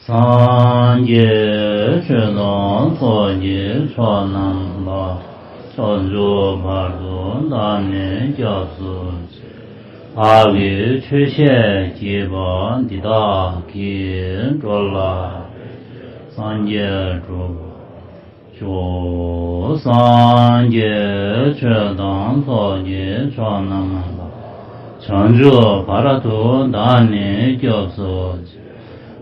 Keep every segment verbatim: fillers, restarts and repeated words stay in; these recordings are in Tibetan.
སངས་རྒྱས་ཆོས་དང་ཚོགས་ཀྱི་མཆོག་རྣམས་ལ། ཕྱོགས་བཅུ་བར་དུ་བདག་ནི་སྐྱབས་སུ་མཆི། བདག་གིས་ཆོས་བཤད་བགྱིས་པ་འདི་དག་གིས། འགྲོ་ལ་སངས་རྒྱས་འགྲུབ་པར་ཤོག་སངས་རྒྱས་ཆོས་དང་ཚོགས་ཀྱི་མཆོག་རྣམས་ལ། བྱང་ཆུབ་བར་དུ་བདག་ནི་སྐྱབས་སུ་མཆི།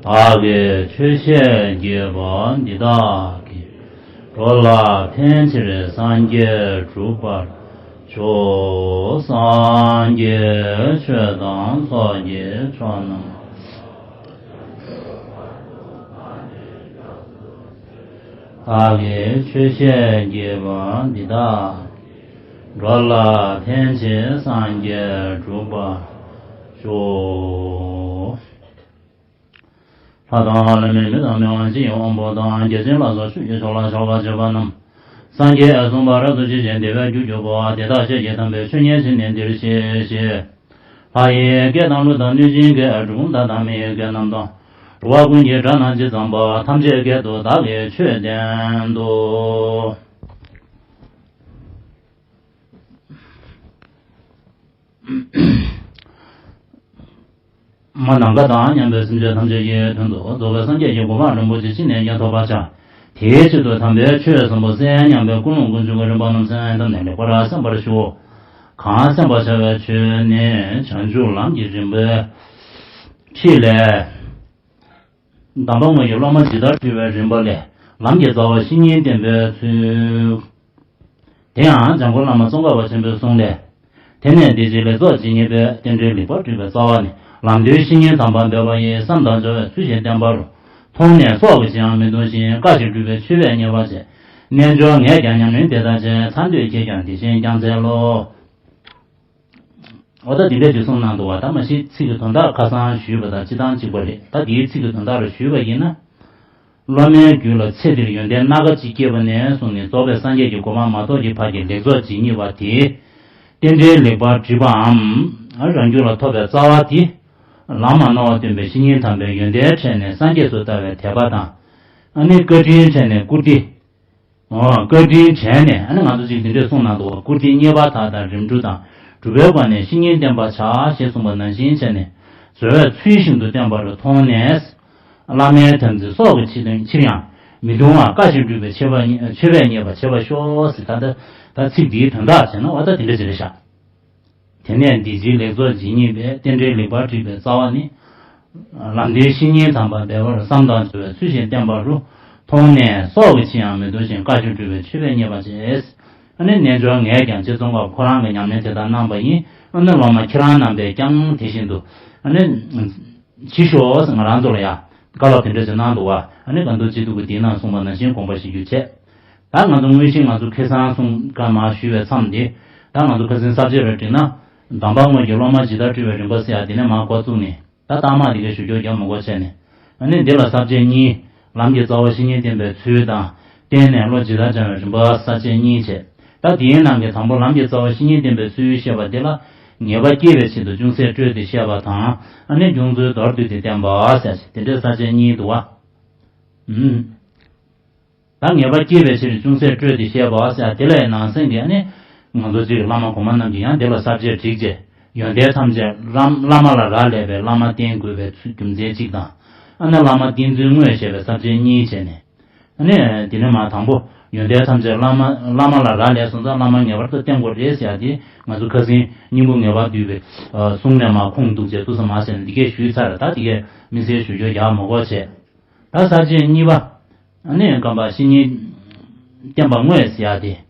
བདག་གིས་ཆོས་བཤད་བགྱིས་པ་འདི་དག་གིས། འགྲོ་ལ་ཕན་ཕྱིར་སངས་རྒྱས་འགྲུབ་པར་ཤོག་སངས་རྒྱས་ཆོས་དང་ཚོགས་ཀྱི་མཆོག་རྣམས། བདག་གིས་ཆོས་བཤད་བགྱིས་པ་འདི་དག་གིས། འགྲོ་ལ་ཕན་ཕྱིར་སངས་རྒྱས་འགྲུབ་པར་ཤོག་ལྷ་དང་ལྷ་མིན་མི་དང་མི་དབང་སྤྱི་ཡི་དབང་པོ་དང་། བརྒྱ་བྱིན་ལ་སོགས་ཆོས་ཀྱི་མཆོག་ལ་ཕྱག་འཚལ་བ་ནམ། སངས་རྒྱས་གསུངས་པ་རབ་ཏུ་ཇི་བཞིན་དེ་བས་རྒྱུ་འགྱུར་བ། དེ་དག་བཤད་ཀྱི་དམ་པའི་ཆོས་ཉན་བྱས་ནས་འདིར་གཤེགས་ཤིག་ལྷ་ཡི་སྐད་དང་ཀླུ་དང་གནོད་སྦྱིན་སྐད། གྲུལ་བུམ་དག་དང་མི་ཡི་སྐད་རྣམས་དང་། འགྲོ་བ་ཀུན་གྱི་སྒྲ་རྣམས་ཇི་ཙམ་པ། ཐམས་ཅད་སྐད་དུ་བདག་གིས་ཆོས་བསྟན་ཏོ། མ་ནམ་མཁའ་དང་མཉམ་པའི་སེམས་ཅན་ཐམས་ཅད་ཀྱི་དོན་དུ་རྫོགས་པའི་སངས་རྒྱས་ཀྱི་གོ་འཕང་རིན་པོ་ཆེ་ཅི་ནས་ཀྱང་ཐོབ་པར་བྱ། དེའི་ཆེད་དུ་དམ་པའི་ཆོས་ཟབ་མོ་གསན་སྙམ་པའི་ཀུན་སློང་ཀུན་འབྱུང་གི་རིམ་པ་རྣམས་སེམས་གཏིང་ནས་ལེགས་པར་གསན་པར་ཞུ། གང་གསན་པར་བྱ་བའི་ཆོས་ནི་བྱང་ཆུབ་ལམ་གྱི་རིམ་པའི་ཁྲིད་ལས། དམ་པ་དངོས་ཀྱི་སློབ་མ་ཇི་ལྟར་སྤྲུལ་པའི་རིམ་པ་ལས། ལམ་གྱི་རྩ་བ་བཤེས་གཉེན་བསྟེན་པའི་ཚུལ། དེ་ཡང་འཇམ་མགོན་བླ་མ་ཙོང་ཁ་པ་ཆེན་པོའི་གསུང་ལས། དེ་ནས་འདི་ཕྱི་ལེགས་ཚོགས་ཇི་སྙེད་པའི། རྟེན་འབྲེལ་ལེགས་པར་གྲུབ་པའི་རྩ་བ་ནི། ལམ་དུས་བཤེས་གཉེན་དམ་པ་འབད་པ་ཡིས། བསམ་དང་སྦྱོར་བས་ཚུལ་བཞིན་བསྟེན་པ་རུ། མཐོང་ནས་སྲོག་གི་ཕྱིར་ཡང་མི་ལྟུང་ཞིང་། བཀའ་བཞིན་སྒྲུབ་པའི་མཆོད་པས་མཉེས་པར་བྱས། རྣལ་འབྱོར་ངས་ཀྱང་ཉམས་ལེན་དེ་ལྟར་བྱས། མཚམས་སྡོད་ཁྱེད་ཀྱང་དེ་བཞིན་ཀྱང་འཚལ་ལོ། འོ་ད་དེ་འདྲ་ཅིག་གསུངས་གནང་འདུག་བ། ད་མ་གཞི་ཚིག་གི་དོན་དག་ཁ་སང་ཞུས་པ་དང་སྤྱི་བཏང་གཅིག་པ་རེད། ད་དེའི་ཚིག་གི་དོན་དག་ལ་ཞུས་པ་ཡིན་ན། སློབ་མའི་རྒྱུད་ལ་ཚེ་འདིར་ཡོན་ཏན་སྣ་ཁ་ཅིག་སྐྱེས་པ་ནས་བཟུང་ནས་རྫོགས་པའི་སངས་རྒྱས་ཀྱི་གོ་འཕང་མ་ཐོབ་ཀྱི་བར་གྱི་ལེགས་ཚོགས་ཇི་སྙེད་པ་དེ། རྟེན་འབྲེལ་ལེགས་པར་འགྲིག་པའམ། རང་རྒྱུད་ལ་ཐོབ་པའི་རྩ་བ་དེ། ལམ་མ་ནོར་བ་སྟོན་པའི་བཤེས་གཉེན་དམ་པའི་ཡོན་ཏན་འཕྲད་ནས་སངས་རྒྱས་སུ་ལྟ་བའི་དད་པ་དང་། ཨ་ནི་བཀའ་དྲིན་འཕྲད་ནས་བཀུར་སྟི། འོ། བཀའ་དྲིན་དྲན་ནས་ཨ་ནི་ང་ཚོ་གཅིག་འདི་འདྲས་གསུངས་གནང་འདུག་བ། བཀུར་སྟི་རྙེད་པ་དག་དང་རིམ་གྲོ་དང་། སྒྲུབ་པའི་སྒོ་ནས་བཤེས་གཉེན་བསྟེན་པར་བྱ་ཞེས་གསུངས་པ་ནང་བཞིན་བྱས་ནས། འཛོལ་བས་ཚུལ་བཞིན་དུ་བསྟེན་པ་རུ་མཐོང་ནས། བླ་མའི་དམ་ཚིག་སྲོག་གི་ཕྱིར་ཕྱིར་ཡང་མི་ལྟུང་བར། བཀའ་བཞིན་སྒྲུབ་པའི་མཆོད་པ་མཆོད་པས་མཉེས་པར་བྱེད་པར་ཤོག་ཟེར། ད་ལྟ་ད་ཚིག་འདིའི་དོན་དག་བྱས་ན་འོ་ད་དེ་འདྲ་ཅིག་རེད་ཤག་དེ་ནས་འདི་ཕྱི་ལེགས་ཚོགས་ཇི་སྙེད་པའི། རྟེན་འབྲེལ་ལེགས་པར་གྲུབ་པའི་རྩ་བ་ནི། ལམ་དུས་བཤེས་གཉེན་དམ་པ་འབད་པར་བསམ་དང་སྦྱོར་བས་ཚུལ་བཞིན་བསྟེན་པ་རུ། མཐོང་ནས་སྲོག་གི་ཕྱིར་ཡང་མི་ལྟུང་ཞིང་། བཀའ་བཞིན་སྒྲུབ་པའི་མཆོད་པས་མཉེས་པར་བྱས། ཨ་ནི་རྣལ་འབྱོར་ངས་ཀྱང་ཅེས་ཙོང་ཁ་པ་ཁོ་རང་གིས་ཉམས་ལེན་དེ་ལྟར་གནང་བ་ཡིན། ཨ་ནི་སློབ་མ་ཁྱེད་རང་རྣམ་པས་ཀྱང་དེ་བཞིན་དུ། ཨ་ནི། བྱེད་ཤོག་ཟེར་ང་རང་ཚོ་ལ་ཡང་བཀའ་སློབ་དེ་འདྲ་ཞིག་གནང་འདུག་བ། ཨ་ནི་ག་འདུག་ཅི་འདུག་གི་དེའི་ནང་གསུངས་པ་ནང་བཞིན་དགོངས་པ་བཞེས་རྒྱུ་བྱས། ད་ང་ཚོ་དངོས་གཞི་ང་ཚོ་ཁ་སང་གསུང་སྐར་མ་ཞུས་པའི་མཚམས་དེ། ད་ང་ཚོ་ཁ་སང་ས་བཅད་རེ་བྲིས་ན། དམ་པ་དངོས་ཀྱི་སློབ་མ་ཇི་ལྟར་སྤྲུལ་བའི་རིམ་པ་ཟེར་ཡ་དེ་ནས་མར་འགོ་བཙུགས་ནས། ད་རྟགས་མ་དེ་གའི་ཞུ་རྒྱུ་རྒྱག་མི་དགོས་བྱས་ནས། ཨ་ནི་འདི་ལ་ས་བཅད་གཉིས། ལམ་གྱི་རྩ་བ་བཤེས་གཉེན་བསྟེན་པའི་ཚུལ་དང་། བསྟེན་ནས་བློ་ཇི་ལྟར་སྦྱང་བའི་རིམ་པ། ས་བཅད་གཉིས་བྱས། ད་དེའི་ནང་གི་དང་པོ་ལམ་གྱི་རྩ་བ་བཤེས་གཉེན་བསྟེན་པའི་ཚུལ་བཤད་པ་འདི་ལ། ངེས་པ་སྐྱེས་པའི་ཆེད་དུ་ཅུང་ཟད་སྤྲོས་ཏེ་བཤད་པ་དང་། ཨ་ནི་སྦྱོང་ཚུལ་མདོར་བསྡུས་ཏེ་བསྟན་པ་ཟེར་ཞིང་དེ་འདྲའི་ས་བཅད་གཉིས་འདུག་བ། ཨུམ། ད་ངེས་པ་སྐྱེས་པའི་ཕྱིར་ཅུང་ཟད་སྤྲོས་ཏེ་བཤད་པ་ཟེར་དེ་ལས་ནང་གསེས་ཀྱི་ཨ་ནི། ང་ཚོ་གཅིག་བླ་མ་གོང་མ་རྣམས་ཀྱིས་ཡང་དེ་ལ་ས་བཅད་བསྒྲིགས་རྗེས། ཡོན་ཏན་ཐམས་ཅད་བླ་བླ་མ་ལ་རག་ལས་པའི་བླ་མ་བསྟེན་དགོས་པའི་ཚུལ་རྒྱུ་མཚན་གཅིག་དང་། ཨ་ནི་བླ་མ་བསྟེན་ཚུལ་དངོས་བཤད་པའི་ས་བཅད་གཉིས་བྱས་ནས། ཨ་ནི་དེ་ནས་མར་དང་པོ་ཡོན་ཏན་ཐམས་ཅད་བླ་མ་བླ་མ་ལ་རག་ལས་སོང་ཙང་བླ་མ་ངེས་པར་དུ་བསྟེན་དགོས་རེད་ཟེར་ཡ་དེ་ང་ཚོ་ཁ་སང་སྙིང་པོ་ངེས་པར་འདུས་པའི་གསུང་ནས་མར་ཁུངས་གཏུགས་བྱས་ཐུགས་སུ་མ་ཟིན་ནས་འདི་སྐད་ཞུས་ཚར། ད་དེ་གས་དམིགས་བསལ་ཞུ་རྒྱུ་ཡག་མ་གོ་བྱས། ད་ས་བཅད་གཉིས་པ། ཨ་ནི་རྐང་པ་བཤེས་གཉེན་བསྟེན་པ་དངོས་ཟེར་ཡ་དེ།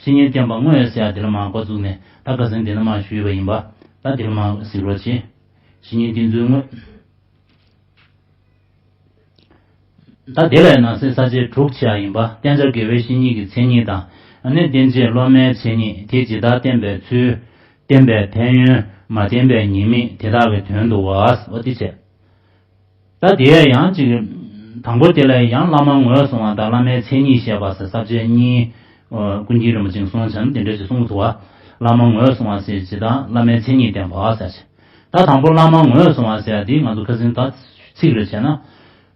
བཤེས་གཉེན་བསྟེན་པ་དངོས་ཟེར་ཡ་དེ་ལ་མར་འགོ་བཙུགས་ནས་ད་ཁ་སང་དེ་ནས་མར་ཞུས་པ་ཡིན་པ། ད་དེ་ལ་མར་གཟིགས་རོགས་བྱེད། བཤེས་གཉེན་བསྟེན་ཚུལ་དངོས། ད་དེ་ལ་ནང་གསེས་ས་བཅད་དྲུག་ཆེ་བ་ཡིན་པ་བསྟེན་བྱ་དགེ་བའི་བཤེས་གཉེན་གྱི་མཚན་ཉིད་དང་། ཨ་ནི་བསྟེན་བྱེད་སློབ་མའི་མཚན་ཉིད། དེ་ཇི་ལྟར་བསྟེན་པའི་ཚུལ། བསྟེན་པའི་ཕན་ཡོན། མ་བསྟེན་པའི་ཉེས་དམིགས་དེ་དག་གི་དོན་འདུ་བ། འོ་དེ་བྱས། ད་དེ་ཡང་ཅིག་དང་པོ་དེ་ལ་ཡང་བླ་མ་ངོས་བཟུང་བ་དང་བླ་མའི་མཚན་ཉིད་བཤད་པ་ཟེར་ས་བཅད་གཉིས། ཀུན་མཁྱེན་རིན་པོ་ཆེས་གསུངས་བྱས་ན་དེ་འདྲ་ཞིག་གསུངས་འདུག་བ། བླ་མ་ངོས་བཟུང་བ་ཟེར་ཅིག་དང་བླ་མའི་མཚན་ཉིད་བསྟན་པ་ཟེར་ཅིག་ད་དང་པོ་བླ་མ་ངོས་བཟུང་བ་ཟེར་ཡ་དེ་ང་ཚོ་ཁ་སང་ད་ཚིག་རེ་བྱས་ན།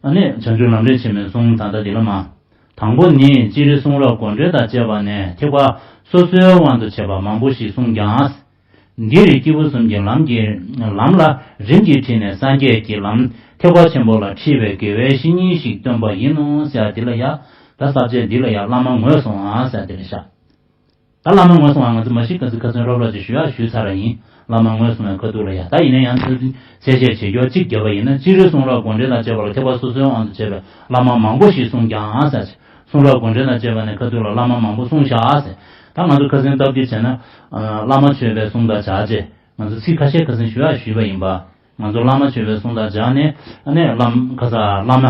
ཨ་ནི་བྱང་ཆུབ་ལམ་རིམ་ཆེན་མོའི་གསུང་ད་ལྟ་འདི་ལ་མ། དང་པོ་ནི་སྤྱིར་གསུང་རབ་དགོངས་འགྲེལ་དང་བཅས་པ་ནས་ཐེག་པ་སོ་སོའི་དབང་དུ་བྱས་པ་མང་པོ་ཞིག་གསུངས་ཀྱང་། འདིར་སྐྱེས་བུ་གསུམ་གྱི་ལམ་གྱི་ལམ་ལ་རིམ་གྱིས་ཁྲིད་ནས་སངས་རྒྱས་ཀྱི་ལམ་ཐེག་པ་ཆེན་པོ་ལ་ཁྲིད་པའི་དགེ་བའི་བཤེས་གཉེན་ཞིག་སྟོན་པ་ཡིན་ནོ་ཟེར་འདི་ལ་ཡ། ད་ས་བཅད་འདི་ལ་ཡ་བླ་མ་ངོས་བཟུང་བ་ཟེར་འདི་ལ་བཞག་ད་བླ་མ་ངོས་བཟུང་བ་ང་ཚོ་མ་གཞི་ཁ་སང་ཁ་སང་རོབ་རོབ་ཅིག་ཞུ་ཡག་ཞུས་ཚར་བ་ཡིན། བླ་མ་ངོས་བཟུང་བའི་ཁ་ཐུག་ལ་ཡ། ད་ཡིན་ན་ཡང་ཚུལ་གསལ་བཤད་བྱེད་རྒྱུ་གཅིག་བརྒྱབ་པ་ཡིན་ན། སྤྱིར་གསུང་རབ་དགོངས་འགྲེལ་དང་བཅས་པ་ལ་ཐེག་པ་སོ་སོའི་དབང་དུ་བྱས་པའི་བླ་མ་མང་པོ་ཞིག་གསུངས་ཀྱང་ཟེར། གསུང་རབ་དགོངས་འགྲེལ་དང་བཅས་པ་ནས་ཁ་ཐུག་ལ་བླ་མ་མང་པོ་གསུངས་བཞག་ཟེར། ད་ང་ཚོ་ཁ་སང་སྟབས་བདེ་བྱས་ན། བླ་མ་མཆོད་པའི་གསུང་དང་སྦྱར་བྱས། ང་ཚོ་ཚིག་ཁ་ཤས་ཁ་སང་ཞུ་ཡག་ཞུས་པ་ཡིན་པ། ང་ཚོ་བླ་མ་མཆོད་པའི་གསུང་དང་སྦྱར་ནས། ཨ་ནི་བླ་མ་ཁ་ས་བླ་མ།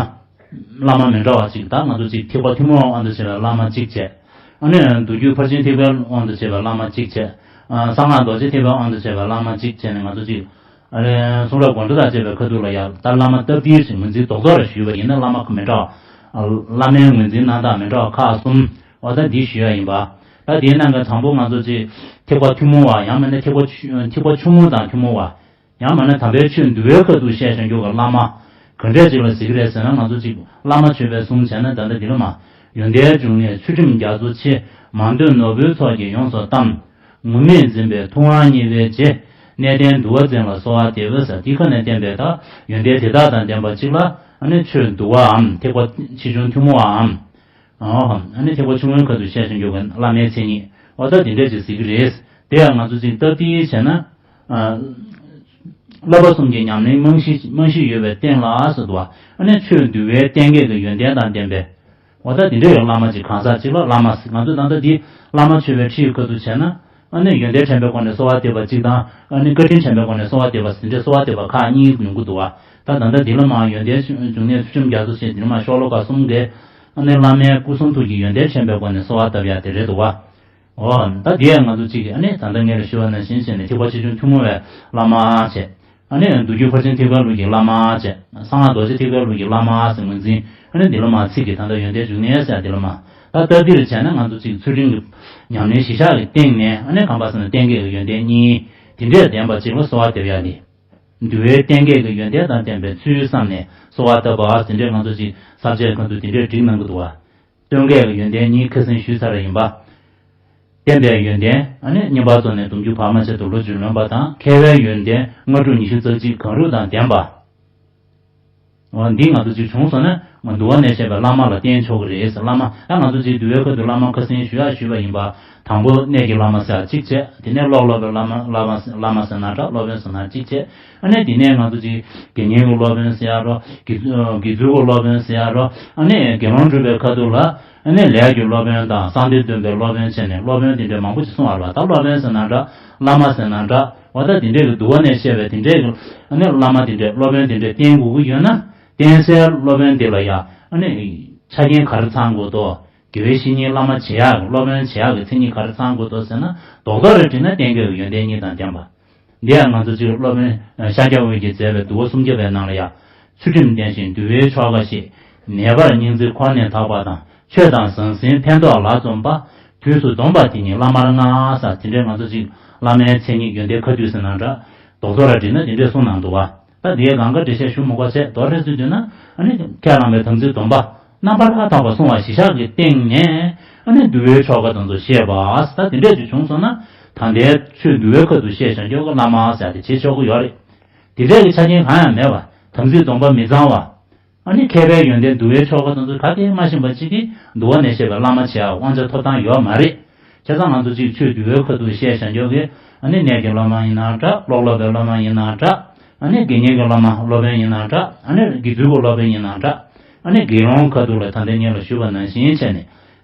བླ་མ་མི་འདྲ་བ་གཅིག་ད་ང་ཚོ་གཅིག་ཐེག་པ་ཐུན་མོང་དབང་དུ་བྱས་པའི་བླ་མ་གཅིག་བྱས། ཨ་ནི་མདོ་རྒྱུད་ཕར་ཕྱིན་ཐེག་པའི་དབང་དུ་བྱས་པའི་བླ་མ་གཅིག་བྱས། ཨ་གསང་སྔགས་རྡོ་རྗེ་ཐེག་པའི་དབང་དུ་བྱས་པའི་བླ་མ་གཅིག་བྱས་ནས་ང་ཚོ་གཅིག་ཨ་ནི་གསུང་རབ་དགོངས་འགྲེལ་དང་བཅས་པའི་ཁ་ཐུག་ལ་ཡ། ད་བླ་མ་སྟབས་བདེའི་ཞིག་ངོས་འཛིན་རྡོག་རྡོག་རེ་ཞུས་པ་ཡིན་ན་བླ་མ་མི་འདྲ་བ། བླ་མའི་ངོས་འཛིན་གནང་སྟངས་མི་འདྲ་བ་ཁག་གསུམ། འོ་ད་འདི་ཞུ་ཡག་ཡིན་པ། ད་དེའི་ནང་གི་དང་པོ་ང་ཚོ་གཅིག་ཐེག་པ་ཐུན་མོང་བ་ཡང་མིན་ན་ཐེག་པ་ཆུ་ཐེག་པ་ཆུང་ངུ་དང་ཐུན་མོང་བ། ཡང་མིན་ན་དམ་པའི་ཆོས་འདུལ་བའི་ཁ་ཐུག་བཤད་བཞག་རྒྱུ་གི་བླ་མ། ག་འདྲས་ཅིག་ལ་ཟེར་གི་རེད་ཟེར་ན། ང་ཚོ་གཅིག་བླ་མ་མཆོད་པའི་གསུང་བྱས་ན་ད་ལྟ་འདི་ལ་མ། ཡོན་ཏན་འབྱུང་གནས་ཚུལ་ཁྲིམས་རྒྱ་མཚོ་ཆེ། མང་ཐོས་ནོར་བུའི་ཚོགས་ཀྱིས་ཡོངས་སུ་གཏམས། ངུར་སྨྲིག་འཛིན་པའི་ཐུབ་དབང་བརྙེས་པའི་རྗེ། གནས་བརྟན་འདུལ་བ་འཛིན་ལ་གསོལ་བ་འདེབས་ཟེར། དེའི་ཁ་ནས་བསྟན་པའི་ད་ཡོན་ཏན་དེ་དག་དང་ལྡན་པ་གཅིག་ལ། ཨ་ནི་ཆོས་འདུལ་བའམ་ཐེག་པ་ཆེ་ཆུང་ཐུན་མོང་བའམ། ཨོ། ཨ་ནི་ཐེག་པ་ཆུང་ངུའི་ཁ་ཐུག་བཤད་བཞིན་ཡོད་པའི་བླ་མའི་མཚན་ཉིད། འོ་ད་དེ་འདྲས་ཅིག་ཟེར་གི་རེད། དེ་ཡང་ང་ཚོ་ཅིག་སྟབས་བདེ་བྱས་ན། ཨ། བསླབ་པ་གསུམ་གྱི་ཉམས་ལེན་རྨང་གཞི་རྨང་གཞི་ཡོད་པའི་རྟེན་ལ་ཟེར་འདུག་བ། ཨ་ནི་ཆོས་འདུལ་བའི་རྟེན་སྐལ་གྱི་ཡོན་ཏན་དང་ལྡན་པའི། འོ་ད་དེ་འདྲས་ཡོད་བླ་མ་ཅིག་གང་ཟག་ཅིག་ལ་བླ་མ་ཟེར། ང་ཚོས་ད་ལྟ་འདི་བླ་མ་མཆོད་པའི་ཁྲིད་ཁ་ཐུག་བྱས་ན། ཨ་ནི་ཡོན་ཏན་དྲན་པའི་སྒོ་ནས་གསོལ་བ་འདེབས་པ་གཅིག་དང་། ཨ་ནི་བཀའ་དྲིན་དྲན་པའི་སྒོ་ནས་གསོལ་བ་འདེབས་པ་ཟེར་འདྲ་གསོལ་བ་འདེབས་པ་ཁག་གཉིས་ཡོང་གི་འདུག་བ། ད་ད་ལྟ་འདི་ལ་མ་ཡོན་ཏན་འབྱུང་གནས་ཚུལ་ཁྲིམས་རྒྱ་མཚོ་ཆེ་འདི་ལ་མ་ཤོ་ལོ་ཀ་གསུམ་གྱིས། ཨ་ནི་བླ་མའི་སྐུ་གསུང་ཐུགས་ཀྱི་ཡོན་ཏན་དྲན་པའི་སྒོ་ནས་གསོལ་བ་བཏབ་ཡ་དེ་རེད་འདུག་བ། འོ། ད་འདི་ཡང་ང་ཚོ་གཅིག་གིས་ཨ་ནི་ད་ལྟ་ངས་ལ་ཞུས་པ་ནང་བཞིན་བྱས་ནས་ཐེག་པ་ཆེ་ཆུང་ཐུན་མོང་བའི་བླ་མ་བྱས། ཨ་ནི་མདོ་རྒྱུད་ཕར་ཕྱིན་ཐེག་པའི་ལུགས་ཀྱི་བླ་མ་བྱས། གསང་སྔགས་རྡོ་རྗེ་ཐེག་པའི་ལུགས་ཀྱི་བླ་མ་ཟེར་ངོས་འཛིན། ཨ་ནི་འདི་ལ་མ་ཚིག་གི་ད་ལྟ་ཡོན་ཏན་འབྱུང་གནས་ཟེར་འདི་ལ་མ། ད་སྟབས་བདེར་བྱས་ན་ང་ཚོ་གཅིག་ཚུལ་ཁྲིམས་ཀྱི་ཉམས་ལེན་གཞི་བཞག་གི་སྟེང་ནས། ཨ་ནི་གང་པ་ཟེར་ན་རྟེན་སྐལ་གྱི་ཡོན་ཏན་གཉིས་དེ་འདྲས་ལྡན་པ་གཅིག་ལ་གསོལ་བ་འདེབས་ཡ་ནི། འདུལ་བའི་རྟེན་སྐལ་གྱི་ཡོན་ཏན་དང་ལྡན་པའི་ཚུལ་བསམ་ནས་གསོལ་བ་བཏབ་པ་དེ་འདྲས་ང་ཚོ་གཅིག་ས་བཅད་ཁ་ཐུག་དེ་འདྲས་བསྒྲིགས་གནང་གི་འདུག་བ། སྟོན་སྐལ་གྱི་ཡོན་ཏན་གཉིས་ཁ་སང་ཞུས་ཚར་བ་ཡིན་པ། བསྟན་པའི་ཡོན་ཏན། ཨ་ནི་བསྙེན་པར་རྫོགས་ནས་སྡོམ་རྒྱུན་བར་མ་ཆད་དུ་ལོ་བཅུ་ལོན་པ་དང་། མཁས་པའི་ཡོན་ཏན་ལྔ་དྲུག་ཉི་ཤུ་རྩ་གཅིག་གང་རུང་དང་ལྡན་པ། འོ་འདི་ང་ཚོ་གཅིག་བྱུང་སོང་ན། འདུལ་བ་ནས་བཤད་པའི་བླ་མ་ལ་བརྟེན་ཆོག་གི་རེད་ཟེར། བླ་མ་ད་ང་ཚོ་གཅིག་འདུལ་བའི་ཁ་ཐུག་བླ་མ་ཁ་སང་ཞུ་ཡག་ཞུས་པ་ཡིན་པ། དང་པོ་གནས་ཀྱི་བླ་མ་ཟེར་གཅིག་བྱས། དེ་ནས་ཀློག་སློབ་པའི་བླ་མ་བླ་མ་བླ་མ་ཟེར་ན་འདྲ། སློབ་དཔོན་ཟེར་ན་གཅིག་བྱས། ཨ་ནི་དེ་ནས་ང་ཚོ་གཅིག་དགེ་བསྙེན་གྱི་སློབ་དཔོན་ཟེར་ཡག་རོ། དགེ་དགེ་ཚུལ་གྱི་སློབ་དཔོན་ཟེར་ཡག་རོ། ཨ་ནི་དགེ་སློང་སྒྲུབ་པའི་ཁ་ཐུག་ལ། ཨ་ནི་ལས་ཀྱི་སློབ་དཔོན་དང་གསང་བདེ་སྟོན་པའི་སློབ་དཔོན་བྱས་ནས་སློབ་དཔོན་དེ་འདྲའི་མང་པོ་ཞིག་གསུངས་པ་རེད་བ། ད་སློབ་དཔོན་ཟེར་ན་འདྲ། བླ་མ་ཟེར་ན་འདྲ། འོ་ད་དེ་འདྲས་ཀྱི་འདུལ་བ་ནས་བཤད་པའི་དེ་འདྲས་ཀྱི། ཨ་ནི་བླ་མ་དེ་འདྲས་སློབ་དཔོན་དེ་འདྲས་བསྟེན་དགོས་ཀྱི་ཡོད་ན། བསྟེན་སའི་སློབ་དཔོན་དེ་ལ་ཡ། ཨ་ནི་ཆ་རྐྱེན་ག་རེ་ཚང་དགོས་འདུག་དགེ་བའི་བཤེས་གཉེན་བླ་མ་བྱེད་ཡག་གི། སློབ་དཔོན་བྱེད་ཡག་གི་མཚན་ཉིད་ག་རེ་ཚང་དགོས་འདུག་ཟེར་ན། རྡོག་རྡོག་རེ་བྲིས་ན་རྟེན་སྐལ་གྱི་ཡོན་ཏན་གཉིས་དང་ལྡན་པ། འདི་ཡང་ང་ཚོ་གཅིག་སློབ་དཔོན་ཤཱཀྱ་འོད་ཀྱིས་མཛད་པའི་འདུལ་བ་སུམ་བརྒྱ་པའི་ནང་ལ་ཡ། ཚུལ་ཁྲིམས་བསྟེན་ཞིང་འདུལ་བའི་ཆོ་ག་བཞེས། ནད་པར་སྙིང་བརྩེ་ཁོ་ནས་དག་པ་དང་། ཆོས་དང་ཟང་ཟིང་ཕན་འདོགས་ལ་འཛོམས་པ། དུས་སུ་སྡོམ་པ་དེ་ཉིད་བླ་མར་བསྔགས་ཟེར། དེ་འདྲའི་ང་ཚོ་གཅིག་བླ་མའི་མཚན་ཉིད་ཡོན་ཏན་ཁ་བསྡུས་ཟེར་ན་འདྲ། རྡོག་རྡོག་ར་བྲིས་ན་དེ་འདྲས་གསུངས་གནང་འདུག་བ། ད་འདིའི་གང་ག་འགྲེལ་བཤད་ཞུ་མི་དགོས་བྱས། རྡོག་རེ་ཚུད་དུས་ན། ཨ་ནི་ཁས་བླངས་པའི་དམ་ཚིག་སྡོམ་པ། རྣམ་པར་དག་པ་བསྲུང་བ་གཞི་བཞག་གི་སྟེང་ནས། ཨ་ནི་འདུལ་བའི་ཆོ་ག་དེ་ཚོ་བཤད་པ། ད་དེ་འདྲས་ཅིག་བྱུང་སོང་ན། ད་ལྟའི་ཆོས་འདུལ་བའི་ཁ་ཐུག་བཤད་བཞག་རྒྱུ་གི་བླ་མ་ཟེར་དེ་བྱེད་ཆོག་གི་ཡོད་རེད། དེ་འདྲས་ཀྱི་ཆ་རྐྱེན་གང་ཡང་མེད་པ། དམ་ཚིག་སྡོམ་པ་མི་གཙང་བ། ཨ་ནི་མཁས་པའི་ཡོན་ཏན་འདུལ་བའི་ཆོ་ག་དེ་ཚོ་ག་གེ་མ་ཤེས་པ་ཅིག་གིས་འདུལ་བ་ནས་བཤད་པའི་བླ་མ་བྱེད་ཡག་དབང་ཆ་ཐོབ་ཐང་ཡོད་མ་རེད། བྱས་ཙང་ང་ཚོ་གཅིག་ཆོས་འདུལ་བའི་ཁ་ཐུག་བཤད་བཞག་རྒྱུ་གི། ཨ་ནི་གནས་ཀྱི་སློབ་མ་ཡིན་ན་འདྲ། ཀློག་སློབ་པའི་སློབ་མ་ཡིན་ན་འདྲ། ཨ་ནི་དགེ་བསྙེན་གྱི་སློབ་མ་སློབ་དཔོན་ཡིན་ན་འདྲ། ཨ་ནི་དགེ་ཚུལ་གྱི་སློབ་དཔོན་ཡིན་ན་འདྲ། ཨ་ནི་དགེ་སློང་ཁ་ཐུག་ལ་ད་ལྟ་ངས་ལ་ཞུས་པ་ནང་བཞིན་བྱས་ནས།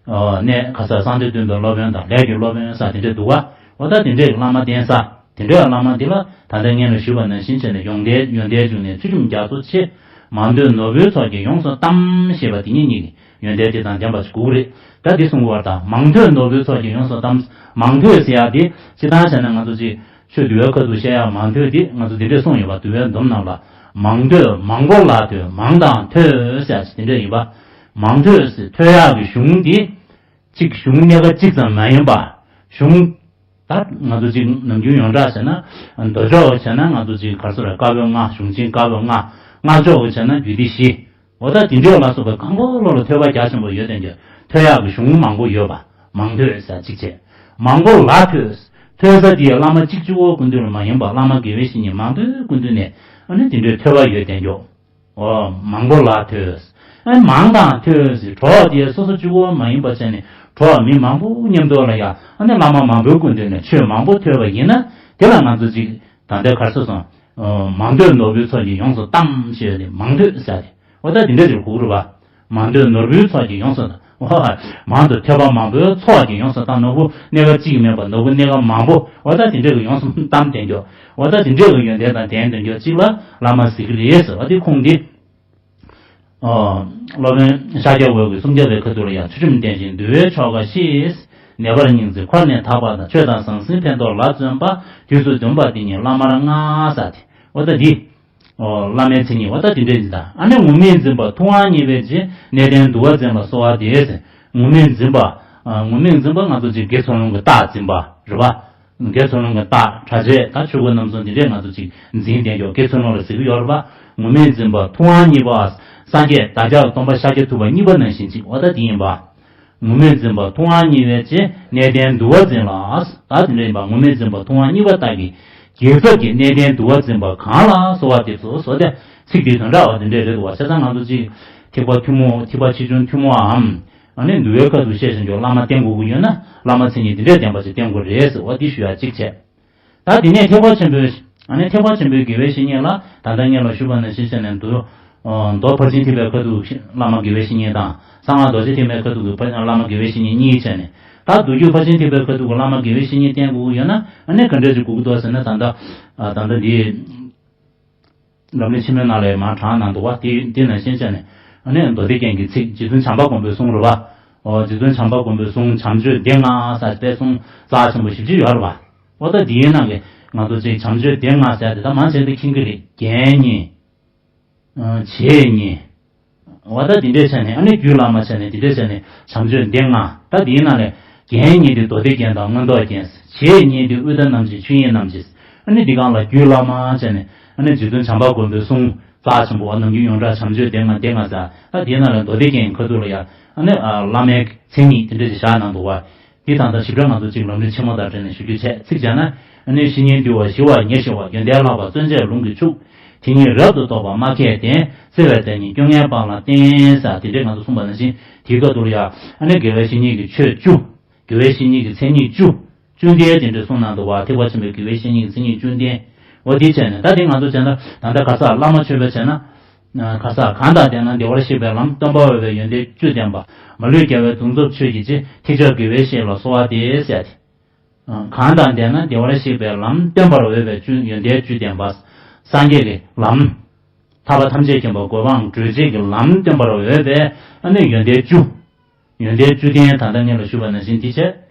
ཨོ། གནས་ག་ས་གསང་བདེ་སྟོན་པའི་སློབ་དཔོན་དང་ལས་ཀྱི་སློབ་དཔོན་ས་དེ་འདྲས་འདུག་བ། འོ་ད་དེ་འདྲས་ཀྱི་བླ་མ་བསྟེན་ས། དེ་འདྲའི་བླ་མ་འདི་ལ་ད་ལྟ་ངས་ལ་ཞུས་པ་ནང་བཞིན་བྱས་ནས་ཡོན་ཏན་ཡོན་ཏན་འབྱུང་གནས་ཚུལ་ཁྲིམས་རྒྱ་མཚོ་ཆེ། མང་ཐོས་ནོར་བུའི་ཚོགས་ཀྱིས་ཡོངས་སུ་གཏམས་ཞེས་པ་དེ་ཉིད་གཉིས་ཀྱི་ཡོན་ཏན་དེ་དང་ལྡན་པ་ཞིག་དགོས་ཀྱི་རེད། ད་འདི་གསུང་གི་བར་དང་། མང་ཐོས་ནོར་བུའི་ཚོགས་ཀྱིས་ཡོངས་སུ་གཏམས། མང་ཐོས་ཟེར་ཡག་འདི་སྤྱིར་བཏང་བྱས་ན་ང་ཚོ་ཅིག་ཆོས་འདུལ་བའི་ཁ་ཐུག་བཤད་ཡག་མང་ཐོས་འདི་ང་ཚོ་འདི་འདྲས་གསུངས་ཡོད་པ། འདུལ་བའི་སྡོམ་ནང་ལ། མང་ཐོས་མང་པོ་ལ་ཐོས། མང་དང་ཐོས་ཟེར་ཡག་ཅིག་དེ་འདྲས་ཡིན་པ། མང་ཐོས་ཟེར་ཐོས་ཡག་གི་གཞུང་འདི། གཅིག་གཞུང་གཉིས་ཀ་གཅིག་ཙམ་མ་ཡིན་པ། གཞུང་། ད་ང་ཚོ་གཅིག་ནམ་རྒྱུན་ཡོངས་གྲགས་བྱས་ན། མདོ་ཕྱོགས་བྱས་ན་ང་ཚོ་གཅིག་ག་རེ་ཟེར་རེད། བཀའ་པོད་ལྔ། གཞུང་ཆེན་བཀའ་པོད་ལྔ། སྔགས་ཕྱོགས་བྱས་ན་རྒྱུད་སྡེ་བཞི། འོ་ད་དེ་འདྲས་ལ་སོགས་པའི་གང་པོ་ལོ་ལ་ཐོས་པ་རྒྱ་ཆེན་པོ་ཡོད་དེ་འདྲས། ཐོས་ཡག་གི་གཞུང་མང་པོ་ཡོད་པ། མང་ཐོས་ཟེར་གཅིག་བྱས། མང་པོ་ལ་ཐོས། ཐོས་ས་དེའི་བླ་མ་གཅིག་གཅིག་པོ་ཀུན་འདུས་ལ་མ་ཡིན་པ་བླ་མ་དགེ་བའི་བཤེས་གཉེན་མང་པོའི་ཀུན་འདུས་ནས་ཨ་ནི་དེ་འདྲས་ཐོས་པ་ཡོད་དེ་འདྲས། འོ། མང་པོ་ལ་ཐོས། ཨ་ནི་མང་དང་ཐོས་ཟེར་གྲོགས་དེ་སོ་སོ་གཅིག་པོ་མ་ཡིན་པ་བྱས་ནས་གྲོགས་མི་མང་པོ་མཉམ་དུ་ལ་ཡ་ཨ་ནི་བླ་མ་མང་པོའི་ཀུན་འདུས་ནས་ཆོས་མང་པོ་ཐོས་པ་ཡིན་ན་དེ་ལ་ང་ཚོ་གཅིག་ད་ལྟའི་གར་སོ་སོང་། མང་ཐོས་ནོར་བུའི་ཚོགས་ཀྱིས་ཡོངས་སུ་གཏམས་ཞེས་ནི་མང་ཐོས་ཟེར་ཏེ། འོ་ད་དེ་འདྲ་ཅིག་གོ་གི་རེད་པ། མང་ཐོས་ནོར་བུའི་ཚོགས་ཀྱིས་ཡོངས་སུ། འོ། མང་དུ་ཐོས་པ་མང་པོའི་ཚོགས་ཀྱིས་ཡོངས་སུ་གཏམས། ནོར་བུ་སྣེ་ཁ་གཅིག་མེད་པ་ནོར་བུ་སྣེ་ཁ་མང་པོ་འོ་ད་དེ་འདྲ་གི་ཡོངས་སུ་གཏམས་དེ་འགྱོ། འོ་ད་དེ་འདྲ་གི་ཡོན་ཏན་དང་ལྡན་དེ་འགྱོ་གཅིག་ལ་བླ་མ་ཟེར་གི་རེད་ཟེར་བ་དེ་ཁུངས་འདི། ཨོ། སློབ་དཔོན་ཤཱཀྱ་འོད་ཀྱིས་སུམ་བརྒྱ་པའི་ཁ་ཐུག་ལ་ཡང་ཚུལ་ཁྲིམས་བསྟན་ཅིང་འདུལ་བའི་ཆོ་ག་བཞི། ནད་པར་སྙིང་བརྩེ་འཁོར་ནས་ཐར་པ་དང་། ཆོས་དང་ཟང་ཟིང་ཕན་འདོགས་ལ་བརྩོན་པ། དུས་སུ་འདོན་པ་འདི་ཉིད་བླ་མར་མངའ་ཟེར་ཏེ། འོ་ད་འདི། ཨོ། བླ་མའི་མཚན་ཉིད་འོ་ད་འདི་འདྲས་འདི་དང་ཨ་ནི་ངུར་སྨྲིག་འཛིན་པ་ཐུབ་དབང་བརྙེས་པའི་རྗེ། གནས་བརྟན་འདུལ་བ་འཛིན་ལ་གསོལ་བ་འདེབས། ངུར་སྨྲིག་འཛིན་པ། ངུར་སྨྲིག་འཛིན་པ་ང་ཚོ་ཅིག་དགེ་ཚུལ་སློང་གི་རྟགས་འཛིན་པ་རེད་པ། དགེ་ཚུལ་སློང་གི་རྟགས་གྲྭ་ཆས་དང་ཆོས་གོས་རྣམ་གསུམ་འདི་འདྲས་ང་ཚོ་ཅིག་འཛིན་བསྡད་ཀྱོག་དགེ་ཚུལ་སློང་ལ་ཟེར་གི་ཡོད་རེད་པ། ངུར་སྨྲིག་འཛིན་པ་ཐུབ་དབང་བརྙེས་པ། སངས་རྒྱས་བདག་ཅག་སྟོན་པ་ཤཱཀྱ་ཐུབ་པ་བརྙེས་པ་ནང་བཞིན་ཅིག་འོ་ད་འདི་ཡིན་པ། ངུར་སྨྲིག་འཛིན་པ་ཐུབ་དབང་བརྙེས་པའི་རྗེ། གནས་བརྟན་འདུལ་བ་འཛིན་ལ། ད་འདི་འདྲས་ཡིན་པ། ངུར་སྨྲིག་འཛིན་པ་ཐུབ་དབང་བརྙེས་པ་དག་གི། རྒྱལ་ཚབ་ཀྱི་གནས་བརྟན་འདུལ་བ་འཛིན་པ་གང་ལ་གསོལ་བ་འདེབས་སོ་ཟེར་ཏེ། ཚིག་འདིའི་དོན་དག་འོ་འདི་འདྲས་རེད་འདུག་པ། བྱས་ཙང་ང་ཚོ་ཅིག་ཐེག་པ་ཐུན་མོང་ཐེག་པ་ཆེ་ཆུང་ཐུན་མོང་འམ། ཨ་ནི་འདུལ་བའི་ཁ་ཐུག་བཤད་བཞིན་དུ་བླ་མ་བསྟེན་དགོས་ཀྱི་ཡོད་ན་བླ་མ་མཚན་ཉིད་འདི་འདྲས་ལྡན་པ་ཞིག་བསྟེན་དགོས་རེད་ཟེར་བ་འདི་ཞུ་ཡ་གཅིག་བྱས། ད་དེ་ནས་ཐེག་པ་ཆེན་པོའི། ཨ་ནི་ཐེག་པ་ཆེན་པོའི་དགེ་བའི་བཤེས་གཉེན་ལ་ད་ལྟ་སྔོན་ལ་ཞུས་པ་ནང་བཞིན་བྱས་ནས་འདུལ། མདོ་ཕར་ཕྱིན་ཐེག་པའི་ཁ་ཐུག་བླ་མ་དགེ་བའི་བཤེས་གཉེན་དང་གསང་སྔགས་རྡོ་རྗེ་ཐེག་པའི་ཁ་ཐུག་གི་བླ་མ་དགེ་བའི་བཤེས་གཉེན་གཉིས་བྱས་ནས། ད་མདོ་རྒྱུད་ཕར་ཕྱིན་ཐེག་པའི་ཁ་ཐུག་གི་བླ་མ་དགེ་བའི་བཤེས་གཉེན་བསྟེན་དགོས་ཀྱི་ཡོད་ན་ཨ་ནི་ག་འདྲས་ཅིག་དགོས་ཀྱི་འདུག་ཟེར་ན། ད་ལྟ་ད་ལྟ་འདི། ལམ་རིམ་ཆེན་མོའི་ནང་ལ་མར་དྲངས་གནང་འདུག་པ། དེ་དེ་ནང་བཞིན་བྱས་ནས་ཨ་ནི་མདོ་སྡེ་རྒྱན་གྱི་ཚིག་རྗེ་བཙུན་བྱམས་པ་མགོན་པོའི་གསུང་རེད་པ། ཨོ། རྗེ་བཙུན་བྱམས་པ་མགོན་པོའི་གསུང་བྱམས་ཆོས་སྡེ་ལྔ་ཟེར་པའི་གསུང་རྩ་ཆེན་པོ་བཞི་བཅུ་ཡོད་རེད་པ། ཨོ་ད་དེའི་ནང་གི་ང་ཚོ་ཅིག་བྱམས་ཆོས་སྡེ་ལྔ་ཟེར་དེ་ད་མང་ཆེ་འདི་མཁྱེན་གྱི་རེད། རྒྱན་གཉིས། བྱེད་གཉིས། འོ་ད་འདི་འདྲས་བྱས་ནས་ཨ་ནི་རྒྱུད་བླ་མ་བྱས་ནས་འདི་འདྲས་བྱས་ནས་བྱམས་ཆོས་སྡེ་ལྔ། ད་འདིའི་ནང་ནས་རྒྱན་གཉིས་དེ་མདོ་སྡེ་རྒྱན་དང་མངོན་རྟོགས་རྒྱན། བྱེད་གཉིས་དེ་དབུས་མཐའ་རྣམ་འབྱེད་ཆོས་དབྱིངས་རྣམ་འབྱེད། ཨ་ནི་འདི་སྒང་ལ་རྒྱུད་བླ་མ་བྱས་ནས་ཨ་ནི་རྗེ་བཙུན་བྱམས་པ་མགོན་པོའི་གསུང་རྩ་ཆེན་པོ་བ། ནམ་རྒྱུན་ཡོངས་གྲགས་བྱམས་ཆོས་སྡེ་ལྔ་སྡེ་ལྔ་ཟེར། ད་འདིའི་ནང་ལ་མདོ་སྡེ་རྒྱན་གྱི་ཁ་ཐུག་ལ་ཡང་ཨ་ནི་བླ་མའི་མཚན་ཉིད་དེ་འདྲས་ཞིག་བཞག་གནང་འདུག་པ། འདི་དང་ད་ཞིབ་ཕྲ་ང་ཚོ་གཅིག་ལམ་རིམ་ཆེན་མོ་དང་འབྲེལ་ནས་ཞུ་རྒྱུ་བྱས། ཚིག་བྱས་ན། ཨ་ནི་བཤེས་གཉེན་འདུལ་བ་ཞི་བ་ཉེར་ཞི་བ། ཡོན་ཏན་ལྷག་པ་བརྩོན་བཅས་ལུང་གིས་ཕྱུག་དེ་ཉིད་རབ་ཏུ་རྟོགས་པ་སྨྲ་མཁས་ལྡན། བརྩེ་བའི་བདག་ཉིད་སྐྱོ་ངལ་སྤངས་ལ་བསྟེན་ཟེར་དེ་འདྲས་ང་ཚོ་གསུངས་པ་ནང་བཞིན་དེའི་སྐབས་དུ་ལ་ཡང་ཨ་ནི་དགེ་བའི་བཤེས་གཉེན་གྱི་ཆོས་བཅུ། དགེ་བའི་བཤེས་གཉེན་གྱི་མཚན་ཉིད་བཅུ། བཅུ་ལྡན་དེ་འདྲས་གསུངས་གནང་འདུག་པ། ཐེག་པ་ཆེན་པོའི་དགེ་བའི་བཤེས་གཉེན་གྱི་མཚན་ཉིད་བཅུ་ལྡན། འོ་དེ་བྱས་ནས་ད་དེ་ང་ཚོ་བྱས་ན་ད་ལྟ་ག་ས་བླ་མ་མཆོད་པ་བྱས་ན། ག་ས་གང་དང་ལྡན་ན་བདེ་བར་གཤེགས་པའི་ལམ། སྟོན་པར་འོས་པའི་ཡོན་ཏན་བཅུ་ལྡན་པ། མ་ལུས་རྒྱལ་བའི་གདུང་འཚོབ་ཆོས་ཀྱི་རྗེ། ཐེག་མཆོག་དགེ་བའི་བཤེས་ལ་གསོལ་བ་འདེབས་ཟེར་ཏེ། གང་དང་ལྡན་ན་བདེ་བར་གཤེགས་པའི་ལམ། སྟོན་པར་འོས་པའི་བཅུ་ཡོན་ཏན་བཅུ་ལྡན་པ། སངས་རྒྱས་ཀྱི་ལམ། ཐར་པ་ཐམས་ཅད་མཁྱེན་པ་གོ་འཕང་བགྲོད་བྱེད་ཀྱི་ལམ་སྟོན་པར་འོས་པའི་ཨ་ནི་ཡོན་ཏན་བཅུ། ཡོན་ཏན་བཅུ་ལྡན་ད་ལྟ་སྔོན་ལ་ཞུས་པ་ནང་བཞིན་དེ་བྱས།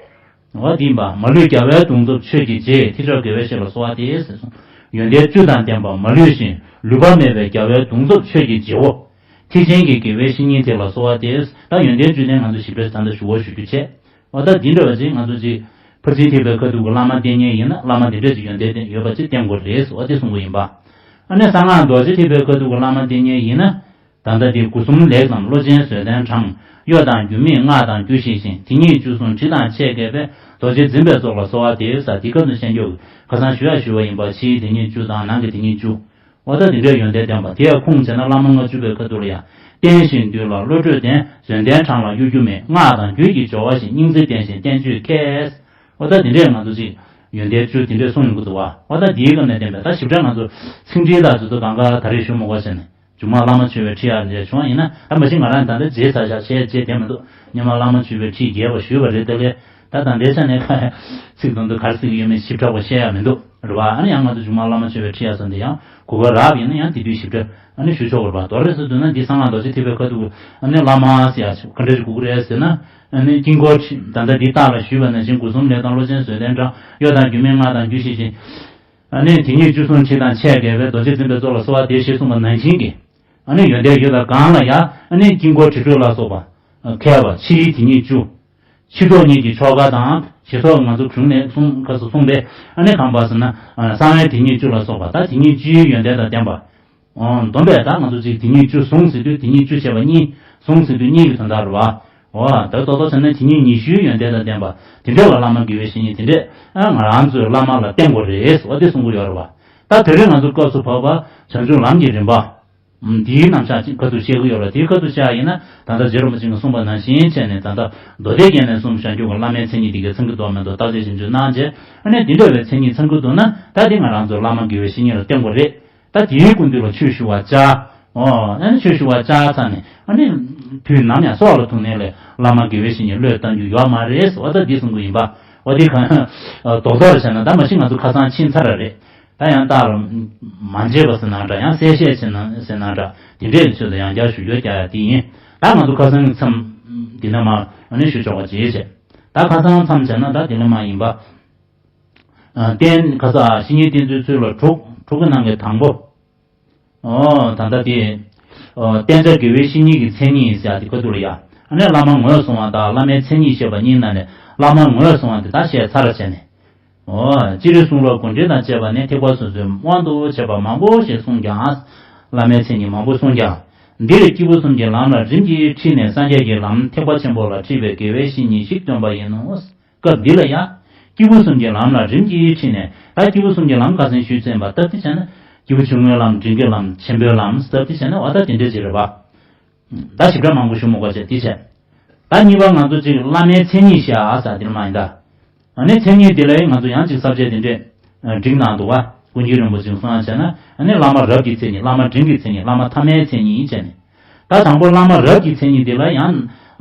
འོ་འདི་ཡིན་པ། མ་ལུས་རྒྱལ་བའི་གདུང་འཚོབ་ཆོས་ཀྱི་རྗེ། ཐེག་མཆོག་དགེ་བའི་བཤེས་ལ་གསོལ་བ་འདེབས་ཟེར་གསུངས། ཡོན་ཏན་བཅུ་དང་ལྡན་པ་མ་ལུས་ཤིང་ལུས་པ་མེད་པའི་རྒྱལ་བའི་གདུང་འཚོབ་ཆོས་ཀྱི་རྗེ་བོ། ཐེག་ཆེན་གྱི་དགེ་བའི་བཤེས་གཉེན་དེ་ལ་གསོལ་བ་འདེབས། ད་ཡོན་ཏན་བཅུ་ལྡན་ང་ཚོ་ཞིབ་ཕྲ་ད་ལྟ་ཞུ་བ་ཞུ་རྒྱུ་བྱས། འོ་ད་འདི་འདྲ་བ་ཅིག་ང་ཚོ་ཅིག་ཕར་ཕྱིན་ཐེག་པའི་ཁ་ཐུག་གི་བླ་མ་བསྟེན་མཁན་ཡིན་ན་བླ་མ་འདི་འདྲ་ཅིག་ཡོན་ཏན་ཡོད་པ་ཅིག་བསྟེན་དགོས་རེད་ཟེར་བ་དེ་གསུང་གི་ཡིན་པ། ཨ་ནི་གསང་སྔགས་རྡོ་རྗེ་ཐེག་པའི་ཁ་ཐུག་གི་བླ་མ་བསྟེན་མཁན་ཡིན་ན། ད་ལྟ་དེ་སྒོ་གསུམ་ལེགས་ཙམ་བློ་ཅན་བཟོད་ལྡན་དྲང་། གཡོ་དང་སྒྱུ་མེད་སྔགས་དང་རྒྱུད་ཤེས་ཤིང་། དེ་ཉིད་བཅུ་གསུམ་དྲི་དང་ཆས་བརྒྱད་པའི། རྡོ་རྗེ་འཛིན་པའི་ཚོགས་ལ་གསོལ་བ་འདེབས་ཟེར་དེ་སྐབས་སུ་བཤད་རྒྱུ་ཁ་སང་ཞུ་ཡ་ཞུ་བ་ཡིན་པ། ཕྱིའི་དེ་ཉིད་བཅུ་དང་ནང་གི་དེ་ཉིད་བཅུ། འོ་ད་དེ་འདྲའི་ཡོན་ཏན་ལྡན་པ་དེ་ཡང་ཁུངས་བྱས་ན་བླ་མ་ལྔ་བཅུ་པའི་ཁ་ཐུག་ལ་ཡང་། བསྟེན་ཞིང་འདུལ་ལ་བློ་གྲོས་ལྡན། བཟོད་ལྡན་དྲང་ལ་གཡོ་སྒྱུ་མེད། སྔགས་དང་རྒྱུད་ཀྱི་སྦྱོར་བ་ཞིག་སྙིང་བརྩེ་ལྡན་ཞིང་བསྟན་བཅོས་མཁས། འོ་ད་དེ་འདྲས་ང་ཚོ་ཅིག་ཡོན་ཏན་བཅུ་དེ་འདྲས་གསུངས་ཡོང་གི་འདུག་བ། འོ་ད་དེའི་སྐབས་ནས་བསྟན་པའི་ད་ཞིབ་ཕྲ་ང་ཚོ་ཚིག་འགྲེལ་དང་དེ་ཚོ་གང་ག་ད་རེས་ཞུ་མི་དགོས་བྱས་ནས། མཇུག་མ་བླ་མ་མཆོད་པའི་ཁྲིད་ཡག་འདྲ་བྱུང་བ་ཡིན་ན། ད་མ་གཞི་ང་རང་ད་ལྟ་རྗེས་ཚར་བཞག་བཤད་བྱེད་བསྡད་མི་འདུག་སྔོན་མ་བླ་མ་མཆོད་པའི་ཁྲིད་རྒྱས་པ་ཞུས་པ་རེད། དེ་ལས་ད་ད་ལྟའི་ཆ་ནས་ཁ་ཚིག་དོན་དུ་ག་རེ་ཟེར་གྱི་ཡོད་མེད་ཞིབ་ཕྲ་བ་བཤད་ཡག་མི་འདུག་རེད་བ། ཨ་ནི་ཡང་ང་ཚོ་མཇུག་མ་བླ་མ་མཆོད་པའི་ཁྲིད་ཡག་ཟེར་འདི་ཡང་གོ་སྐབས་རག་པ་ཡིན་ན་ཡང་དེ་དུས་ཞིབ་ཕྲ་ཨ་ནི་ཞུ་ཆོག་གི་རེད་བ། མདོར་རེ་ཟེར་འདོད་ན་འདི་གསང་སྔགས་རྡོ་རྗེ་ཐེག་པའི་ཁ་ཐུག་ཨ་ནི་བླ་མ་ཟེར་ཡག་ག་འདྲ་ཞིག་དགོས་ཀྱི་རེད་ཟེར་ན། ཨ་ནི་དཀྱིལ་འཁོར་ད་ལྟ་འདི་རྟགས་ལ་ཞུས་པ་ནང་བཞིན་སྒོ་གསུམ་ལེགས་དང་བློ་ཅན་བཟོད་ལྡན་དྲང་། གཡོ་དང་སྒྱུ་མའི་སྔགས་དང་རྒྱུད་ཤེས་ཤིང་། ཨ་ནི་དེ་ཉིད་བཅུ་གསུམ་དྲི་དང་ཆས་བརྒྱད་པའི། རྡོ་རྗེ་འཛིན་པའི་ཚོགས་ལ་གསོལ་བ་འདེབས་ཞེས་གསུངས་པ་ནང་བཞིན་གྱི། ཨ་ནི་ཡོན་ཏན་ཡོད་པའི་སྒང་ལ་ཡང་ཨ་ནི་དཀྱིལ་འཁོར་དྲི་བྲོ་ལ་སོགས་པ། མཁས་པ་ཕྱིའི་དེ་ཉིད་བཅུ། ཕྱི་ལྡོག་གཉིས་ཀྱི་ཆོ་ག་དང་ཞེས་སོགས་ང་ཚོ་གཞུང་ནས་གསུངས་ཁ་སོ་གསུངས་པས། ཨ་ནི་གང་པ་ཟེར་ན། གསང་བའི་དེ་ཉིད་བཅུ་ལ་སོགས་པ་ད་དེ་ཉིད་བཅུའི་ཡོན་ཏན་དང་ལྡན་པ། ཨོ་སྡོམ་པས་ད་ང་ཚོ་ཅིག་དེ་ཉིད་བཅུ་བཟུང་ཟེར་དུས་དེ་ཉིད་བཅུ་བྱས་པ་གཉིས་བཟུང་ཟེར་དུས་གཉིས་ཀྱི་དོན་དག་རེད་བ། ཨོ་ད་ཏོག་ཏོག་བྱས་ན་དེ་ཉིད་ཉི་ཤུའི་ཡོན་ཏན་དང་ལྡན་པ་དེ་འདྲ་ལ་བླ་མ་དགེ་བའི་བཤེས་གཉེན་དེ་འདྲས་ཨ་ང་རང་ཚོའི་བླ་མ་ལ་བསྟེན་དགོས་རེད་ཟེར་བ་དེ་གསུང་གི་ཡོད་རེད་བ། ད་དེ་རིང་ང་ཚོ་སྐབས་སུ་བབས་པ་བྱང་ཆུབ་ལམ་གྱི་རིམ་པ། འདིའི་རྣམ་གཞག་ཅིག་ཁ་ཐུག་བཤད་ཀྱི་ཡོད་ལ། དེའི་ཁ་ཐུག་བཤད་ཡིན་ན་ད་ལྟ་རྗེ་རིན་པོ་ཆེ་གིས་གསུངས་པ་ནང་བཞིན་བྱས་ནས་ད་ལྟ་མདོ་སྡེ་རྒྱན་ནས་གསུངས་བཞག་རྒྱུ་གི་བླ་མའི་མཚན་ཉིད་འདི་གའི་ཚང་གི་འདུག་མི་འདུག་བརྟག་དཔྱད་ཞིབ་འཇུག་གནང་རྗེས་ཨ་ནི་འདི་འདྲ་བའི་མཚན་ཉིད་ཚང་གི་འདུག་ན་ད་འདི་ང་རང་ཚོའི་བླ་མ་དགེ་བའི་བཤེས་གཉེན་ལ་བསྟེན་དགོས་རེད། ད་དེའི་སྐུ་མདུན་ལ་ཆོས་ཞུ་བར་བཅར། ཨོ་ཨ་ནི་ཆོས་ཞུ་བར་བཅར་ཚར་ནས་ཨ་ནི་དུས་ནམ་ཡང་སྲོག་ལ་ཐུག་ནས་ལས་བླ་མ་དགེ་བའི་བཤེས་གཉེན་བློས་བཏང་རྒྱུ་ཡོད་མ་རེད་ཟེར་བ་ད་འདི་གསུང་གི་ཡིན་པ། འོ་དེ་གང་རྡོག་རྡོག་བྱས་ན་ད་མ་གཞི་ང་ཚོ་ཁ་སང་ཕྱིན་ཚར་ར་རེད། ད་ཡང་ད་མ་མཇལ་བ་ཟེར་ན་འདྲ་ཡང་གསལ་བཤད་བྱེད་ན་ཟེར་ན་འདྲ་དེ་འདྲའི་ཆོས་དང་ཡང་བསྐྱར་ཞུ་རྒྱུ་རྒྱག་ཡ་དེ་ཡིན། ད་ང་ཚོ་ཁ་སང་གི་མཚམས་འདི་ན་མ་ཨ་ནི་ཞུ་ཆོག་པ་བྱེད་བྱས། ད་ཁ་སང་མཚམས་བྱས་ན་ད་དེ་ལས་མ་ཡིན་པ། ཨ་བསྟེན་ཁ་ས་བཤེས་གཉེན་བསྟེན་ཚུལ་ཚུལ་ལ་དྲུག་དྲུག་གི་ནང་གི་དང་པོ། ཨོ་ད་ལྟ་དེ། ཨོ་བསྟེན་བྱ་དགེ་བའི་བཤེས་གཉེན་གྱི་མཚན་ཉིད་ཟེར་ཡ་དེ་ཁ་ཐུག་ལ་ཡ། ཨ་ནི་བླ་མ་ངོས་བཟུང་བ་དང་བླ་མའི་མཚན་ཉིད་བཤད་པ་གཉིས་ནང་ནས་བླ་མ་ངོས་བཟུང་བ་དེ་དག་བཤད་ཚར་བྱས་ནས། ཨོ་སྤྱིར་གསུང་རབ་དགོངས་འགྲེལ་དང་བཅས་པ་ནས་ཐེག་པ་སོ་སོའི་དབང་དུ་བྱས་པ་མང་པོ་ཞིག་གསུངས་ཀྱང་། བླ་མའི་མཚན་ཉིད་མང་པོ་གསུངས་ཀྱང་། འདིར་སྐྱེས་བུ་གསུམ་གྱི་ལམ་ལ་རིམ་གྱིས་ཁྲིད་ནས་སངས་རྒྱས་ཀྱི་ལམ་ཐེག་པ་ཆེན་པོ་ལ་ཁྲིད་པའི་དགེ་བའི་བཤེས་གཉེན་ཞིག་སྟོན་པ་ཡིན་ནོ། སྐབས་འདི་ལ་ཡང་། སྐྱེས་བུ་གསུམ་གྱི་ལམ་ལ་རིམ་གྱིས་ཁྲིད་ནས་ད་སྐྱེས་བུ་གསུམ་གྱི་ལམ་ཁ་སང་ཞུས་ཚར་བ་སྟབས་བདེ་བྱས་ན། སྐྱེས་བུ་ཆུང་ངུའི་ལམ་འབྲིང་གི་ལམ་ཆེན་པོའི་ལམ་སྟབས་བདེ་བྱས་ན་འོ་ད་དེ་འདྲ་ཅིག་རེད་པ། ད་ཞིབ་ཕྲ་མང་པོ་ཞུ་མི་དགོས་བྱས་དེ་བྱས། ད་གཉིས་པ་ང་ཚོ་ཅིག་བླ་མའི་མཚན་ཉིད་བཤད་ཨ་ས་དེར་མ་ཡིན་ད། ཨ་ནི་མཚན་ཉིད་དེ་ལ་ང་ཚོ་ཡང་ཅིག་ས་བཅད་དེ་འདྲས་སྒྲིག་གནང་འདུག་བ། ཀུན་མཁྱེན་རིན་པོ་ཆེས་གསུངས་ཡ་བྱས་ན་ཨ་ནི་བླ་མ་རབ་ཀྱི་མཚན་ཉིད་བླ་མ་འབྲིང་གི་མཚན་ཉིད་བླ་མ་ཐ་མའི་མཚན་ཉིད་བྱས་ནས། ད་དང་པོ་བླ་མ་རབ་ཀྱི་མཚན་ཉིད་དེ་ལ་ཡང་།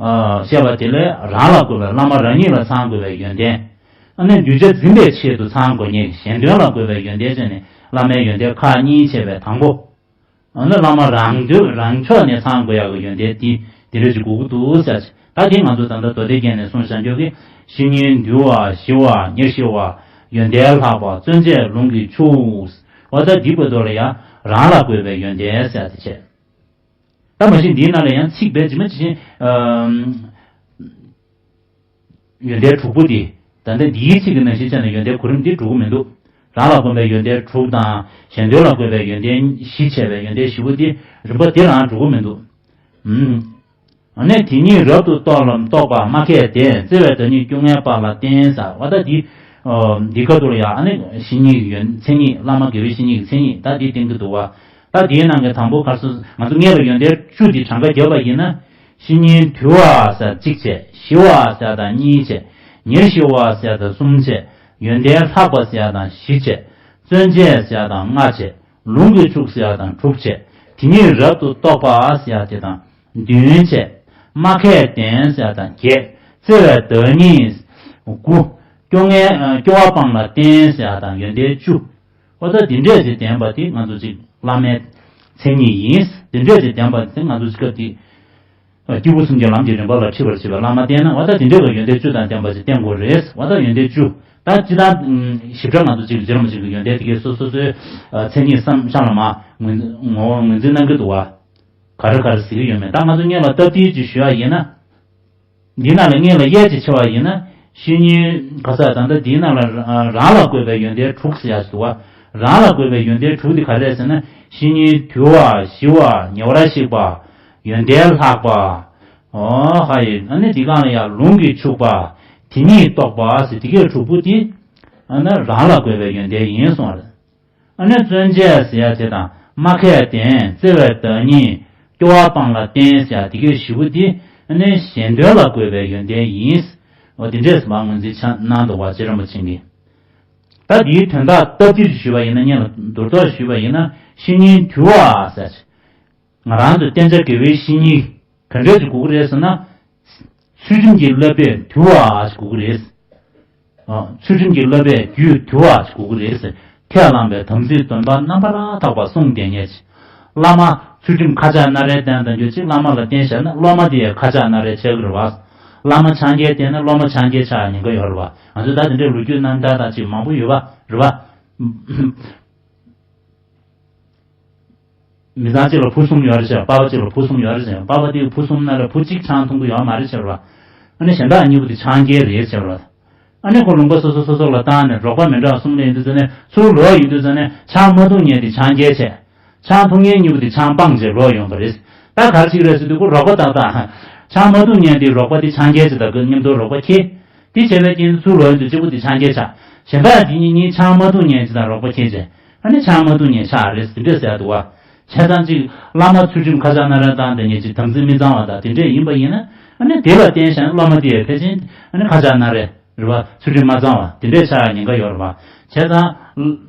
བཤད་པ་དེ་ལས་རང་ལ་དགོས་པའི་བླ་མ་རང་ཉིད་ལ་ཚང་དགོས་པའི་ཡོན་ཏན། ཨ་ནི་གདུལ་བྱ་འཛིན་པའི་ཆེད་དུ་ཚང་དགོས་ངེས་གཞན་དོན་ལ་དགོས་པའི་ཡོན་ཏན་བྱས་ནས་བླ་མའི་ཡོན་ཏན་ཁག་གཉིས་བྱས་པའི་དང་པོ། ཨ་ནི་བླ་མ་རང་འདོད་རང་ཕྱོགས་ནས་ཚང་དགོས་ཡག་གི་ཡོན་ཏན་དེ་དེ་འདྲ་ཞིག་དགོས་ཀྱི་འདུག་ཟེར། ད་དེ་ང་ཚོ་ད་ལྟ་མདོ་སྡེ་རྒྱན་ནས་གསུངས་བཞག་རྒྱུ་གི་བཤེས་གཉེན་འདུལ་བ་ཞི་བ་ཉེར་ཞི་བ་ཡོན་ཏན་ལྷག་པ་བརྩོན་བཅས་ལུང་གི་ཕྱུགས། འོ་ད་འདི་བར་དོ་ལ་ཡང་རང་ལ་དགོས་པའི་ཡོན་ཏན་ཟེར་དེ་བྱས། ད་མ་གཞི་འདིའི་ནང་ལ་ཡང་ཚིག་རྦད་ཇི་མ་ཇི་བཞིན། ཡོན་ཏན་དྲུག་པོ་དེ། ད་ལྟ་འདིའི་ཚིག་གི་ནང་བཞིན་བྱས་ན་ཡོན་ཏན་གོ་རིམ་འདི་འགྲོ་གི་མི་འདུག་རང་ལ་དགོས་པའི་ཡོན་ཏན་དྲུག་དང་གཞན་དོན་ལ་དགོས་པའི་ཡོན་ཏན་བཞི་བྱས་པའི་ཡོན་ཏན་བཞི་པོ་དེ་རིམ་པ་དེ་རང་འགྲོ་གི་མི་འདུག་ཨུམ། ཨ་ནི་དེ་ཉིད་རབ་ཏུ་རྟོགས་ལ་རྟོགས་པ་སྨྲ་མཁས་ལྡན། བརྩེ་བའི་བདག་ཉིད་སྐྱོ་ངལ་སྤངས་ལ་བརྟེན་ཟེར་བ་ད་འདི། འདི་ཁ་ཐུག་ལ་ཡང་ཨ་ནི་བཤེས་གཉེན་གྱི་ཡོན་མཚན་ཉིད་བླ་མ་དགེ་བའི་བཤེས་གཉེན་གྱི་མཚན་ཉིད་ད་འདི་བསྟན་གྱི་འདུག་བ། ད་འདིའི་ནང་གི་དང་པོ་ག་རེ་ཟེར་ང་ཚོ་སྔོན་ལ་ཡོན་ཏན་བཅུ་འདི་གྲངས་ཀ་བརྒྱབ་པ་ཡིན་ན། བཤེས་གཉེན་དུལ་བ་ཟེར་གཅིག་བྱས། ཞི་བ་ཟེར་དང་གཉིས་བྱས། ཉེར་ཞི་བ་ཟེར་དང་གསུམ་བྱས། ཡོན་ཏན་ལྷག་པ་ཟེར་དང་བཞི་བྱས། བརྩོན་བཅས་ཟེར་དང་ལྔ་བྱས། ལུང་གི་ཕྱུགས་ཟེར་དང་དྲུག་བྱས། དེ་ཉིད་རབ་ཏུ་རྟོགས་པ་ཟེར་དེ་དང་བདུན་བྱས། སྨྲ་མཁས་ལྡན་ཟེར་དང་བརྒྱད། བརྩེ་བའི་བདག་ཉིད་དགུ། སྐྱོ་ངལ་སྐྱོ་བ་སྤངས་ལ་བརྟེན་ཟེར་དང་ཡོན་ཏན་བཅུ། འོ་ད་འདི་འདྲས་ཅིག་ལྡན་པ་དེ་ང་ཚོ་ཅིག་བླ་མའི་མཚན་ཉིད་ཡིན། འདི་འདྲས་ཅིག་ལྡན་པ་དེ་ང་ཚོ་ཅིག་སྐབས་དེ། སྐྱེས་བུ་གསུམ་གྱི་ལམ་གྱི་རིམ་པ་ལ་ཁྲིད་པར་བྱེད་པའི་བླ་མ་བསྟེན་ན་འོ་ད་དེ་འདྲས་ཀྱི་ཡོན་ཏན་བཅུ་དང་ལྡན་པ་ཅིག་བསྟེན་དགོས་རེད། འོ་ད་ཡོན་ཏན་བཅུ། ད་སྤྱིར་བཏང་ཞིབ་ཕྲ་ང་ཚོ་ཅིག་རྗེ་རིན་པོ་ཆེ་གི་ཡོན་ཏན་དེ་གའི་སོ་སོ་སོའི་མཚན་ཉིད་བསམ་ཤ་ལ་མ་ངོས་ངོས་འཛིན་གནང་གི་འདུག་བ། ག་རེ་ག་རེ་ཟེར་གྱི་ཡོད་མེད་ད་ང་ཚོ་སྔོན་ལ་སྟབས་བདེ་ཅིག་ཞུ་ཡ་ཡིན་ན། འདི་ནང་ལ་སྔོན་ལ་དབྱེ་ཅིག་ཕྱེ་བ་ཡིན་ན། བཤེས་གཉེན་ག་ས་ད་ལྟ་འདིའི་ནང་ལ་རང་ལ་དགོས་པའི་ཡོན་ཏན་དྲུག་ཟེར་ཡ་ཞིག་འདུག་བ། རང་ལ་དགོས་པའི་ཡོན་ཏན་དྲུག་དེ་ག་རེ་རེད་ཟེར་ན། བཤེས་གཉེན་དུལ་བ་ཞི་བ་ཉེ་བར་གཤེགས་པ། ཡོན་ཏན་ལྷག་པ། ཨོ་ཧ་ཡི་ཨ་ནི་འདི་གང་ལ་ཡ་ལུང་གིས་ཕྱུག་པ། དེ་ཉིད་རྟོགས་པ་ཟེར་དེ་གའི་དྲུག་པོ་དེ། ཨ་ན་རང་ལ་དགོས་པའི་ཡོན་ཏན་ཡིན་གསུངས་པ་རེད། ཨ་ནི་བརྩོན་བཅས་ཟེར་ཡ་དེ་དང་སྨྲ་མཁས་ལྡན་བརྩེ་བའི་བདག་ཉིད་སྐྱོ་བ་སྤངས་ལ་བརྟེན་ཟེར་ཡ་དེ་གའི་བཞི་པོ་དེ་ཨ་ནི་གཞན་དོན་ལ་དགོས་པའི་ཡོན་ཏན་ཡིན། འོ་དེ་འདྲས་མ་ངོས་འཛིན་ཆ་གནང་འདུག་བ་རྗེ་རིན་པོ་ཆེ་གིས། ད་དེའི་དོན་དག་སྟབས་བདེ་ཞུས་པ་ཡིན་ན་སྔོན་ལ་མདོར་བསྡུས་ཞུས་པ་ཡིན་ན་བཤེས་གཉེན་དུལ་བ་ཟེར། ང་རང་ཚོ་བསྟེན་བྱ་དགེ་བའི་བཤེས་གཉེན་ག་འདྲས་ཅིག་དགོས་ཀྱི་རེད་ཟེར་ན། ཚུལ་ཁྲིམས་ཀྱི་བསླབ་པས་དུལ་བ་ཞིག་དགོས་ཀྱི་རེད། ཨ། ཚུལ་ཁྲིམས་ཀྱི་བསླབ་པས་རྒྱུད་དུལ་བ་ཞིག་དགོས་ཀྱི་རེད། ཁས་བླངས་པའི་དམ་ཚིག་སྡོམ་པ་རྣམ་པར་དག་པ་བསྲུང་བསྡད་མཁན་ཅིག་བླ་མ་ཚུལ་ཁྲིམས་ཁ་ཕྱག་སྣ་རལ་བསྟན་དང་རྒྱུ་ཅིག་བླ་མ་ལ་བརྟེན་བཞག་ན་སློབ་མ་དེ་ཡང་ཁ་ཕྱག་སྣ་རལ་ཆགས་ཀྱི་རེད་བ། བླ་མ་ཆང་རྐྱལ་བསྟེན་ན་སློབ་མ་ཆང་རྐྱལ་ཆགས་ཉེན་ཁ་ཡོད་རེད་བ། ང་ཚོས་ད་དེ་འདྲའི་ལོ་རྒྱུས་རྣམ་ཐར་དང་ཅིག་མང་པོ་ཡོད་པ་རེད་བ། མི་ཚང་གཅིག་ལ་བུ་གསུམ་ཡོད་རེད་ཟེར། པ་ཕ་གཅིག་ལ་བུ་གསུམ་ཡོད་རེད་ཟེར། པ་ཕ་དེའི་བུ་གསུམ་ནང་ལ་བུ་གཅིག་ཆང་འཐུང་གི་ཡོད་མ་རེད་ཟེར་བ། ཨ་ནི་གཞན་དག་གཉིས་པོ་དེ་ཆང་རྐྱལ་རེད་ཟེར་བ། ཨ་ནི་ཁོ་ལུང་པ་སོ་སོ་སོ་སོ་ལ་བཏང་ནས་རོགས་པ་མི་འདྲ་བ་གསུམ་ལ་ཡིན་དུས་ཙ་ནས་ཚུར་ལོག་ཡོང་དུས་ཙ་ནས་ཆང་མ་འཐུང་མཁན་དེ་ཆང་རྐྱལ་བྱས། ཆང་འཐུང་མཁན་གཉིས་པོ་དེ་ཆང་སྤངས་བྱས་ལོག་ཡོང་བ་རེད། ད་ག་རེ་བྱེད་ཀྱི་རེད་ཟེར་དུས་ཁོ་རོགས་པ་ཏག་ཏག་ཆང་མ་འཐུང་མཁན་དེ་རོགས་པ་དེ་ཆང་རྐྱལ་ཅིག་དང་མཉམ་དུ་རོགས་པ་ཁྱེར། དེ་བྱས་པའི་རྐྱེན་ཚུར་ལོག་ཡོང་དུས་གཅིག་པུ་དེ་ཆང་རྐྱལ་ཆགས། གཞན་པ་དེ་གཉིས་གཉིས་ཆང་མ་འཐུང་མཁན་ཅིག་དང་རོགས་པ་ཁྱེར་བྱས། ཨ་ནི་ཆང་མ་འཐུང་མཁན་ཆགས་རེད་དེ་འདྲས་ཟེར་ཡ་འདུག་བ། བྱས་ཙང་ཅིག་བླ་མ་ཚུལ་ཁྲིམས་ཁ་ཆག་སྣ་རལ་བཏང་དེ་ཉིད་ཅིག་དམ་ཚིག་མི་གཙང་བ་དང་དེ་འདྲས་ཡིན་པ་ཡིན་ན། ཨ་ནི་དེ་ལ་བརྟེན་བྱས་ན་སློབ་མ་དེ་ཡང་ཕལ་ཆེར་ཨ་ནི་ཁ་ཆག་སྣ་རལ་རེད་བ། ཚུལ་ཁྲིམས་མ་གཙང་བ་དེ་འདྲས་ཆགས་ཡ་ཉེན་ཁ་ཡོད་རེད་བ། བྱས་ཙང་།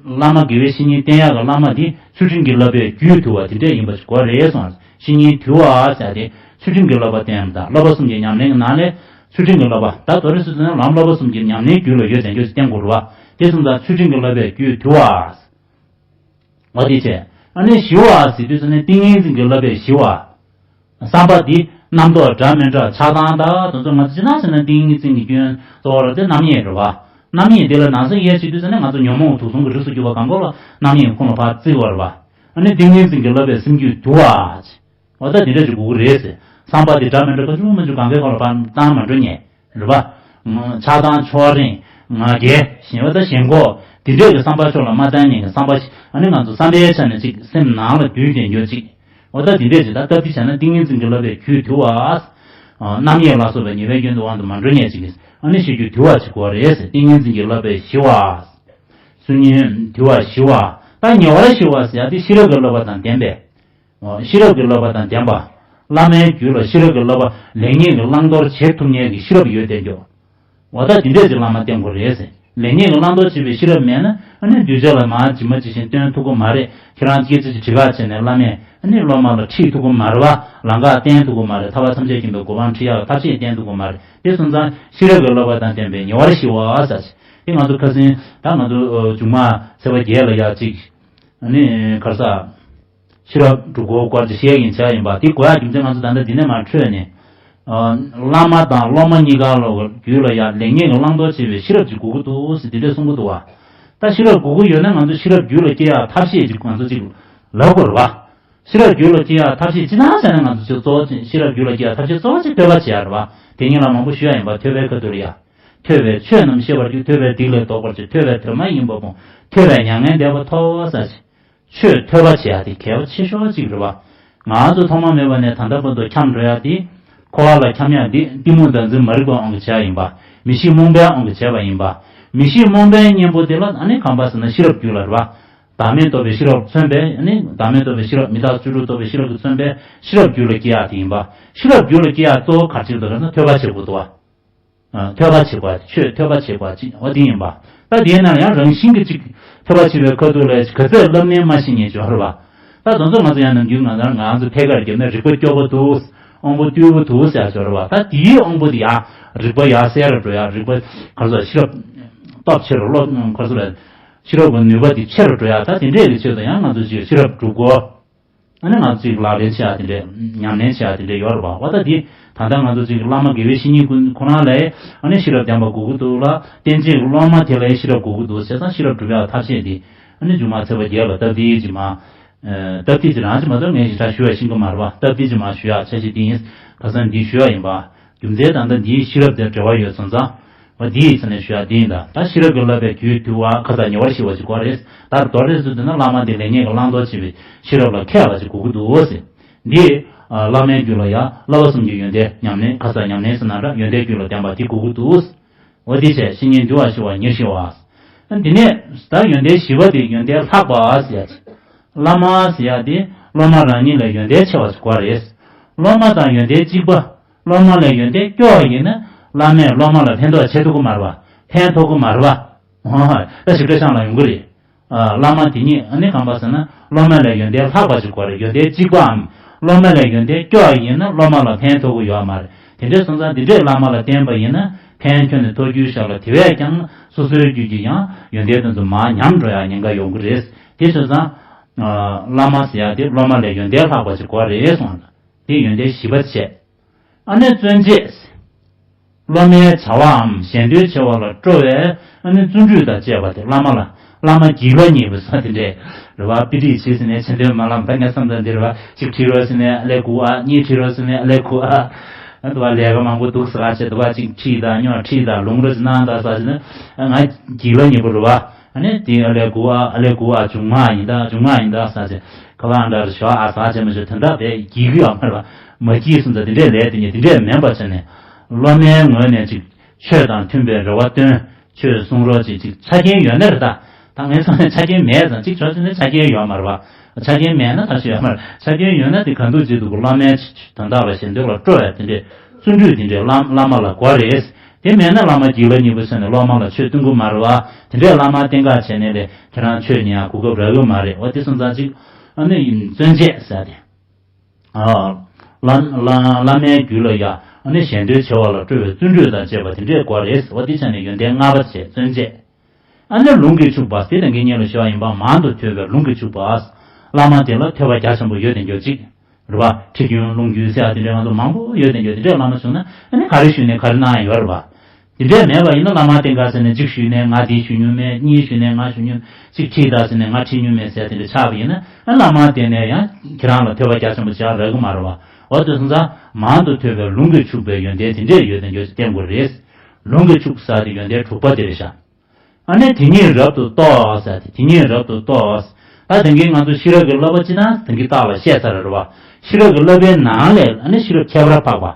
བླ་མ་དགེ་བའི་བཤེས་གཉེན་བསྟེན་ཡག་གི་བླ་མ་དེ་ཚུལ་ཁྲིམས་ཀྱི་བསླབ་པའི་རྒྱུད་དུལ་བ་དེ་འདྲས་ཡིན་པ་ཞིག་དགོས་རེད་གསུངས། བཤེས་གཉེན་དུལ་བ་ཟེར་ཏེ་ཚུལ་ཁྲིམས་ཀྱི་བསླབ་པ་བསྟེན་ཡག་དང་བསླབ་པ་གསུམ་གྱི་ཉམས་ལེན་གྱི་ནང་ལས། ཚུལ་ཁྲིམས་ཀྱི་བསླབ་པ་ད་དོ་རེ་སུ་ཚོད་ན་ལམ་བསླབ་པ་གསུམ་གྱི་ཉམས་ལེན་རྒྱུད་ལ་ཡོད་དེ་འགྱུར་བསྟེན་དགོས་རེད་བ། དེ་སོང་ཙང་ཚུལ་ཁྲིམས་ཀྱི་བསླབ་པའི་རྒྱུད་དུལ་བ། འོ་དེ་བྱས། ཨ་ནི་ཞི་བ་ཟེར་དུས་ཙ་ནས་ཏིང་ངེ་འཛིན་གྱི་བསླབ་པའི་ཞི་བ། བསམ་པ་འདི་རྣམ་རྟོག་འདྲ་མི་འདྲ་ཆགས་སྡང་དང་དེ་ཚོ་ང་ཚོ་ཅི་ན་ཟེར་ན་ཏིང་ངེ་འཛིན་གྱི་སྐྱོན་གཙོ་བོ་ར་དེ་རྣམ་གཡེང་རེད་བ། རྣམ་གཡེང་འདི་ལ་ནང་གསེས་དབྱེ་བྱེད་དུས་ཙ་ནས་ང་ཚོ་ཉོན་མོངས་དུག་གསུམ་གྱི་རིགས་སུ་གྱུར་པ་གང་ག་ལ་རྣམ་གཡེང་ཁོང་ལ་ཕར་བརྩི་བར་བ། ཨ་ནི་ཏིང་ངེ་འཛིན་གྱི་བསླབ་པའི་སེམས་རྒྱུད་དུལ་བ། འོ་ད་འདི་འདྲ་ཞིག་དགོས་ཀྱི་རེད་ཟེར། བསམ་པ་འདི་འདྲ་མི་འདྲ་ག་ཅུང་མ་ཅུང་གང་གའི་ཁོང་ལ་ཕར་བཏང་མ་འགྲོ་ཉེ། རེད་པ། ཆགས་སྡང་ཕྱོགས་རིས་ང་རྒྱལ་ཞེན་པ་དང་ཞེན་ཁོག་འདི་འདྲས་ཀྱི་བསམ་པ་ཕྱོགས་ལ་མ་བཏང་ཉེ་གི་བསམ་པ་ཞིག་ཨ་ནི་ང་ཚོ་བསམ་པའི་ཆ་ནས་ཅིག་སེམས་ནང་ལ་འདུས་ཏེ་ཡོད་ཅིག་འོ་ད་འདི་འདྲས་ཅིག་ད་སྟབས་བདེ་བྱས་ན་ཏིང་ངེ་འཛིན་གྱི་བསླབ་པའི་རྒྱུད་དུལ་བ། རྣམ་གཡེང་ལ་སོགས་པའི་ཉེས་པའི་སྐྱོན་དུ་དབང་དུ་མ་འགྲོ་ཉེ་ཅིག་ཨ་ནི་ཤེས་རྒྱུད་དུལ་བ་ཅིག་དགོས་རེད་ཟེར། ཏིང་ངེ་འཛིན་གྱི་བསླབ་པའི་ཞི་བ། སུ་ཉིད་དུལ་བ་ཞི་བ། ད་ཉེ་བར་ཞི་བ་ཟེར་ཡ་དེ་ཤེས་རབ་ཀྱི་བསླབ་པ་དང་ལྡན་པས། ཤེས་རབ་ཀྱི་བསླབ་པ་དང་ལྡན་པ། བླ་མའི་རྒྱུད་ལ་ཤེས་རབ་ཀྱི་བསླབ་པ་ལེགས་ཉེས་ཀྱི་བླང་དོར་བྱེད་ཐུབ་མཁན་གྱི་ཤེས་རབ་ཡོད་བསྡད་རྒྱུ། འོ་ད་འདི་འདྲས་ཀྱི་བླ་མ་བསྟེན་དགོས་རེད་ཟེར། ལེགས་ཉེས་ཀྱི་བླང་དོར་བྱེད་པའི་ཤེས་རབ་མེད་ན་ཨ་ནི་གདུལ་བྱ་ལ་མར་ཇི་མ་ཇི་བཞིན་སྟོན་ཐུབ་ཀྱི་མ་རེད། ཁྱེད་རང་སྐད་ཆ་ཅིག་དྲི་ག་བྱས་ནས་བླ་མས་ཨ་ནི་སློབ་མ་ལ་ཁྲིད་ཐུབ་ཀྱི་མ་རེད་བ། ལམ་ཁ་བསྟན་ཐུབ་ཀྱི་མ་རེད། ཐར་པ་ཐམས་ཅད་མཁྱེན་པའི་གོ་འཕང་ཁྲིད་ཡག་ཐབས་ཤེས་བསྟན་ཐུབ་ཀྱི་མ་རེད། དེ་སོང་ཙང་ཤེས་རབ་ཀྱི་བསླབ་པ་དང་ལྡན་པའི་ཉེ་བར་ཞི་བ་ཟེར། དེ་ང་ཚོ་ཁ་སང་ད་ང་ཚོ་མཇུག་མ་ཚེས་པ་བརྒྱད་ལ་ཡག་ཅིག་ཨ་ནི་ག་རེ་ཟ། ཤེས་རབ་སྒྲུབ་དགོས་སྐོར་གྱི་བཤད་ཡིན་བྱ་ཡིན་པ་དེ་གོ་ཡག་རྒྱུ་མཚན་ང་ཚོ་ད་ལྟ་འདི་ནས་མར་འཕྲོས་ནས། བླ་མ་དང་སློབ་མ་གཉིས་ཀ་ལོ་རྒྱུད་ལ་ཡང་ལེགས་ཉེས་ཀྱི་བླང་དོར་བྱེད་པའི་ཤེས་རབ་ཅིག་དགོས་ཀྱི་འདུག་ཟེར་འདི་འདྲས་གསུང་གི་འདུག་བ། ད་ཤེས་རབ་དགོས་ཀྱི་ཡོད་ན་ང་ཚོ་ཤེས་རབ་རྒྱུད་ལ་སྐྱེ་ཡག་ཐབས་ཤེས་ཅིག་ང་ཚོ་ཅིག་ལབ་དགོས་རེད་བ། ཤེས་རབ་རྒྱུད་ལ་སྐྱེ་ཡག་ཐབས་ཤེས་ཅི་ལྟར་བྱས་ན་ང་ཚོ་ཅིག་གཙོ་བོ་ཅིག་ཤེས་རབ་རྒྱུད་ལ་སྐྱེ་ཡག་ཐབས་ཤེས་གཙོ་བོ་ཅིག་ཐོས་པ་བྱེད་ཡག་རེད་བ། དེ་ཉིད་ལ་མང་པོ་ཞུ་ཡག་ཡིན་པ་ཐོས་པའི་ཁ་ཐུག་ལ་ཡ། ཐོས་པས་ཆོས་རྣམས་ཤེས་པར་འགྱུར། ཐོས་པས་སྡིག་ལས་ལྡོག་པར་འགྱུར། ཐོས་པས་དོན་མ་ཡིན་པ་སྤོང་། ཐོས་པས་མྱ་ངན་འདས་པ་ཐོབ་ཟེར། ཆོས་ཐོས་པ་བྱེད་ཡག་དེ་གལ་པོ་ཆེ་ཤོས་གཅིག་རེད་བ། ང་ཚོ་ཐོག་མ་མེད་པ་ནས་ད་ལྟ་བར་དུ་འཁྱམས་འགྲོ་ཡག་དེ། འཁོར་བ་ལ་འཁྱམས་ཡག་དེ་གཏི་མུག་བདག་འཛིན་མ་རིག་པའི་དབང་གིས་བྱས་ཡིན་པ། མི་ཤེས་རྨོངས་པའི་དབང་གིས་བྱས་པ་ཡིན་པ། མི་ཤེས་རྨོངས་པའི་གཉེན་པོ་དེ་ལ་ཨ་ནི་གང་པ་ཟེར་ན་ཤེས་རབ་རྒྱུད་ལ་རེད་བ། བདག་མེད་རྟོགས་པའི་ཤེས་རབ་མཚོན་པས་ཨ་ནི་བདག་མེད་རྟོགས་པའི་ཤེས་རབ་མི་རྟག་བཅུ་དྲུག་རྟོགས་པའི་ཤེས་རབ་ཀྱིས་མཚོན་པའི་ཤེས་རབ་རྒྱུད་ལ་སྐྱེ་ཡག་དེ་ཡིན་པ། ཤེས་རབ་རྒྱུད་ལ་སྐྱེ་ཡག་གཙོ་བོ་ག་རེ་བྱེད་དགོས་འདུག་ཟེར་ན་ཐོས་པ་བྱེད་དགོས་འདུག་བ། ཐོས་པ་བྱེད་པ་ཆོས་ཐོས་པ་བྱེད་པ་ཅིག་འོ་དེ་ཡིན་པ། ད་དེའི་ནང་ཡང་རང་བཞིན་གྱི་ཅིག་ཐོས་པ་བྱེད་པའི་ཁ་ཐུག་ལ་ག་ཚད་བསླབ་ནས་མ་ཤེས་མཁན་ཅིག་ཡོད་རེད་བ། ད་དེ་ཚོ་ང་ཚོ་ཡང་ནམ་རྒྱུན་ང་ཚོ་ང་ཚོ་ཐད་ཀར་བརྒྱབ་ན་རིག་པ་སྐྱོ་པོ་འདུག་དབང་པོ་རྟུལ་པོ་འདུག་ཟེར་ཡག་ཅིག་ཡོད་རེད་བ། ད་དེའི་དབང་པོ་དེ་ཡང་རིག་པ་ཡར་གསལ་རུ་འགྲོ་ཡག་རིག་པ་ག་རེ་ཟེར་ཤེས་རབ་སྟོབས་ཆེ་རུ་སློབ་ག་རེ་ཟེར་ཤེས་རབ་ཀྱི་ནུས་པ་དེ་ཆེ་རུ་འགྲོ་ཡག་ད་དེ་འདྲས་ཀྱི་ཆེད་དུ་ཡང་ང་ཚོ་ཅིག་ཤེས་རབ་སྒྲུབ་དགོས། ཨ་ནི་ང་ཚོ་ཅིག་ལག་ལེན་བྱེད་ཡག་དེ་འདྲས་ཉམས་ལེན་བྱེད་ཡག་དེ་འདྲས་ཡོད་རེད་བ། འོ་ད་འདི་ད་ལྟ་ང་ཚོ་ཅིག་བླ་མ་དགེ་བའི་བཤེས་གཉེན་ཀུན་ཁོ་རང་ལ་ཨ་ནི་ཤེས་རབ་ལྡན་པ་དགོས་ཀྱི་འདུག་ལ། བསྟེན་བྱེད་ཀྱི་སློབ་མ་དེ་ལ་ཤེས་རབ་དགོས་ཀྱི་འདུག་བྱས་ཙང་ཤེས་རབ་སྒྲུབ་ཡག་ཐབས་ཤེས་འདི་ཨ་ནི་མཇུག་མ་ཚེས་པ་བརྒྱད་ལ་སྟབས་བདེ་ཅིག་མ། སྟབས་བདེ་ཅིག་རང་ཅིག་མ་གཏོགས་ངས་ཞེ་དྲག་ཞུ་ཡག་ཤེས་ཀྱི་མ་རེད་བ། སྟབས་བདེ་ཅིག་མ་ཞུ་ཡག་འཆར་གཞི་འདི་ཡིན། ཁ་སང་འདི་ཞུ་ཡག་ཡིན་པ། རྒྱུ་མཚན་ད་ལྟ་འདིའི་ཤེས་རབ་དེར་འབྲེལ་བ་ཡོད་སོང་ཙང་། འོ་འདིའི་ཆ་ནས་ཞུ་ཡག་འདི་ཡིན་ད། ད་ཤེས་རབ་ཀྱི་བསླབ་པའི་རྒྱུད་དུལ་བ་ཁ་ཚ་ཉེ་བར་ཞི་བ་ཞིག་དགོས་རེད། ད་མདོར་ན་ཟེར་དུས་ན་བླ་མ་འདི་ལེགས་ཉེས་ཀྱི་བླང་དོར་བྱེད་པའི་ཤེས་རབ་ལ་མཁས་པ་ཞིག་དགོས་ཀྱི་འདུག་ཟེར། འདི། བླ་མའི་རྒྱུད་ལ་ཡང་བསླབ་པ་གསུམ་གྱི་ཡོན་ཏན་ཉམས་ལེན་ཁ་ཚ་ཉམས་ལེན་ཟེར་ན་འདྲ་ཡོན་ཏན་རྒྱུད་ལ་ལྡན་པ་འདི་དགོས་ཀྱི་འདུག་འོ་འདི་བྱས་བཤེས་གཉེན་དུལ་བ་ཞི་བ་ཉེར་ཞི་བ། འདི་ནས་ད་ཡོན་ཏན་བཞི་པ་དེ་ཡོན་ཏན་ལྷག་པ་ཟེར་ཡ་ཅིག་བླ་མ་ཟེར་ཡ་དེ་སློབ་མ་རང་ཉིད་ལས་ཡོན་ཏན་ཆེ་བ་ཞིག་དགོས་རེད། སློབ་མ་དང་ཡོན་ཏན་གཅིག་པ། སློབ་མ་ལས་ཡོན་ཏན་སྐྱོ་བ་ཡིན་ན་བླ་མས་སློབ་མ་ལ་ཕན་ཐོགས་བྱེད་ཐུབ་ཀྱི་མ་རེད་བ། ཕན་ཐོགས་ཀྱི་མ་རེད་བ། ད་ཞིབ་ཕྲ་ཤང་ལ་ཡོང་གི་རེད། བླ་མ་དེ་ཉིད་ཨ་ནི་གང་པ་ཟེར་ན་སློབ་མ་ལས་ཡོན་ཏན་ལྷག་པ་ཞིག་དགོས་རེད། ཡོན་ཏན་གཅིག་པའམ་སློབ་མ་ལས་ཡོན་ཏན་སྐྱོ་བ་ཡིན་ན་སློབ་མ་ལ་ཕན་ཐོགས་ཀྱི་ཡོད་མ་རེད། དེ་འདྲས་སོང་ཙང་འདི་འདྲས་བླ་མ་ལ་བརྟེན་པ་ཡིན་ན་ཕན་ཁྱོན་ནས་ཐོགས་རྒྱུའི་ཞག་ལ་དེ་བས་ཀྱང་སོ་སོའི་རྒྱུད་ཀྱི་ཡང་ཡོན་ཏན་དེ་ཚོ་མར་ཉམས་འགྲོ་ཡག་ཉེན་ཁ་ཡོང་གི་རེད། དེ་སོང་ཙང་། བླ་མ་ཟེར་ཡག་དེ་སློབ་མ་ལས་ཡོན་ཏན་ལྷག་པ་ཞིག་དགོས་རེད་གསུངས་ལ། དེ་ཡོན་ཏན་བཞི་པ་བྱས། ཨ་ནི་བརྩོན་བཅས། སློབ་མའི་བྱ་བའམ་གཞན་དོན་ཆེ་བ་ལ་སྤྲོ་བས་ཨ་ནི་བརྩོན་འགྲུས་དང་བཅས་པ་དེ་བླ་མ་ལ་བླ་མ་བགྱིས་པ་ཉེས་པའི་ས་དེ་འདྲས་རེད་བ། དཔེ་ཁྲིད་བྱེད་ཟེར་ནས་ཆེ་འདོན་མ་ལམ་ད་ངས་བསམ་ད་འདི་རེད་བ། གཅིག་ཁྲིད་རོགས་ཟེར་ནས་ཨ་ལས་སྒུག་ཨ། གཉིས་ཁྲིད་རོགས་ཟེར་ནས་ཨ་ལས་སྒུག་ཨ། ཨ་དུ་བ་ལས་ཀ་མང་པོ་འདུག་ཟེར་ཨ་བྱས་དུ་བ་གཅིག་ཁྲིད་དང་སྙོག་ཁྲིད་དང་ལུང་རོགས་ཟེར་གནང་དང་ཟེར་ཟེར་ནས་ང་བགྱིས་པ་ཉེས་པོ་རེད་བ། ཨ་ནི་དེ་ཨ་ལས་སྒུག་ཨ། ཨ་ལས་སྒུག་ཨ། མཇུག་མ་ཡིན་ད་མཇུག་མ་ཡིན་ད་ཟེར་ཟེར། ལ་འདྲ་ཞོ་ཨ་ས་ཆེ་མ་ཞོ་དོན་དག་པས་གྱིས་གི་ཡོད་མ་རེད་པ། མ་གྱིས་སོང་ཙང་དེ་འདྲས་ལས་དེ་ཉིད་དེ་འདྲས་མིན་པ་བྱས་ནས་སློབ་མའི་ངོས་ནས་ཅིག་ཆོས་དང་མཐུན་པའི་རེ་བ་བཏོན། ཆོས་གསུང་རོགས་ཅིག་ཅིག་ཆ་རྐྱེན་ཡོད་ན་རེད་ད། ད་ངས་སོང་ནས་ཆ་རྐྱེན་མེད་ཙང་ཅིག་ཆོག་ཅིག་ནས་ཆ་རྐྱེན་ཡོད་མ་རེད་པ། ཆ་རྐྱེན་མེད་ན་ད་ཞུ་ཡོད་མ་རེད། ཆ་རྐྱེན་ཡོད་ན་དེ་ག་འདུག་ཅིག་འདུག་སློབ་མའི་དོན་དག་ལ་ཞེ་འདོད་ལ་སྤྲོ་བས་དེ་འདྲས་བརྩོན་འགྲུས་དེ་འདྲས་བླ་བླ་མ་ལ་དགོས་རེད། དེ་མེད་ན་བླ་མ་སྒྱིད་ལ་གཉིས་པོ་ཟེར་ནས་སློབ་མ་ལ་ཆོས་སྟོན་གི་མ་རེད་བ། དེ་འདྲས་བླ་མ་བསྟེན་ག་བྱས་ནས་ལས་ཁྱེད་རང་ཆོས་ཉན་ཡ་གོ་སྐབས་རག་གི་མ་རེད་བ། དེ་སོང་ཙང་ཅིག་ཨ་ནི་བརྩོན་བཅས་ཟེར་ཏེ། ཨ། བླ་བླ་བླ་མའི་རྒྱུད་ལ་ཡ་ཨ་ནི་ཞལ་འདོན་བྱེད་པ་ལ་སྤྲོ་བའི་བརྩོན་འགྲུས་དང་བཅས་པ་དེ་འདྲས་དགོས་རེད་ཟེར་བ། དེ་ཆ་ནས་ཡོན་ཏན་ལྔ་པ་བྱས་བརྩོན་བཅས། ཨ་ནི་ལུང་གིས་ཕྱུག་པ་དེ་ལ་ངེད་གཉིས་ལ་ཞུ་བ་ཡིན་པ། མང་དུ་ཐོས་པའི་ལུང་གིས་ཕྱུག་པ། བླ་མ་དེ་ལ་ཐོས་པ་རྒྱ་ཆེན་པོ་ཡོད་དེ་འགྱོ་ཅིག་རེད་པ། ཁྲིད་རྒྱུན་ལུང་རྒྱུན་ཟེར་ཡ་དེ་འདྲའི་ང་ཚོ་མང་པོ་ཡོད་དེ་འགྱོ་དེ་འདྲའི་བླ་མ་བྱུང་ན་ཨ་ནི་ག་རེ་ཞུས་ནས་ག་རེ་གནང་ཡ་ཡོད་རེད་པ། དེ་འདྲས་མེད་པ་ཡིན་ན་བླ་མ་བསྟེན་ག་ཟེར་ནས་གཅིག་ཞུས་ནས་ང་དེ་ཞུ་མྱོང་མེད། གཉིས་ཞུས་ནས་ང་ཞུ་མྱོང་། གཅིག་ཁྲིད་དང་ཟེར་ནས་ང་ཁྲིད་མྱོང་མེད་ཟེར་དེ་འདྲ་ཆགས་པ་ཡིན་ན་ཨ་བླ་མ་བསྟེན་ནས་ཡང་ཁྱེད་རང་ལ་ཐོས་པ་རྒྱ་ཆེན་པོ་ཅིག་རག་གི་མ་རེད་པ། འོ་དེ་སོང་ཙང་མང་དུ་ཐོས་པའི་ལུང་གིས་ཕྱུག་པའི་ཡོན་ཏན་དེ་འདྲས་ཡོད་དེ་འགྱོ་ཅིག་བསྟེན་དགོས་རེད། ལུང་གིས་ཕྱུག་ཟེར་དེ་ཡོན་ཏན་དྲུག་པ་དེ་རེད་ཤག་ཨ་ནི་དེ་ཉིད་རབ་ཏུ་རྟོགས་ཟེར་ཏེ། དེ་ཉིད་རབ་ཏུ་རྟོགས། ད་དེང་གི་ང་ཚོ་ཤེས་རབ་ཀྱི་བསླབ་པ་སྤྱི་དང་དེང་གི་རྟགས་ལ་བཤད་ཚར་རེད་བ། ཤེས་རབ་ཀྱི་བསླབ་པའི་ནང་ལས་ཨ་ནི་ཤེས་རབ་ཁྱད་པར་འཕགས་པ།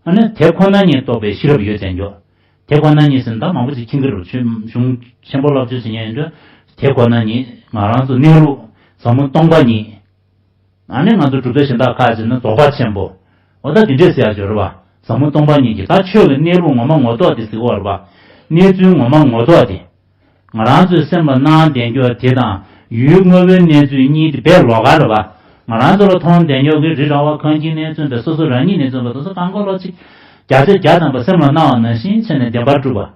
ཨ་ནི་དེ་ཁོ་ན་ཉིད་རྟོགས་པའི་ཤེས་རབ་ཡོད་དེ་འགྱོ། དེ་ཁོ་ན་ཉིད་ཟེར་ན་ད་མང་པོ་ཅིག་མཁྱེན་གྱི་རེད། ཆོས་གཞུང་ཆེན་པོ་བསླབ་བྱ་བྱེད་མཁན་ཡིན་དུས་དེ་ཁོ་ན་ཉིད་ང་རང་ཚོ་གནས་ལུགས་ཟབ་མོ་སྟོང་པ་ཉིད། ཨ་ནི་ང་ཚོ་གྲུབ་མཐའ་གཞན་དག་ཁག་ཅིག་ན་རྫོགས་པ་ཆེན་པོ། འོ་ད་འདི་འདྲས་ཟེར་ཡ་ཅིག་ཡོད་རེད་བ། ཟབ་མོ་སྟོང་པ་ཉིད་ཀྱི་ད་ཆོས་ཀྱི་གནས་ལུགས་ངོ་མ་ངོ་ཐོག་དེ་ཟེར་གྱི་ཡོད་རེད་བ། གནས་ཚུལ་ངོ་མ་ངོ་ཐོག་དེ། ང་རང་ཚོའི་སེམས་ལ་སྣང་བསྡད་རྒྱུ་དེ་དང་ཡུལ་དངོས་པོའི་གནས་ཚུལ་གཉིས་དེ་དཔེ་ལོགས་ཀ་རེད་བ། ང་རང་ཚོ་ལ་མཐོང་བསྡད་རྒྱུ་གི་རི་ར་བ་ཁང་ཁྱིམ་ནས་མཚོན་པའི་སོ་སོ་རང་ཉིད་ནས་མཚོན་པའི་དེ་ཚོ་གང་གོ་ལོ་གཅིག་བརྒྱ་ཆ་བརྒྱ་ཐམ་པ་སེམས་ལ་སྣང་བ་ནང་བཞིན་བྱས་ནས་བདེན་པར་གྲུབ་པ།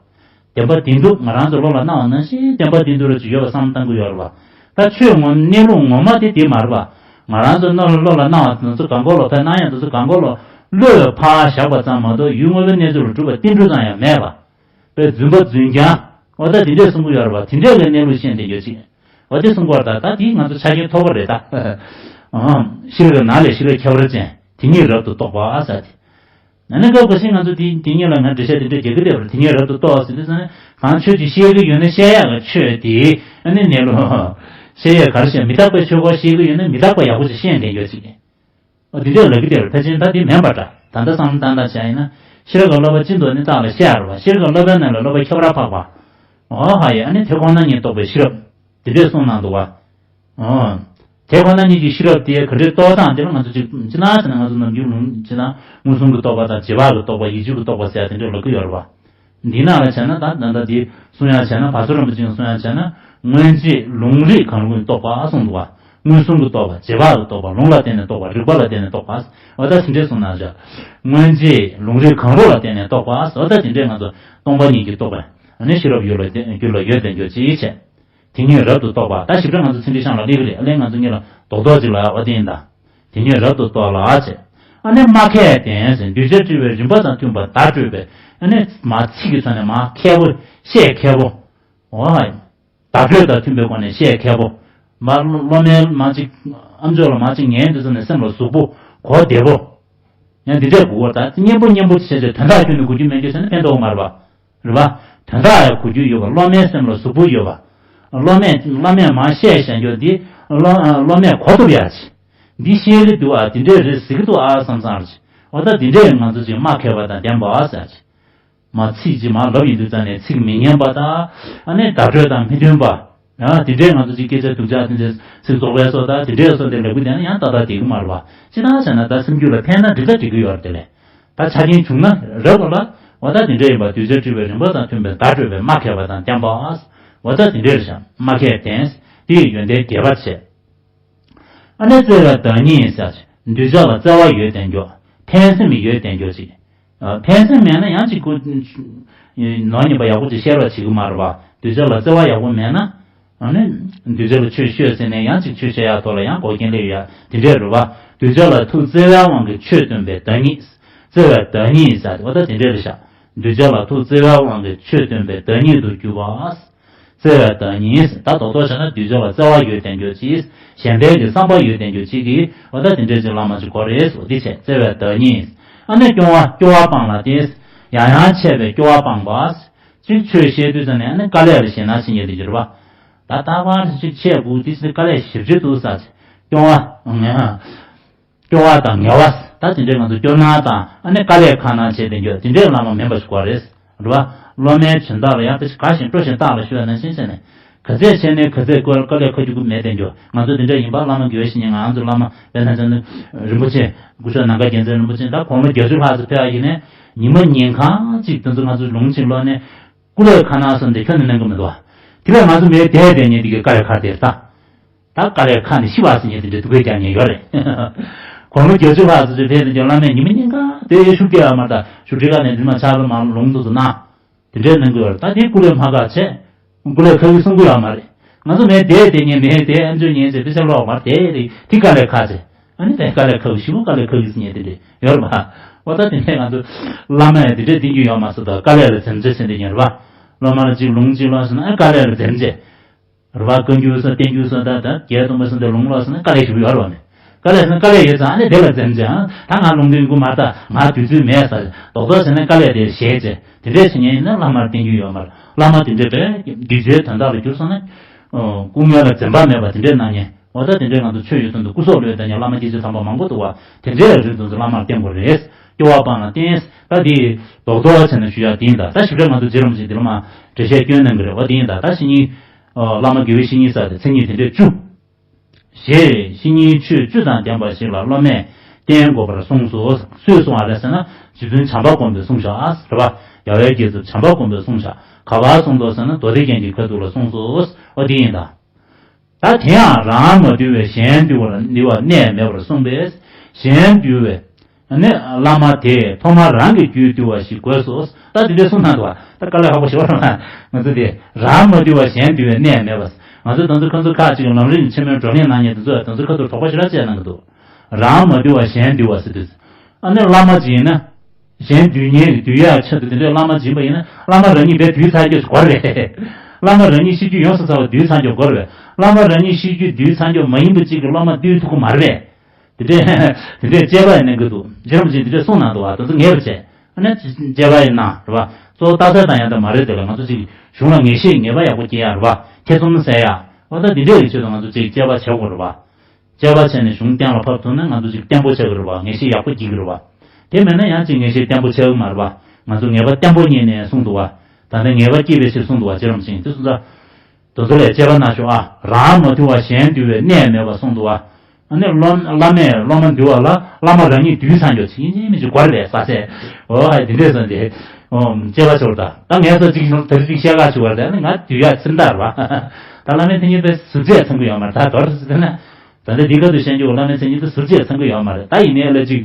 བདེན་པ་བདེན་གྲུབ། ང་རང་ཚོ་བློ་ལ་སྣང་བ་ནང་བཞིན་བདེན་པ་བདེན་གྲུབ་རེ་ཅིག་ཡོད་པ་བསམ་བློ་གཏང་གི་ཡོད་རེད་བ། ད་ཆོས་ངོ་གནས་ལུགས་ངོ་མ་དེ་དེ་མ་རེད་བ། ང་རང་ཚོ་བློ་ལ་བློ་ལ་སྣང་བ་དེ་ཚོ་གང་གོ་ལོ་ཕར་སྣང་ཡང་དེ་ཚོ་གང་གོ་ལོ་བློས་ཕར་བཞག་པ་ཙམ་མ་གཏོགས་ཡུལ་དངོས་པོའི་གནས་ཚུལ་ལ་གྲུབ་པ་བདེན་གྲུབ་ཙམ་ཡང་མེད་པ། པའི་རྫུན་པ་རྫུན་རྐྱང་། འོ་ད་དེ་འདྲས་གསུང་གི་ཡོད་རེད་བ། དེ་འདྲས་ལ་གནས་ལུགས་ཤེས་བསྡད་ཡོད་ཅིག་འོ་དེ་གསུང་གི་ཡོད་རེད་ད། ད་དེ་ང་ཚོ་ཆ་རྐྱེན་མཐོ་པོ་རེད་ད། ཨང་། ཤེས་རབ་ནང་ལས་ཤེས་རབ་ཁྱད་པར་ཅན། དེ་ཉིད་རབ་ཏུ་རྟོགས་པ་ཟེར་ཏེ། ཨ་ནི་སྐབས་འགའ་ཞིག་ང་ཚོ་དེ་དེ་ཉིད་ལ་ང་འགྲེལ་བཤད་དེ་འདྲས་རྒྱག་གི་བསྡད་པ་རེད། དེ་ཉིད་རབ་ཏུ་རྟོགས་ཟེར་དུས་ཙང་ནས་གང་ཆོས་ཅིག་ཤེས་ཀྱི་ཡོད་ན་བཤད་ཡག་གི་ཆོས་དེ་ཨ་ནི་གནས་ལུགས། བཤད་ཡས་ག་རེ་བཤད། མི་རྟག་པའི་ཆོས་སྐོར་ཤེས་ཀྱི་ཡོད་ན་མི་རྟག་པ་ཡག་པོ་ཅིག་ཤེས་བསྡད་ཡོད་ཅིག་འོ་འདི་འདྲས་ལབ་ཀྱི་དེ་རེད། ཕལ་ཆེར་ད་འདི་མིན་པ་འདྲ། ད་ལྟ་བསམ་བློ་བཏང་བཏང་བྱས་ཡིན་ན་ཤེས་རབ་ཀྱི་བསླབ་པ་སྤྱི་མདོ་ནི་རྟགས་ལ་བཤད་ཡ་རེད་བ། ཤེས་རབ་ཀྱི་བསླབ་པའི་ནང་ལ་བསླབ་པ་ཁྱད་པར་འཕགས་པ། འོ་ཧ་ཡ། ཨ་ནི་དེ་ཁོ་ན་ཉིད་རྟོགས་པའི་ཤེས་རབ། འདི་འདྲས་གསུངས་གནང་འདུག་བ། འོ། དེ་ཁོ་ན་ཉིད་ཀྱི་ཤེས་རབ་དེ་ག་འདྲས་རྟོགས་སྟངས་དེ་ལ་ང་ཚོ་ཅིག་ཅི་ན་ཟེར་ན་ང་ཚོ་ནམ་རྒྱུན་ལུང་ཅི་ན་མངོན་སུམ་གྱི་རྟོགས་པ་དང་རྗེས་དཔག་གི་རྟོགས་པ་ཡིད་དཔྱོད་ཀྱི་རྟོགས་པ་ཟེར་ཡ་དེ་འདྲས་ལབ་ཀྱི་ཡོད་རེད་བ། འདི་ནང་ལ་བྱས་ན་ད་ད་ལྟ་འདི་གསུང་ཡ་བྱས་ན་བ་སོ་རིན་པོ་ཆེས་གསུང་ཡ་བྱས་ན་སྔོན་རྗེས་ལུང་རིགས་གང་རུང་གི་རྟོགས་པ་གསུངས་འདུག་བ། མངོན་སུམ་གྱི་རྟོགས་པ། རྗེས་དཔག་གི་རྟོགས་པ། ལུང་ལ་བརྟེན་ནས་རྟོགས་པ། རིགས་པ་ལ་བརྟེན་ནས་རྟོགས་པ། འོ་ད་དེ་འདྲས་གསུངས་གནང་བཞག་སྔོན་རྗེས་ལུང་རིགས་གང་རུང་ལ་བརྟེན་ནས་རྟོགས་པ། འོ་ད་དེ་འདྲས་ང་ཚོ་སྟོང་པ་ཉིད་ཀྱི་རྟོགས་པ་ཨ་ནི་ཤེས་རབ་ཡོད་ལ་རྒྱུད་ལ་ཡོད་དེ་འགྱོ་ཅིག་བྱས། དེ་ཉིད་རབ་ཏུ་རྟོགས་པ། ད་ཞིབ་ཕྲ་ང་ཚོ་ཚིག་འགྲེལ་བཤམས་ལ་སླེབས་ཀྱི་རེད། ཨ་ལས་ང་ཚོ་གཉིས་ལ་རྡོག་རྡོག་ཅིག་ལ་འོ་དེ་ཡིན་ད། དེ་ཉིད་རབ་ཏུ་རྟོགས་ལ་བྱས། ཨ་ནི་སྨྲ་མཁས་ལྡན་ཟེར་གདུལ་བྱ་སྤྲུལ་པའི་རིམ་པ་དང་མཐུན་པར་བརྡ་སྤྲོད་པའི་ཨ་ནི་མ་ཚིག་གི་ཐོག་ནས་མ་མཁས་པོ་བཤད་མཁས་པོ། འོ་ཧ། བརྡ་སྤྲོད་དང་མཐུན་པའི་སྒོ་ནས་བཤད་མཁས་པོ། མ་སློབ་མའི་མ་ཅིག་ཨམ་ཅོག་ལ་མ་ཅིག་ཉན་དུས་ཙམ་ནས་སེམས་ལ་ཟུག་པོ་གོ་བདེ་པོ། ཡང་འདི་འདྲས་དགོས་པར་ད་སྙན་པོ་སྙན་པོ་བྱས་བྱས་དོན་དག་ཁྱོན་ནས་གོ་རྒྱུ་མེད་རྒྱུ་ཟེར་ན་ཕན་ཐོགས་མ་རེད་པ། རེད་པ། དོན་དག་ཡང་གོ་རྒྱུ་ཡོད་པ། སློབ་མའི་སེམས་ལ་ཟུག་པོ་ཡོད་པ། སློབ་མས་སློབ་མས་མ་བཤད་བཞག་རྒྱུ་འདི་སློབ་སློབ་མས་གོ་ཐུབ་ཡ་ཅིག་འདི་བཤད་ཀྱི་འདུག་ཨ། འདི་འདྲས་རེད་ཟེར་གྱི་འདུག་ཨ་བསམ་བསམ་རེད། འོ་ད་འདི་འདྲས་ང་ཚོ་ཅིག་སྨྲ་མཁས་པ་དང་ལྡན་པ་ཟེར་ཅིག་མ་ཚིག་ཅིག་མ་ལབ་ཡིན་དུས་ཙང་ནས་ཚིག་མི་སྙན་པ་དང་ཨ་ནི་བརྡ་སྤྲོད་དང་མི་མཐུན་པ། ཡང་དེ་འདྲའི་ང་ཚོ་ཅིག་སྐད་ཆ་སྡུག་ཅག་དེ་འདྲའི་ཚིག་རྩོག་པའི་སོགས་དང་དེ་འདྲའི་སོགས་དེ་ལབ་གི་བསྡད་ན་ཡང་ཏག་ཏག་བསྡད་གི་མ་རེད་པ། ཅི་ལྟར་བྱས་ན་ད་སེམས་རྒྱུད་ལ་ཕན་ན་འགྲིག་ད་འགྲིག་གི་ཡོད་རེད་དེ་ལས། ད་ཆ་རྐྱེན་བྱུང་ན་རབ་ལ་འོ་ད་དེ་འདྲ་ཡིན་པ་གདུལ་བྱ་སྤྲུལ་པའི་རིམ་པ་དང་མཐུན་པའི་བརྡ་སྤྲོད་པའི་སྨྲ་མཁས་པ་དང་ལྡན་པ། འོ་ད་དེ་འདྲ་རེད་ཤག་སྨྲ་མཁས་ལྡན། དེ་ཡི་ཡོན་ཏན་རྒྱས་པར་བྱེད། ཨ་ནི་བརྩེ་བའི་བདག་ཉིད་ཟེར། གདུལ་བྱ་ལ་བརྩེ་བ་ཡོད་དེ་འགྱོ། ཕན་སེམས་ཡོད་དེ་འགྱོ་ཅིག་ཕན་སེམས་མེད་ན་ཡང་ཅིག་ཁོ་ནོར་ཉེས་པ་ཡག་པོ་ཅིག་ཤེས་རོགས་བྱེད་ཀྱི་མ་རེད་པ། གདུལ་བྱ་ལ་བརྩེ་བ་ཡག་པོ་མེད་ན། ཨ་ནི་གདུལ་བྱ་ལ་ཆོས་ཤོད་ཟེར་ནས་ཡང་ཅིག་ཆོས་བཤད་ཡག་ཐོག་ལ་ཡང་འགོག་རྐྱེན་སླེབས་ཡ་དེ་འདྲས་རེད་པ། གདུལ་བྱ་ལ་ཐུགས་བརྩེ་བའི་དབང་གིས་ཆོས་སྟོན་པའི་བདག་ཉིད། བརྩེ་བའི་བདག་ཉིད་ཟེར་བ་ད་དེ་འདྲས་རེད་ཤག་གདུལ་བྱ་ལ་ཐུགས་བརྩེ་བའི་དབང་གིས་ཆོས་སྟོན་པའི་བདག་ཉིད་དུ་གྱུར་པ། བརྩེ་བའི་བདག་ཉིད། ད་རྡོག་རྡོག་བྱས་ན་གདུལ་བྱ་ལ་བརྩེ་བ་ཡོད་དེ་འགྱོ་ཅིག་གཞན་ཕན་གྱི་བསམ་པ་ཡོད་དེ་འགྱོ་ཅིག་གིས་འོ་ད་དེ་འདྲས་ཅིག་བླ་མ་ཅིག་དགོས་རེད་ཟེར་བ་འདི་བྱས། བརྩེ་བའི་བདག་ཉིད། ཨ་ནི་སྐྱོ་བ་སྐྱོ་བ་སྤངས་ལ་བརྟེན། ཡང་ཡང་འཆད་པས་སྐྱོ་བ་སྤངས་པ། ཅིག་ཆོས་བཤད་དུས་ཙམ་ནས་ཨ་ནི་དཀའ་ལས་ལ་ཞེད་སྣང་བྱེད་མཁན་དེ་འགྱུར་བ། ད་ལྟ་བར་ཅིག་འཆད་དགོས་དེ་ཚོ་དཀའ་ལས་ཞེ་པོ་ཅིག་འདུག་ས་ཅིག་སྐྱོ་བ། སྐྱོ་བ་དང་ངལ་བ། ད་དེ་འདྲའི་ང་ཚོ་སྐྱོ་སྣང་དང་ཨ་ནི་དཀའ་ལས་ཁག་སྣང་བྱས་བསྡད་རྒྱུ་དེ་འདྲའི་བླ་མ་མིན་པ་ཞིག་དགོས་རེད། རེད་བ། སློབ་མའི་སྦྱིན་བདག་ལ་ཡང་དེ་དགའ་ཞིང་སྤྲོ་ཞིང་བདག་ལ་ཞུ་བ་ནང་བཞིན་བྱས་ནས། ག་ཚད་བྱས་ནས་ག་ཚད་དཀའ་དཀའ་ལས་ཁག་རྒྱུ་ཀུན་མེད་བསྡད་རྒྱུ། ང་ཚོ་དེ་འདྲ་ཡིན་པ། བླ་མ་དགེ་བའི་བཤེས་གཉེན་ང་ཚོ་བླ་མ་དཔལ་ལྡན་འཛམ་གླིང་རིན་པོ་ཆེ། སྐུ་ཞབས་ནམ་མཁའ་རྒྱལ་མཚན་རིན་པོ་ཆེ། ད་དགུང་ལོ་བརྒྱད་ཅུ་ལྷག་ཙམ་ཕེབས་ཡ་ཡིན་ནའི། ཉི་མ་ཉིན་གང་ཅིག་དེ་ཚོ་ང་ཚོ་ལུང་ཕྱིན་ལོག་ནས་སྐུ་ལས་ཁག་སྣང་སོང་དེ་ཁྱོན་ནས་གནང་གི་མི་འདུག་བ། དེ་ལས་ང་ཚོ་མེད་བསྡད་བསྡད་མཁན་དེ་གི་དཀའ་ལས་ཁག་དེ་ད། ད་དཀའ་ལས་ཁག་ནས་ཤི་བ་ཟེར་མཁན་དེ་འདྲ་སྡུག་སྐད་རྒྱག་མཁན་ཡོད་རེད། དགུང་ལོ་བརྒྱད་ཅུ་ལྷག་ཙམ་ཅིག་ཕེབས་དེ་ཚོ་བླ་མས་ཉི་མ་ཉིན་གང་དེ་ཤུགས་རྒྱག་ཡ་མ་རེད། ད་ཤུགས་སྒྲིལ་ཁ་ནས་འདི་མ་ཆགས་ལ་མ་ལུང་དུ་ཚོ་ན། དེ་འདྲའི་གནང་གི་ཡོད་རེད། ད་དེ་སྐུ་ལས་མ་ཁག་བྱས། སྐུ་ལས་ཁག་གི་གསུང་གི་ཡོད་མ་རེད། ང་ཚོ་མེད་བསྡད་བསྡད་མཁན་མེད་དེ་ཨ་མཆོད་མཁན་བྱས་དཔེ་ཆ་ཀློག་མ་རེད། དེ་རེད། དེ་དཀའ་ལས་ཁག་བྱས། ཨ་ནི་དེ་དཀའ་ལས་ཁག་གི་ཞེ་པོ་དཀའ་ལས་ཁག་གི་ཟེར་མཁན་དེ་འདྲ་ཡོད་རེད་པ། འོ་ད་དེ་འདྲས་ང་ཚོ་བླ་མ་ཡང་དེ་འདྲས་བསྟེན་རྒྱུ་ཡོད་མ་རེད་ད། དཀའ་ལས་ལ་འཛེམ་བྱས་ཟེར་འདི་ཉན་རེད་པ། སློབ་མ་ལ་གཅིག་ལུང་གཅིག་ཀློག་ཟེར་ན་ཨ་དཀའ་ལས་ལ་འཛེམ་བྱས། རེད་པ། བཀའ་འགྱུར་སོགས་བསྟན་འགྱུར་སོགས་ད་ད་རྒྱལ་བ་སྟོན་པ་སོགས་འདི་ལུང་ཀློག་ཟེར་ན་དཀའ་ལས་ཞེ་པོ་ཡོད་རེད་པ་མེད། དཀའ་ལས་ཟེར་ན་དཀའ་ལས་ཡོད་ཙང་ཨ་ནི་དེ་ལ་འཛེམ་བྱས། ཨ་ད་ང་ལུང་སྟོན་དགོས་མ་རེད་ད། ང་དུས་ཚོད་མེད་ཟེར། རྡོག་རྡོག་བྱས་ན་དཀའ་ལས་དེ་བཞེས་བྱས། དེ་འདྲས་བྱེད་མཁན་ཡིན་ན་བླ་མར་བསྟེན་རྒྱུ་ཡོད་མ་རེད། བླ་མ་དེ་འདྲས་དཔེ་གདུལ་བྱའི་དོན་དག་ལ་གྱུར་སོང་ན། ཨོ། སྐུ་ངལ་ལ་འཛེམ་པ་མེད་པ་དེ་འདྲས་གནང་མཁན། འོ་ད་དེ་འདྲས་ང་ཚོ་ཆོས་ཡོད་དོན་དུ་སྐུ་སྲོག་བློས་གཏད་མཁན་བླ་མ་སྐྱེས་ཆེན་དམ་པ་མང་པོ་འདུག་བ། དེ་འདྲས་རིགས་དེ་ཚོ་བླ་མར་བསྟེན་དགོས་རེད། སྐྱོ་བ་སྤངས་ལ་བསྟེན། ད་དེ་རྡོག་རྡོག་བྱས་ན་ཞུ་ཡག་དེ་ཡིན་ད། ད་ཞིབ་ཕྲ་ང་ཚོ་རྗེ་རིན་པོ་ཆེ་འདི་ལ་མ་འགྲེལ་བཤད་སྐྱོན་གནང་གི་རེད། འོ་དེ་ཡིན་ད། ད་བཤེས་གཉེན། ཨོ། བླ་མ་དགེ་བའི་བཤེས་གཉེན་ཟེར་དེ་མཚན་ཉིད་དེ་འདྲས་བཅུ། ཞེས་བཤེས་གཉེན་ཆོས་བཅུ་དང་ལྡན་པ་ཞིག་ལ་སློབ་མས་བསྟེན་དགོས་པར་གསུངས་སོ། སུས་གསུངས་པ་རེད་ཟེར་ན། རྗེ་བཙུན་བྱམས་པ་མགོན་པོས་གསུངས་ཤག་རེད་པ། རྒྱལ་བའི་དགྱེས་ཚུལ་བྱམས་པ་མགོན་པོས་གསུངས་ཤག་ག་པར་གསུངས་འདུག་ཟེར་ན། མདོ་སྡེ་རྒྱན་གྱི་ཁ་ཐུག་ལ་གསུངས་སོ། འོ་དེ་ཡིན་ད། ད་དེ་ཡང་རང་མ་དུལ་བས་གཞན་དུལ་བར་འདུལ་བ་གནད་མེད་པར་གསུངས་པས། གཞན་དུལ་བས། ནི་བླ་མ་དེས་ཐོག་མར་རང་གི་རྒྱུད་དུལ་བ་ཞིག་དགོས་སོ། ད་དེ་འདྲའི་གསུངས་གནང་འདུག་བ། ད་དཀའ་ལས་ཁག་པོ་ཞེ་པོ་རེད་པ། ང་ཚོ་དེ་རང་མ་དུལ་བ་གཞན་དུལ་བའི་གནད་མེད་པ། ང་ཚོ་དེ་ཚོ་ཁ་ཚོ་ཁག་ཅིག་ལམ་རིམ་ཆེན་མོའི་བགྲོ་གླེང་གནང་མཁན་དེ་ཚོས་དེ་ཚོ་ཁ་ཐུག་དོགས་པ་ཞེ་དྲག་བྱས་གནང་གི་འདུག་རང་མ་དུལ་བ་གཞན་དུལ་བ་ཟེར་དུས། ཨ་ནི་བླ་མ་ཅིག་ཡིན་ན། གཞན་དུལ་མཁན་གྱི་དུལ་ཡག་ཆེད་དུ་དེ་འདྲའི་བླ་མ་ཅིག་ཡིན་པ་ཡིན་ན། བླ་མ་རང་ཉིད་དཔེ་དུལ་ཚར་རྒྱུ་ཞིག་དགོས་རེད་པས། བླ་མ་རང་ཉིད་ཤེས་རྒྱུད་ཡོངས་སུ་ཚང་བ་དུལ་ཚར་རྒྱུ་དགོས་རེད་པས། བླ་མ་རང་ཉིད་ཤེས་རྒྱུད་དུལ་ཚར་རྒྱུ་མ་ཡིན་པ་ཅིག་གིས་སློབ་མ་བཏུལ་ཐུབ་ཀྱི་མ་རེད་པས། དེ་འདྲའི་དེ་འདྲའི་དཔྱད་པ་ཡང་གནང་གི་འདུག་རྗེ་རིན་པོ་ཆེས་དེ་འདྲའི་གསུངས་གནང་འདུག་བ། དེ་ཚོ་ངེས་པར་བྱས། ཨ་ནི་དཔྱད་པ་ཡང་གནང་རེད་པ། གཙོ་བོ་རྟགས་གསལ་དང་ཡང་དག་མ་རེད། དེ་ལ་ང་ཚོ་ཅིག་གཞུང་ལ་ངེས་ཤེས་ངེས་པ་ཡག་པོ་སྐྱེ་ཡག་རེད་པ། ཐེ་ཚོམ་སེལ་ཡག་འོ་ད་འདི་འདྲའི་ཆེད་དུ་ང་ཚོ་ཅིག་དཔྱད་པ་བྱེད་དགོས་རེད་པ། དཔྱད་པ་བྱས་ནས་གཞུང་གཏན་ལ་ཕབ་ཐུབ་ན་ང་ཚོ་ཅིག་བརྟན་པོ་ཆགས་ཀྱི་རེད་པ། ངེས་ཤེས་ཡག་པོ་སྐྱེ་གི་རེད་པ། དེ་མེད་ན་ཡང་ཅིག་ངེས་ཤེས་བརྟན་པོ་ཆགས་ཀྱི་མ་རེད་པ། ང་ཚོ་ངེས་པ་བརྟན་པོ་རྙེད་ནས་གསུངས་འདུག་བ། ད་ལྟ་ངེས་པ་སྐྱེས་པའི་ཕྱིར་གསུངས་འདུག་བ། རྗེ་རིན་པོ་ཆེས་དེ་གསུངས་ས། དེ་ཚོ་ལས་དཔྱད་པ་གནང་ཤོག་ཨ། རང་མ་དུལ་བ་གཞན་དུལ་བའི་གནད་མེད་པར་གསུངས་འདུག་བ། ཨ་ནི་སློབ་བླ་མས་སློབ་མ་འདུལ་བ་ལ་བླ་མ་རང་ཉིད་དུལ་ཚར་རྒྱུ་ཅིག་ཡིན་གཅིག་མིན་གཅིག་དགོས་རེད་པས་ཟེར། འོ་ཨ་དེ་འདྲས་སོང་སྟེ། ཨོ་དཔྱད་པ་ཆོར་ད། ད་ངས་སོ་ཅིག་ད་རེས་ཅིག་བཤད་ག་ཆུ་བར་ད་ནི་ང་དུལ་ཡག་ཚིམ་ད་རེད་པ། ད་བླ་མའི་མཚན་ཉིད་པའི་ཟུར་བཅད་ཚང་གི་ཡོད་མ་རེད། ད་དོར་ཟེར་ན། ད་ལྟ་འདི་ག་དུ་བཤད་རྒྱུ་བླ་མའི་མཚན་ཉིད་དུ་ཟུར་བཅད་ཚང་གི་ཡོད་མ་རེད། ད་ཡིན་ནའི་ལ་ཅིག་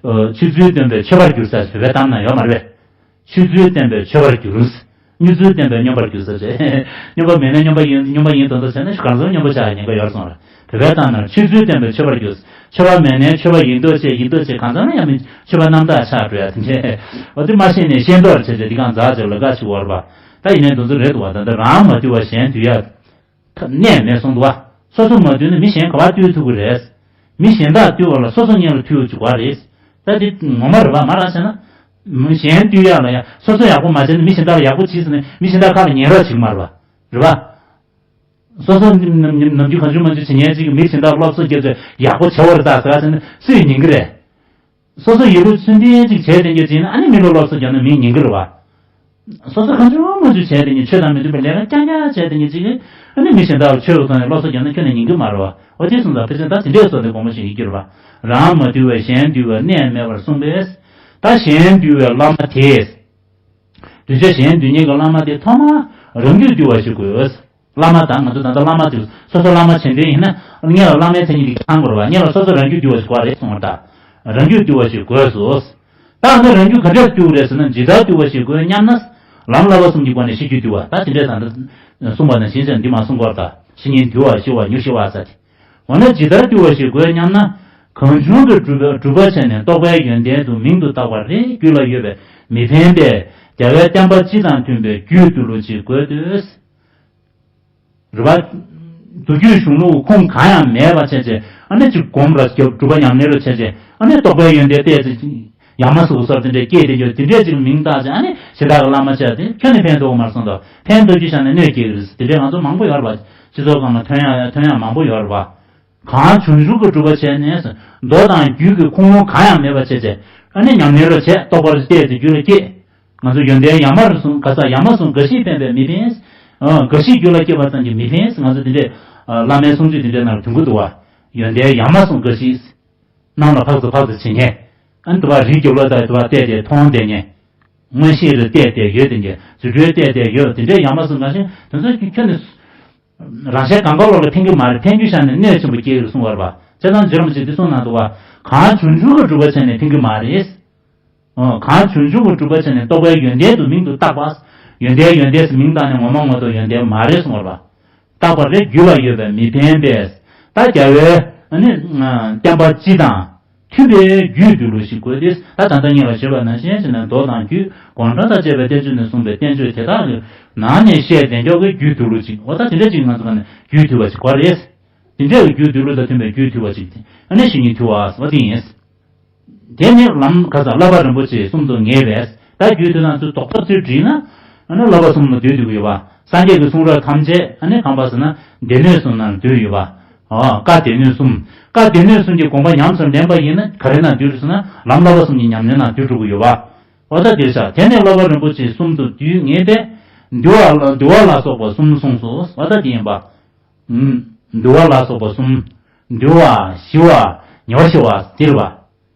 ཆོས་ཚུལ་སྟོན་པས་མཆོད་པར་གྱུར་ཟེར་བོད་པའི་གཏམ་ན་ཡོད་མ་རེད་པས། ཆོས་ཚུལ་སྟོན་པས་མཆོད་པར་གྱུར། སྨྱུག་ཚུལ་སྟོན་པས་སྨྱོན་པར་གྱུར་ཟེར་བྱས། སྨྱོན་པ་མེད་ན་སྨྱོན་པ་ཡིན། སྨྱོན་པ་ཡིན་མདོག་མདོག་བྱས་ན་གང་ཟག་སྨྱོན་པ་ཆགས་ཉེན་ཁ་ཡོད་སོང་ར། བོད་པའི་གཏམ་ན་ཆོས་ཚུལ་སྟོན་པས་མཆོད་པར་གྱུར། མཆོད་པ་མེད་ན་མཆོད་པ་ཡིན་མདོག་བྱས། ཡིན་མདོག་བྱས་གང་ཟག་ན་ཡང་མིན་མཆོད་པ་རྣམ་དག་ཆགས་འགྲོ་ཡ་དེ་འདྲས། འོ་དེ་མ་ཤེས་ནས་ཤེས་མདོག་བྱས་བྱས་འདི་གང་ཟག་ཅིག་ལ་དགའ་ཞིག་བོར་བ། ད་ཡིན་ནའི་འདི་ཚོ་རེད་འདུག་བ། ད་ལྟ་རང་མ་དུལ་བ་གཞན་དུལ་ཡ། གནས་མེད་གསུངས་འདུག་བ། སོ་སོ་མ་དུལ་ན་མི་གཞན་ག་པར་དུལ་ཐུབ་ཀྱི་རེད། མི་གཞན་དག་དུལ་བ་ལ་སོ་སོ་སྔོན་ལ་དུལ་བ་ཅིག་དགོས་རེད། ད་དེ་ངོ་མ་རེད་པ། མ་རེད་བྱས་ན། མི་གཞན་དུལ་ཡག་ལ་ཡང་སོ་སོ་ཡག་པོ་མ་བྱས་ན་མི་གཞན་དག་ལ་ཡག་པོ་བྱེད་ཟེར་ནས་མི་གཞན་དག་ཁ་ལ་ཉན་རོགས་བྱེད་ཀྱི་མ་རེད་པ། རེད་པ། སོ་སོ་ནམ་རྒྱུན་གང་བྱུང་མང་བྱུང་བྱེད་མཁན་ཅིག་གིས་མི་གཞན་དག་སློབ་གསོ་རྒྱབ་བྱས་ཡག་པོ་བྱེད་པ་རེད་ད་ཟེར་བ་ཟེར་ན་སུས་ཉན་གི་རེད། སོ་སོ་ཡིད་ལུས་ཚུལ་ལྡན་ཅིག་བྱས་བསྡད་མཁན་ཅིག་ཡིན་ན་ཨ་ནི་མི་ལ་སློབ་གསོ་རྒྱབ་ན་མིས་ཉན་གི་རེད་པ། སོ་སོ་གང་བྱུང་མང་བྱུང་བྱས་བསྡད་མཁན་ཆོས་དང་མི་མཐུན་པའི་ལས་ཀ་རྐྱང་རྐྱང་བྱས་བསྡད་མཁན་ཅིག་གིས་ཨ་ནི་མི་གཞན་དག་ལ་ཆོས་ལ་སོང་ནས་སློབ་གསོ་རྒྱབ་ན་ཁྱོན་ནས་ཉན་གི་མ་རེད་པ། འོ་དེ་སོང་ཙང་ཕལ་ཆེར་ད་དེ་འདྲས་བཟོ་སྟེ་དགོངས་པ་བཞེས་ཀྱི་རེད་པ། རང་མ་དུལ་བས་གཞན་དུལ་བའི་གནས་མེད་པར་གསུངས་པས། ད་གཞན་དུལ་བའི་བླ་མ་དེས། གདུལ་བྱ་གཞན་དུལ་མཁན་གྱི་བླ་མ་དེ་ཐོག་མར་རང་རྒྱུད་དུལ་བ་ཞིག་དགོས། བླ་མ་དང་ང་ཚོ་ད་ལྟ་བླ་མ་དེ་སོ་སོ་བླ་མ་བྱེད་འདོད་ཡིན་ན་སྔོན་ལ་བླ་མའི་མཚན་ཉིད་དེ་ཚང་དགོས་རེད་པ། སྔོན་ལ་སོ་སོ་རང་རྒྱུད་དུལ་བ་ཞིག་དགོས་རེད་གསུངས་པ་ལྟར། རང་རྒྱུད་དུལ་བ་ཞིག་དགོས་སོ། ད་ང་ཚོ་རང་རྒྱུད་ག་འདྲས་དུལ་དགོས་རེད་ཟེར་ན་ཇི་ལྟར་དུལ་བ་ཞིག་དགོས་སྙམ་ན། ལམ་བསླབ་པ་གསུམ་གྱི་སྒོ་ནས་ཤེས་རྒྱུད་དུལ་བ། ད་དེ་འདྲས་ད་ལྟ་གསུངས་པ་ནང་བཞིན་ཟེར་འདི་མ་གསུང་གོ་རེད་ད། བཤེས་གཉེན་དུལ་བ་ཤེས་པ་མྱུར་ཤེས་པ་ཟེར་ཏེ། འོ་ན་ཇི་ལྟར་དུལ་བ་ཞིག་དགོས་སྙམ་ན། གང་བྱུང་དུ་སྒྲུབ་པ་སྒྲུབ་པ་བྱས་ནས་རྟོགས་པའི་ཡོན་ཏན་དུ་མིང་དུ་བཏགས་པ་རེ་རྒྱུད་ལ་ཡོད་པས་མི་ཕན་པས་རྒྱལ་བའི་བསྟན་པ་སྤྱི་དང་མཐུན་པའི་རྒྱུད་དུལ་ལོ་ཅིག་དགོས་ཏེ། རེད་པ། མདོ་རྒྱུད་གཞུང་ལུགས་ཁུངས་གང་ཡང་མེད་པ་བྱས་བྱས་ཨ་ནི་ཅིག་སྒོམ་ར་སྒྲུབ་པ་ཉམས་ལེན་ར་བྱས་བྱས་ཨ་ནི་རྟོགས་པའི་ཡོན་ཏན་ཏོག་ཙམ་ཡ་མ་ཟུག་སོར་དེ་འདྲས་སྐྱེས་དེ་འགྱོ་དེ་འདྲས་ཅིག་མིང་བཏགས་བྱས་ཨ་ནི་ཞེ་དྲག་གི་བླ་མ་བྱས་ཏེ་ཁྱོན་ནས་ཕན་ཐོགས་མ་སོང་དོ། ཕན་ཐོགས་རྒྱུ་བཞག་ནས་གནོད་སྐྱེལ་གི་རེད། དེ་འདྲས་ང་ཚོ་མང་པོ་ཡོད་རེད་པ། སྤྱི་ཚོགས་སྒང་ལ་ཐོན་ཡ་ཐོན་ཡ་མང་པོ་ཡོད་རེད་པ། གང་བྱུང་བྱུང་གི་སྒྲུབ་པ་བྱས་ནས། མདོ་དང་རྒྱུད་ཀྱི་ཁུངས་ལུང་གང་ཡང་མེད་པ་བྱས་བྱས། ཨ་ནི་ཉམས་ལེན་རུ་བྱས། རྟོགས་པར་བལྟས་ཏེ་རྒྱུད་ལ་སྐྱེས། ང་ཚོ་ཡོན་ཏན་ཡ་མ་རུ་གསུངས། ག་ས་ཡ་མ་གསུངས། འགའ་ཞིག་ཕན་པས་མི་ཕན། ཨ། འགའ་ཞིག་རྒྱུད་ལ་སྐྱེས་པ་ཙམ་གྱིས་མི་ཕན། ང་ཚོ་འདི་འདྲའི་ཨ་བླ་མའི་གསུང་ཆོས་འདི་འདྲའི་ནང་ལ་ཐོན་གྱི་འདུག་བ། ཡོན་ཏན་ཡ་མ་གསུངས། འགའ་ཞིག་གནམ་ལ་འཕགས་སུ་འཕགས་སུ་བྱེད་མཁན། ཨ་ནི་དུ་བ་རིའི་རྒྱབ་ལ་དང་དུ་བ་བལྟས་ཏེ་མཐོང་བསྡད་མཁན། མངོན་ཤེས་རུ་བལྟས་ཏེ་ཡོད་བསྡད་མཁན། རྫུ་འཕྲུལ་བལྟས་ཏེ་ཡོད། དེ་འདྲའི་ཡ་མ་གསུངས། ང་ཞིག་དེ་ཚོ་ཁྱོན་ནས་རང་གཞན་གང་ག་ལོག་ལ་ཕན་གྱི་མ་རེད། ཕན་རྒྱུ་བཞག་ནས་གནོད་ཆེན་པོ་སྐྱེལ་གྱི་གསུངས་པ་རེད་པ། བྱས་ཙང་རྗེ་རིན་པོ་ཆེས་འདི་གསུངས་གནང་འདུག་བ། གང་བྱུང་བྱུང་གི་སྒྲུབ་པ་བྱས་ནས་ཕན་གྱི་མ་རེད། ཨོ། གང་བྱུང་བྱུང་གི་སྒྲུབ་པ་བྱས་ནས་རྟོགས་པའི་ཡོན་ཏན་དུ་མིང་དུ་བཏགས་པ། ཡོན་ཏན་ཡོན་ཏན་ཟེར་མིང་བཏགས་ནས་ངོ་མ་ངོ་ཐོག་ཡོན་ཏན་མ་རེད་གསུངས་པ་རེད་པ། བཏགས་པ་རེད། རྒྱུད་ལ་ཡོད་པས་མི་ཕན་པས། ད་རྒྱལ་བའི་ཨ་ནི་བསྟན་པ་སྤྱི་དང་མཐུན་པའི་རྒྱུད་འདུལ་ལུགས་ཤིག་དགོས་ཏེ། ད་ད་ལྟ་ཉིད་ལ་ཞུས་པ་ནང་བཞིན་བྱས་ནས་མདོ་དང་རྒྱུད་དགོངས་འགྲེལ་དང་བཅས་པའི་བསྟན་བཅོས་ནས་གསུངས་པའི་བསྟན་བཅོས་དེ་དག་གི་ནང་ནས་བཤད་བདེ་མཆོག་གི་རྒྱུད་འདུལ་ལུགས་ཅིག་འོ་ད་དེ་འདྲ་ཅིག་ང་ཚོ་ག་ནས་རྒྱུད་འདུལ་བ་ཅིག་དགོས་རེད། དེ་འདྲ་གི་རྒྱུད་འདུལ་ལུགས་དང་མཐུན་པའི་རྒྱུད་འདུལ་བ་ཅིག་ཨ་ནི་ཞུ་སྙིང་འདོད་པ་འོ་དེ་ཡིན། དེ་ནི་ལམ་ག་ས་བསླབ་པ་རིན་པོ་ཆེ་གསུམ་དུ་ངེས་པས། ད་རྒྱུད་དེ་དང་ཚུལ་ལྡོག་ཐབས་ཚུལ་བྲིས་ན། ཨ་ནི་བསླབ་པ་གསུམ་ལ་འདུས་འདུས་ཀྱི་ཡོད་པ། སངས་རྒྱས་ཀྱི་གསུང་རབ་ཐམས་ཅད་ཨ་ནི་གང་པ་ཟེར་ན་སྡེ་སྣོད་གསུམ་ནང་འདུས་ཡོད་པ། ཨོ། བཀའ་སྡེ་སྣོད་གསུམ། བཀའ་སྡེ་སྣོད་གསུམ་གྱི་དགོངས་པ་ཉམས་སུ་ལེན་པ་ཡིན་ན་ག་རེ་ནང་འདུས་རེད་ཟེར་ན་ལམ་བསླབ་པ་གསུམ་གྱི་ཉམས་ལེན་ནང་འདུས་འགྲོ་གི་ཡོད་པ། འོ་ད་འདིར་བཞག་དེ་ནས་བསླབ་པ་རིན་པོ་ཆེ་གསུམ་དུ་འདུས་ངེས་ཏེ། འདུལ་བ་ལ་འདུལ་བ་ལ་སོགས་པ་གསུམ་གསུངས་སོ། འོ་ད་འདི་ཡིན་པ། ཨུམ། འདུལ་བ་ལ་སོགས་པ་གསུམ། འདུལ་བ། ཞི་བ། ཉེ་བར་ཞི་བ་འདིར་བ།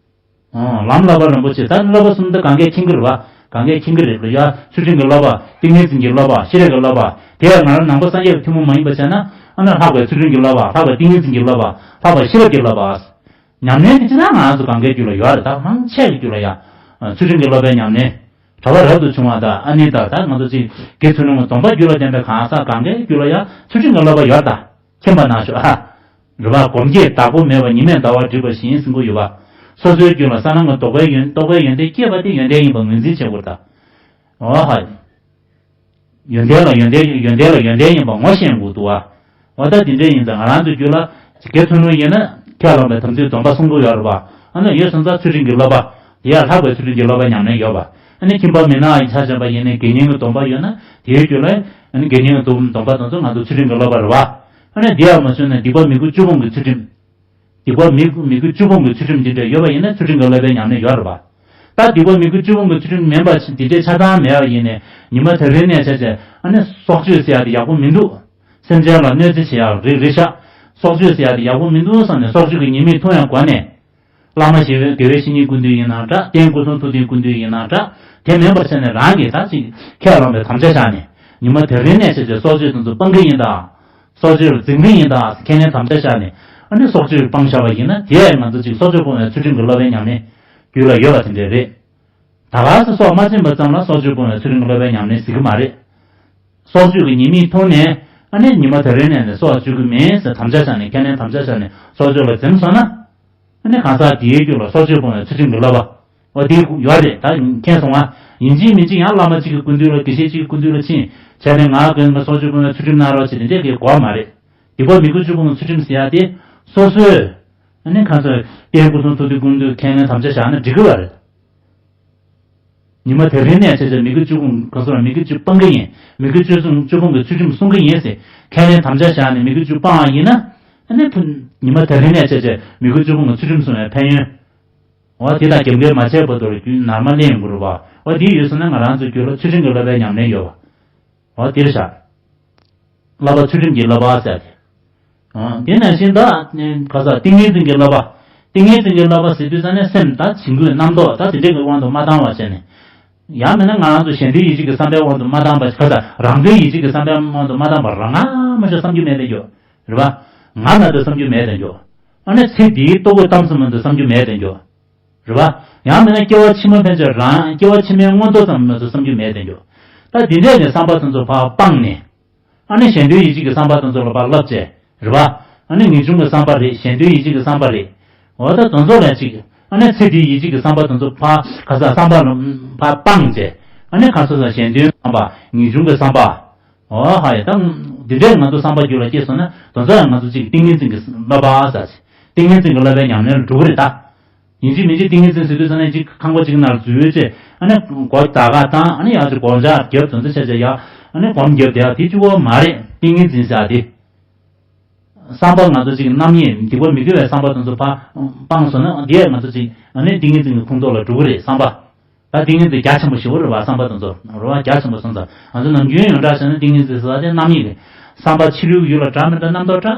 ཨོ། ལམ་བསླབ་པ་རིན་པོ་ཆེ། ད་བསླབ་པ་གསུམ་དེ་གང་གས་མཁྱེན་གྱི་རེད་བ། གང་གས་མཁྱེན་གྱི་རེད་ལ་ཡ། ཚུལ་ཁྲིམས་ཀྱི་བསླབ་པ། ཏིང་ངེ་འཛིན་གྱི་བསླབ་པ། ཤེས་རབ་ཀྱི་བསླབ་པ། དེ་ཡང་ང་རང་ནང་པ་སངས་རྒྱས་ཀྱི་ཐུན་མོང་མ་ཡིན་པ་བྱས་ན། ཨ་ན་ལྷག་པའི་ཚུལ་ཁྲིམས་ཀྱི་བསླབ་པ། ལྷག་པའི་ཏིང་ངེ་འཛིན་གྱི་བསླབ་པ། ལྷག་པའི་ཤེས་རབ་ཀྱི་བསླབ་པ། ཉམས་ལེན་དེ་ཅི་ན་ང་རང་ཚོ་གང་གའི་རྒྱུད་ལ་ཡོད་རེད། ད་མང་ཆེ་གི་རྒྱུད་ལ་ཡ། ཚུལ་ཁྲིམས་ཀྱི་བསླབ་པའི་ཉམས་ལེན། གྲྭ་པ་རབ་ཏུ་བྱུང་བ་དང་ཨ་ནི་ད་ད་ང་ཚོ་ཅིག་དགེ་ཚུལ་སློང་གི་སྡོམ་པ་རྒྱུད་ལ་ལྡན་པའི་གང་ཟག་གང་གའི་རྒྱུད་ལ་ཡ་ཚུལ་ཁྲིམས་ཀྱི་བསླབ་པ་ཡོད་རེད་ད། མཁྱེན་པ་ན་ཤོ་ཨ། རེད་བ། སྒོམ་གྱི་བདག་པོ་མེད་པ་ཉི་མས་ཟླ་བ་བསྒྲིབས་པ་བཞིན་ཟེར་གྱི་ཡོད་པ། སོ་སོའི་རྒྱུད་ལ་ས་ལམ་གྱི་རྟོགས་པའི་ཡོན་རྟོགས་པའི་ཡོན་ཏན་སྐྱེས་པ་དེ་ཡོན་ཏན་ཡིན་པ་ངོས་འཛིན་བྱེད་དགོས་རེད་ད། ཨོ་ཧ། ཡོན་ཏན་ལ་ཡོན་ཏན་ཡོན་ཏན་ལ་ཡོན་ཏན་ཡིན་པ་ངོ་ཤེས་དགོས་འདུག་བ། འོ་ད་དེ་འདྲ་ཡིན་ཙང་ང་རང་ཚོའི་རྒྱུད་ལ་དགེ་ཚུལ་སློང་ཡིན་ན་ཁས་བླངས་པའི་དམ་ཚིག་སྡོམ་པ་སྲུང་དགོས་ཡོད་རེད་བ། ཨ་ནི་ཡོད་སོང་ཙང་ཚུལ་ཁྲིམས་ཀྱི་བསླབ་པ། དེ་ཡང་ལྷག་པའི་ཚུལ་ཁྲིམས་ཀྱི་བསླབ་པ་ཉམས་ལེན་ཡོད་པ། ཨ་ནི་ཁྱིམ་པ་མི་ནག་ཡིན་ཆ་བཞག་པ་ཡིན་ནའི་དགེ་བསྙེན་གྱི་སྡོམ་པ་ཡོད་ན་དེའི་རྒྱུད་ལ་ཨ་ནི་དགེ་བསྙེན་གྱི་སྡོམ་སྡོམ་པ་དེ་ཚོ་ང་ཚོ་ཚུལ་ཁྲིམས་ཀྱི་བསླབ་པ་རེད་བ། ཨ་ནི་དེ་ཡང་མ་བྱུང་ན་སྡིག་པ་མི་དགེ་བཅུ་སྤོང་གི་ཚུལ་ཁྲིམས། སྡིག་པ་མི་དགེ་མི་དགེ་བཅུ་སྤོང་གི་ཚུལ་ཁྲིམས་འདི་འདྲ་ཡོད་པ་ཡིན་ན་ཚུལ་ཁྲིམས་ཀྱི་བསླབ་པའི་ཉམས་ལེན་ཡོད་རེད་པ། ད་སྡིག་པ་མི་དགེ་བཅུ་སྤོང་གི་ཚུལ་ཁྲིམས་མིན་པ་འདི་འདྲའི་ཆ་ཚང་མེད་པ་ཡིན་ནའི་ཉི་མ་དེ་རིང་གནས་ཆ་ཆེ་ཨ་ནི་སྲོག་གཅོད་ཟེར་ཡག་དེ་ཡག་པོ་མི་འདུག་སེམས་ཅན་ལ་གནོད་འཚེ་བྱེད་ཡག་རིགས་རེད་ཤག་སྲོག་གཅོད་ཟེར་ཡག་དེ་ཡག་པོ་མི་འདུག་བསམ་ནས་སྲོག་གཅོད་ཀྱི་ཉེས་དམིགས་མཐོང་ཡག་གོ་ནས། བླ་མ་ཞི་བའི་དགེ་བའི་བཤེས་གཉེན་སྐུ་མདུན་ཡིན་ན་འདྲ། རྟེན་སྐུ་གསུང་ཐུགས་རྟེན་སྐུ་མདུན་ཡིན་ན་འདྲ། དེ་མིན་པ་བྱས་ནས་རང་གིས་ད་ཅིག་ཁས་བླངས་པའི་དམ་བཅའ་བཞག་ནས་ཉི་མ་དེ་རིང་གནས་ཆ་ཆེ་སྲོག་གཅོད་དེ་ཚོ་སྤང་གི་ཡིན་ད། སྲོག་གཅོད་ལ་འཛིང་གི་ཡིན་ད་ཁས་ལེན་དམ་བཅའ་བཞག་ནས་ཨ་ནི་སྲོག་གཅོད་སྤང་བཞག་པ་ཡིན་ན་དེས་ང་ཚོ་ཅིག་སྲོག་གཅོད་སྤོང་བའི་ཚུལ་ཁྲིམས་ཀྱི་བསླབ་པའི་ཉམས་ལེན་རྒྱུད་ལ་ཡོད་པ་དེ་འདྲ་རེད། ད་ག་སེ་སྲོག་མ་འཛིན་པ་ཙམ་ལ་སྲོག་གཅོད་སྤོང་བའི་ཚུལ་ཁྲིམས་ཀྱི་བསླབ་པའི་ཉམས་ལེན་ཟེར་གྱི་མ་རེད། སྲོག་གཅོད་ཀྱི་ཉེས་དམིགས་མཐོང་ནས་ཨ་ནི་ཉི་མ་དེ་རིང་ནས་ནས་སྲོག་གཅོད་ཀྱི་མིན་ཟེར་དམ་བཅའ་བཞག་ནས་ཁས་ལེན་དམ་བཅའ་བཞག་ནས་སྲོག་གཅོད་ལ་འཛེམ་སོང་ན། ཨ་ནི་གང་ཟག་དེའི་རྒྱུད་ལ་སྲོག་གཅོད་སྤོང་བའི་ཚུལ་ཁྲིམས་ཀྱི་བསླབ་པ། འོ་དེ་ཡོད་རེད་ད་མཁྱེན་སོང་ང་། ཡིན་གཅིག་མིན་གཅིག་ཡང་བླ་མ་གཅིག་གི་སྐུ་མདུན་ལ་དགེ་བཤེས་གཅིག་གི་སྐུ་མདུན་ལ་ཕྱིན་བྱས་ནས་ང་གིས་ང་སྲོག་གཅོད་སྤོང་བའི་ཚུལ་ཁྲིམས་གནང་རོགས་བྱེད་དེ་འདྲས་ཀྱི་དགོས་མ་རེད། སྡིག་པ་མི་དགེ་བཅུ་སྤོང་གི་ཚུལ་ཁྲིམས་ཟེར་ཡ་དེ་སོ་སོས་ཨ་ནི་གང་ཟག་རྟེན་སྐུ་གསུང་ཐུགས་རྟེན་སྐུ་མདུན་ཁས་ལེན་དམ་བཅའ་བཞག་ན་འགྲིག་གི་བ་རེད། ཉི་མ་དེ་རིང་ནས་བྱས་བྱས་མི་དགེ་བཅུ་སྤོང་གང་ཟག་མི་དགེ་བཅུ་སྤང་གི་ཡིན། མི་དགེ་བཅུ་སྤོང་བཅུ་སྤོང་གི་ཚུལ་ཁྲིམས་སྲུང་གི་ཡིན་ཟེར་ཁས་ལེན་དམ་བཅའ་བཞག་ནས་མི་དགེ་བཅུ་སྤང་བ་ཡིན་ན། ཨ་ནི་ཕུ་ཉི་མ་དེ་རིང་ནས་བྱས་བྱས་མི་དགེ་བཅུ་སྤོང་གི་ཚུལ་ཁྲིམས་སྲུང་བའི་ཕན་ཡོན། འོ་དེ་དང་རྒྱབ་འགལ་མ་བྱས་བར་དུ་ལ་རྒྱུད་ནར་མ་ལེན་དགོས་རེད་བ། འོ་དེ་ཡོད་སོང་ན་ང་རང་ཚོའི་རྒྱུད་ལ་ཚུལ་ཁྲིམས་ཀྱི་བསླབ་པའི་ཉམས་ལེན་ཡོད་བ། འོ་དེར་བཞག་བསླབ་པ་ཚུལ་ཁྲིམས་ཀྱི་བསླབ་པ་ཟེར་ཏེ། འོ་དེ་ནང་བཞིན་ད་ག་ས་ཏིང་ངེ་འཛིན་གྱི་བསླབ་པ། ཏིང་ངེ་འཛིན་གྱི་བསླབ་པ་ཟེར་དུས་ཙ་ནས་སེམས་ད་བྱིང་རྒོད་རྣམ་རྟོག་ད་དེ་འདྲའི་གི་དབང་དུ་མ་བཏང་བ་བྱས་ནས། ཡང་མིན་ན་ང་རང་ཚོ་གཞན་དོན་ཡིད་བྱེད་ཀྱི་བསམ་པའི་དབང་དུ་མ་བཏང་བ་ག་ས་རང་དོན་ཡིད་བྱེད་ཀྱི་བསམ་པའི་དབང་དུ་མ་བཏང་བ་རང་ང་མ་ཤོག་བསམ་རྒྱུ་མེད་དེ་འགྱོ། རེད་བ། ང་ན་དེ་བསམ་རྒྱུ་མེད་དེ་འགྱོ། ཨ་ནི་ཚེ་འདིའི་ལྟོ་གོས་གཏམ་གསུམ་མ་དེ་བསམ་རྒྱུ་མེད་དེ་འགྱོ། རེད་བ། ཡང་མིན་ན་སྐྱེ་བ་ཕྱི་མ་ཕན་ཆད་རང་སྐྱེ་བ་ཕྱི་མའི་མངོན་རྟོགས་ཙམ་མ་གཏོགས་བསམ་རྒྱུ་མེད་དེ་འགྱོ། ད་འདི་འདྲས་ནས་བསམ་པ་དེ་ཚོ་ཕར་སྤངས་ནས། ཨ་ནི་གཞན་དོན་ཡིད་བྱེད་ཀྱི་བསམ་པ་དེ་ཚོ་ལ་ཕར་བསླབ་བྱས། རེད་བ། ཨ་ནི་ངེས་འབྱུང་གི་བསམ་པ་རེད། གཞན་དོན་ཡིད་བྱེད་ཀྱི་བསམ་པ་རེད། འོ་ད་དེ་ཚོ་ལ་ཅིག་ཨ་ནི་ཚེ་འདིའི་ཡིད་བྱེད་ཀྱི་བསམ་པ་དེ་ཚོ་ཕར་ག་ས་བསམ་པ་ལ་ཕར་སྤངས་བྱས། ཨ་ནི་ག་ས་ས་གཞན་དོན་བསམ་པ་ངེས་འབྱུང་གི་བསམ་པ། འོ་ཧ་ཡ་ད། འདི་འདྲས་ང་ཚོ་བསམ་པ་རྒྱུད་ལ་སྐྱེས་སོང་ན་དེ་ཚོ་ཡང་ང་ཚོ་ཅིག་ཏིང་ངེ་འཛིན་གྱི་བསླབ་པ་ཟེར། ཏིང་ངེ་འཛིན་གྱི་བསླབ་པའི་ཉམས་ལེན་ལ་འགྲོ་གི་རེད་ད། ཡིན་གཅིག་མིན་གཅིག་ཏིང་ངེ་འཛིན་ཟེར་དུས་ཙ་ན་གཅིག་ཁང་པ་གཅིག་ནང་འཛུལ་བྱས་ཨ་ནི་སྒོ་ད་ག་བཏང་ཨ་ནི་ཡང་ཅིག་སྒོ་ལྕགས་རྒྱབ་དོན་དུ་བྱས་བྱས་ཡ་ཨ་ནི་སྒོམ་རྒྱབ་བསྡད་ཡ་དེ་གཅིག་པོ་མ་རེད། ཏིང་ངེ་འཛིན་ཟེར་ཡ་དེ། བསམ་པ་ང་ཚོ་ཅིག་རྣམ་གཡེང་སྡིག་པ་མི་དགེ་བའི་བསམ་པ་དེ་ཚོ་ཕར་སྤངས་སོང་ན་དེ་ང་ཚོ་ཅིག་ཨ་ནི་ཏིང་ངེ་འཛིན་གྱི་ཁོངས་གཏོགས་ལ་འགྲོ་གི་རེད་བསམ་པ། ད་ཏིང་ངེ་འཛིན་རྒྱ་ཆེན་པོ་ཞེ་པོ་རེད་བ། བསམ་པ་དེ་ཚོ་རེད་བ། རྒྱ་ཆེན་པོ་སོང་ཙང་ང་ཚོ་ནམ་རྒྱུན་ཡོངས་གྲགས་བྱས་ན་ཏིང་ངེ་འཛིན་ཟེར་བ་དེ་རྣམ་གཡེང་རེད། བསམ་པ་ཕྱི་རོལ་གྱི་ཡུལ་ལ་འདྲ་མི་འདྲ་རྣམ་རྟོག་འདྲ་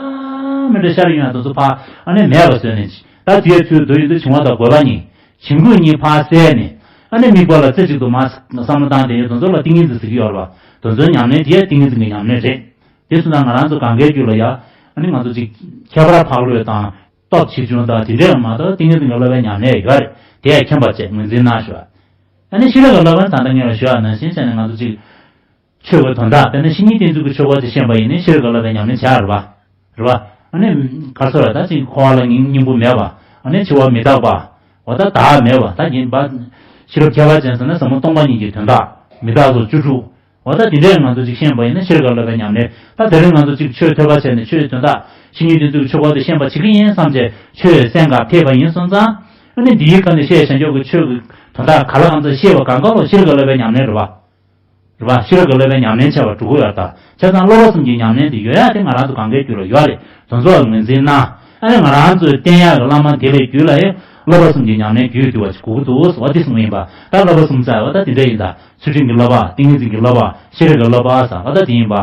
མི་འདྲ་ཤར་ཡོང་ཡ་དེ་ཚོ་ཕར་ཨ་ནི་མེད་པ་བཟོས་ནས། ད་དེའི་ཚུལ་མདོ་ཡི་མདོ་བྱུང་བ་དང་དགོས་པ་གཉིས། བྱིང་རྒོད་གཉིས་ཕར་བསལ་ནས། ཨ་ནི་དམིགས་པ་ལ་རྩེ་གཅིག་ཏུ་མར་བསམ་བློ་བཏང་དེ་ཡོད་དེ་ཚོ་ལ་ཏིང་ངེ་འཛིན་ཟེར་གྱི་ཡོད་རེད་བ། དེ་ཚོའི་ཉམས་ལེན་དེ་ཡང་ཏིང་ངེ་འཛིན་གྱི་ཉམས་ལེན་རེད། དེ་སོང་ཙང་ང་རང་ཚོ་གང་གའི་རྒྱུད་ལ་ཡ། ཨ་ནི་ང་ཚོ་ཅིག་ཁྱད་པར་འཕགས་བློ་དང་། སྟོབས་ཆེ་ཆུང་དང་དེ་འདྲས་མ་གཏོགས་ཏིང་ངེ་འཛིན་གྱི་བསླབ་པའི་ཉམས་ལེན་ཡོད་རེད། དེ་ཡང་མཁྱེན་པར་བྱེད། ངོས་འཛིན་གནང་ཞུ་བ། ཨ་ནི་ཤེས་རབ་ཀྱི་བསླབ་པ་ད་ལྟ་ངས་ལ་ཞུ་བ་ནང་བཞིན་བྱས་ནས་ང་ཚོ་ཅིག་ཆོས་ཀྱི་དོན་དག་དཔེར་ན་བཤེས་གཉེན་བསྟེན་ཚུལ་གྱི་ཆོས་སྐོར་དེ་ཤེས་པ་ཡིན་ན་ཤེས་རབ་ཀྱི་བསླབ་པའི་ཉམས་ལེན་བྱ་རེད་བ། རེད་བ། ཨ་ནི་ག་རེ་ཟེར་བ། ད་ཅིག་འཁོར་བ་ལ་སྙིང་སྙིང་པོ་མེད་པ། ཨ་ནི་འཆི་བ་མི་རྟག་པ། འོ་ད་བདག་མེད་པ། ད་ཡིན་པ། ཤེས་རབ་ཁྱད་པར་ཅན་ཟེར་ན་ཟབ་མོ་སྟོང་པ་ཉིད་ཀྱི་དོན་དག་མི་རྟག་སོགས་བཅུ་དྲུག་འོ་ད་དེ་འདྲས་ང་ཚོ་ཅིག་ཤེས་པ་ཡིན་ན་ཤེས་རབ་ཀྱི་བསླབ་པའི་ཉམས་ལེན། ད་དེ་རིང་ང་ཚོ་ཅིག་ཆོས་ཐོས་པ་བྱས་ནས་ཆོས་དོན་དག་བཤེས་གཉེན་བསྟེན་ཚུལ་གྱི་ཆོས་སྐོར་དེ་ཤེས་པ་བྱེད་ཀྱི་ཡིན་བསམ་བྱས་ཆོས་གསན་ག་ཕེབས་པ་ཡིན་སོང་ཙང་། ཨ་ནི་འདིའི་སྐབས་ནས་ཤེས་བྱ་འཇོག་གི་ཆོས་ཀྱི་དོན་དག་ག་ལ་གང་འཚམ་ཤེས་པ་གང་ག་ལོ་ཤེས་རབ་ཀྱི་བསླབ་པའི་ཉམས་ལེན་རེད་བ། རེད་བ། ཤེས་རབ་ཀྱི་བསླབ་པའི་ཉམས་ལེན་བྱ་བ་འགྲོ་གི་ཡོད་ད། བྱས་ཙང་བསླབ་པ་གསུམ་གྱི་ཉམས་ལེན་དེ་ཡོད་ཡ་དེ་ང་རང་ཚོ་གང་གའི་རྒྱུད་ལ་ཡོད་རེད། དེ་ཚོ་ལ་ངོས་འཛིན་གནང་། ཨ་ནི་ང་རང་ཚོའི་བསྟེན་ཡག་གི་བླ་མ་དེ་ལས་རྒྱུད་ལ་ཡང་བསླབ་པ་གསུམ་གྱི་ཉམས་ལེན་རྒྱུད་དུ་བ་ཞིག་དགོས་ཀྱི་འདུག་ཟེར་བ་དེ་གསུངས་ཡིན་པ། ད་བསླབ་པ་གསུམ་ཟེར་བ་ད་དེ་འདྲ་ཡིན་ད། ཚུལ་ཁྲིམས་ཀྱི་བསླབ་པ། ཏིང་ངེ་འཛིན་གྱི་བསླབ་པ། ཤེས་རབ་ཀྱི་བསླབ་པ་ཟེར་བ་ད་དེ་ཡིན་པ།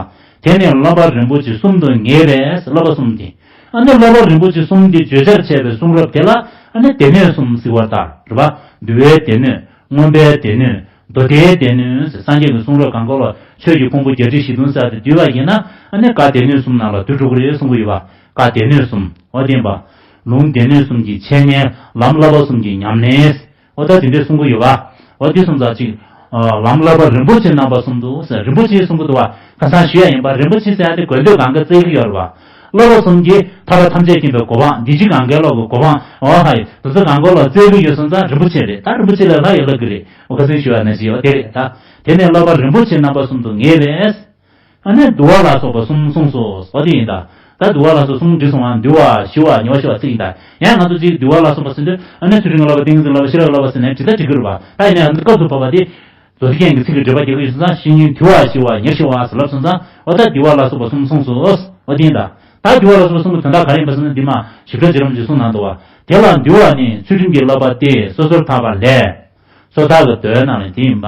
དེ་ནི་བསླབ་པ་རིན་པོ་ཆེ་གསུམ་དུ་ངེས་པས་བསླབ་པ་གསུམ་སྟེ། ཨ་ནི་བསླབ་པ་རིན་པོ་ཆེ་གསུམ་དེ་བརྗོད་བྱར་བྱས་པའི་གསུང་རབ་དེ་ལ་ཨ་ནི་སྡེ་སྣོད་གསུམ་ཟེར་བ་ལྟར་རེད་པ། འདུལ་བའི་སྡེ་སྣོད། མངོན་པའི་སྡེ་སྣོད། མདོ་སྡེའི་སྡེ་སྣོད་ཟེར་སངས་རྒྱས་ཀྱི་གསུང་རབ་གང་ག་ལ་ཆོས་ཀྱི་ཕུང་པོ་བརྒྱད་ཁྲི་བཞི་སྟོང་ཟེར་དེ་བསྡུས་པ་ཡིན་ན་ཨ་ནི་བཀའ་སྡེ་སྣོད་གསུམ་ནང་ལ་འདུ་འགྲོ་གི་རེད་གསུང་གི་ཡོད་པ། བཀའ་སྡེ་སྣོད་གསུམ་འོ་བདེན་པ། ལུང་སྡེ་སྣོད་གསུམ་གྱི་འཆད་ཉན། ལམ་བསླབ་པ་གསུམ་གྱི་ཉམས་ལེན། འོ་ད་དེ་འདྲས་གསུང་གི་ཡོད་པ། འོ་དེ་གསུང་ཙང་ཅིག་ལམ་བསླབ་པ་རིན་པོ་ཆེ་རྣམ་པ་གསུམ་དུ་ཟེར་རིན་པོ་ཆེ་གསུང་གི་འདུག་བ། ཁ་སང་ཞུ་ཡ་ཡིན་པ་རིན་པོ་ཆེ་ཟེར་ཡ་དེ་དགོས་འདོད་གང་ག་བཙལ་གི་ཡོད་རེད་བ། བསླབ་པ་གསུམ་གྱིས་ཐར་པ་ཐམས་ཅད་མཁྱེན་པའི་གོ་འཕང་འདི་ཕྱི་གང་གའི་ལོག་གི་གོ་འཕང་འོ་ཧ་ཡི་དེ་ཚོ་གང་ག་ལོག་བཙལ་གི་ཡོད་སོང་ཙང་རིན་པོ་ཆེ་རེད། ད་རིན་པོ་ཆེ་ལས་ལྷག་ཡོད་ལབ་གི་རེད། འོ་ཁ་སང་ཞུ་ཡ་ནང་བཞིན་འོ་དེ་རེད་ད། དེ་ནས་བསླབ་པ་རིན་པོ་ཆེ་རྣམ་པ་གསུམ་དུ་ངེས་པས། ཨ་ནི་འདུལ་བ་ལ་སོགས་པ་གསུམ་གསུངས་སོ། འོ་དེ་ཡིན་ད། ད་འདུལ་བ་ལ་སོགས་གསུམ་བྲིས་སོང་བ་འདུལ་བ་ཞི་བ་ཉེ་བར་ཞི་བ་ཚིག་ཡིན་ད། ཡང་ང་ཚོ་གཅིག་འདུལ་བ་ལ་སོགས་པ་ཟེར་དུས་ཨ་ནི་ཚུལ་ཁྲིམས་ཀྱི་བསླབ་པ་ཏིང་ངེ་འཛིན་བསླབ་པ་ཤེས་རབ་བསླབ་པ་ཟེར་ནས་བྲིས་ད་བྲིས་གི་རེད་བ། ད་ཡིན་ན་ཡང་འདི་སྐབས་སུ་བབ་པ་དེ། མདོ་སྡེ་རྒྱན་གྱི་ཚིག་གི་འགྲེལ་པ་རྒྱག་གི་ཡོད་སོང་ཙང་བཤེས་གཉེན་འདུལ་བ་ཞི་བ་ཉེར་ཞི་བ་ཟེར་ལབ་སོང་ཙང་འོ་ད་འདུལ་བ་ལ་སོགས་པ་གསུམ་གསུངས་སོ། འོ་དེ་ཡིན་ད། ད་འདུལ་བ་ལ་སོགས་པ་གསུམ་གྱི་དོན་དག་ག་རེ་ཡིན་པ་ཟེར་ན་འདི་མ་ཞིབ་ཕྲ་རྗེ་རིན་པོ་ཆེས་གསུངས་གནང་འདུག་བ། དེ་ལ་འདུལ་བ་ནི་ཚུལ་ཁྲིམས་ཀྱི་བསླབ་པ་སྟེ་སོ་སོར་ཐར་པ་ལས། སོ་ཐར་གྱི་མདོའི་ནང་ལས་དེ་ཡིན་པ།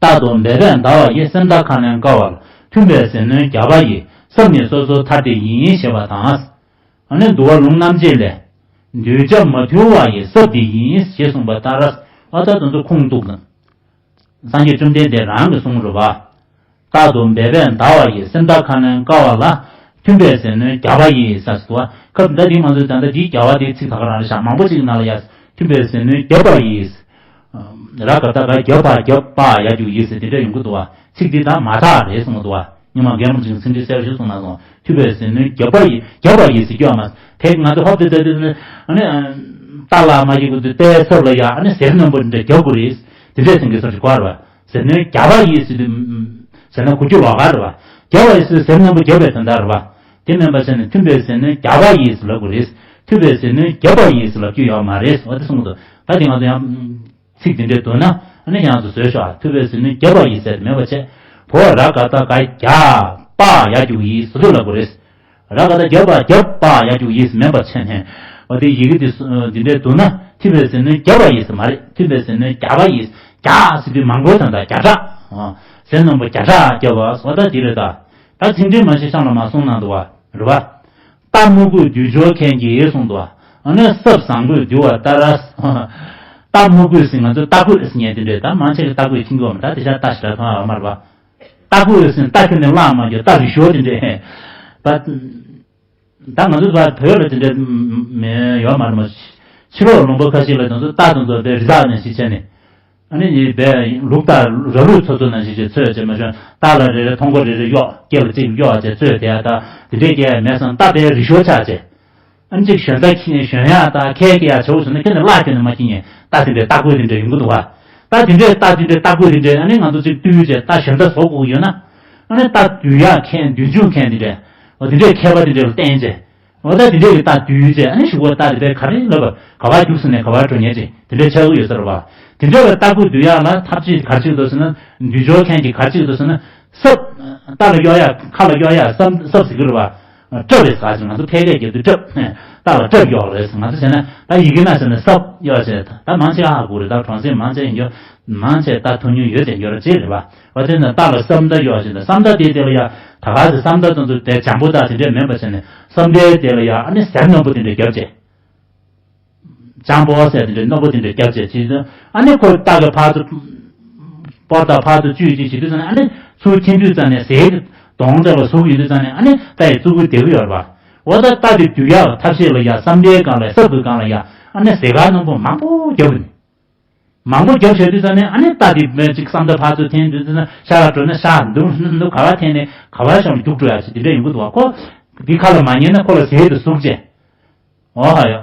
རྟག་ཏུ་འབད་པས་འདའ་བ་ཡི། སེམས་དང་ཁ་ལེན་དཀའ་བ་ལ། མཐུན་པའི་ཟས་སྣོད་རྒྱགས་པ་ཡིས། སྲབ་ནི་སོ་སོར་ཐར་དེ་ཡིན། ཞེས་པ་དང་། ཨ་ནི་འདུལ་བ་ལུང་རྣམ་འབྱེད་ལས། གདུལ་བྱ་མ་དུལ་བ་ཡི། སྲབ་འདི་ཡིན། ཞེས་གསུངས་པ་ལྟར། ཨ་ད་དེ་ཚོ་ཁུངས་གཏུགས་དང་། སངས་རྒྱས་བཅོམ་ལྡན་འདས་རང་གིས་གསུངས་རེད་བ། རྟག་ཏུ་འབད་པས་འདའ་བ་ཡི། སེམས་དང་ཁ་ལེན་དཀའ་བ་ལ། མཐུན་པའི་ཟས་སྣོད་རྒྱགས་པ་ཡིས། ཟེར་སོང་བ། སྐབས་འདི་འདི་ང་ཚོའི་ད་ལྟ་འདིའི་རྒྱགས་པ་དེའི་ཚིག་ད་ག་རང་རེད་ཤག་མང་པོ་ཅིག་ནང་ལ་ཡ། མཐུན་པའི་ཟས་སྣོད་རྒྱགས་པ་ཡིས། ར་ག་བཏགས་རྒ་རྒྱ་བ་རྒྱབ་པ་ཡ་འཇུག་ཡིས་ཟེར་དེ་འདྲ་ཡོང་གི་འདུག་བ། ཚིག་འདི་དག་མ་དག་རེད་གསུངས་འདུག་བ། རྙིང་མ་རྒན་མོ་ཅིག་ཚིག་འདི་གསལ་བོ་ཞིག་གསུངས་གནང་སོང་། མཐུན་པའི་ཟས་སྣོད་རྒྱགས་པ་ཡིས། རྒྱགས་པ་ཡིས་ཟེར་རྒྱུ་ཡོད་མ་རེད། དེ་ང་ཚོ་ཧོབ་སྟེ་བལྟས་དུས་ཨ་ནི་རྟ་ལ་མ་རྒྱག་གི་དུས་རྟའི་སྲབ་ལ་ཡ་ཨ་ནི་ཟས་སྣོན་པོ་འདི་འདྲ་རྒྱག་དགོས་རེད། དེ་འདྲས་ཟེར་མཁན་སོགས་རིག་པ་རེད་བ། ཟས་སྣོད་རྒྱགས་པ་ཡིས་ཟེར་དུས། ཟེར་ན་གོ་རྒྱུ་ལོགས་ཀ་རེད་བ། རྒྱགས་པ་ཡིས་ཟེར་ཟས་སྣོན་པོ་རྒྱགས་པའི་དོན་དག་རེད་བ། དེ་མིན་པ་བྱས་ནས་མཐུན་པའི་ཟས་སྣོད་རྒྱགས་པ་ཡིས་ལབ་དགོས་རེད། མཐུན་པའི་ཟས་སྣོད་རྒྱགས་པ་ཡིས་ལབ་རྒྱུ་ཡོད་མ་རེད། འོ་དེ་གསུངས་འདུག་ད་དེ་ང་ཚོ་ཡང་ཚིག་དེ་འདྲས་འདུག་ན་ཨ་ནི་ཡང་ཚོ་བཟོས་ཤོག་མཐུན་པའི་ཟས་སྣོད་རྒྱགས་པ་ཡིས་ཟེར་དེ་མེད་པ་བྱས། བོ་ར་ག་བཏགས་རྒ་རྒྱ་པ་ཡ་འཇུག་ཡིས་ཟེར་དུས་ལབ་དགོས་རེད། ར་ག་བཏགས་རྒྱ་བ་རྒྱབ་པ་ཡ་འཇུག་ཡིས་མེད་པ་བྱས་ནས། འོ་དེ་ཡི་གེ་དེ་འདི་འདྲས་འདུག་ན་མཐུན་པའི་ཟས་སྣོད་རྒྱགས་པ་ཡིས་མ་རེད། མཐུན་པའི་ཟས་སྣོད་རྒྱགས་པ་ཡིས། རྒྱགས་ཟེར་དུས་མང་པོ་དང་ད་རྒྱགས་དྲགས། ཟས་སྣོན་པོ་རྒྱགས་དྲགས་རྒྱབ་པ་སོགས་ད་དེ་རེད་ད། ད་ཚིག་འགྲེལ་མ་ཤེས་ཤང་ལ་མ་གསུངས་གནང་འདུག་བ། རེད་བ། རྟ་རྨུ་རྒོད་འདུལ་འབྱོར་མཁན་གྱིས་གསུངས་འདུག་ཨ་ནི་སྲབ་བཟང་པོས་འདུལ་བ་ལྟར། རྟ་རྨུ་རྒོད་ཟེར་ང་ཚོས་རྟ་རྒོད་ཟེར་མཁན་དེ་འདྲས་ད་མང་ཆེ་གི་རྟ་རྒོད་མཁྱེན་གྱི་ཡོད་མ་རེད། ད་དེ་ཤ་རྟ་ཞེ་དྲག་མཐོང་ཡ་ཡོད་མ་རེད་བ། རྟ་རྒོད་ཟེར་རྟ་ཁྱོན་ནས་བླངས་མ་རྒྱུ་རྟ་རི་ཤོར་དེ་འདྲས། ད། ད་ང་ཚོ་བ་བོད་ལ་དེ་འདྲ་མེད་ཡོད་མ་རེད་མོད། ཕྱི་ལོགས་ལུང་པ་ཁ་ཤས་ལ་དེ་ཚོ་རྟ་དེ་ཚོ་དཔེ་རི་དྭགས་ནང་བཞིན་བྱས་ནས། ཨ་ནི་ཡིན་པས་ལུག་དང་ར་ལུག་ཚོ་ཚོ་ནང་བཞིན་བྱས་ཚོས་བྱས་མ་བྱུང་རྟ་ལ་རེ་རེ་མཐོང་སྒོ་རེ་རེ་གཡོག་སྐེ་ལ་གཅིག་གཡོག་བྱས་ཚོས་དེ་ཡ་ད་དེ་འདྲས་སྐྱེ་ཡ་མེད་སོང་རྟ་དཔེ་རི་ཤོར་ཆགས་བྱས། ཨ་ནི་གཅིག་ཞོན་རྟ་ཁྱེར་ཞོན་ཡ་ད་ཁལ་སྐྱེ་ཡ་བྱེད་འོ་སོང་ན་ཁྱོན་ནས་བརླག་ཁྱོན་ནས་མ་ཁྱེར་ཉན་རྟ་དེ་འདྲས་རྟ་རྒོད་དེ་འདྲས་ཡོང་གི་འདུག་བ། རྟ་དེ་འདྲས་རྟ་དེ་འདྲས་རྟ་རྒོད་དེ་འདྲས་ཨ་ནི་ང་ཚོ་གཅིག་བཏུལ་བྱས་རྟ་ཞོན་རྟ་བཟོ་དགོས་ཡོད་ན། ཨ་ནི་རྟ་འདུལ་ཡག་མཁན་འདུལ་འཇུག་མཁན་དེ་འདྲས། འོ་དེ་འདྲས་མཁས་པ་དེ་འདྲས་ལ་བསྟེན་བྱས། འོ་ད་དེ་འདྲས་ཀྱི་རྟ་འདུལ་བྱས་ཨ་ནི་གཞུག་གུ་རྟ་དེ་དཔེ་ག་རེ་ལབ་པ་ག་པར་རྒྱུགས་སོང་ནས་ག་པར་འགྲོ་ཉན་ཅིག་དེ་འདྲས་ཆགས་ཀྱི་ཡོད་ས་རེད་བ། དེ་འདྲས་ཀྱི་རྟ་རྒོད་འདུལ་ཡག་ལ་ཐབས་ཤེས་ག་རེ་བྱེད་ཀྱི་འདུག་ཟེར་ན་འདུལ་འཇུག་མཁན་གྱིས་ག་རེ་བྱེད་ཀྱི་འདུག་ཟེར་ན་སྲབ། རྟ་ལ་གཡོག་ཡག་ཁ་ལ་གཡོག་ཡག་སྲབ་སྲབ་ཟེར་གྱི་རེད་བ། སྲབ་རེད་ཟེར་ཞིག་ང་ཚོ་ཕལ་སྐད་རྒྱབ་དུས་སྲབ། རྟ་ལ་སྲབ་གཡོགས་རེད་ཟེར། ང་ཚོ་བྱས་ན་ད་ཡི་གེ་ན་ཟེར་ན་སྲབ་གཡོགས་བྱས། ད་མང་ཆེ་ཧ་གོ་རེད། ད་གྲོང་གསེབ་མང་ཆེ་ཡིན་རྒྱུ། མང་ཆེ་ད་ཐུག་མྱོང་ཡོད་ཟེར་རྒྱུ་ར་ཅིག་རེད་པ། འོ་དེ་ན་རྟ་ལ་སྲབ་མདའ་གཡོགས་བྱས། ད་སྲབ་མདའ་དེ་དེ་ལ་ཡ་ད་ག་ཟེར། སྲབ་མདའ་དེ་ཚོ་དེ་འཇམ་པོ་དང་དེ་འདྲས་མིན་པ་བྱས་ནས་སྲབ་མདའི་དེ་ལ་ཡ་ཨ་ནི་གཟེར་རྣོན་པོ་དེ་འདྲས་བརྒྱབ་བྱས། སྤྱང་པོ་ཟེར་དེ་འདྲའི་རྣོན་པོ་དེ་འདྲ་རྒྱབ་བྱས་བྱས་དུས། ཨ་ནི་ཁོ་རྟ་གི་ཕར་ཚུར་སྤོར་དང་ཕར་ཚུར་གཅུས་ཅིག་བྱེད་དུས་ཙམ་ནས། ཨ་ནི་ཚུར་ཁྱེར་དུས་ཙམ་ནས་གཟེར་གདོང་འདྲ་བ་ཟུག་ཡོད་དུས་ཙམ་ནས། ཨ་ནི་རྟ་ཡི་གཙུག་གུ་བདེ་པོ་ཡོད་རེད་པ། འོ་ད་རྟ་དེ་སྡུད་ཡག་ཐབས་ཤེས་ལ་ཡ་སྲབ་མདའི་སྒང་ལ་ཡ་སྲབ་གི་སྒང་ལ་ཡ་ཨ་ནི་གཟེར་ཁ་རྣོན་པོ་མང་པོ་རྒྱབ་ནས། མང་པོ་རྒྱབ་བྱས་དུས་ཙམ་ནས་ཨ་ནི་རྟ་དེ་མེད་ཅིག་སྲབ་མདའ་ཕར་ཚུར་འཐེན་དུས་ཙམ་ནས་ཤར་ལ་འགྲོ་ན་ཤར་འདུག་འདུག་ག་བ་འཐེན་ནས་ག་བ་ཤོར་ནས་རྒྱུག་འགྲོ་ཡག་ཅིག་དེ་འདྲ་ཡོང་གི་འདུག་པ། ཁོ་དེ་ཁ་ལ་མ་ཉན་ན་ཁོ་ལ་གཟེར་དེ་ཟུག་བྱས། འོ་ཧ་ཡ།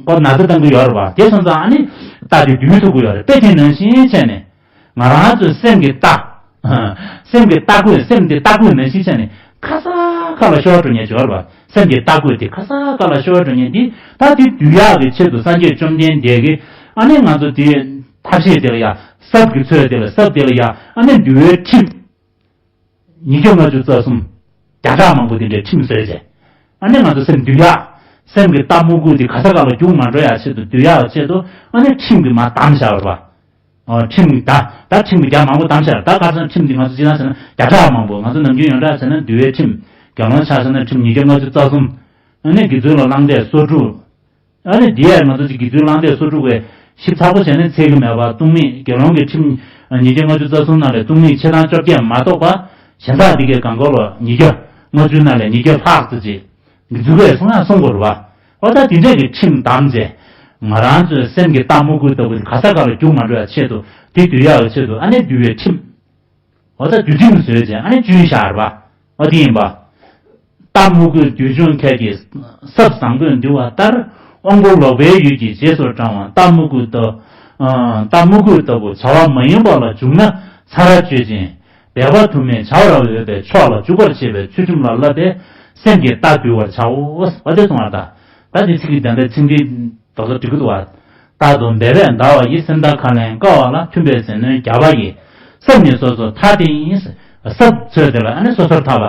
ཁོ་ན་ཚ་བཏང་གི་ཡོད་རེད་པ། དེ་སོང་ཙང་ཨ་ནི་རྟ་དེ་སྡུད་ཐུབ་ཀྱི་ཡོད་རེད། དཔེ་དེ་ནང་བཞིན་བྱས་ནས་ང་རང་ཚོའི་སེམས་ཀྱི་རྟ། སེམས་ཀྱི་རྟ་རྒོད། སེམས་དེ་རྟ་རྒོད་ནང་བཞིན་བྱས་ནས་ཁ་སང་ཁ་ལ་ཤོར་འགྲོ་མཁན་ཡོད་རེད་པ། སེམས་ཀྱི་རྟ་རྒོད་དེ་ཁ་སང་ཁ་ལ་ཤོར་འགྲོ་མཁན་དེ། ད་དེ་སྡུད་ཡག་གི་ཆེད་དུ་སངས་རྒྱས་བཅོམ་ལྡན་འདས་ཀྱིས་ཨ་ནི་ང་ཚོ་དེ་ཐབས་ཤེས་དེ་ལ་ཡ་སྲབ་ཀྱི་ཚོད་དེ་ལ་སྲབ་དེ་ལ་ཡ་ཨ་ནི་འདུལ་བའི་ཁྲིམས། ཉིས་བརྒྱ་ལྔ་བཅུ་རྩ་གསུམ། བརྒྱ་ཕྲག་མང་པོ་དེ་འདྲའི་ཁྲིམས་བཟོས་བྱས། ཨ་ནི་ང་ཚོ་སེམས་འདུལ་ཡག་སེམས་ཀྱི་རྟ་རྨུག་རྒོད་དེ་ག་ས་ག་ལ་རྒྱུག་མ་འགྲོ་ཡག་ཆེད་དུ། འདུལ་ཡག་ཆེད་དུ་ཨ་ནི་ཁྲིམས་ཀྱིས་མར་བསྡམས་བཞག་པ་རེད་པ། ཨོ་ཁྲིམས་ཀྱིས་ད་ད་ཁྲིམས་ཀྱིས་རྒྱ་མང་པོ་བསྡམས་བཞག་ད་ག་ས་ཁྲིམས་དེ་ང་ཚོ་སྤྱིར་བཏང་བྱས་ན་བརྒྱ་ཕྲག་མང་པོ། ང་ཚོ་ནམ་རྒྱུན་ཡོངས་གྲགས་བྱས་ན་འདུལ་བའི་ཁྲིམས། དགེ་སློང་ཆ་བཞག་ན་ཁྲིམས་ཉིས་བརྒྱ་ལྔ་བཅུ་རྩ་གསུམ། ཨ་ནི་དགེ་ཚུལ་ལ་བླངས་ཏེ་སོ་དྲུག་ཨ་ནི་འདི་ཡང་ང་ཚོ་ཅིག་དགེ་ཚུལ་བླངས་ཏེ་སོ་དྲུག་པའི་ཞིབ་ཚགས་པོ་བྱས་ནས་འཚོལ་གྱི་མེད་པར། སྟོང་མིན་དགེ་སློང་གི་ཁྲིམས་ཉིས་བརྒྱ་ལྔ་བཅུ་རྩ་གསུམ་ནང་ལས་སྟོང་མིན་ཆེ་ཐང་བཅོ་བརྒྱད་མ་གཏོགས་པ་གཞན་དག་འདི་གའི་གང་གོ་ལོ་ཉིས་བརྒྱ་ལྔ་བཅུ་ནང་ལས་ཉིས་བརྒྱ་ལྷག་ཙམ་ཅིག་འཛུགས་པའི་གསུང་ཡང་གསུང་དགོས་རེད་པ། འོ་ད་དེ་འདྲས་ཀྱི་ཁྲིམས་བསྡམས་རྗེས་ང་རང་ཚོའི་སེམས་ཀྱི་རྟ་རྨུག་རྒོད་ལྟ་བུ་ག་ས་ག་ལ་རྒྱུག་མ་འགྲོ་ཡ་ཆེད་དུ། དེ་འདུལ་ཡག་གི་ཆེད་དུ་ཨ་ནི་འདུལ་བའི་ཁྲིམས། འོ་ད་འདུལ་ཁྲིམས་བཟོས་བྱས་ཨ་ནི་བཅུན་བཞག་རེད་པ། འོ་དེ་ཡིན་པ། རྟ་རྨུག་རྒོད་བདུད་འཇོམས་ཁྱེད་ཀྱི་སྲབ་བཟང་པོས་འདུལ་བ་ལྟར། དབང་པོ་ལོག་པའི་ཡུལ་གྱི་རྗེས་སུ་འབྲང་བ། རྟ་རྨུག་རྒོད་ལྟ། ཨ། རྟ་རྨུག་རྒོད་ལྟ་བུ་བྱ་བ་མ་ཡིན་པ་ལ་འཇུག་ན་ཚར་གཅོད་ཅིང་། འབད་པ་དུ་མས་བྱ་བར་འོས་པའི་ཕྱོགས་ལ་འཇུག་པར་བྱེད་པའི་ཚུལ་ཁྲིམས་ལ་བསླབ་པས་སེམས་ཀྱི་རྟ་འདུལ་བར་བྱའོ། འོ་དེ་གསུངས་པ་ད། ད་འདི་ཚིག་གི་ད་ལྟ་ཚིག་འགྲེལ་རྡོག་རྡོག་འགྲིག་གི་འདུག་བ། རྟ་དང་འབད་པས་འདའ་བ་ཡི། སེམས་རྟ་ཁ་ལན་བཀལ་བ་ལ། མཐུན་པའི་ཟས་སྣོད་རྒྱག་པ་ཡི། སྲབ་ནི་སོ་སོར་ཐར་ཏེ་ཡིན། སྲབ་ཚོད་དེ་ལ་ཨ་ནི་སོ་སོར་ཐར་པ།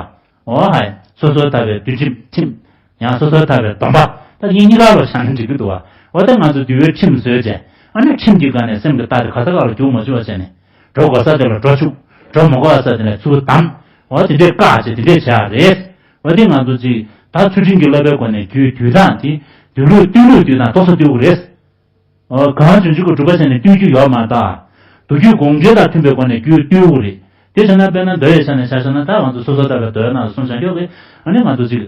འོ་ཧའི། སོ་སོར་ཐར་པའི་འདུལ་ཁྲིམས་ཁྲིམས། ཡང་སོ་སོར་ཐར་པའི་སྡོམ་པ། ད་དེ་གཉིས་ཀ་ལ་བཞག་ན་འགྲིག་གི་འདུག་བ། འོ་ད་ང་ཚོ་འདུལ་བའི་ཁྲིམས་བཟོས་བྱས། ཨ་ནི་ཁྲིམས་ཀྱི་སྒང་ནས་སེམས་ཀྱི་རྟ་དེ་ག་ས་ག་ལ་རྒྱུག་མ་བཅུག་པ་བྱས་ནས། འགྲོ་དགོས་ས་དེ་ལ་འགྲོ་བཅུག་འགྲོ་མ་དགོས་ས་དེ་ལ་ཚུར་བསྡམས། འོ་དེ་འདྲས་བཀག་བྱས་དེ་འདྲས་བྱས་རེད། འོ་དེ་ང་ཚོ་ཅིག་ད་ཚུལ་ཁྲིམས་ཀྱི་བསླབ་པའི་སྒོ་ནས་རྒྱུད་སྡུད་སྟངས་དེ། སྡུད་ལུགས་སྡུད་ལུགས་སྡུད་སྟངས་ཏོག་ཙམ་སྡུད་དགོས་རེད། ཨོ། གང་བྱུང་བྱུང་གི་སྒྲུབ་པ་བྱས་ནས་སྡུད་རྒྱུ་ཡོད་མ་རེད་ད། མདོ་རྒྱུད་དགོངས་འགྲེལ་དང་མཐུན་པའི་སྒོ་ནས་རྒྱུད་སྡུད་དགོས་རེད། དེ་བྱས་ན་དཔེར་ན་མདོ་ཡི་ཆ་ནས་ཆ་བཞག་ན། ད་ང་ཚོ་སོ་སོར་ཐར་པའི་མདོ་ཡི་ནང་ལ་གསུངས་བཞག་ཡོད་གི། ཨ་ནི་ང་ཚོ་ཅིག་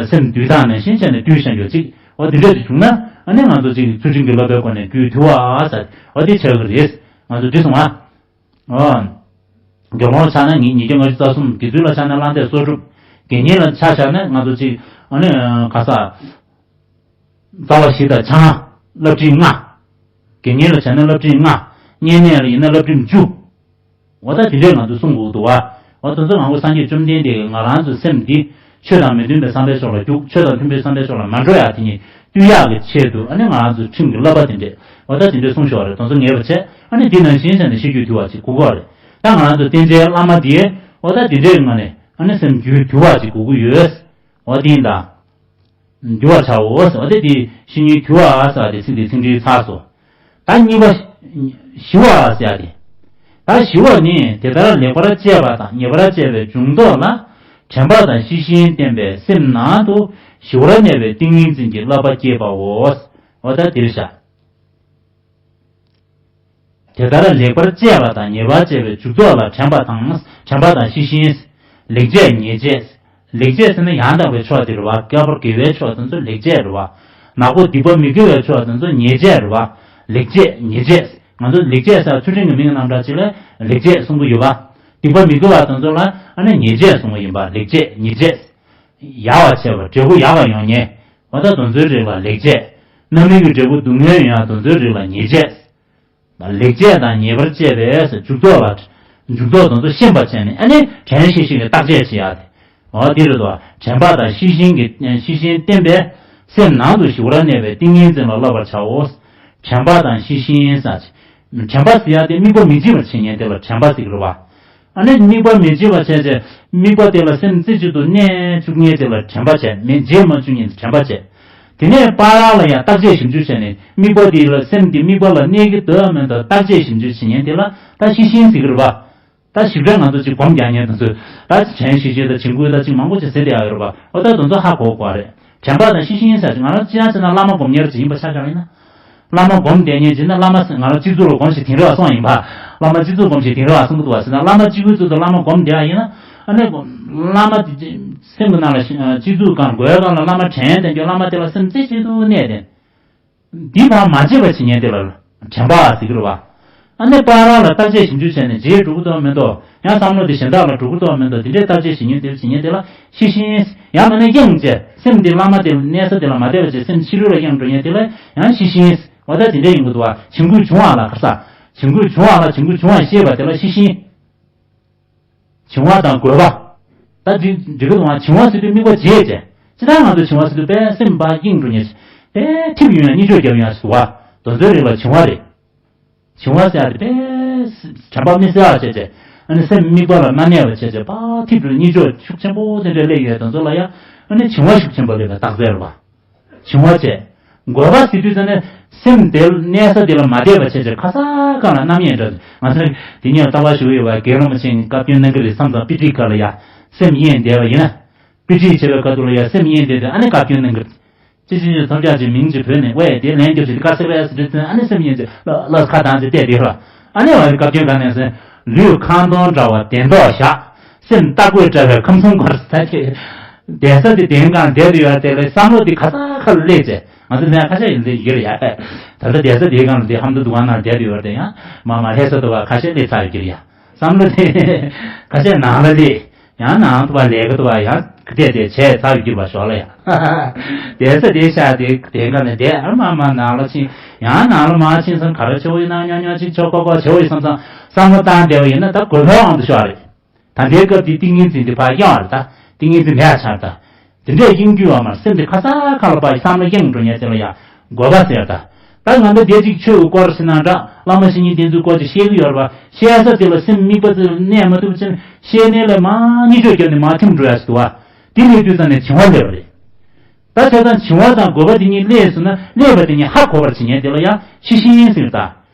སེམས་སྡུད་སྟངས་ནང་བཞིན་བྱས་ནས་སྡུད་བཞག་ཡོད་ཅིག་འོ་དེ་འདྲས་དེ་བྱུང་ན། ཨ་ནི་ང་ཚོ་ཅིག་ཚུལ་ཁྲིམས་ཀྱི་བསླབ་པའི་སྒོ་ནས་རྒྱུད་སྡུད་པ་ཟེར། འོ་དེ་ཆགས་ཀྱི་རེད། ང་ཚོ་འདི་སོང་ཨ། ཨོ། དགེ་སློང་ཆགས་ན་ཉིས་ཉིས་བརྒྱ་ལྔ་བཅུ་རྩ་གསུམ། དགེ་ཚུལ་ལ་ཆགས་ན་བླངས་ཏེ་སོ་དྲུག་དགེ་བསྙེན་ལ་ཆ་བཞག་ན་ང་ཚོ་ཅིག་ཨ་ནི་ག་ས། རྩ་བ་བཞི་དང་ཕྱག་ན་བསླབ་ཁྲིམས་ལྔ། དགེ་བསྙེན་ལ་བྱས་ན་བསླབ་ཁྲིམས་ལྔ། བསྙེན་གནས་ལ་ཡིན་ན་བསླབ་ཁྲིམས་བཅུ། འོ་ད་དེ་འདྲས་ང་ཚོས་གསུང་དགོས་འདུག་བ། འོ་དེ་ཚོ་ང་ཚོ་སངས་རྒྱས་བཅོམ་ལྡན་འདས་ཀྱིས་ང་རང་ཚོའི་སེམས་འདི་ཆོས་དང་མི་མཐུན་པའི་བསམ་པའི་ཕྱོགས་ལ་རྒྱུག་ཆོས་དང་མཐུན་པའི་བསམ་པའི་ཕྱོགས་ལ་མ་འགྲོ་ཡག་དེ་ཉིད་སྡུད་ཡག་གི་ཆེད་དུ། ཨ་ནི་ང་རང་ཚོའི་ཁྲིམས་ཀྱི་བསླབ་པ་དེ་འདྲས། འོ་ད་དེ་འདྲས་གསུངས་ཤོག་རེད། དེ་ཚོ་ངེས་པ་བྱས། ཨ་ནི་དེ་ནང་བཞིན་བྱས་ནས་ཤེས་རྒྱུད་དུལ་བ་ཅིག་དགོས་ཀྱི་རེད། ད་ང་རང་ཚོ་བསྟན་འཛིན་བླ་མ་དེས་འོ་ད་དེ་འདྲས་ངང་ནས་ཨ་ནི་སེམས་རྒྱུད་དུལ་བ་ཅིག་དགོས་ཀྱི་ཡོད། འོ་དེ་ཡིན་ད། འདུལ་བར་བྱའོ་ཟེར་བ་དེ། དེ་བཤེས་གཉེན་དུལ་བ་ཟེར་བ་དེ་ཚིག་དེ་ཚིག་འགྲེལ་ཚར་སོང་། ད་གཉིས་པ། ཞི་བ་ཟེར་བ་དེ། ད་ཞི་བ་ནི་དེ་ལྟར་ལེགས་པར་སྤྱད་པ་དང་ཉེས་པར་སྤྱད་པའི་འཇུག་ལྡོག་ལ་དྲན་པ་དང་ཤེས་བཞིན་བསྟེན་པས་སེམས་ནང་དུ་ཞི་བར་གནས་པའི་ཏིང་ངེ་འཛིན་གྱི་བསླབ་པ་སྐྱེས་པའོ། འོ་ད་དེར་བཞག་དེ་ལྟར་ལེགས་པར་སྤྱད་པ་དང་ཉེས་པར་སྤྱད་པའི་འཇུག་ལྡོག་ལ་དྲན་པ་དང་། དྲན་པ་དང་ཤེས་བཞིན། ལེགས་སྤྱད་ཉེས་སྤྱད། ལེགས་སྤྱད་ཟེར་ན་ཡང་དག་པའི་ཕྱོགས་དེ་རེད་བ། དཀར་པོ་དགེ་བའི་ཕྱོགས་དེ་ཚོ་ལེགས་སྤྱད་རེད་བ། ནག་པོ་སྡིག་པ་མི་དགེ་བའི་ཕྱོགས་དེ་ཚོ་ཉེས་སྤྱད་རེད་བ། ལེགས་སྤྱད་ཉེས་སྤྱད། ང་ཚོ་ལེགས་སྤྱད་ཟེར་ཚུལ་ཁྲིམས་ཀྱི་མིང་རྣམ་གྲངས་ཅིག་ལ་ལེགས་སྤྱད་གསུང་གི་ཡོད་པ། སྡིག་པ་མི་དགེ་བ་དེ་ཚོ་ལ་ཨ་ནི་ཉེས་སྤྱད་གསུང་གི་ཡིན་པ། ལེགས་སྤྱད་ཉེས་སྤྱད། ཡག་པ་བྱས་པ་འབྲས་བུ་ཡག་པ་ཡོང་མཁན། འོ་ད་དེ་ཚོའི་རིགས་ལ་ལེགས་སྤྱད། རྣམ་སྨིན་གྱི་འབྲས་བུ་སྡུག་བསྔལ་ཡོང་ཡག་དེ་ཚོའི་རིགས་ལ་ཉེས་སྤྱད། ལེགས་སྤྱད་དང་ཉེས་པར་སྤྱད་པས་འཇུག་ལྡོག་ལ། འཇུག་ལྡོག་དེ་ཚོ་ཤེས་པར་བྱས་ནས་ཨ་ནི་དྲན་ཤེས་ཤིང་གི་བརྟག་དཔྱད་བྱེད་ཡག་དེ། འོ་དེ་རེད་དོ། དྲན་པ་དང་ཤེས་བཞིན་གྱི། ཤེས་བཞིན་བསྟེན་པས་སེམས་ནང་དུ་ཞི་བར་གནས་པའི་ཏིང་ངེ་འཛིན་ལ་བསླབ་པར་བྱའོ། དྲན་པ་དང་ཤེས་བཞིན་ཟེར། དྲན་པ་ཟེར་ཡག་དེ་དམིགས་པ་མི་བརྗེད་པར་བྱེད་མཁན་དེ་ལ་དྲན་པ་ཟེར་གྱི་རེད་བ། ཨ་ནི་དམིགས་པ་མི་བརྗེད་པ་བྱས་བྱས་དམིགས་པ་དེ་ལ་སེམས་རྩེ་གཅིག་ཏུ་གནས་བཅུག་མཁན་དེ་ལ་དྲན་པ་བྱས། མི་བརྗེད་མ་བཅུག་མཁན་དེ་དྲན་པ་བྱས། དེ་ནས་བར་ལ་ཡང་བརྟག་དཔྱད་ཞིབ་འཇུག་བྱས་ནས་དམིགས་པ་དེ་ལ་སེམས་དེ་དམིགས་པ་ལ་གནས་ཀྱི་འདུག་མིན་འདུག་བརྟག་དཔྱད་ཞིབ་འཇུག་བྱེད་མཁན་དེ་ལ་ད་ཤེས་བཞིན་ཟེར་གྱི་རེད་པ། ད་ཞིབ་ཕྲ་ང་ཚོ་ཅིག་སྒོམ་རྒྱག་མཁན་དེ་ཚོས་ད་དྲན་ཤེས་བཞིན་དང་བྱིང་རྒོད་ད་ཅིག་མང་པོ་ཅིག་ཟེར་བསྡད་ཡོད་རེད་པ། འོ་ད་དེ་ཚོ་ཧ་གོ་དགོས་རེད། དྲན་པ་དང་ཤེས་བཞིན་ཟེར་ཅིག་ང་རང་ཅི་ཡང་བྱས་ན་བླ་མ་སྒོམ་མཁན་ཅིག་ཡིན་པ་ཆ་བཞག་ཡིན་ན། བླ་མ་སྒོམ་བསྡད་མཁན་ཅིག་ན་བླ་མ་ང་རང་སྤྱི་གཙུག་ལ་སྒོམ་ཞིག་དེང་རབས་སོང་ཡིན་པ། བླ་མ་སྤྱི་གཙུག་སྒོམ་ཞིག་དེང་རབས་སོང་གི་འདུག་བ་ཟེར་ན། བླ་མ་སྤྱི་བོའི་གཙུག་ཏུ་བླ་མ་སྒོམ་བསྡད་པ་ཡིན་ན། ཨ་ནི་བླ་མ་དེ་སེམས་ཀྱི་ནང་ལ་སྤྱི་གཙུག་སྒང་སྒོའི་སྒང་ལ་བླ་མ་དྲན་བསྡད་རྒྱུ། བླ་མ་དེ་ལ་སེམས་རྩེ་གཅིག་ཏུ་གནས་ཏེ། འདི་བར་མ་བརྗེད་པ་བྱེད་མཁན་དེ་ལ་དྲན་པ་ཟེར་གྱི་རེད་བ། ཨ་ནི་བར་ལ་བརྟག་དཔྱད་ཞིབ་འཇུག་བྱས་ནས་རྗེས་འགྲོ་གི་འདུག་མི་འདུག་ཡང་བསམ་བློ་དེ་གཞན་དག་ལ་འགྲོ་གི་འདུག་མི་འདུག་དེ་འདྲའི་བརྟག་དཔྱད་ཞིབ་ཉན་དེ་བྱེད་མཁན་དེ་ལ་ཤེས་བཞིན། ཡང་མིན་ན་གཡེངས་བྱས་སེམས་དེ་བླ་མ་དེ་གནས་ས་དེ་ལ་མ་བསྡད་པ་བྱས་སེམས་ཕྱི་རོལ་ལ་གཡེངས་འགྲོ་མཁན་དེ་ལ་ཡང་ཤེས་བཞིན། འོ་ད་དེ་འདྲ་ཡིན་དགོས་འདུག་བ། བྱིང་རྒོད་བྱུང་བ་ལ་ཁ་ས། བྱིང་རྒོད་བྱུང་བ་ལ་བྱིང་རྒོད་བྱུང་བ་ཤེས་པ་དེ་ལ་ཤེས་བཞིན། བྱིང་བ་དང་རྒོད་པ། ད་འདི་འགྲིག་གི་འདུག་བ། བྱིང་བ་ཟེར་དུས་དམིགས་པ་བརྗེད་བྱས། ཅི་ལྟར་ང་ཚོ་བྱིང་བ་ཟེར་དུས་དཔེ་སེམས་པ་གཡེངས་འགྲོ་མཁན་ཞིག་དཔེ་འཐིབས་ཡོང་ཡ་གཉིད་ཆོག་རྒྱབ་ཡོང་ཡ་ཞིག་འདུག་བ། དེ་ཚོའི་རིགས་ལ་བྱིང་བ་རེད། བྱིང་བ་ཟེར་ཡ་དེ་དཔེ་དྲན་པ་མི་གསལ་བ་བྱས་བྱས། ཨ་ནི་སེམས་དམིགས་པ་ལ་མ་གནས་པ་བྱས་བྱས་ཕར་འཐིབས་འགྲོ་གཉིད་ཆོག་ཤུགས་ཆེན་པོ་དེ་འདྲ་སླེབས་ཡོད་དེ་ཚོ་ལ་ཡ། ཨ་ནི་བྱིང་བ་ཤུགས་ཆེན་པོ་སླེབས་པའི་རྟགས་གསལ་རེད་བ། བྱིང་བ་བྱས། རྒོད་པ་ཟེར་དུས་ཙམ་ནས་སེམས་དེ་གནས་ས་དེ་ལ་མ་བསྡད་པ་བྱས་བྱས་ཁ་ས་གང་ལ་རྣམ་གཡེང་འདྲ། ང་ཚོ་དེ་ཉིད་ལྟ་བ་ཞུ་གི་ཡོད་པ་དགེ་སློང་མ་ཆེན་བཀའ་བཀྱོན་གནང་གི་རེད་བསམ་ཙང་དཔེ་ཁྲིད་ཁ་ལ་ཡ་སེམས་གཡེང་བསྡད་པ་ཡིན་ན། དཔེ་ཁྲིད་བྱེད་པའི་ཁ་ཐུག་ལ་ཡ་སེམས་གཡེང་བསྡད་དུས་ཨ་ནི་བཀའ་བཀྱོན་གནང་གི་རེད། ཅི་ཅི་ཅི་ཐབས་ཆག་ཅིག་མིང་ཅིག་བོས་ནས་ཝེ་དེ་ལན་རྒྱབ་ཅིག་དཀའ་སེ་ཝེ་ཟེར་དུས་ཙམ་ཨ་ནི་སེམས་གཡེང་ཅིག་ལ་ལ་ཁ་བཏང་ཅིག་བལྟས་བསྡད་ར། ཨ་ནི་བ་བཀའ་བཀྱོན་ག་ནས་ཟེར། ལུས་ཁང་སྟོང་འདྲ་བ་གདན་ཐོག་བཞག་སེམས་རྟ་རྒོད་འདྲ་བའི་ཁམས་གསུམ་འཁོར་ས་ཆེ། བསྡད་ས་དེ་གདན་སྒང་བསྡད་དུ་ཡོད་དེ་ལས་བསམ་བློ་དེ་ཁ་ས་ཁ་ལ་སླེབས་ཚེ་ང་ཚོ་ནས་ཁ་ཤས་ཡིན་ཚེ་ཡིན་གྱི་རེད་ཡ། ད་ལྟ་བསྡད་ས་དེའི་སྒང་ལ་དེ་ཧམ་ད་འདུ་ཁང་ནང་བསྡད་དུ་ཡོད་དེ་ཡང་མ་མ་ལྷས་ས་དུ་བ་ཁ་ཤས་སླེབས་ཚར་ཡོད་ཀྱི་རེད་ཡ། བསམ་བློ་དེ་ཁ་ཤས་ནང་ལ་སླེབས་ཡང་ནང་དུ་བ་ལས་ཀ་དུ་བ་ཡང་བལྟས་ཏེ་བྱས་ཚར་ཡོད་ཀྱི་རེད་བ་ཞོག་ལ་ཡ། བསྡད་ས་དེ་ཤ་དེ་དེའི་སྒང་ལ་བསྡད་ཨ་མ་མ་ནང་ལ་ཕྱིན་ཡང་ནང་ལ་མ་ཕྱིན་ཙང་ག་རེ་བྱེད་དགོས་ཡིན་ན་ཉོ་ཉོ་ཅིག་ཆོག་ཁོག་ཁོག་བྱེད་དགོས་ཡིན་བསམ་ཙང་བསམ་བློ་བཏང་བསྡད་པ་ཡིན་ན་ད་དགོས་པའི་དབང་དུ་ཤོག་རེད། ད་ལྟའི་སྐབས་འདི་ཏིང་ངེ་འཛིན་འདི་ཕར་གཡེང་བ་རེད་ད། ཏིང་ངེ་འཛིན་མེད་ཆགས་ད། དེ་འདྲས་གཡེང་རྒྱུ་ཡོད་མ་རེད། སེམས་འདི་ཁ་ས་ཁ་ལ་པ་བསམ་བློ་གཡེང་འགྲོ་མཁན་དེ་ལ་ཡང་རྒོད་པ་ཟེར་ད། ད་ང་ཚོ་བསྡད་ཅིག་ཆོས་ཀྱི་སྐོར་ཟེར་ན་འདྲ་བླ་མ་བཤེས་གཉེན་དེ་ཚོའི་སྐོར་ཅིག་བཤད་ཀྱི་ཡོད་རེད་པ། བཤད་ས་དེ་ལ་སེམས་དམིགས་པ་དེ་ལ་གནས་མ་ཐུབ་ཕྱིན་བཤད་ནས་ལས་མ་གཉིད་ཆོག་བརྒྱབ་ནས་མ་ཐིམ་འགྲོ་ཡ་ཟེར་བ། དེ་སླེབས་དུས་ཙམ་ནས་བྱིང་བ་སླེབས་པ་རེད། ད་བྱས་ཙང་བྱིང་བ་དང་རྒོད་པ་དེ་གཉིས་སླེབས་སོང་ན་སླེབས་པ་དེ་གཉིས་ཧ་གོ་བར་བྱེད་མཁན་དེ་ལ་ཡང་ཤེས་བཞིན་ཟེར་ད།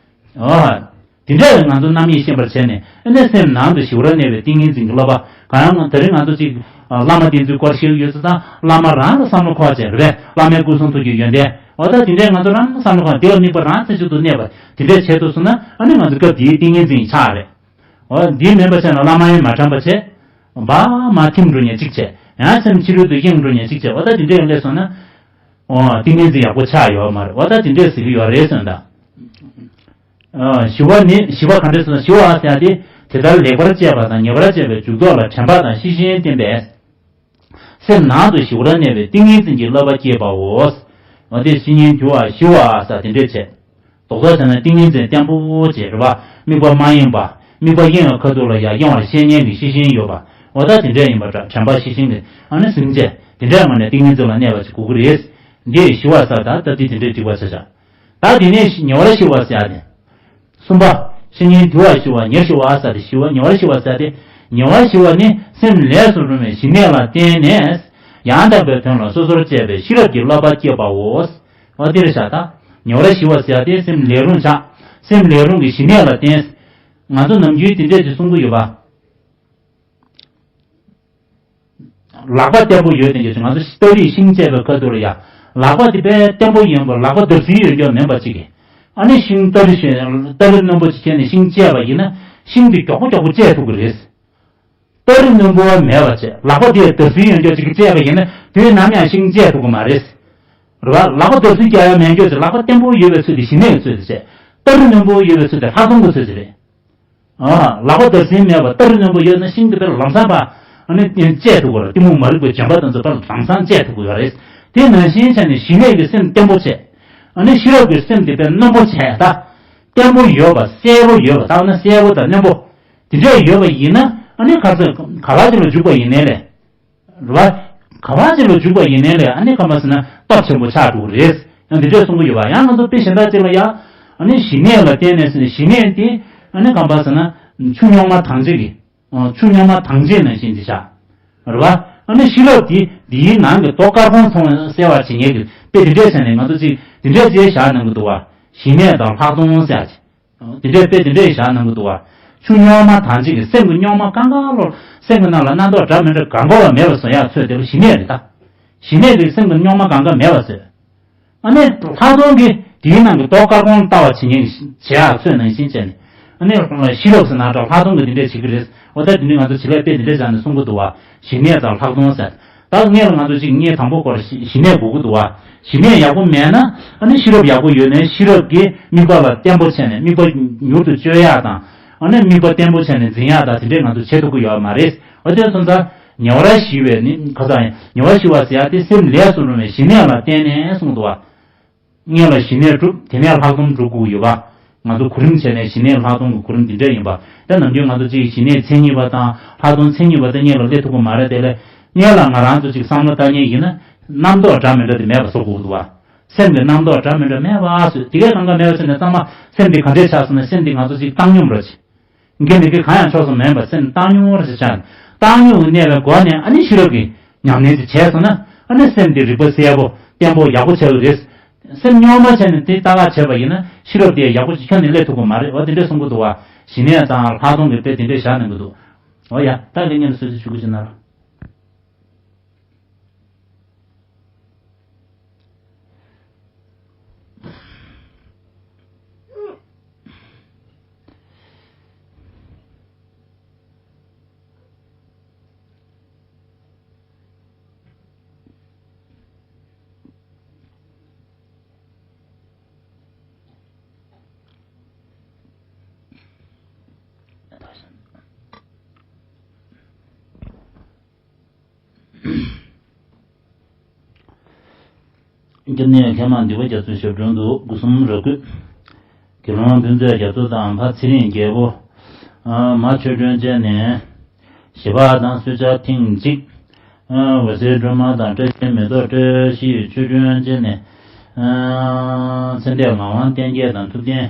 ཨོ། དེ་འདྲ་ང་ཚོ་རྣམ་གཡེང་ཤེས་པར་བྱས་ནས་ཨ་ནི་སེམས་ནང་དུ་ཞི་བར་གནས་པའི་ཏིང་ངེ་འཛིན་གྱི་བསླབ་པ་གང་ཡང་ད་རིང་ང་ཚོ་ཅིག་བླ་མ་དེ་ཚོའི་སྐོར་ཤེས་ཀྱི་ཡོད་ཚེ་ཙང་བླ་མ་རང་ལ་བསམ་བློ་འཁོར་བྱས་རེད་པས། བླ་མའི་སྐུ་གསུང་ཐུགས་ཀྱི་ཡོན་ཏན་འོ་ད་དེ་འདྲས་ང་ཚོ་རང་ལ་བསམ་བློ་འཁོར་དེ་ལ་དམིགས་པ་རང་རྩེ་གཅིག་ཏུ་གནས་པ་དེ་འདྲས་བྱེད་ཐུབ་སོང་ན་ཨ་ནི་ང་ཚོ་སྐབས་དེའི་ཏིང་ངེ་འཛིན་ཆགས་རེད། འོ་འདི་མིན་པ་བྱས་ན་བླ་མ་ཡང་མ་དྲན་པ་བྱས། བ་མ་ཐིམ་འགྲོ་མཁན་གཅིག་བྱས། ཡང་སེམས་ཕྱི་རོལ་དུ་གཡེང་འགྲོ་མཁན་གཅིག་བྱས། འོ་ད་དེ་འདྲས་སླེབས་སོང་ན། འོ་ཏིང་ངེ་འཛིན་ཡག་པོ་ཆགས་ཡོད་མ་རེད། འོ་ད་དེ་འདྲས་ཟེར་གྱི་ཡོད་རེད་ཟེར་ད། ཞི་བ་ནི་ཞི་བ་ག་འདྲ་ཟེར་ན་ཞི་བ་ཟེར་ཡ་དེ་དེ་ལྟར་ལེགས་པར་དཔྱད་པ་དང་ཉེས་པར་དཔྱད་པའི་འཇུག་ལྡོག་ལ་དྲན་པ་དང་ཤེས་བཞིན་བསྟེན་པས། སེམས་ནང་དུ་ཞི་བར་གནས་པའི་ཏིང་ངེ་འཛིན་གྱི་བསླབ་པ་སྐྱེས་པའོ། འོ་དེ་བཤེས་གཉེན་གྱུར་པ་ཞི་བ་ཟེར་དེ་འདྲས་བྱས། རྡོག་རྡོག་བྱས་ན་ཏིང་ངེ་འཛིན་བརྟན་པོ་བྱས་རེད་པ། དམིགས་པ་མ་གཡེང་བ། དམིགས་པ་གཡེང་བའི་ཁ་ཐུག་ལ་ཡང་གཡེང་བར་བཤེས་གཉེན་གྱིས་ཤེས་བཞིན་ཡོད་པ། འོ་ད་དེ་འདྲས་ཡིན་པ་འདྲ་དྲན་པ་ཤེས་བཞིན་གྱིས་ཨ་ནི་ཟིན་བྱས་དེ་འདྲས་ངང་ནས་ཏིང་ངེ་འཛིན་ལ་གནས་པ་ཞིག་དགོས་ཀྱི་རེད། འདི་ཞི་བ་ཟེར་ད་སྟབས་བདེ་དེ་འདྲས་འགྲིག་པ་ཆ་བཞག་ད་དེ་ནས་ཉེ་བར་ཞི་བ་ཟེར་ཡ་དེ། གསུམ་པ། བཤེས་གཉེན་གྱུར་པ་ཞི་བ་ཉེར་ཞི་བ་ཟེར་ཏེ་ཞི་བ་ཉེ་བར་ཞི་བ་ཟེར་ཏེ། ཉེ་བར་ཞི་བ་ནི་སེམས་ལས་སུ་རུང་བའི་ཞི་གནས་ལ་བརྟེན་ནས། ཡང་དག་པའི་དོན་ལ་སོ་སོར་དཔྱད་པའི་ཤེས་རབ་ཀྱི་བསླབ་པ་སྐྱེས་པའོ། འོ་དེ་རེད་བཞག་ད། ཉེ་བར་ཞི་བ་ཟེར་ཏེ་སེམས་ལས་རུང་བྱ། སེམས་ལས་རུང་གི་ཞི་གནས་ལ་བརྟེན། ང་ཚོ་ནམ་རྒྱུན་དེ་འདྲས་ཅིག་གསུང་གི་ཡོད་པ། ལག་པ་བརྟན་པོ་ཡོད་དེ་འདྲ་ཞིག་ང་ཚོ་སྟ་རེས་ཤིང་བཅད་པའི་ཁ་ཐུག་ལ་ཡ། ལག་པ་དེ་དཔེ་བརྟན་པོ་ཡིན་པ་ལག་པ་འདར་སིག་ཡོད་རྒྱུ་མིན་པ་ཅིག་གིས། ཨ་ནི་ཤིང་སྟ་རེ་ཞིག་སྟ་རེ་རྣོན་པོ་ཅིག་བྱས་ནས་ཤིང་བཅད་པ་ཡིན་ན་ཤིང་དེ་མགྱོགས་པོ་མགྱོགས་པོ་བཅད་ཐུབ་ཀྱི་རེད། སྟ་རེ་རྣོན་པོ་བ་མེད་པ་བྱས་ལག་པ་དེ་འདར་སིག་ཡོད་རྒྱུ་ཅིག་གིས་བཅད་པ་ཡིན་ན་དུས་ནམ་ཡང་ཤིང་བཅད་ཐུབ་ཀྱི་མ་རེད། རེད་བ། ལག་པ་འདར་སིག་རྒྱག་ཡ་མེད་རྒྱུ་ཅིག་ལག་པ་བརྟན་པོ་ཡོད་པའི་ཚུལ་དེ་ཞི་གནས་ཀྱི་ཚུལ་དེ་བྱས། སྟ་རེ་རྣོན་པོ་ཡོད་པའི་ཚུལ་དེ་ལྷག་མཐོང་གི་ཚུལ་དེ་རེད། ཨ། ལག་པ་འདར་སིག་མེད་པར་སྟ་རེ་རྣོན་པོ་ཡོད་ན་ཤིང་དེ་དཔེ་ལམ་སང་ཕར་ཨ་ནི་བཅད་ཐུབ་ཀྱི་རེད། གཏི་མུག་མ་རིག་པའི་ལྗོན་པ་དེ་ཚོ་དཔེ་ལམ་སང་བཅད་ཐུབ་ཀྱི་ཡོད་རེད། དེ་ནང་བཞིན་བྱས་ནས་ཞི་གནས་ཀྱི་སེམས་བརྟན་པོ་བྱས། ཨ་ནི་ཤེས་རབ་ཀྱི་སེམས་དེ་དཔེ་རྣོན་པོ་བྱས་ད། བརྟན་པོ་ཡོད་པ་གསལ་པོ་ཡོད་པ་ད་ནི་གསལ་པོ་དང་རྣོན་པོ། དེ་འདྲས་ཡོད་པ་ཡིན་ན་ཨ་ནི་ག་ཚོད་ག་བ་ཅིག་ལ་འཇུག་པ་ཡིན་ནའི་ལས། རེད་བ། ག་བ་ཅིག་ལ་འཇུག་པ་ཡིན་ནའི་ལས་ཨ་ནི་ག་མ་ཟེར་ན་སྟོབས་ཆེན་པོ་ཆགས་འགྲོ་གི་རེད། ཡང་འདི་འདྲས་གསུང་གི་ཡོད་པ། ཡང་ང་ཚོ་དཔེ་གཞན་དག་ཅིག་ལ་ཡ། ཨ་ནི་ཞི་གནས་ལ་བརྟེན་ནས་ཟེར་ནས་ཞི་གནས་དེ་ཨ་ནི་ག་མ་ཟེར་ན་ཆུ་རྙོག་མ་དྭངས་བྱེད་ཀྱི། ཆུ་རྙོག་མ་དྭངས་བྱེད་ནང་བཞིན་དེ་བཞག་རེད་བ། ཨ་ནི་ཤེས་རབ་དེ་འདིའི་ནང་གི་རྡོ་དཀར་ཕུང་མཐོང་བ་གསལ་བར་བྱེད་མཁན་གྱི་དཔེ་དེ་འདྲས་བྱས་ནས་ང་ཚོ་ཅིག་དེ་འདྲས་ཅིག་བཞག་གནང་གི་འདུག་བ། ཞི་གནས་དང་ལྷག་མཐོང་ཟེར་ཡག་ཅིག་དེ་འདྲས་དཔེ་དེ་འདྲས་བཞག་གནང་གི་འདུག་བ། ཆུ་རྙོག་མ་དྭངས་བྱེད་ཀྱི་སེམས་ཀྱི་རྙོག་མ་གང་ག་ལོར་སེམས་ཀྱི་ནང་ལ་རྣམ་རྟོག་འདྲ་མི་འདྲ་གང་ག་བ་མེད་པ་བཟོ་ཡག་ཚོད་དེ་ལ་ཞི་གནས་རེད་ད། ཞི་གནས་དེ་སེམས་ཀྱི་རྙོག་མ་གང་ག་མེད་པ་བཟོས། ཨ་ནི་ལྷག་མཐོང་གིས་དེའི་ནང་གི་རྡོ་དཀར་ཕུང་ལྟ་བ་བྱེད་མཁན་བྱེད་ཡག་ཚོད་ནང་བཞིན་བྱས་ནས། ཨ་ནི་ཤེས་རབ་ཟེར་ན་འདྲ་ལྷག་མཐོང་གིས་དེ་འདྲས་བྱེད་ཀྱི་རེད། འོ་ད་དེ་ནི་ང་ཚོ་བྱེད་ལས་དཔེ་དེ་འདྲས་བྱས་ནས་གསུང་གི་འདུག་བ། ཞི་གནས་དང་ལྷག་མཐོང་ཟེར། ད་སྔོན་ལ་ང་ཚོ་གཅིག་ངས་དང་པོ་སྐོར་ཞི་ཞི་གནས་དགོས་ཀྱི་འདུག་བ། ཞི་གནས་ཡག་པོ་མེད་ན་ཨ་ནི་ཤེས་རབ་ཡག་པོ་ཡོད་ནའི་ཤེས་རབ་ཀྱིས་དམིགས་པ་ལ་བརྟན་པོ་བྱས་ནས་དམིགས་པ་མྱུར་དུ་གཅོད་ཡག་དང་། ཨ་ནི་དམིགས་པ་བརྟན་པོ་བྱས་ནས་འཛིན་ཡག་དང་དེ་འདྲས་ང་ཚོ་བྱེད་ཐུབ་ཀྱི་ཡོད་མ་རེད། འོ་དེ་སོང་ཙང་ཉེ་བར་ཞི་བའི་ནི་ཁ་སང་ཉེ་བར་ཞི་བ་ཟེར་ཡག་དེ་སེམས་ལས་སུ་རུང་བའི་ཞི་གནས་ལ་བརྟེན་ནས་གསུངས་འདུག་བ། སྔོན་ལ་ཞི་གནས་སྒྲུབ་དེ་ནས་ལྷག་མཐོང་སྒྲུབ་དགོས་ཡོད་པ། ང་ཚོ་གོ་རིམ་བྱས་ནས་ཞི་གནས་ལྷག་མཐོང་གི་གོ་རིམ་འདི་འདྲ་ཡིན་པ། ད་ནམ་རྒྱུན་ང་ཚོ་གཅིག་ཞི་གནས་མཚན་ཉིད་པ་དང་ལྷག་མཐོང་མཚན་ཉིད་པ་དེ་སྔོན་ལ་སླེབས་ཐུབ་ཀྱི་མ་རེད། དེ་ལས་སྔོན་ལ་ང་རང་ཚོ་གཅིག་བསམ་བློ་བཏང་མཁན་ཡིན་ན་རྣམ་རྟོག་འདྲ་མི་འདྲ་དེ་མེད་པ་བཟོ་དགོས་འདུག་བ། སེམས་ཀྱི་རྣམ་རྟོག་འདྲ་མི་འདྲ་མེད་པ་ཟེར་དེ་གས་གང་ག་མེད་པ་བྱས་ནས་ཚང་མ་སེམས་འདི་ག་འདྲས་ཆགས་སོང་ན་སེམས་འདི་ང་ཚོ་གཅིག་བཏང་སྙོམས་ར་ཅིག་འགན་མི་འགན་གང་ཡང་ཕྱོགས་སུ་མེད་པར་སེམས་བཏང་སྙོམས་རེ་ཞིག་བྱས། བཏང་སྙོམས་གནས་པའི་སྒོ་ནས་ཨ་ནི་ཤེས་རབ་ཀྱི་ཉམས་ལེན་དེ་བྱས་སོང་ན་ཨ་ནི་སེམས་དེ་རིག་པ་གསལ་པོ་བརྟན་པོ་ཡག་པོ་ཆགས་ཀྱི་རེད། སེམས་རྙོག་མ་བྱས་ནས་དེ་ལྟ་ག་བྱས་པ་ཡིན་ན་ཤེས་རབ་དེ་ཡག་པོ་ཞིག་ཁྱོན་ནས་སླེབས་ཐུབ་ཀྱི་མ་རེད། འོ་དེ་འདྲས་གསུང་གི་འདུག་བ། ཞི་གནས་དང་ལྷག་མཐོང་གི་དཔེ་དེ་འདྲས་བཞག་གནང་གི་འདུག་འོ་ཡ་ད་ལས་ངན་ལ་གསོལ་ཚིགས་ཞུ་གི་ཕྱིན་ན་ར། སྐྱབས་གནས་མཁན་མ་འདི་པ་རྒྱ་མཚོའི་ཞབས་དྲུང་དུ་སྒོ་གསུམ་རབ་གུས། དགེ་སློང་ཕུན་ཚོགས་རྒྱ་མཚོ་དང་འཕགས་ཚེ་རིང་རྒྱལ་པོ། མ་ཆོས་སྒྲོན་བཅས་ནས་ཞི་བ་དང་གསོལ་ཇ་ཐེངས་གཅིག་འོད་ཟེར་སྒྲོན་མ་དང་བཀྲ་ཤིས་མེ་ཏོག་བཀྲ་ཤིས་ཆོས་སྒྲོན་བཅས་ནས། ཚེ་འདས་ངག་དབང་བསྟན་རྒྱས་དང་ཐུབ་བསྟན།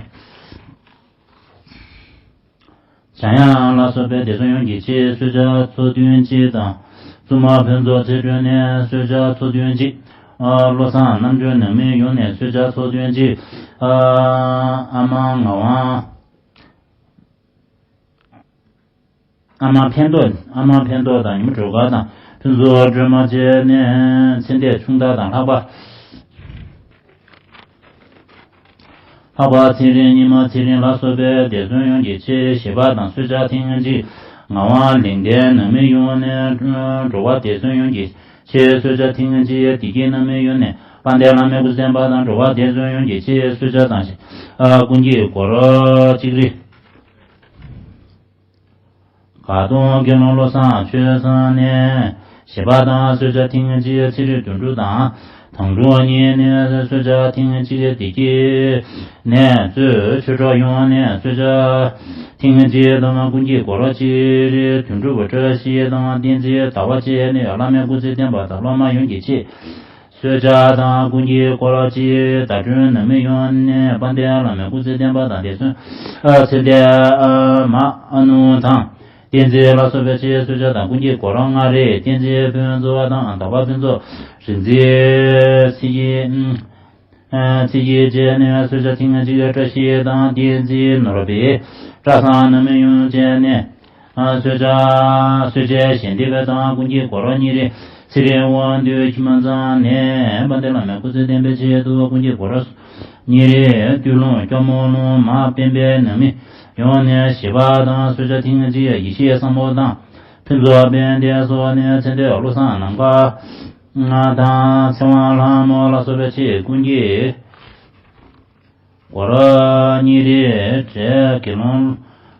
འཇམ་དབྱངས་ལ་སོགས་པའི་སྡེ་ཚན་ཡོངས་ཀྱི་ཆེད་གསོལ་ཇ་ཚོགས་བདུན་གཅིག་དང་། བཙུན་མ་ཕུན་ཚོགས་ཚེ་སྒྲོན་ནས་གསོལ་ཇ་ཚོགས་བདུན་གཅིག་བློ་བཟང་རྣམ་གྲོལ་ནང་མི་ཡོངས་ནས་གསོལ་ཇ་ཚོགས་བདུན་གཅིག་ཨ་མ་ངག་དབང་། ཨ་མ་ཕན་ཐོགས། ཨ་མ་ཕན་ཐོགས་དང་ཉི་མ་སྒྲོལ་དཀར་དང་ཕུན་ཚོགས་སྒྲོལ་མ་བཅས་ནས་ཚེ་འདས་ཆུང་མཐའ་དང་ལྷག་པ། ལྷག་པ་ཚེ་རིང་སྙིགས་མ་ཚེ་རིང་ལ་སོགས་པའི་སྡེ་ཚན་ཡོངས་ཀྱི་ཆེད་ཞི་བ་དང་གསོལ་ཇ་ཐེངས་གཅིག་ངག་དབང་ལེགས་ལྡན་ནང་མི་ཡོངས་ནས་འགྲོ་བ་སྡེ་ཚན་ཡོངས་ཀྱི་ཆེད་གསོལ་ཇ་ཐེངས་གཅིག་བདེ་སྐྱིད་ནང་མི་ཡོངས་ནས་དཔལ་ལྡན་བླ་མའི་སྐུ་ཚེ་བརྟན་པ་དང་འགྲོ་བ་སྡེ་ཚན་ཡོངས་ཀྱི་ཆེད་གསོལ་ཇ་དང་ཞི་ཀུན་གྱི་སྒོ་རོ་གཅིག་རེ། ག་གདོང་དགེ་སློང་བློ་བཟང་ཆོས་བཟང་ནས་ཞི་བ་དང་གསོལ་ཇ་ཐེངས་གཅིག་ཚེ་རིལ་དོན་གྲུབ་དང་དམ་ཕྲུག་གཉིས་ནས་གསོལ་ཇ་ཐེངས་གཅིག་བདེ་སྐྱིད་ནས་གཙོས་ཆོས་གྲོགས་ཡོངས་ནས་གསོལ་ཇ་ཐེངས་གཅིག་སློབ་མ་ཀུན་གྱི་སྒོ་རོ་གཅིག་རེ་དོན་གྲུབ་བཀྲ་ཤིས་དང་བསྟན་འཛིན་ཟླ་བ་བཅས་ནས་བླ་མའི་སྐུ་ཚེ་བརྟན་པ་དང་སློབ་མ་ཡོངས་ཀྱི་ཆེད། གསོལ་ཇ་དང་ཀུན་གྱི་སྒོ་རོ་གཅིག་ཟླ་སྒྲོན་ནང་མི་ཡོངས་ནས་དཔལ་ལྡན་བླ་མའི་སྐུ་ཚེ་བརྟན་པ་དང་བདེ་སོན་ཚེ་འདས་མ་ཨ་ནུ་དང་བསྟན་འཛིན་ལ་སོགས་པའི་ཆེད་གསོལ་ཇ་དང་ཀུན་གྱི་སྒོ་རོ་ལྔ་རེ་བསྟན་འཛིན་ཕུན་ཚོགས་དང་ཟླ་བ་ཕུན་ཚོགས་རིག་འཛིན་ཚེ་ཡི་ཚེ་ཡི་བཅས་ནས་གསོལ་ཇ་ཐེངས་གཅིག་བཀྲ་ཤིས་དང་བསྟན་འཛིན་ནོར་བུའི་བཀྲ་བཟང་ནང་མི་ཡོངས་བཅས་ནས། གསོལ་ཇ་གསོལ་ཇའི་ཞལ་འདེབས་དང་ཀུན་གྱི་སྒོ་རོ་གཉིས་རེ་ཚེ་རིང་དབང་འདུས་ཁྱིམ་ཚང་ནས་དཔལ་ལྡན་བླ་མའི་སྐུ་ཚེ་བརྟན་པའི་ཆེད་དུ་ཀུན་གྱི་སྒོ་རོ་གཉིས་རེ་སྟོད་ལུང་སྐྱོར་མོ་ལུང་མ་སྤེན་པའི་ནང་མི་ཡོངས་ནས་ཞི་བ་དང་གསོལ་ཇ་ཐེངས་གཅིག་ཡེ་ཤེས་བཟང་པོ་དང་ཕུན་ཚོགས་དཔལ་ལྡན་སོགས་ནས་ཚེ་འདས་བློ་བཟང་ནམ་མཁའ་དང་ཚེ་དབང་ལྷ་མོ་ལ་སོགས་པའི་ཆེད་ཀུན་གྱི་སྒོ་རོ་གཉིས་རེ་བྲེས། དགེ་སློང་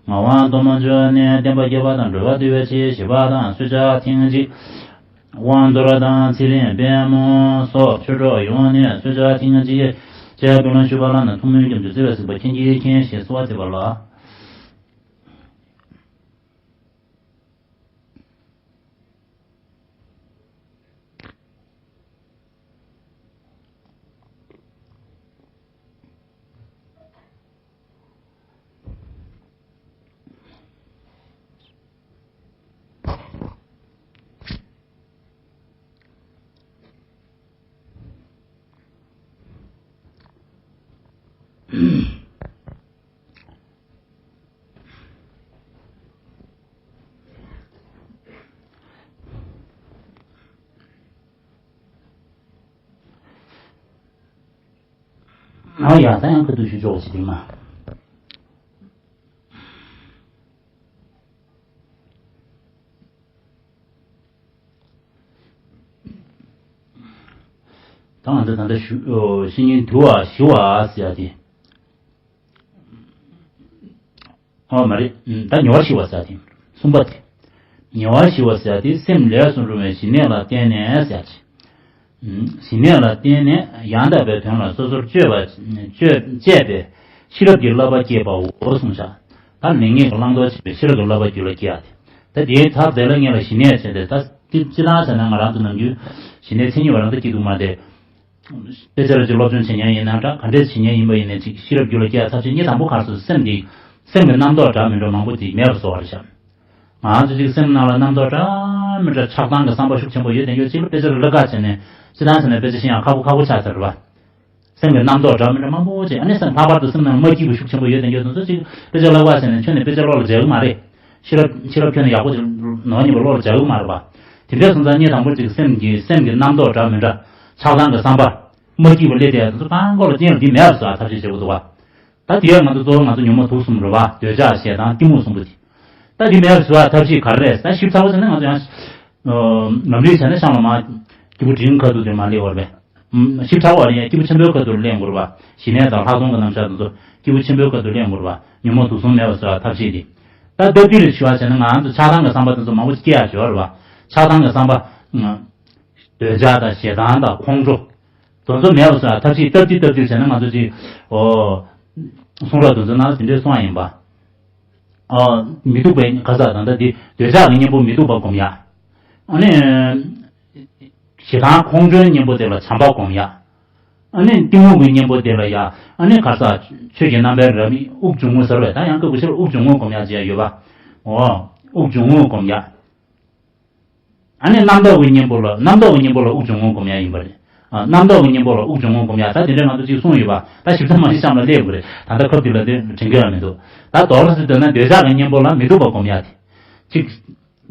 ངག་དབང་སྟོན་པ་མཆོག་ནས་བསྟན་པ་རྒྱས་པ་དང་འགྲོ་བ་བདེ་བའི་ཆེད་ཞི་བ་དང་གསོལ་ཇ་ཐེངས་གཅིག་དབང་རྡོར་དང་ཚེ་རིང་དཔལ་མོ་སོགས་ཆོས་གྲོགས་ཡོངས་ནས་གསོལ་ཇ་ཐེངས་གཅིག་བཅས་དགེ་སློང་ཞུ་བ་ལ་ནི་ཐུགས་སྨོན་སྐྱབས་འཇུག་བརྩེ་བས་གཟིགས་པ་མཁྱེན་གྱིས་མཁྱེན་ཞེས་གསོལ་བ་འདེབས་པ་ལགས། ཨ་ཡ་ད་ཡང་ཁ་ཐུག་ཞུ་ཆོག་ཅི་དེ་མ། ད་ང་ཚོ་ད་ལྟ་ཞུ་ཨོ་བཤེས་གཉེན་དུལ་བ་ཞི་བ་ཟེར་ཡ་དེ། ཨོ་མ་རེད། ད་ཉེ་བར་ཞི་བ་ཟེར་ཡ་དེ་གསུམ་པ་དེ། ཉེ་བར་ཞི་བ་ཟེར་ཡ་དེ་སེམས་ལས་སུ་འགྲོ་བའི་ཞི་གནས་ལ་བརྟེན་ནས་ཟེར་ཡ་དེ། ཞི་གནས་ལ་བརྟེན་ནས་ཡང་དག་པའི་དོན་ལ་སོ་སོར་དཔྱོད་པ་དཔྱོད་དཔྱད་པས་ཤེས་རབ་ཀྱི་བསླབ་པ་སྐྱེས་པའོ་གསུངས་བཞག་ད་ལེགས་ཉེས་ཀྱི་བླང་དོར་བྱེད་པའི་ཤེས་རབ་ཀྱི་བསླབ་པ་རྒྱུད་ལ་སྐྱེ་ཡ་དེ། ད་དེའི་ཐབས་དེ་ལ་ངེས་ལ་ཞི་གནས་བྱས་ཏེ་ད་སྤྱིར་བཏང་བྱས་ན་ང་རང་ཚོ་ནམ་རྒྱུན་ཞི་གནས་མཚན་ཉིད་པ་རང་ད་སྐྱེ་དུས་མ་དེ། དཔེ་ཆ་ར་ཅིག་སློབ་སྦྱོང་བྱེད་མཁན་ཡིན་ན་འདྲ་ག་འདྲས་བྱེད་མཁན་ཡིན་པ་ཡིན་ནའི་ཅིག་ཤེས་རབ་རྒྱུད་ལ་སྐྱེ་ཡ་ཐབས་ཤེས་གཉིས་དང་པོ་ག་རེ་ཟེར་སེམས་འདི་སེམས་ཀྱི་རྣམ་རྟོག་འདྲ་མི་འདྲ་མང་པོ་ཅིག་མེད་པ་བཟོ་བ་རེད་བཞག་ང་ཚོ་ཅིག་སེམས་ནང་ལ་རྣམ་རྟོག་འདྲ་མི་འདྲ་ཆགས་སྡང་གི་བསམ་པ་ཤུགས་ཆེན་པོ་ཡོད་དེ་ཡོད་ཅིག་ལ་དཔེ་ཆ་རུ་བཀླག་ག་བྱས་ནས་སྤྱིར་བཏང་བྱས་ན་དཔེ་ཆ་ཤེས་ཡང་ཁག་པོ་ཁག་པོ་ཆགས་ཚར་རེད་བ། སེམས་ཀྱི་རྣམ་རྟོག་འདྲ་མི་འདྲ་མང་པོ་ཅིག་ཨ་ནི་སེམས་ལྷག་པར་དུ་སེམས་ནང་མ་སྐྱིད་པ་ཤུགས་ཆེན་པོ་ཡོད་དེ་ཡོད་དེ་ཚོ་ཅིག་དཔེ་ཆ་བཀླག་ག་བྱས་ནས་ཁྱོན་ནས་དཔེ་ཆ་བཀླག་ལ་མཇལ་གི་མ་རེད། ཤེས་རབ་ཤེས་རབ་ཁྱོན་ནས་ཡག་པོ་ཅིག་ནོར་ཉིན་པ་བློ་ལ་འཇགས་ཀྱི་མ་རེད་པ། དེ་འདྲའི་སོང་ཙང་གཉིས་དང་པོ་ཅིག་སེམས་ཀྱི་སེམས་ཀྱི་རྣམ་རྟོག་འདྲ་མི་འདྲ་ཆགས་སྡང་གི་བསམ་པ་མ་སྐྱིད་པ་སླེབས་དེ་དེ་ཚོ་གང་གོ་ལ་རྐྱེན་ལ་འདི་མེད་པ་བཟོ་ཐབས་ཤེས་བྱེད་དགོས་འདུག་བ། ད་དེ་ཡང་ང་ཚོ་གཙོ་བོ་ང་ཚོ་ཉོན་མོངས་དུག་གསུམ་རེད་བ། འདོད་ཆགས་ཞེ་སྡང་གཏི་མུག་གསུམ་པོ་དེ། ད་འདི་མེད་པ་བཟོ་ཐབས་ཤེས་ག་རེ་རེད་ད་ཞིབ་ཚགས་པོ་བྱས་ན་ང་ཚོ་ཡང་ལམ་རིམ་བྱས་ན་གཤམ་ལ་མ་སྐྱེས་བུ་འབྲིང་ཁ་ཐུག་དེ་མ་སླེབས་པ་རེད། ཞིབ་ཕྲ་བ་རེད་ཡང་སྐྱེས་བུ་ཆེན་པོའི་ཁ་ཐུག་གླེང་དགོས་རེད་པ། ཞི་གནས་དང་ལྷག་མཐོང་གི་རྣམ་གཞག་དེ་ཚོ་སྐྱེས་བུ་ཆེན་པོའི་ཁ་ཐུག་གླེང་དགོས་རེད་པ། ཉོན་མོངས་དུག་གསུམ་མེད་པ་བཟོ་བ་ཐབས་ཤེས་དེ། ད་སྟབས་བདེ་རེ་ཞུ་བ་བྱས་ན་ང་ཚོ་ཆགས་སྡང་གི་བསམ་པ་དེ་ཚོ་མང་པོ་སྐྱེ་ཡག་ཞོར་རེད་པ། ཆགས་སྡང་གི་བསམ་པ། འདོད་ཆགས་དང་ཞེ་སྡང་དང་ཁོང་ཁྲོ། དེ་ཚོ་མེད་པ་བཟོ་བ་ཐབས་ཤེས་སྟབས་བདེ་སྟབས་བདེ་བྱས་ན་ང་ཚོ་ཅིག་ཨོ། གསུང་རབ་དེ་ཚོ་ནང་ལ་དེ་འདྲས་གསུངས་པ་ཡིན་པ། ཨོ། མི་སྡུག་པའི་ག་ས་ད་ལྟ་འདི་འདོད་ཆགས་ཀྱི་གཉེན་པོ་མི་སྡུག་པ་སྒོམ་ཡག་ཨ་ནི། ཞེ་སྡང་ཁོང་ཁྲོའི་གཉེན་པོ་དེ་ལ་བྱམས་པ་སྒོམ་ཡག་ཨ་ནི་གཏི་མུག་གི་གཉེན་པོ་དེ་ལ་ཡ། ཨ་ནི་ག་ས་ཆོས་ཀྱི་རྣམ་པའི་རབ་དབྱིབས་དབུགས་འབྱུང་རྔུབ་ཟེར་བས་ད་ཡང་སྐབས་ཤར་དབུགས་འབྱུང་རྔུབ་སྒོམ་ཡག་ཅེས་ཡོད་པ། ཨོ། དབུགས་འབྱུང་རྔུབ་སྒོམ་ཡག་ཨ་ནི་རྣམ་རྟོག་གི་གཉེན་པོ་ལ་རྣམ་རྟོག་གི་གཉེན་པོ་ལ་དབུགས་འབྱུང་རྔུབ་སྒོམ་ཡག་ཡིན་པ་རེད། ཨ། རྣམ་རྟོག་གི་གཉེན་པོ་ལ་དབུགས་འབྱུང་རྔུབ་སྒོམ་ཡག་ད་དེ་འདྲ་ང་ཚོ་ཅིག་གསུངས་ཡོད་པ་ད་ཞིབ་ཚགས་མ་ཞིག་གཤམ་ལ་སླེབས་དགོས་རེད་ད་ལྟ་སྐབས་འདི་ལ་དེ་དྲན་གྱི་ཡོད་མི་འདུག་ད་མདོར་ཟེར་འདོད་ན་འདོད་ཆགས་ཀྱི་གཉེན་པོ་ལ་མི་སྡུག་པ་སྒོམ་ཡག་དེ། གཅིག་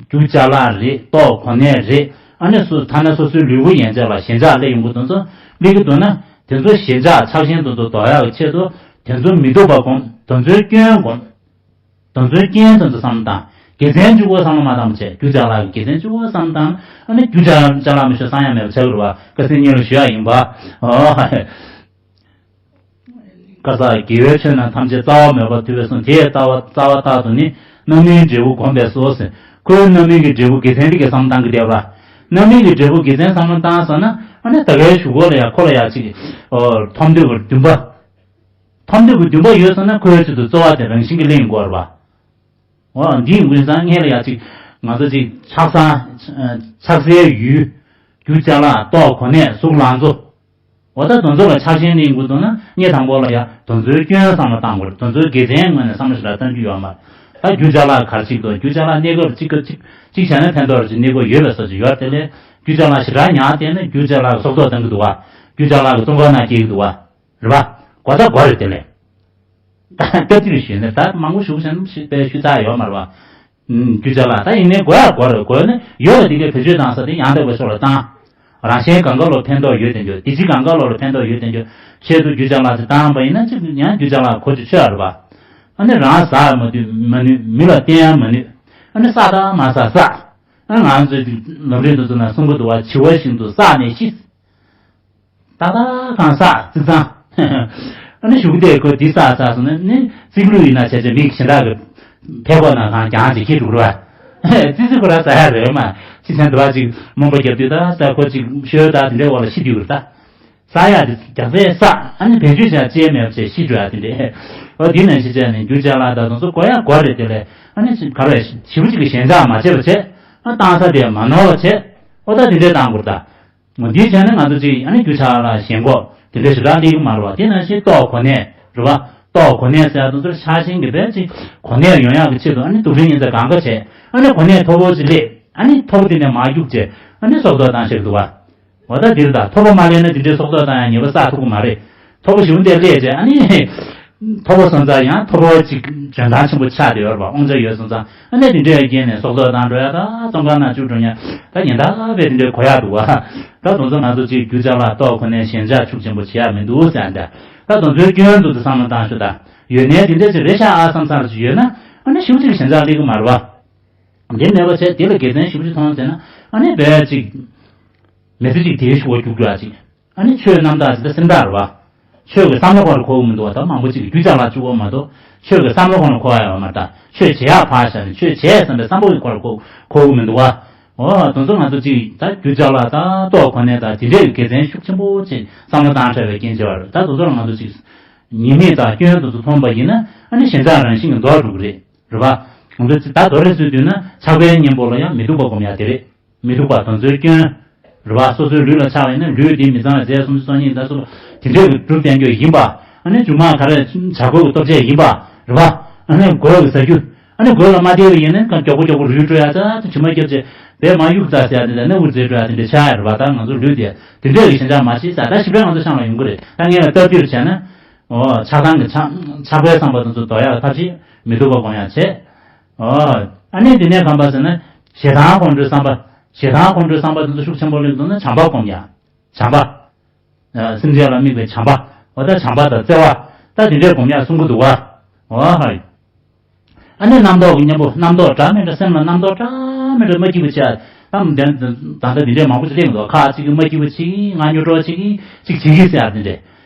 རྒྱུ་ཅ་ལག་རེད། ལྟོ་གོ་གནས་རེད། ཨ་ནི་སོ་ཐ་ན་སོ་སོའི་ལུས་པོ་ཡན་ཆད་ལ་ཞེན་ཆགས་སླེབས་ཡོང་གི་དོན་ཚོ་སླེབས་ཀྱི་འདུག་ན་དེ་ཚོ་ཞེན་ཆགས་ཆགས་ཞེན་དེ་ཚོ་ཟློག་ཡག་གི་ཆེད་དུ་དེ་ཚོ་མི་སྡུག་པ་སྒོམ། དེ་ཚོའི་སྐྱོན་སྒོམ། དེ་ཚོའི་རྐྱེན་དེ་ཚོ་བསམ་བློ་བཏང་། དགེ་མཚན་གཅིག་པོ་བསམ་བློ་མ་བཏང་བ་བྱས་རྒྱུ་ཅ་ལག་གི་དགེ་མཚན་གཅིག་པོ་བསམ་བློ་བཏང་། ཨ་ནི་རྒྱུ་ཅ་ཅ་ལག་མི་ཤོར་ས་ཡང་མེད་པ་ཆགས་ཀྱི་རེད་བ། ཁ་སང་ཉིན་ལ་ཞུ་ཡག་ཡིན་པ། ཨོ། ཁ་ས་དགེ་བའི་ཆོས་རྣམས་ཐམས་ཅད་རྩ་བ་མེད་པར་ཐུབ་པས་གསུངས། དེ་ཡི་རྩ་བ་རྩ་བ་རྟག་ཏུ་ནི། རྣམ་སྨིན་འབྲས་བུ་བསྒོམས་པས་སོ་ཟེར། ཁོའི་རྣམ་སྨིན་གྱི་འབྲས་བུ་དགེ་མཚན་དེ་གའི་བསམ་བློ་བཏང་གི་བསྡད་པ། རྣམ་སྨིན་གྱི་འབྲས་བུ་དགེ་མཚན་བསམ་བློ་བཏང་སོང་ན་ཨ་ནི་ད་གའི་གཞུག་གུ་ལ་ཡང་ཁོ་ལ་ཡང་ཅིག་ཨོ། ཐོབ་འདོད་པ་འདུན་པ། ཐོབ་འདོད་པ་འདུན་པ་ཡོད་སོང་ན་ཁོའི་ཆེད་དུ་རྩོལ་བ་དེ་རང་བཞིན་གྱིས་ལེན་དགོས་རེད་པ། འོ་འདིའི་འགུལ་སང་སྔས་ལ་ཡ་ཅིག་ང་ཚོ་ཅིག་ཆགས་སང་ཆགས་སའི་ཡུལ། རྒྱུ་ཅ་ལག་ལྟོ་གོ་གནས་གཟུགས་ལང་ཚོ། འོ་ད་དེ་ཚོ་ལ་ཆགས་ཞེན་ལེན་དགོས་འདུག་ན་སྔས་དང་པོ་ལ་ཡ་དེ་ཚོའི་སྐྱོན་བསམ་བློ་བཏང་དགོས་རེད། དེ་ཚོའི་དགེ་མཚན་ངོས་ནས་བསམ་བློ་ཞེ་དྲག་བཏང་རྒྱུ་ཡོད་མ་རེད། ད་རྒྱུ་ཅ་ལག་ག་རེ་ཅིག་འདུག་རྒྱུ་ཅ་ལག་གནས་སྐབས་གཅིག་གཅིག་གཅིག་བྱས་ན་ཕན་ཐོགས་རེད་ཅིག་གནས་སྐབས་ཡོད་པའི་བཟོ་ཅིག་ཡོད་དེ་ལས་རྒྱུ་ཅ་ལག་ཞེ་དྲག་ཉར་བསྡད་ན་རྒྱུ་ཅ་ལག་གི་སྲོག་ཐོག་བཏང་གི་འདུག་བ། རྒྱུ་ཅ་ལག་གི་བཙོན་ཁང་ནང་སྐྱེལ་གི་འདུག་བ། རེད་པ། གོ་ད་གོ་རེད་དེ་ལས། ད་ལྟ་དེ་རེ་ཞུས་ནས་ད་མང་པོ་ཞུ་བཞིན་ཞིག་པའི་ཞུ་ཚར་ཡོད་མ་རེད་པ། རྒྱུ་ཅ་ལག་ད་ཡིན་ནའི་གོ་ཡ་གོ་རེད། གོ་ནས་ཡོད་ལ་དེ་གའི་བེད་སྤྱོད་བཏང་ས་དེ་ཡང་དག་པའི་ཕྱོགས་ལ་བཏང་། རང་གཞན་གང་ག་ལ་ཕན་ཐོགས་ཡོད་དེ་འདྲ་དེ་ཅི་གང་ག་ལ་ཕན་ཐོགས་ཡོད་དེ་འདྲ་ཆེད་དུ་རྒྱུ་ཅ་ལག་ཅིག་བཏང་པ་ཡིན་ན་ཅིག་ཡང་རྒྱུ་ཅ་ལག་གོ་ཅིག་ཆོད་ཡ་རེད་པ། ཨ་ནི་རང་ཟ་མ་དུས་མ་ནུས་མི་ལ་བསྟན་ཡ་མ་ནུས། ཨ་ནི་བསགས་དང་མ་བསགས་བསགས། ཨ་ང་ཚོའི་ལམ་རིམ་དུ་བཙུགས་ན་གསུང་གི་འདུག་བ། བྱི་བ་བཞིན་དུ་བསགས་ནས་ཤི། ཏག་ཏག་གང་བསགས་ཙིག་ཙང་། ཨ་ནི་གཞུག་དེ་ཁོ་འདི་བསགས་བསགས་སོང་ན་ནི་ཙིག་ལུས་ཡིན་ན་བྱས་བྱས་མིག་གཞན་དག་གི་ཕད་ཀོ་ན་གང་རྒྱང་ཅིག་ཁྱེར་འགྲོ་གི་རེད་བ། ཙི་ཙི་ཁོ་ར་ཟ་ཡ་རེད་མ། ཅི་ཚན་དུ་བ་ཅིག་རྨོངས་པ་རྒྱབ་དུས་ད་ད་ཁོ་ཅིག་ཤོད་ད་དེ་འདྲའི་འོག་ལ་ཤི་དུས་རེད་ད། ཟ་ཡ་དེ་རྒྱག་ཚད་བསགས་ཨ་ནི་བེད་སྤྱོད་བྱ་ཅེས་མེད་པ་བྱས་ཤི་འགྲོ་ཡ་དེ་འདྲའི། འོ་དེ་ནང་བཞིན་བྱས་ནས་རྒྱུ་ཅ་ལག་ད་དུང་སུ་གོ་ཡ་གོ་རེད་དེ་ལས་ཨ་ནི་ག་རེ་ཞིབ་པོ་ཅིག་གི་ཞེན་ཆགས་མ་བྱེད་པ་བྱས་ཨ་བཏང་ས་དེ་མ་ནོར་བ་བྱས་འོ་ད་དེ་འདྲའི་བཏང་དགོས་རེད་ད། འདི་བྱས་ན་ང་ཚོ་ཅིག་ཨ་ནི་རྒྱུ་ཆ་ལ་ཞེན་ཁོག་དེ་འདྲ་ཞེ་དྲག་སླེབས་ཀྱི་མ་རེད་བ། དེ་ནང་བཞིན་ལྟོ་གོ་གནས་རེད་བ། ལྟོ་གོ་གནས་ཟེར་ཡ་དེ་ཚོར་ཆགས་ཞེན་གྱི་བས་ཅིག་གོ་གནས་ཡོང་ཡག་གི་ཆེད་དུ་ཨ་ནི་དུག་སྦྲུལ་གཉན་ཚད་གང་ག་བྱས་ཨ་ནི་གོ་གནས་མཐོ་པོ་ཅིག་སླེབས་ཨ་ནི་མཐོ་པོ་དེ་ནས་མར་རྒྱུག་བྱས་ཨ་ནི་སྲོག་ཐོག་བཏང་ཤེས་ཀྱི་འདུག་བ། འོ་ད་འདིར་ད་མཐོ་པོ་མ་སླེབས་ན་དེ་འདྲའི་སྲོག་ཐོག་བཏང་ཡ་ཉེས་པ་བསགས་ཐུབ་ཀྱི་མ་རེད། མཐོ་པོ་ཞེ་པོ་འདིར་སླེབས་བྱས་ཨ་ནི། མཐོ་པོ་སོང་ཙང་ཡང་མཐོ་པོ་ཅིག་འཇོན་ཐང་ཆེན་པོ་ཆགས་བསྡད་ཡོད་རེད་པ། དབང་ཆ་ཡོད་སོང་ཙང་ཨ་ནི་དེ་འདྲའི་རྐྱེན་ནས་སྲོག་ཐོག་བཏང་འགྲོ་ཡ་ད་བཙོན་ཁང་ནང་བཅུག་འགྲོ་ཡ་ད་ཡིན་ད་བས་དེ་འདྲའི་གོ་ཡ་འདུག་བ། ད་དེ་ཚོ་ང་ཚོ་ཅིག་རྒྱུ་ཅ་ལག་ལྟོགས་ཁོ་ནའི་ཞེན་ཆགས་ཤུགས་ཆེན་པོ་བྱེད་ཡ་མི་འདུག་ཟེར་འདྲ། ད་དེ་ཚོའི་སྐྱོན་འདུག་ད་བསམ་བློ་བཏང་ཤོག་ད། ཡོད་ནའི་དེ་འདྲ་ཅིག་རེད་ཤག་ཨ་བསམ་བསམ་ཅིག་ཡོད་ན་ཨ་ནི་ཞེ་པོ་ཅིག་ཞེན་ཆགས་སླེབས་ཀྱི་མ་རེད་བ། འདི་མེད་པ་བྱས་དེ་ལ་དགེ་མཚན་ཞེ་པོ་ཅིག་མཐོང་ཟེར་ན་ཨ་ནི་བས་ཅིག་མི་ཚེ་གཅིག་དེའི་ཤུགས་ཀྱིས་རྒྱུག་འགྲོ་ཡ་ཅིག་ཨ་ནི་ཆོས་རྣམ་དག་ཅིག་ད་སེམས་ཐག་རེད་བ། ཆོས་ཀྱི་བསམ་བློ་ཁོ་རང་འཁོར་གྱི་མི་འདུག་བ། ད་མང་པོ་ཅིག་གིས་རྒྱུ་ཅ་ལག་བཅུག་གོ་མ་གཏོགས་ཆོས་ཀྱི་བསམ་བློ་ཁོ་རང་འཁོར་ཡ་ཡོད་མ་རེད། ད་ཆོས་བྱེད་ཡ་ཕར་བཞག་ནས་ཆོས་བྱེད་བསམ་པའི་བསམ་བློ་ཡི་ཁོ་རང་འཁོར་འཁོར་གྱི་མི་འདུག་བ། འོ་དེ་ཚོ་ང་ཚོ་ཅིག་ད་རྒྱུ་ཅ་ལག་ད་ལྟོགས་ཁོ་ནའི་ད་དེ་འདྲའི་དགེ་མཚན་ཤུགས་ཆེན་པོ་ཅིག་བསམ་བློ་བཏང་འཕྲལ་བའི་རྐྱེན་བྱས་པ་རེད། ད་དེ་ཚོ་ལ་ང་ཚོ་ཅིག་ཉེས་དམིགས་དང་སྐྱོན་དེ་ཚོ་མཐོང་པ་ཡིན་ན་ཨ་ནི་ཞེན་ཆགས་རང་བཞིན་གྱིས་འདོར་འགྲོ་གི་རེད། རེད་བ། ང་ཚོ་ད་དོ་རེ་ཚུལ་བསྡུས་ན་ཆགས་པའི་གཉེན་པོ་ལ་ཡང་མི་སྡུག་པ་སྒོམ་ཡ་དེ་རེད། མི་སྡུག་པ་དེ་ཚོའི་སྐྱོན། རེད་བ། སོ་སོའི་ལུས་ལ་ཆགས་པ་ཡིན་ན་ལུས་དེ་མི་གཙང་བའི་རྫས་སུམ་ཅུ་སོ་གཉིས་ད་སོ་དེ་འདྲས་ཀྱི་གྲུབ་བསྟན་རྒྱུ་ཡིན་པ། ཨ་ནི་མཇུག་མ་ག་རེ་བྱ་རྒོད་ཀྱི་ལྟོ་ཆས་ཡིན་པ། རེད་བ། ཨ་ནི་གོས་ཀྱི་ཟ་རྒྱུ། ཨ་ནི་གོས་ལ་མ་བདེ་བ་ཡིན་ན་མགྱོགས་པོ་མགྱོགས་པོ་རུལ་འགྲོ་ཡ་ཙག་ཙིག་དྲི་མ་བརྒྱབ་བྱས་བས་མ་གཡུག་ཙག་ཟེར་ཡ་དེ་འདྲ་ནི་འུར་འཛེར་འགྲོ་ཡ་དེ་འདྲ་ཆགས་ཡ་རེད་བ། ད་ང་ཚོ་ལུས་དེ་དེ་འདྲས་ཀྱི་ཞེན་ཆགས་མ་བྱེད་ཟེར། ད་ཞིབ་ཕྲ་ང་ཚོ་ཤང་ལ་ཡོང་གི་རེད། ད་ངས་ལ་ལྟ་བསྡུར་བྱས་ན། འོ་ཆགས་སྡང་གི་ཆགས་ཆགས་པའི་བསམ་པ་དེ་ཚོ་དོར་ཡག་ཐབས་ཤེས་མི་སྡུག་པ་སྒོམ་ཡག་བྱེད། འོ་ཨ་ནི་དེ་ནས་གང་པ་ཟེར་ན་ཞེ་སྡང་ཁོང་ཁྲོའི་བསམ་པ། ཞེ་སྡང་ཁོང་ཁྲོའི་བསམ་པ་དེ་ཚོ་ཤུགས་ཆེན་པོ་སླེབས་འདུག་ན་བྱམས་པ་སྒོམ་ཡག་བྱམས་པ། སེམས་ཅན་ལ་དམིགས་པའི་བྱམས་པ། འོ་ད་བྱམས་པ་དང་བརྩེ་བ། ད་དེ་འདྲས་སྒོམ་ཡག་གསུང་གི་འདུག་བ། འོ་ཧ། ཨ་ནི་རྣམ་རྟོག་གི་གཉེན་པོ་རྣམ་རྟོག་འདྲ་མི་འདྲ་སེམས་ལ་རྣམ་རྟོག་འདྲ་མི་འདྲ་མ་སྐྱིད་པ་བྱས་ཨ་ད་ད་ལྟ་འདི་འདྲས་མང་པོ་ཞིག་སླེབས་འདུག་ཁ་ཅིག་གིས་མ་སྐྱིད་པ་བྱེད་ཀྱི་ང་སྨྱོ་གྲོགས་བྱེད་ཀྱི་ཅིག་བྱེད་ཀྱི་ཟེར་ཨ་འདི་འདྲས།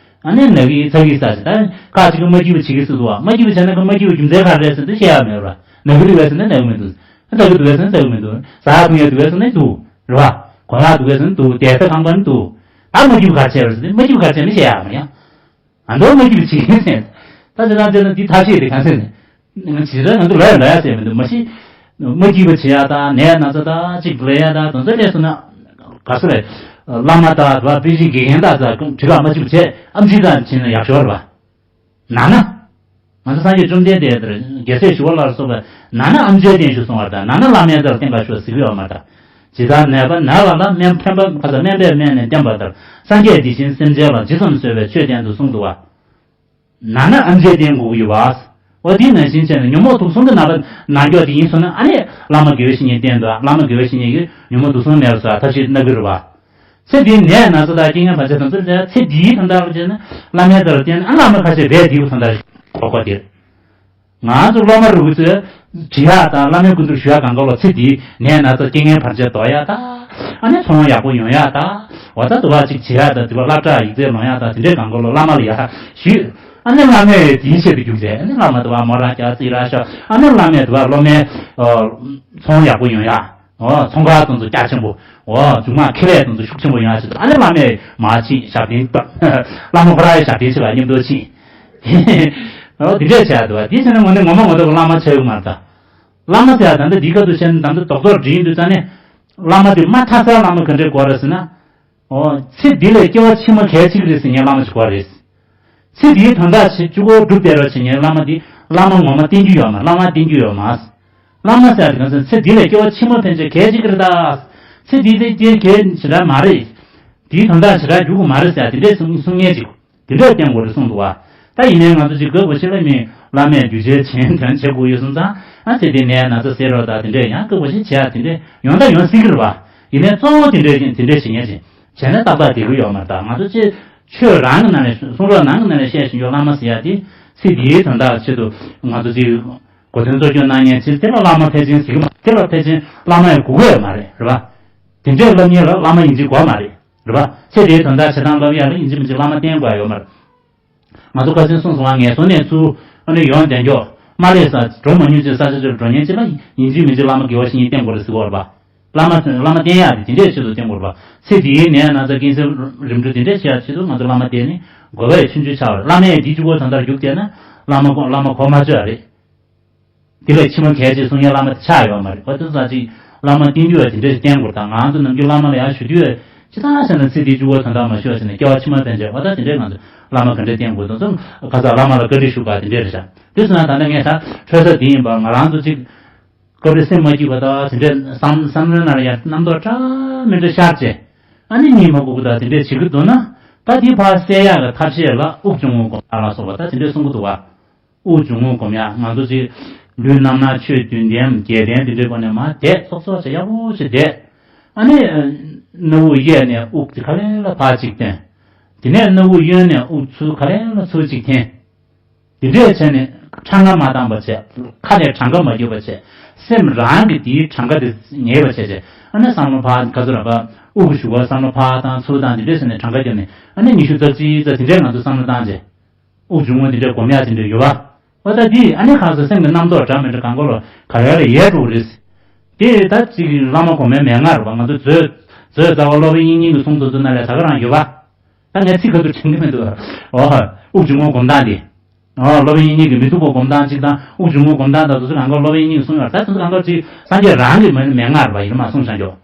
ཨ་ནི་ན་གི་ཚ་གི་ཟེར་ཞིག་ད་ཁ་ཅིག་གིས་མ་སྐྱིད་པ་བྱེད་ཀྱི་ཟེར་འདུག་བ། མ་སྐྱིད་པ་བྱས་ན་ཁོ་མ་སྐྱིད་པ་རྒྱུ་མཚན་ག་རེ་རེད་ཟེར་ན་བཤད་ཡ་མེད་ར། ན་གི་འདུག་བས་ཟེར་ན་ན་གི་མི་འདུག་ད་གི་འདུག་བས་ཟེར་ན་ད་གི་མི་འདུག་ཟ་ཡ་འཐུང་ཡ་འདུག་བས་ཟེར་ན་འདུག་རེད་བ། གོན་ཡ་འདུག་བས་ཟེར་ན་འདུག་བསྡད་ས་ཁང་པ་ནི་འདུག་ད་མ་སྐྱིད་པ་ག་རེ་བྱས་པ་རེད་ཟེར་ན་མ་སྐྱིད་པ་ག་རེ་བྱས་ན་བཤད་ཡ་མ་རེད་ཡ། ཨ་མདོ་མ་སྐྱིད་པ་བྱེད་ཀྱི་ཟེར། ད་ཅི་ལྟར་བྱས་ན་འདི་ཐབས་ཤེས་དེ་གང་ཟེར་ནས། ཇི་ལྟར་ང་ཚོ་ལོས་ལོས་ཡ་ཟེར་མི་འདུག་མ་གཞི། མ་སྐྱིད་པ་བྱེད་ཡ་དང་ནད་ན་ཚ་དང་གཅིག་ལས་ཡ་དང་དོན་ཚོ་ལས་སོང་ན། ག་སུ་རེད། བླ་མ་དང་དེ་པཎ་ཆེན་དགེ་རྒན་དང་དྲི་བ་མ་གཅིག་པ་བྱས་ཨམ་ཆི་དང་བྱས་ན་ཡག་ཤོས་རེད་པ། ན་ན། ང་ཚོ་སངས་རྒྱས་བཅོམ་ལྡན་འདས་དེར་རྒྱལ་སྲས་ཞི་བ་ལྷ་ལ་སོགས་པས་ན་ན་ཨམ་ཆིའི་རྟེན་བཞུགས་གསུང་བ་དང་ན་ན་བླ་མའི་རྩར་བསྟེན་པར་ཞུ་ཟེར་གྱི་ཡོད་མ་རེད། ཇི་ལྟར་ནད་པ་ན་བ་ལ་སྨན་ཕན་པ་ཁ་ས་སྨན་པས་སྨན་ནི་བསྟེན་པ་ལྟར་སངས་རྒྱས་དེ་བཞིན་སེམས་ཅན་ལ་ཇི་ཙམ་བཟོད་པའི་ཆོས་བསྟན་དུ་གསུངས་འདུག་བ། ན་ན་ཨམ་ཆིའི་རྟེན་དགོས་ཀྱི་ཡོད་པ། འོ་དེ་ནང་བཞིན་བྱས་ནས་ཉོན་མོངས་དུག་གསུམ་གྱི་ནང་པ་ནང་འགྱོག་དེ་ཡིན་སོང་ན་ཨ་ནི་བླ་མ་དགེ་བའི་བཤེས་གཉེན་བསྟེན་དུ་བླ་མ་དགེ་བའི་བཤེས་གཉེན་གྱིས་ཉོན་མོངས་དུག་གསུམ་མེད་པ་བཟོ་བ་ཐབས་ཤེས་གནང་གི་རེད་བ། ཚེ་འདིའི་ནད་ན་ཚ་དང་རྐྱེན་ངན་བར་ཆད་དང་ཚུལ་ཚད་ཚེ་འདིའི་དོན་དག་ལ་བྱས་ན་བླ་མའི་རྩ་ལ་བརྟེན་ཨ་བླ་མ་ཁ་ཤས་བས་འདིའི་དོན་དག་གོ་གོ་དེར། ང་ཚོ་སློབ་མ་རུ་ཚོས་བྲིས་ཡག་དང་བླ་མའི་སྐུ་མདུན་ཞུ་ཡག་གང་ག་ལོ་ཚེ་འདིའི་ནད་ན་ཚ་རྐྱེན་ངན་བར་ཆད་ཟློག་ཡག་དང་། ཨ་ནི་ཚོང་ཡག་པོ་ཡོང་ཡག་དང་། འོ་ད་དུ་བ་ཅིག་བྱེད་ཡག་དང་དུ་བ་སློབ་གྲྭ་ཡིག་ཚད་ལོན་ཡག་དང་དེ་འདྲའི་གང་ག་ལོ་བླ་མ་ལ་ཡག་ཞུས། ཨ་ནི་བླ་མས་དེའི་ཆེད་དུ་རྒྱུགས་ཚེ་ཨ་ནི་བླ་མ་དུ་བ་མོ་རང་རྒྱག་རྩིས་ར་ཤོག་ཨ་ནི་བླ་མས་དུ་བ་སློབ་མའི་ཚོང་ཡག་པོ་ཡོང་ཡག་འོ་ཚོང་ཁང་དང་ཚོ་རྒྱ་ཆེན་པོ། འོ་མཇུག་མ་ཁེ་ལས་དང་ཚོ་ཤུགས་ཆེན་པོ་ཡོང་ཡ་ཆེད་དུ་ཨ་ནི་བླ་མས་མ་ཕྱིན་ཞབས་བརྟན་བཏབ། བླ་མ་ཁོ་རང་ཡི་ཞབས་བརྟན་བྱེད་པ་མཉམ་དུ་ཕྱིན། འོ་དེ་འདྲས་བྱས་འདུག་བ། དེ་བྱས་ན་ངོ་ནས་ངོ་མ་ངོ་ཐོག་གི་བླ་མ་ཆགས་ཡོད་མ་རེད་ད། བླ་མ་ཟེར་ཡ་ད་ལྟ་འདི་ཁ་ཐུག་བཤད་ན་ད་ལྟ་རྡོག་རྡོག་འདྲི་ཡིན་དུས་ཙང་ནས། བླ་མ་དེ་མ་མཐའ་ས་བླ་མ་ག་འདྲས་དགོས་རེད་ཟེར་ན། འོ་ཚེ་འདི་ལས་སྐྱེ་བ་ཕྱི་མ་གལ་ཆེ་གི་རེད་ཟེར་ངས་བླ་མ་ཞིག་དགོས་རེད། ཚེ་འདིའི་དོན་དག་བྱེད་བཅུ་པོ་སྒྲུབ་བསྡད་རོགས་བྱེད་མཁན་བླ་མ་འདི་བླ་མ་ངོ་མ་བསྟེན་རྒྱུ་ཡོད་མ་བླ་མ་བསྟེན་རྒྱུ་ཡོད་མ། བླ་མ་ཟེར་ཡ་དེ་གང་ཟེར་ཚེ་འདི་ལས་སྐྱེ་བ་ཕྱི་མ་ཕན་ཆད་གལ་ཆེ་གི་རེད་ད། ཚེ་འདི་དེ་དེ་གལ་ཆེ་ར་མ་རེད། དེའི་དོན་དག་བྱེད་ར་རྒྱུ་གི་མ་རེད་ཟེར་ཡ་དེ་འདྲས་གསུང་གསུང་མཁན་ཅིག་དེ་འདྲས་བསྟན་དགོས་རེད་གསུངས་འདུག་བ། ད་ཡིན་ནའི་ང་ཚོ་ཅིག་དགའ་དགོས་ཤེས་ལ་མི་བླ་མས་གདུལ་བྱའི་བྱིན་དོན་བྱེད་དགོས་ཡོད་སོང་ཙང་ཨ་ཚེ་འདི་ནས་ན་ཚ་ཟེར་རོགས་ད་དེ་འདྲས་ཡང་དགའ་དགོས་ཤེས་བྱེད་ཡ་དེ་འདྲས་ཡོང་ད་ཡོང་སྲིད་གི་རེད་བ། ཡིན་ནའི་གཙོ་བོ་དེ་འདྲས་ཅིག་དེ་འདྲས་བྱེད་མཁན་ཅིག་བྱས་ན་ཏག་ཏག་བསྡད་ཀྱི་ཡོད་མ་རེད་ད། ང་ཚོ་ཅིག་ཆོས་རང་གི་ནང་ནས་གསུང་རབ་ནང་གི་ནང་ནས་བཤད་བཞིན་ཡོད་བླ་མ་ཟེར་ཡ་དེ་ཚེ་འདིའི་དོན་དག་ཆེད་དུ་ང་ཚོ་ཅིག་གོ་དོན་གཙོ་སྐྱོང་གནང་མཁན་ཅིག་དེ་ལ་བླ་མ་ཕལ་ཆེར་ཟེར་གི་མ་དེ་ལ་ཕལ་ཆེར་བླ་མ་ཡང་དགོས་ཀྱི་ཡོད་མ་རེད་རེད་བ། དེ་འདྲའི་སློབ་གཉེར་ལ་བླ་མ་ཡིན་གཅིག་དགོས་མ་རེད་རེད་བ། ཚེ་འདིའི་དོན་དག་བྱེད་སྟངས་སློབ་ཡ་ལ་ཡིན་གཅིག་མིན་གཅིག་བླ་མ་བསྟེན་དགོས་ཡ་ཡོད་མ་རེད། ང་ཚོ་ཁ་སང་གསུངས་སོང་བ་ངན་སོང་ནས་ཚུར་ཨ་ནི་ཡོང་བསྡད་མགྱོགས་མ་སླེབས་ས་འགྲོ་མ་མྱོང་ཅིག་ས་ཆ་ཅིག་འགྲོ་མཁན་ཅིག་ལ་ཡིན་གཅིག་མིན་གཅིག་བླ་མ་དགེ་བ་བཤེས་གཉེན་བསྟེན་དགོས་རེད་ཟེར་གྱི་ཡོད་རེད་པ། བླ་མ་བླ་མ་བསྟེན་ཡག་དེ་དེ་འདྲའི་ཆེད་དུ་བསྟེན་དགོས་རེད་པ། ཚེ་འདིའི་ནད་ན་ཚ་རྐྱེན་སེལ་རིམ་གྲོ་དེ་འདྲའི་བྱེད་ཡག་ཆེད་དུ་ང་ཚོ་བླ་མ་བསྟེན་ནས་དགོས་པ་ཡི་ཆུང་ཆུང་ཆགས་པ་རེད། བླ་མས་འདི་གཅིག་པོ་ད་ལྟར་རྒྱུགས་བསྡད་ན་བླ་མ་བླ་མ་གོ་མ་ཆོད་རེད། དེ་ལས་ཕྱི་མ་གལ་ཆེ་གསུང་ཡ་བླ་མ་དེ་ཆགས་ཡོད་མ་རེད། ཨོ་དེ་ཚོ་ཅིག་བླ་མ་བསྟེན་རྒྱུ་བ་དེ་འདྲ་ཞིག་བསྟེན་དགོས་དང་། ང་ཚོ་ནམ་རྒྱུན་བླ་མ་ལ་ཡར་ཞུ་དུས་ཇི་ལྟར་བྱས་ན་ཚེ་འདིའི་གཅིག་པོ་དོན་དག་མ་ཞུ་བ་བྱས་ནས་སྐྱེ་བ་ཕྱི་མ་ཕན་ཆད་ཨོ་ད་དེ་འདྲའི་ང་ཚོ་བླ་མ་ག་འདྲ་བསྟེན་དགོས་དང་ཚོ་ཁ་ཚ་བླ་མ་ལ་བཀའ་འདྲི་ཞུ་ག་དེ་འདྲ་རེད་ཤག་དེ་སོང་ན་ད་ནི་ངས་ད་འཕྲོས་ས་དེ་ཡིན་པ་ང་རང་ཚོ་ཅིག་སྐབས་རེ་སེམས་མ་སྐྱིད་པ་དང་དེ་འདྲའི་བསམ་བསམ་བློའི་ནང་ལ་ཡར་རྣམ་རྟོག་འདྲ་མི་འདྲ་ཤར་བྱས་ཨ་ནི་གཉིད་མ་ཁུག་པ་དང་དེ་འདྲས་བྱེད་ཀྱི་འདུག་ན། ད་དེ་ཕར་སེལ་ཡག་གི་ཐབས་ཤེས་ལ་དབུགས་འབྱུང་རྔུབ་སྒོམ་ཡག་ལ་སོགས་པ་ད་དེ་འདྲས་གསུང་གི་འདུག་བ། དབུགས་འབྱུང་རྔུབ་སྒོམ་ཡག་ང་ཚོ་ཅིག་ལུས་རྣམ་སྣང་ཆོས་བདུན་ལྡན་བརྒྱད་ལྡན་དེ་འདྲའི་སྒོ་ནས་མར་བསྡད་ཙོག་ཙོག་བྱས་ཡག་པོ་ཞིག་བསྡད། ཨ་ནི། སྣ་བུག་གཡས་ནས་དབུགས་དེ་ག་ལེ་ལ་ཕར་གཅིག་འཐེན། དེ་ནས་སྣ་བུག་གཡོན་ནས་དབུགས་ཚུར་ག་ལེ་ལ་ཚུར་གཅིག་འཐེན། དེ་འདྲས་བྱས་ནས་ཁྲག་རྔ་མ་བཏང་བ་བྱས། ཁ་ནས་གྲངས་ཀ་མ་བརྒྱབ་པ་བྱས། སེམས་རང་གི་དེའི་གྲངས་ཀ་དེ་ངེས་པ་བྱས་བྱས། ཨ་ནི་བསམ་བློ་ཕར་ག་ཚོད་ར་བ། དབུགས་ཞུ་བ་བསམ་བློ་ཕར་བཏང་ཚུར་བཏང་དེ་འདྲས་བྱས་ནས་གྲངས་ཀ་བརྒྱབ་ནས་ཨ་ནི་ཉི་ཤུ་རྩ་གཅིག་རྩ་དེ་འདྲས་ང་ཚོ་བསམ་བློ་བཏང་བྱས། དབུགས་འབྱུང་བ་དེ་འདྲས་སྒོམ་ཡག་དེ་འདྲས་ཡོད་བ། འོ་ད་དེ་ཨ་ནི་གང་ཟག་སེམས་ཀྱི་རྣམ་རྟོག་འདྲ་མི་འདྲ་གང་ག་ལ་ག་ལེ་ལ་ཡལ་འགྲོ་གི་རེད། དེ་ད་ཅིག་བླ་མ་གོང་མའི་མན་ངག་རེད་བ། ང་ཚོ་མཛོད་མཛོད་རྩ་བ་སློབ་དཔོན་དབྱིག་གཉེན་གྱི་གསུང་དེ་ཚོ་ནང་ལ་ད་ག་རང་ཡོད་བ། ད་ངས་ཚིག་ག་ཚོད་དྲན་གྱི་མི་འདུག་ཨོ། དབུགས་འབྱུང་བ་སྒོམ་སྟངས་དེ། ཨོ། སློབ་དཔོན་དབྱིག་གཉེན་གྱིས་མི་སྡུག་པ་སྒོམ་སྟངས་གཅིག་དང་དབུགས་འབྱུང་བ་སྒོམ་སྟངས་དང་དེ་ཚོ་གང་ག་སློབ་དཔོན་དབྱིག་གཉེན་གྱིས་གསུངས་ཡོད་རེད། ད་དེ་ཚོ་གང་ག་ཅིག་སངས་རྒྱས་རང་གི་མན་ངག་རེད་བ། ཡིན་ན་མ་གསུངས་བཞག་འཇོག་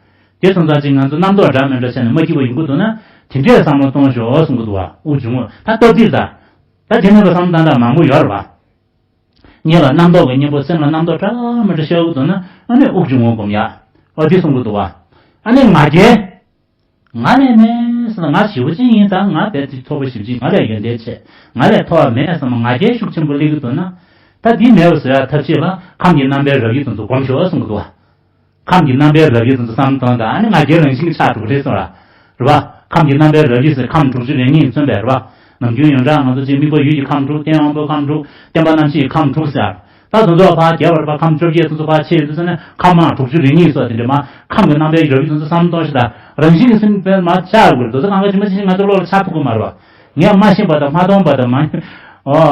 དེ་སོང་ཙང་ཅིག་ང་ཚོ་རྣམ་རྟོག་འདྲ་མི་འདྲ་བྱས་ནས་མ་སྐྱིད་པ་ཡོང་གི་འདུག་ན། དེ་འདྲས་བསམ་བློ་གཏོང་ཤོག་གསུང་གི་འདུག་བ། དབུགས་འབྱུང་བ་ད་སྟབས་བདེ་ད། ད་དེ་མིན་པ་བསམ་བློ་བཏང་སྟངས་མང་པོ་ཡོད་རེད་བ། སྔོན་ལ་རྣམ་རྟོག་གི་གཉེན་པོ་སེམས་ལ་རྣམ་རྟོག་འདྲ་མི་འདྲ་ཤར་གི་འདུག་ན། ཨ་ནི་དབུགས་འབྱུང་བ་སྒོམ་ཡག་ཨོ་དེ་གསུང་གི་འདུག་བ། ཨ་ནི་ང་རྒྱལ། ང་ལས་མེད་ཟེར་ན་ང་ཞེ་པོ་ཅིག་ཡིན་ཙང་ང་དཔེ་དེ་ཚོགས་པ་ཞེ་པོ་ཅིག་ང་ལས་ཡོན་ཏན་ཆེ། ང་ལས་མཐོ་བ་མེད་ཟེར་ན་ང་རྒྱལ་ཤུགས་ཆེན་པོ་སླེབས་ཀྱི་འདུག་ན། ད་འདི་མེད་པ་བཟོ་ཡག་ཐབས་ཤེས་ལ་ཁམས་ཀྱི་རྣམ་པའི་རབ་དབྱེ་དེ་ཚོ་སྒོམ་ཤོག་གསུང་གི་འདུག་བ། ཁམས་ཀྱི་རྣམ་པའི་རབ་དབྱེ་དེ་ཚོ་བསམ་བཏང་དང་ཨ་ནི་ང་རྒྱལ་རང་བཞིན་གྱིས་ཆགས་འགྲོ་གི་རེད་གསུང་ར། རེད་བ། ཁམས་ཀྱི་རྣམ་པའི་རབ་དབྱེ་ཟེར་ཁམས་དྲུག་ཅུ་རེ་གཉིས་མཚོན་པའི་རེད་བ། ནམ་རྒྱུན་ཡོངས་གྲགས་ང་ཚོ་ཅིག་དམིགས་པ་ཡུལ་གྱི་ཁམས་དྲུག་སྟེང་དབང་པོའི་ཁམས་དྲུག་བརྟེན་པ་རྣམ་ཤེས་ཀྱི་ཁམས་དྲུག་ཟེར། ད་དེ་ཚོ་ཕར་རྒྱས་པར་ཕར་ཁམས་བཅོ་བརྒྱད་དེ་ཚོ་ཕར་ཕྱེ་ཡོང་དུས་ཙ་ནས་ཁམས་དམག་དྲུག་ཅུ་རེ་གཉིས་སོགས་དེ་འདྲ་མ་ཁམས་ཀྱི་རྣམ་པའི་རབ་དབྱེ་དེ་ཚོ་བསམ་གཏོང་ཞིག་དང་རང་བཞིན་གྱི་སེམས་དཔེ་མ་ཆགས་དགོས་རེད། དེ་ཚོ་གང་ག་ཇི་མ་ཇི་བཞིན་ང་ཚོ་བློ་ལ་འཆར་ཐུབ་ཀྱི་མ་རེད་བ། ངས་མ་ཤེས་པ་དང་མ་མཐོང་པ་དང་མ་མ་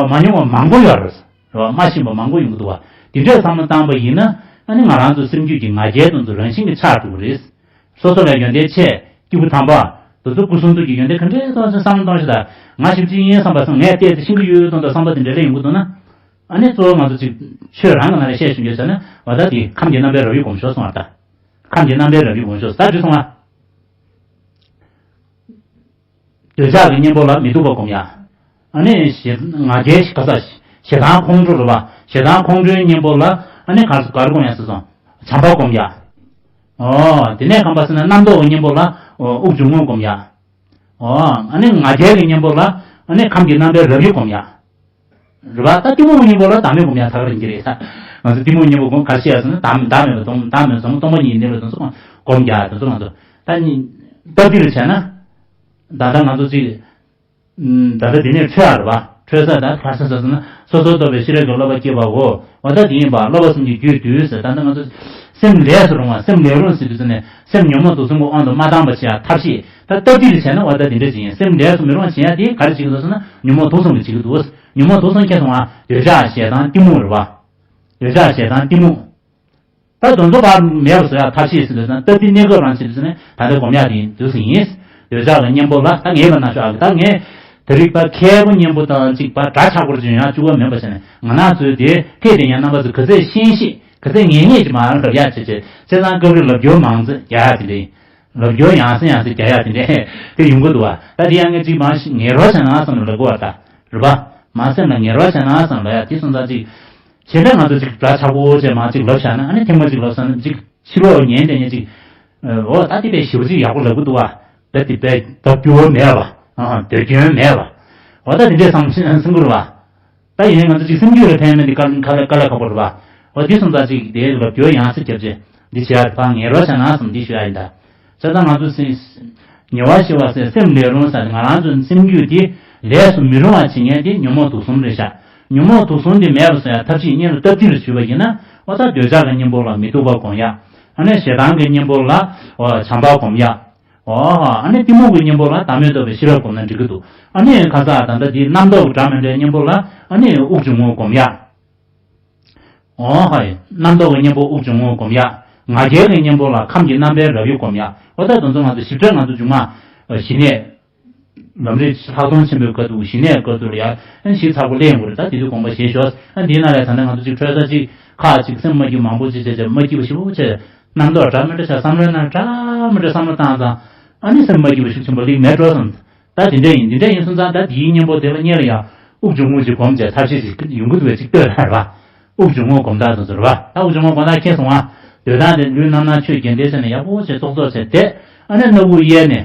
མྱོང་བ་མང་པོ་ཡོད་རེད། རེད་བ། མ་ཤེས་པ་མང་པོ་ཡོང་གི་འདུག་བ། དེ་འདྲས་བསམ་བློ་བཏང་པ་ཡིན་ན་ཨ་ནི་ང་རང་ཚོ་སེམས་རྒྱུད་ཀྱི་ང་རྒྱལ་དེ་ཚོ་རང་བཞིན་གྱིས་ཆགས་འགྲོ་གི་རེད། སོ་སོ་ལས་ཡོན་ཏན་ཆེ། སྐྱེས་བུ་དམ་པ། དེ་ཚོ་སྐུ་གསུང་ཐུགས་ཀྱི་ཡོན་ཏན་ག་འདྲའི་ཐོག་ཚོད་བསམ་བློ་གཏོང་ཞིག་དང་། ང་ཞིབ་ཅིག་ཡིན་བསམ་པ་སང་ངས་བལྟས་ཏེ་ཤེས་ཀྱི་ཡོད་དོན་དུ་བསམ་པ་དེ་འདྲ་སླེབས་ཡོང་གི་འདུག་ན། ཨ་ནི་གཙོ་བོ་ང་ཚོ་ཅིག་ཆོས་རང་གི་ནང་ལ་བཤད་བཞིན་ཡོད་ཟེར་ན་བ་ད་དེ་ཁམས་ཀྱི་རྣམ་པའི་རབ་དབྱེ་སྒོམ་ཤོག་གསུང་བ་ད། ཁམས་ཀྱི་རྣམ་པའི་རབ་དབྱེ་སྒོམ་ཤོག་ད་འདི་སོང་ང་། འདོད་ཆགས་ཀྱི་གཉེན་པོ་ལ་མི་སྡུག་པ་སྒོམ་ཡ། ཨ་ནི་ཞེ་ང་རྒྱལ་ག་ས་ཞེ་སྡང་ཁོང་ཁྲོ་རེད་བ། ཞེ་སྡང་ཁོང་ཁྲོའི་གཉེན་པོ་ལ་ཨ་ནི་ག་ག་རེ་སྒོམ་ཡ་ཟེར་སོང་། བྱམས་པ་སྒོམ་ཡ། ཨོ། དེ་ནས་གང་པ་ཟེར་ན་རྣམ་རྟོག་གི་གཉེན་པོ་ལ་ཨོ་དབུགས་འབྱུང་རྔུབ་སྒོམ་ཡ། ཨོ། ཨ་ནི་ང་རྒྱལ་གྱི་གཉེན་པོ་ལ་ཨ་ནི་ཁམས་ཀྱི་རྣམ་པའི་རབ་དབྱེ་སྒོམ་ཡ། རེད་བ། ད་གཏི་མུག་གི་གཉེན་པོ་ལ་བདག་མེད་སྒོམ་ཡ་ད་ག་རང་གི་རེད་ད། ང་ཚོ་གཏི་མུག་གི་གཉེན་པོ་སྒོམ་ག་རེ་བྱེད་ཡ་ཟེར་ན་བདག་བདག་མེད་པ་སྟོང་བདག་མེད་བཟང་པོ་སྟོང་པ་ཉིད་གནས་པ་དེ་ཚོ་སྒོམ་རྒྱག་དེ་ཚོ་ང་ཚོ་ད་ནི་སྟབས་བདེ་རུ་བྱས་ན། ད་ལྟ་ང་ཚོ་ཅིག་ད་ལྟ་འདི་ནས་འཕྲོས་ཡ་རེད་བ། འཕྲོས་ས་ད་ག་རེ་ཟེར་ཟེར་ན་སོ་སོར་རྟོག་པའི་ཤེས་རབ་ཀྱི་བསླབ་པ་སྐྱེས་པའོ། འོ་ད་དེ་ཡིན་པ་བསླབ་པ་གསུམ་གྱི་རྒྱུད་བསྡུས་ཟེར། ད་ལྟ་ང་ཚོ་སེམས་ལས་སུ་རུང་བ་སེམས་ལས་རུང་ཟེར་དུས་ཙ་ནས་སེམས་ཉོན་མོངས་དུག་གསུམ་གྱི་དབང་དུ་མ་བཏང་བ་བྱེད་ཡ་ཐབས་ཤེས་ད་སྟབས་བདེ་རུ་བྱས་ན་འོ་ད་དེ་འདྲ་ཅིག་ཡིན། སེམས་ལས་སུ་མི་རུང་བ་བྱེད་ཡ་དེ་ག་རེ་བྱེད་ཀྱི་འདུག་ཟེར་ན་ཉོན་མོངས་དུག་གསུམ་གྱིས་བྱེད་ཀྱི་འདུག་ཉོན་མོངས་དུག་གསུམ་ཁྱེར་སོང་བ་འདོད་ཆགས་ཞེ་སྡང་གཏི་མུག་རེད་བ། འདོད་ཆགས་ཞེ་སྡང་གཏི་མུག་ད་དེ་ཚོ་ཕར་མེད་པར་བཟོ་ཡག་ཐབས་ཤེས་ཟེར་དུས་ཙང་སྟབས་བདེ་གནས་སྐབས་རང་བྱེད་དུས་ཙང་ནས་ད་ལྟ་སྒོམ་ཡག་དེ་ཡིན་དུས་སུ་ཡིན། འདོད་ཆགས་ཀྱི་གཉེན་པོ་ལ་ད་ངེས་པ་ན་ཤོག་ཨ་ད་ངས་དེ་རིགས་ད་མཁས་པོ་གཉེན་པོ་དང་གཅིག་པ་འདྲ་ཆགས་པོར་བྱུང་ཡང་བཅུག་པ་མེད་པ་བྱས་ནས་ང་རང་ཚོའི་དེ་ཐད་དེ་ཡང་རྣམ་པ་ཚོ་ག་ཚད་ཤེས་ཤེས་ག་ཚད་ངེས་ངེས་ཀྱི་མ་ལབ་ཡག་བྱས་བྱས་བྱས་ཙང་སྐབས་རེ་ལབ་སྐྱོར་མང་ཙམ་རྒྱག་ཡག་དེ་འདྲ་ཡིན། ལབ་སྐྱོར་ཡང་སེ་ཡང་སེ་རྒྱག་ཡག་དེ་འདྲ་དེ་ཡོང་གི་འདུག་བ། ད་དེ་ཡང་ངས་གཅིག་མང་ཞིག་ངེས་རོགས་བྱས་ན་བསམ་ལ་ལབ་དགོས་བ་ད་རེད་པ། མ་སེམས་ལ་ངེས་རོགས་བྱས་ན་བསམ་ལ་ཡ་དེ་སོང་ཙང་གཅིག་གཞན་དག་ང་ཚོ་ཅིག་འདྲ་ཆགས་པོ་བྱས་མ་ཅིག་ལབ་བཞག་ན་ཨ་ནི་ཐེངས་མ་ཅིག་ལབ་ས་ན་ཅིག་ཕྱི་ལོགས་ཉན་དེ་ཉན་ཅིག་འོ་ད་དེ་དཔེ་ཞེ་པོ་ཅིག་ཡག་པོ་ལབ་གི་འདུག་བ། ད་དེ་དཔེ་ལབ་རྒྱུ་མེད་བ། འདོད་སྐྱོན་མེད་བ། འོ་ད་དེ་འདྲས་བསམ་བསམ་གི་རེད་བ། ད་ཡིན་ན་ང་ཚོ་ཅིག་སེམས་རྒྱུད་ལ་ཕན་མེད་འདི་དཀའ་དཀའ་ལས་དཀའ་ལས་ཁག་པོ་རེད་བ། འོ་དེ་སོང་ཙང་ཅིག་དེ་ལབ་རྒྱུ་ཡང་སེ་རྒྱབ་རྗེས་འདི་བྱེད་ཡ་དེ་ཕར་ངེས་རོགས་བྱས་ན་བསམ་འདི་ཞུ་ཡ་ཡིན་ད། བྱས་ཙང་ང་ཚོ་སེམས། ཉེ་བར་ཞི་བ་ཟེར་སེམས་ལས་རུང་ཟེར་ང་རང་ཚོའི་སེམས་རྒྱུད་དེ་ལས་སུ་མི་རུང་བ་བྱེད་མཁན་དེ་ཉོན་མོངས་དུག་གསུམ་རེད་ཤག་ཉོན་མོངས་དུག་གསུམ་དེ་མེད་པ་བཟོ་ཡ་ཐབས་ཤེས་གཉེན་ལ་སྟབས་བདེ་རུ་ཞུས་པ་ཡིན་ན་འོ་ད་འདོད་ཆགས་ཀྱི་གཉེན་པོ་ལ་མི་སྡུག་པ་སྒོམ་ཡ། ཨ་ནི་ཞེ་སྡང་གི་གཉེན་པོ་ལ་འོ་བྱམས་པ་སྒོམ་ཡ། འོ་ཨ་ནི་གཏི་མུག་གི་གཉེན་པོ་ལ་བདག་མེད་རྟོགས་པའི་ཤེས་རབ་སྒོམ་ན་འགྲིག་གི་འདུག་ཨ་ནི་ཁ་ས་ད་ལྟ་དེ་རྣམ་རྟོག་གི་འདྲ་མི་འདྲའི་གཉེན་པོ་ལ་ཨ་ནི་དབུགས་འབྱུང་རྔུབ་སྒོམ་ཡ། འོ་ཧ་ཡ། རྣམ་རྟོག་གི་གཉེན་པོ་དབུགས་འབྱུང་རྔུབ་སྒོམ་ཡ། ང་རྒྱལ་གྱི་གཉེན་པོ་ལ་ཁམས་ཀྱི་རྣམ་པའི་རབ་དབྱེ་སྒོམ་ཡ། འོ་ད་དེ་ཚོ་ང་ཚོ་ཞིབ་ཕྲ་ང་ཚོ་མཇུག་མ། ཞི་གནས། ལམ་རིམ་ལྷག་མཐོང་ཆེན་པོའི་སྐབས་དུ་ཞི་གནས་སྐབས་དུ་ལ་ཡ། ཞིབ་ཚགས་པོ་གླེང་དགོས་རེད་ད་དེ་དུས་དགོངས་པ་བཞེས་ཤོག་ཨ་འདིའི་ནང་ལ་ད་ལྟ་ང་ཚོ་ཅིག་འཕྲོས་ས་ཅིག་ཁག་ཅིག་སེམས་མ་སྐྱིད་མང་པོ་ཅིག་བྱས་བྱས་མ་སྐྱིད་པ་ཞེ་པོ་བྱས། རྣམ་རྟོག་འདྲ་མི་འདྲ་བྱས་བསམ་བློའི་ནང་འདྲ་མི་འདྲ་བསམ་བློ་བཏང་ཙང་། ཨ་ནི་སེམས་མ་སྐྱིད་པ་ཤུགས་ཆེན་པོ་སླེབས་མེད་འགྲོ་བསམ། ད་དེ་འདྲ་ཡིན་དེ་འདྲ་ཡིན་སོང་ཙང་ད་དེའི་གཉེན་པོ་དེ་ལ་སྔོན་ལ་ཡང་དབུགས་འབྱུང་རྔུབ་ཅིག་སྒོམ་བྱས་ཐབས་ཤེས་ཅིག་ཡོང་གི་འདུག་པས་ཅིག་ལྟོས་ལ་རེད་བ། དབུགས་འབྱུང་རྔུབ་སྒོམ་སྟངས་དེ་ཚོ་རེད་བ། ད་དབུགས་འབྱུང་རྔུབ་སྒོམ་སྟངས་མཁྱེན་སོང་བ། འདོད་སྟངས་དེ་ལུས་རྣམ་སྣང་ཆོས་བརྒྱད་ལྡན་ཟེར་ནས་ཡག་པོ་བྱས་ཙོག་ཙོག་བྱས་བསྡད། ཨ་ནི་སྣ་བུག་གཡས་ནས།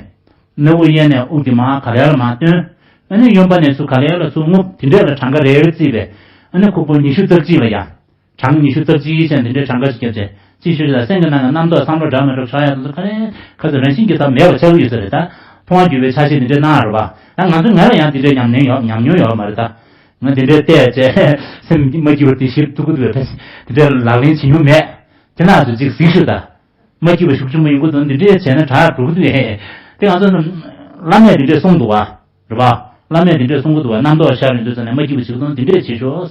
སྣ་བུག་གཡས་ནས་དབུགས་དེ་མར་ག་ལེར་ལ་མར་བཏོན། ཨ་ནི་གཡོན་པ་ནས་ཚུར་ག་ལེར་ལ་ཚུར་རྔུབ། དེ་འདྲས་ལ་གྲངས་ཀ་རེ་རེ་བརྩིས་པས། ཨ་ནི་ཁུག་པ་ཉི་ཤུ་རྩ་གཅིག་ལ་ཡ། གྲངས་ཉི་ཤུ་རྩ་གཅིག་བྱས་འདི་འདྲའི་གྲངས་ཀ་ཞིག་བརྒྱབ་བྱས་ཅིག་ཤོད་ཅིག་ལ་སེམས་ཀྱི་ནང་ལ་རྣམ་རྟོག་བསམ་བློ་འདྲ་མི་འདྲ་ཤར་ཡག་དེ་ཚོ་ག་རེ་ཁ་ཚ་རང་བཞིན་གྱིས་ད་མེད་པ་ཆགས་ཀྱི་ཡོད་ས་རེད། ད་མཐོང་བ་བརྒྱུད་པའི་ཆ་ཤས་འདི་འདྲའི་གནང་རེད་པ། ད་ང་ཚོ་ང་ལ་ཡང་འདི་འདྲའི་ཉམས་ལེན་ཡོད་ཉམས་མྱོང་ཡོད་མ་རེད། ད་ང་འདི་འདྲའི་བལྟས་བྱས་སེམས་མ་སྐྱིད་པ་དེ་ཞིབ་ཏུ་ཀུ་ཏུ་བས་འདི་འདྲའི་ལག་ལེན་བྱེད་མྱོང་མེད། དེ་ན་ཚོ་ཅིག་གཟིགས་ཤོད་ད། མ་སྐྱིད་པ་ཤུགས་ཆེན་པོ་ཡིན་དགོས་དོན་འདི་འདྲའི་བྱས་ན་དྲག་འགྲོ་གི་འདུག་ཨེ། དེ་ང་ཚོ་བླ་མས་འདི་འདྲས་གསུངས་འདུག་བ། རེད་པ། བླ་མས་འདི་འདྲས་གསུང་གི་འདུག་བ། རྣམ་རྟོག་ཤར་ཡོང་དུས་ཙམ་ནས་མ་སྐྱིད་པ་བྱེད་ཀྱི་འདུག་འདི་འདྲས་བྱེད་ཤོག་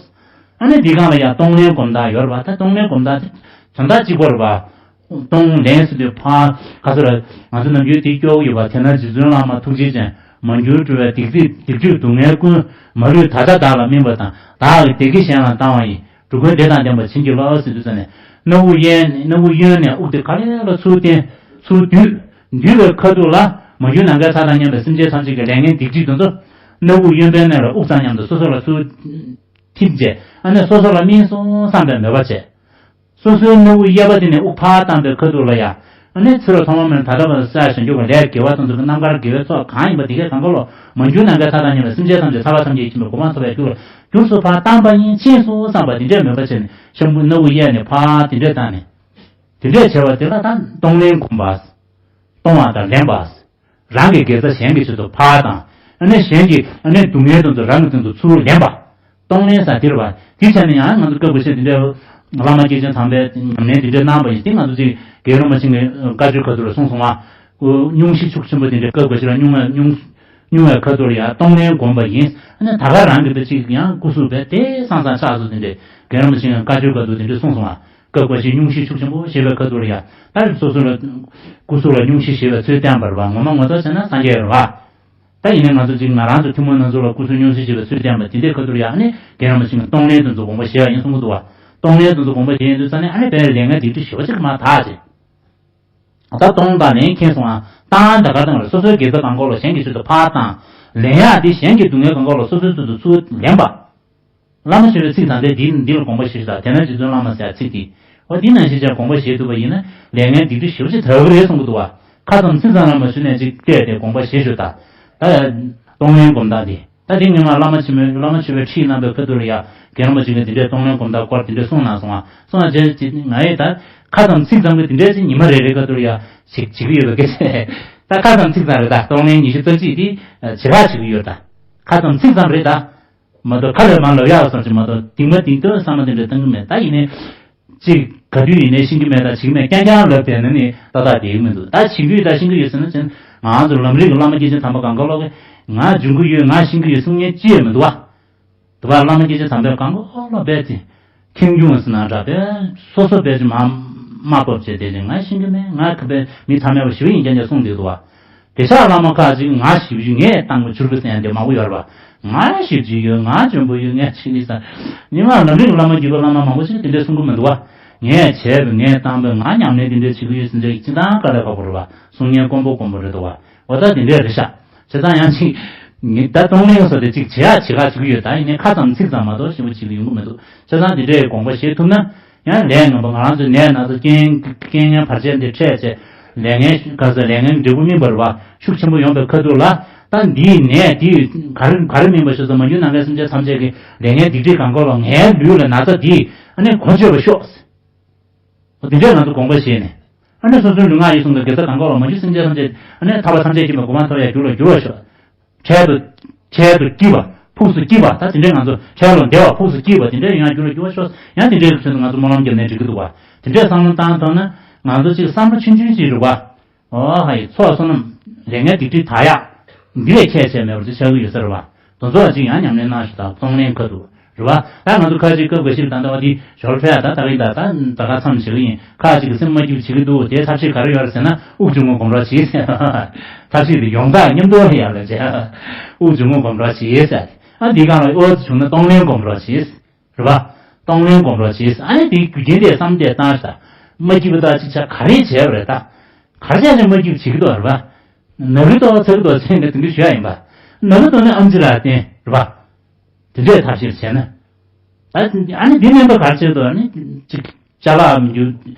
ཨ་ནི་འདི་སྒང་ལ་ཡང་གཏོང་ལེན་སྒོམ་ཐབས་ཡོད་རེད་པ། ད་གཏོང་ལེན་སྒོམ་ཐབས་དེ་དོན་དག་གཅིག་པ་རེད་པ། གཏོང་ལེན་ཟེར་དུས་ཕར་ག་ཚོད་ར་ང་ཚོ་ནམ་རྒྱུན་དེ་སྐྱོ་བོ་ཡོད་པ། དེ་ན་རྗེ་བཙུན་བླ་མ་ཐུགས་རྗེ་ཅན། མ་གྱུར་འགྲོ་བའི་སྡིག་སྒྲིབ་སྡིག་སྒྲིབ་སྡུག་བསྔལ་ཀུན། མ་ལུས་ད་ལྟ་བདག་ལ་སྨིན་པ་དང་། བདག་གིས་བདེ་སྐྱིད་གཞན་ལ་བཏང་བ་ཡིན། འགྲོ་ཀུན་བདེ་དང་ལྡན་པར་བྱིན་གྱིས་རློབས་ཟེར་དུས་ཙམ་ནས། སྣ་བུག་གཡས་སྣ་བུག་གཡོན་ནས་དབུགས་དེ་ག་ལེར་ལ་ཚུར་བཏོན། ཚུར་བསྡུས། བསྡུས་པའི་ཁ་ཐུག་ལ་མ་གྱུར་ནམ་མཁའི་མཐའ་དང་མཉམ་པའི་སེམས་ཅན་ཐམས་ཅད་ཀྱི་ལས་ངན་སྡིག་སྒྲིབ་དེ་ཚོ་སྣ་བུག་གཡོན་པའི་སྣ་ལ་དབུགས་དང་མཉམ་དུ་སོ་སོ་ལ་ཚུར་ཐིམ་བྱས། ཨ་ནི་སོ་སོ་ལ་སྨིན་སོང་བསམ་པའི་མོས་པ་བྱས། སོ་སོའི་སྣ་བུག་གཡས་པ་དེ་ནས་དབུགས་ཕར་བཏང་པའི་ཁ་ཐུག་ལ་ཡ། ཨ་ནི་ཚེ་རབས་ཐོག་མ་མེད་ནས་ད་ལྟ་བར་ས་ཡ་གཞན་འགྱུར་བ་ལས་དགེ་བ་དང་ཚོགས་ཀྱི་རྣམ་དཀར་དགེ་བའི་ཚོགས་གང་ཡིན་པ་དེ་གས་གང་ག་ལོ་མ་གྱུར་ནམ་མཁའི་མཐའ་དང་མཉམ་པའི་སེམས་ཅན་ཐམས་ཅད་ཐར་པ་ཐམས་ཅད་ཀྱི་ཁྱིམ་པའི་གོ་འཕང་ཐོབ་པའི་རྒྱུ་ལ་གྱུར་སོ་ཕར་བཏང་པ་ཡིན་ཕྱིན་སོང་བསམ་པ་དེ་འདྲའི་མོས་པ་བྱས་ནས་ཤམ་བུ་སྣ་བུག་གཡས་ནས་ཕར་དེ་འདྲའི་བཏང་ནས། དེ་འདྲས་བྱས་པ་དེ་ལ་ད་གཏོང་ལེན་སྒོམ་པ། གཏོང་བ་དང་ལེན་པ། རང་གི་དགེ་རྩ་གཞན་གྱི་ཆེད་དུ་ཕར་བཏང་། ཨ་ནི་གཞན་གྱི་ཨ་ནི་སྡུག་བསྔལ་དེ་ཚོ་རང་གི་སྟེང་དུ་ཚུར་ལེན་པ། གཏོང་ལེན་ཟེར་དེ་རེད་པ། དེ་བྱས་ནས་ཡང་ང་ཚོ་སྐབས་འགའ་ཤས་དེ་འདྲའི་བླ་མ་སྐྱེས་ཆེན་དམ་པས་ཉམས་ལེན་དེ་འདྲའི་གནང་བ་ཡིན་ཏེ། ང་ཚོ་ཅིག་རྒན་རིན་པོ་ཆེ་གི་བཀའ་ཆོས་ཁ་ཐུག་ལ་གསུངས་སོང་བ། སྙུང་གཞི་ཤུགས་ཆེན་པོ་དེ་འདྲའི་སྐབས་འགའ་ཤས་ལ་སྙུང་བ་སྙུང་སྙུང་བའི་ཁ་ཐུག་ལ་ཡང་གཏོང་ལེན་སྒོམ་པ་ཡིན། ཨ་ནི་ད་ག་རང་གི་ད་ཅིག་ཡང་སྐུ་གཟུགས་བས་དེ་སང་སང་ཆགས་སོང་། དེ་འདྲའི་རྒན་རིན་པོ་ཆེ་གི་བཀའ་ཆོས་ཁ་ཐུག་དེ་འདྲའི་གསུངས་སོང་བ། སྐབས་འགའ་ཞིག་སྙུང་གཞི་ཤུགས་ཆེན་པོ་བྱེད་པའི་ཁ་ཐུག་ལ་ཡ། ད་སོ་སོ་ལ་སྐུ་གཟུགས་ལ་སྙུང་གཞི་བྱེད་པའི་ཚུལ་བསྟན་པ་རེད་པ། ངོ་མ་ངོ་ཐོག་བྱས་ན་སངས་རྒྱས་རེད་པ། ད་ཡིན་ནའི་ང་ཚོ་ཅིག་ང་རང་ཚོ་ཐུན་མོང་སྣ་ཚོགས་ལ་སྐུ་གཟུགས་སྙུང་གཞི་བྱེད་པའི་ཚུལ་བསྟན་པ་དེ་འདྲའི་ཁ་ཐུག་ལ་ཡ། ཨ་ནི་རྒན་རིན་པོ་ཆེ་གིས་གཏོང་ལེན་དེ་ཚོ་དགོངས་པ་བཞེས་ཡ་ཡིན་གསུང་གི་འདུག་བ། གཏོང་ལེན་དེ་ཚོ་དགོངས་པ་བཞེས་ཡོང་དུས་ཙ་ནས་ཨ་ནི་དཔེར་ལས་ངན་སྡིག་སྒྲིབ་ཞི་བ་ཅིག་མར་དག་བྱས། ད་གཏོང་དང་ལེན་མཁྱེན་སོང་ང་། བཏང་ད་ག་བཏང་ལ་སོ་སོའི་དགེ་རྩ་གང་དགོས་ལ་གཞན་གྱི་ཆེད་དུ་ཕར་བཏང་། ལེན་ཡག་དེ་གཞན་གྱི་སྡུག་བསྔལ་གང་དགོས་ལ་སོ་སོའི་ཆེད་དུ་ཚུར་ལེན་པ། བླ་མ་ཆོས་པའི་ཚིག་དང་འདི་འདི་འདི་ལ་དགོངས་པ་བཞེས་ཤིག་དང་། དེ་ན་རྗེ་བཙུན་བླ་མ་ཟེར་ཚིག་འདི། འོ་འདི་ནང་བཞིན་བྱས་དགོངས་པ་བཞེས་ཐུབ་པ་ཡིན་ན་ལས་ངན་སྡིག་སྒྲིབ་ཞི་བ་ཅིག་དག་གི་རེད་གསུང་གི་འདུག་བ། ཁ་ཙམ་ཚིག་ཙམ་རང་མ་ཞུས་ནས་ཅིག་བལྟས་ཏེ་དགོངས་པ་བཞེས་ཤོག་ད། ད་གཏོང་ལེན་སྒོམ་སྟངས་འདི། ད་དེ་ངས་མ་བླ་མ་ཆེན་མོས་བླ་མ་ཆོས་པའི་ཁྲིད་གནང་པའི་ཁ་ཐུག་ལ་ཡ། རྒན་རིན་པོ་ཆེ་གིས་འདི་འདྲའི་གཏོང་ལེན་སྒོམ་སྟངས་སྐོར་འདི་འདྲ་གསུངས་གནང་སོང་ང་། གསུངས་ན་བྱས་ང་ཡིས་ད་ཁ་ཙམ་ཚིག་ཙམ་གྱིས་འདི་འདྲའི་ཅིག་ཉི་མ་རེ་རེའི་ཁ་ཐུག་ལ་ཡ་ཅིག་བྱེད་ཀྱི་ཡོད་པའི་སྐད་ཆ། ད་ཁ་ཙམ་ཚིག་ཙམ་རེད་ད། གཏོང་ལེན་ཉི་ཤུ་རྩ་གཅིག་འདི་བྱེ་བྲག་བྱེད་ཀྱི་ཡོད་ད། ཁ་ཙམ་ཚིག་ཙམ་རེད་ད། མ་གཏོགས་ཁ་ལས་མར་ལབ་ཡག་བསམ་གྱི་མ་གཏོགས་རྡིང་མ་རྡིང་ཏོག་བསམ་བློ་དེ་འདྲ་གཏོང་གི་མེད། ད་ཡིན་ནའི། ཅིག་ག་དུས་ཡིན་ནའི་ཤེས་ཀྱི་མེད་ད། བྱེད་ཀྱི་མེད། རྐྱང་རྐྱང་ལབ་བསྡད་ན་ནི་ཏག་ཏག་བསྡད་ཀྱི་མི་འདུག་ད་བྱེད་ཀྱི་ཡོད་ད་ཤེས་ཀྱི་ཡོད་ཟེར་ན་ཅན། ང་ཚོ་ལམ་རིམ་གྱི་བླ་མ་སྐྱེས་ཆེན་དམ་པ་གང་ག་ལོག་གི་ང་འཇུག་གི་ཡོད་ང་ཤེས་ཀྱི་ཡོད་གསུང་མཁན་ཅི་ཡང་མི་འདུག་བ། དུ་བ་བླ་མ་སྐྱེས་ཆེན་དམ་པས་གང་ག་ལོག་རྦད་དེ་ཁེངས་སྐྱུང་ཟེར་ན་འདྲ་བས་སོ་སོ་རྦད་ཅིག་མ་དམའ་ཕབ་བྱས་བསྡད་ཅིང་ང་ཤེས་ཀྱི་མེད། ང་ག་པའི་མི་ཐ་མལ་པ་ཞི་བ་ཡིན་རྐྱང་རྐྱང་གསུངས་བསྡད་འདུག་བ། དེ་ཤག་བླ་མ་ཁ་ཅིག་ང་ཞིབ་ཅིག་ངས་བཏང་གི་བྱུར་བུ་ཟེར་ཡང་དེ་མང་པོ་ཡོད་རེད་པ། ང་ཞིབ་ཅིག་ཡོད། ང་འཇོན་པོ་ཡོད། ངས་བྱེད་ཀྱི་ཟེར། ཉི་མ་ལམ་རིམ་གྱི་བླ་མ་བརྒྱུད་པའི་བླ་མ་མང་པོ་ཞིག་དེ་འདྲས་གསུང་གི་མི་འདུག་བ། ངས་བྱས་པ་ངས་བཏང་པའི་ང་ཉམས་ལེན་དེ་འདྲས་བྱེད་ཀྱི་ཡོད་ཟེར་འདྲ་ཅི་ལྟར་དཀའ་ལས་ཁག་པོ་རེད་པ། གསུང་མཁན་དཀོན་པོ་དཀོན་པོ་རེད་འདུག་བ། འོ་ད་དེ་འདྲས་རེད་ཤག་བྱས་ཙང་ཡང་ཅིག་ངས་ད་གཏོང་ལེན་སོགས་དེ་ཅིག་བྱེད་ཡག་བྱེད་ཁག་བྱེད་ཀྱི་ཡོད། ད་ཡིན་ནའི་ཁ་ཙམ་ཚིག་ཙམ་མ་གཏོགས་ཞེ་པོ་བྱེད་ཀྱི་ཡོང་གི་མི་འདུག་བྱས་ཙང་དེ་འདྲས་དགོངས་པ་བཞེས་ཐུབ་ན། ཡང་ལས་ངན་པ་ང་རང་ཚོའི་ནད་ན་ཚ་རྐྱེན་རྐྱེན་ངན་བར་ཆད་འདི་འཕྲད་བྱས། ལས་ངན་ག་ས་ལས་ངན་འབྲས་བུ་སྨིན་པ་རེད་པ། ཤུགས་ཆེན་པོ་ཡོང་པའི་ཁ་ཐུག་ལ། ད་འདིའི་ནད་འདིས་ག་རེ་ག་རེ་སྨིན་པ་ཞུ་ཙམ་མ་གྱུར་ནམ་མཁའི་སེམས་ཅན་ཐམས་ཅད་ཀྱི་ལས་ངན་སྡིག་སྒྲིབ་གང་གོ་ལ་ངའི་ལུས་ལ་ན་ཚ་འདིས་ཨ་ནི་གོ་ཆོད་པ་ཤོག་འདི་འདྲས་ང་ཚོ་དགོངས་པ་བཞེས་ནས། ཨ་ནི་སོ་སོའི་ལུས་ངག་ཡིད་གསུམ་གྱི་དགེ་རྩ་གང་གོ་ལ་མ་གྱུར་སེམས་ཅན་ཐམས་ཅད་ཨ་ནི་ཐར་པ་ཐམས་ཅད་མཁྱེན་པའི་གོ་འཕང་ཐོབ་པའི་རྒྱུ་ལ་འགྱུར་བར་ཤོག་འཕྲལ་དུ། འཕྲལ་དུ་སྐྱིད་པ། ཕུགས་སུ་སྐྱིད་པ། ད་དེ་འདྲའི་ང་ཚོ་འཕྲལ་ལ་བདེ་བ་ཕུགས་སུ་སྐྱིད་པ་དེ་འདྲའི་ཡོང་རྒྱུ་ལ་འགྱུར་བ་ཤོག་ཡང་དེ་འདྲའི་ཚུལ་དུ་ང་ཚོ་སྨོན་ལམ་བརྒྱབ་ནས་འགྲིག་གི་འདུག་བ། དེ་འདྲའི་བསམ་བློ་བཏང་ཐུབ་ན་ང་ཚོ་ཅིག་བསམ་བློ་ཆུང་ཆུང་ཞིག་རེད་བ། ཨོ་ཧ་ཡི་ཚོགས་བསོད་ནམས་ལས་ངན་སྡིག་སྒྲིབ་དག་ཡག་འདི་ལས་ཁྱད་བྱས་མེད་པར་ཅིག་ཆགས་ཀྱི་ཡོད་ས་རེད་བ། དེ་ཚོ་ལ་ཅིག་ཡང་ཉམས་ལེན་གནང་ཞིག་དང་གཏོང་ལེན་ཁ་ཐུག་རེད་བ། ད་ང་ཚོ་ཁ་ཅིག་སྐབས་འགའ་ཞིག་ད་ལྟ་བ་འདི་ཞོར་ཕེ་ཡ་ད་ད་གིན་ད་ད་ད་ག་མཚམས་བཞག་གི་ཡིན། ཁ་ཅིག་གི་སེམས་མ་སྐྱིད་བྱེད་ཀྱི་འདུག་དེའི་ཐབས་ཤེས་ག་རེ་ཡོད་རེད་ཟེར་ན་དབུགས་འབྱུང་བ་སྒོམ་རོགས་གྱིས། ཐབས་ཤེས་དེ་ཡོངས་གྲགས་མཉམ་དུ་ལ་ཡར་ལ་བྱས། དབུགས་འབྱུང་བ་སྒོམ་རོགས་གྱིས་ཟེར། ཨ་འདི་གང་ལ་ཨོ་ཙི་བྱུང་ན་གཏོང་ལེན་སྒོམ་རོགས་གྱིས། རེད་བ། གཏོང་ལེན་སྒོམ་རོགས་གྱིས། ཨ་ནི་དེའི་རྒྱུ་རྐྱེན་དེ་བསམ་གཏན་བཏང་ཞིག་དང་། མ་སྐྱིད་པ་དག་ཅིག་ཆ་ག་རེ་བྱས་པ་རེད་ད། ག་རེ་བྱས་ནས་མ་སྐྱིད་པ་བྱེད་ཀྱི་འདུག་རེད་བ། ན་གི་ཏོག་ཚ་གི་ཏོག་ཚེ་ནས་དེ་འདྲ་ཞུ་ཡ་ཡིན་པ། ན་གི་ཏོག་ནི་ཨམ་ཆི་ལ་བརྟེན་རེད་བ། དེ་འདྲའི་ཐབས་ཤེས་བྱས་ན། ད་ཨ་ནི་འདི་སྨན་པ་ག་རེ་བྱེད་འདུག་ཨ་ནི་ཅིག་ཅ་ལག་མི་འགྱུར།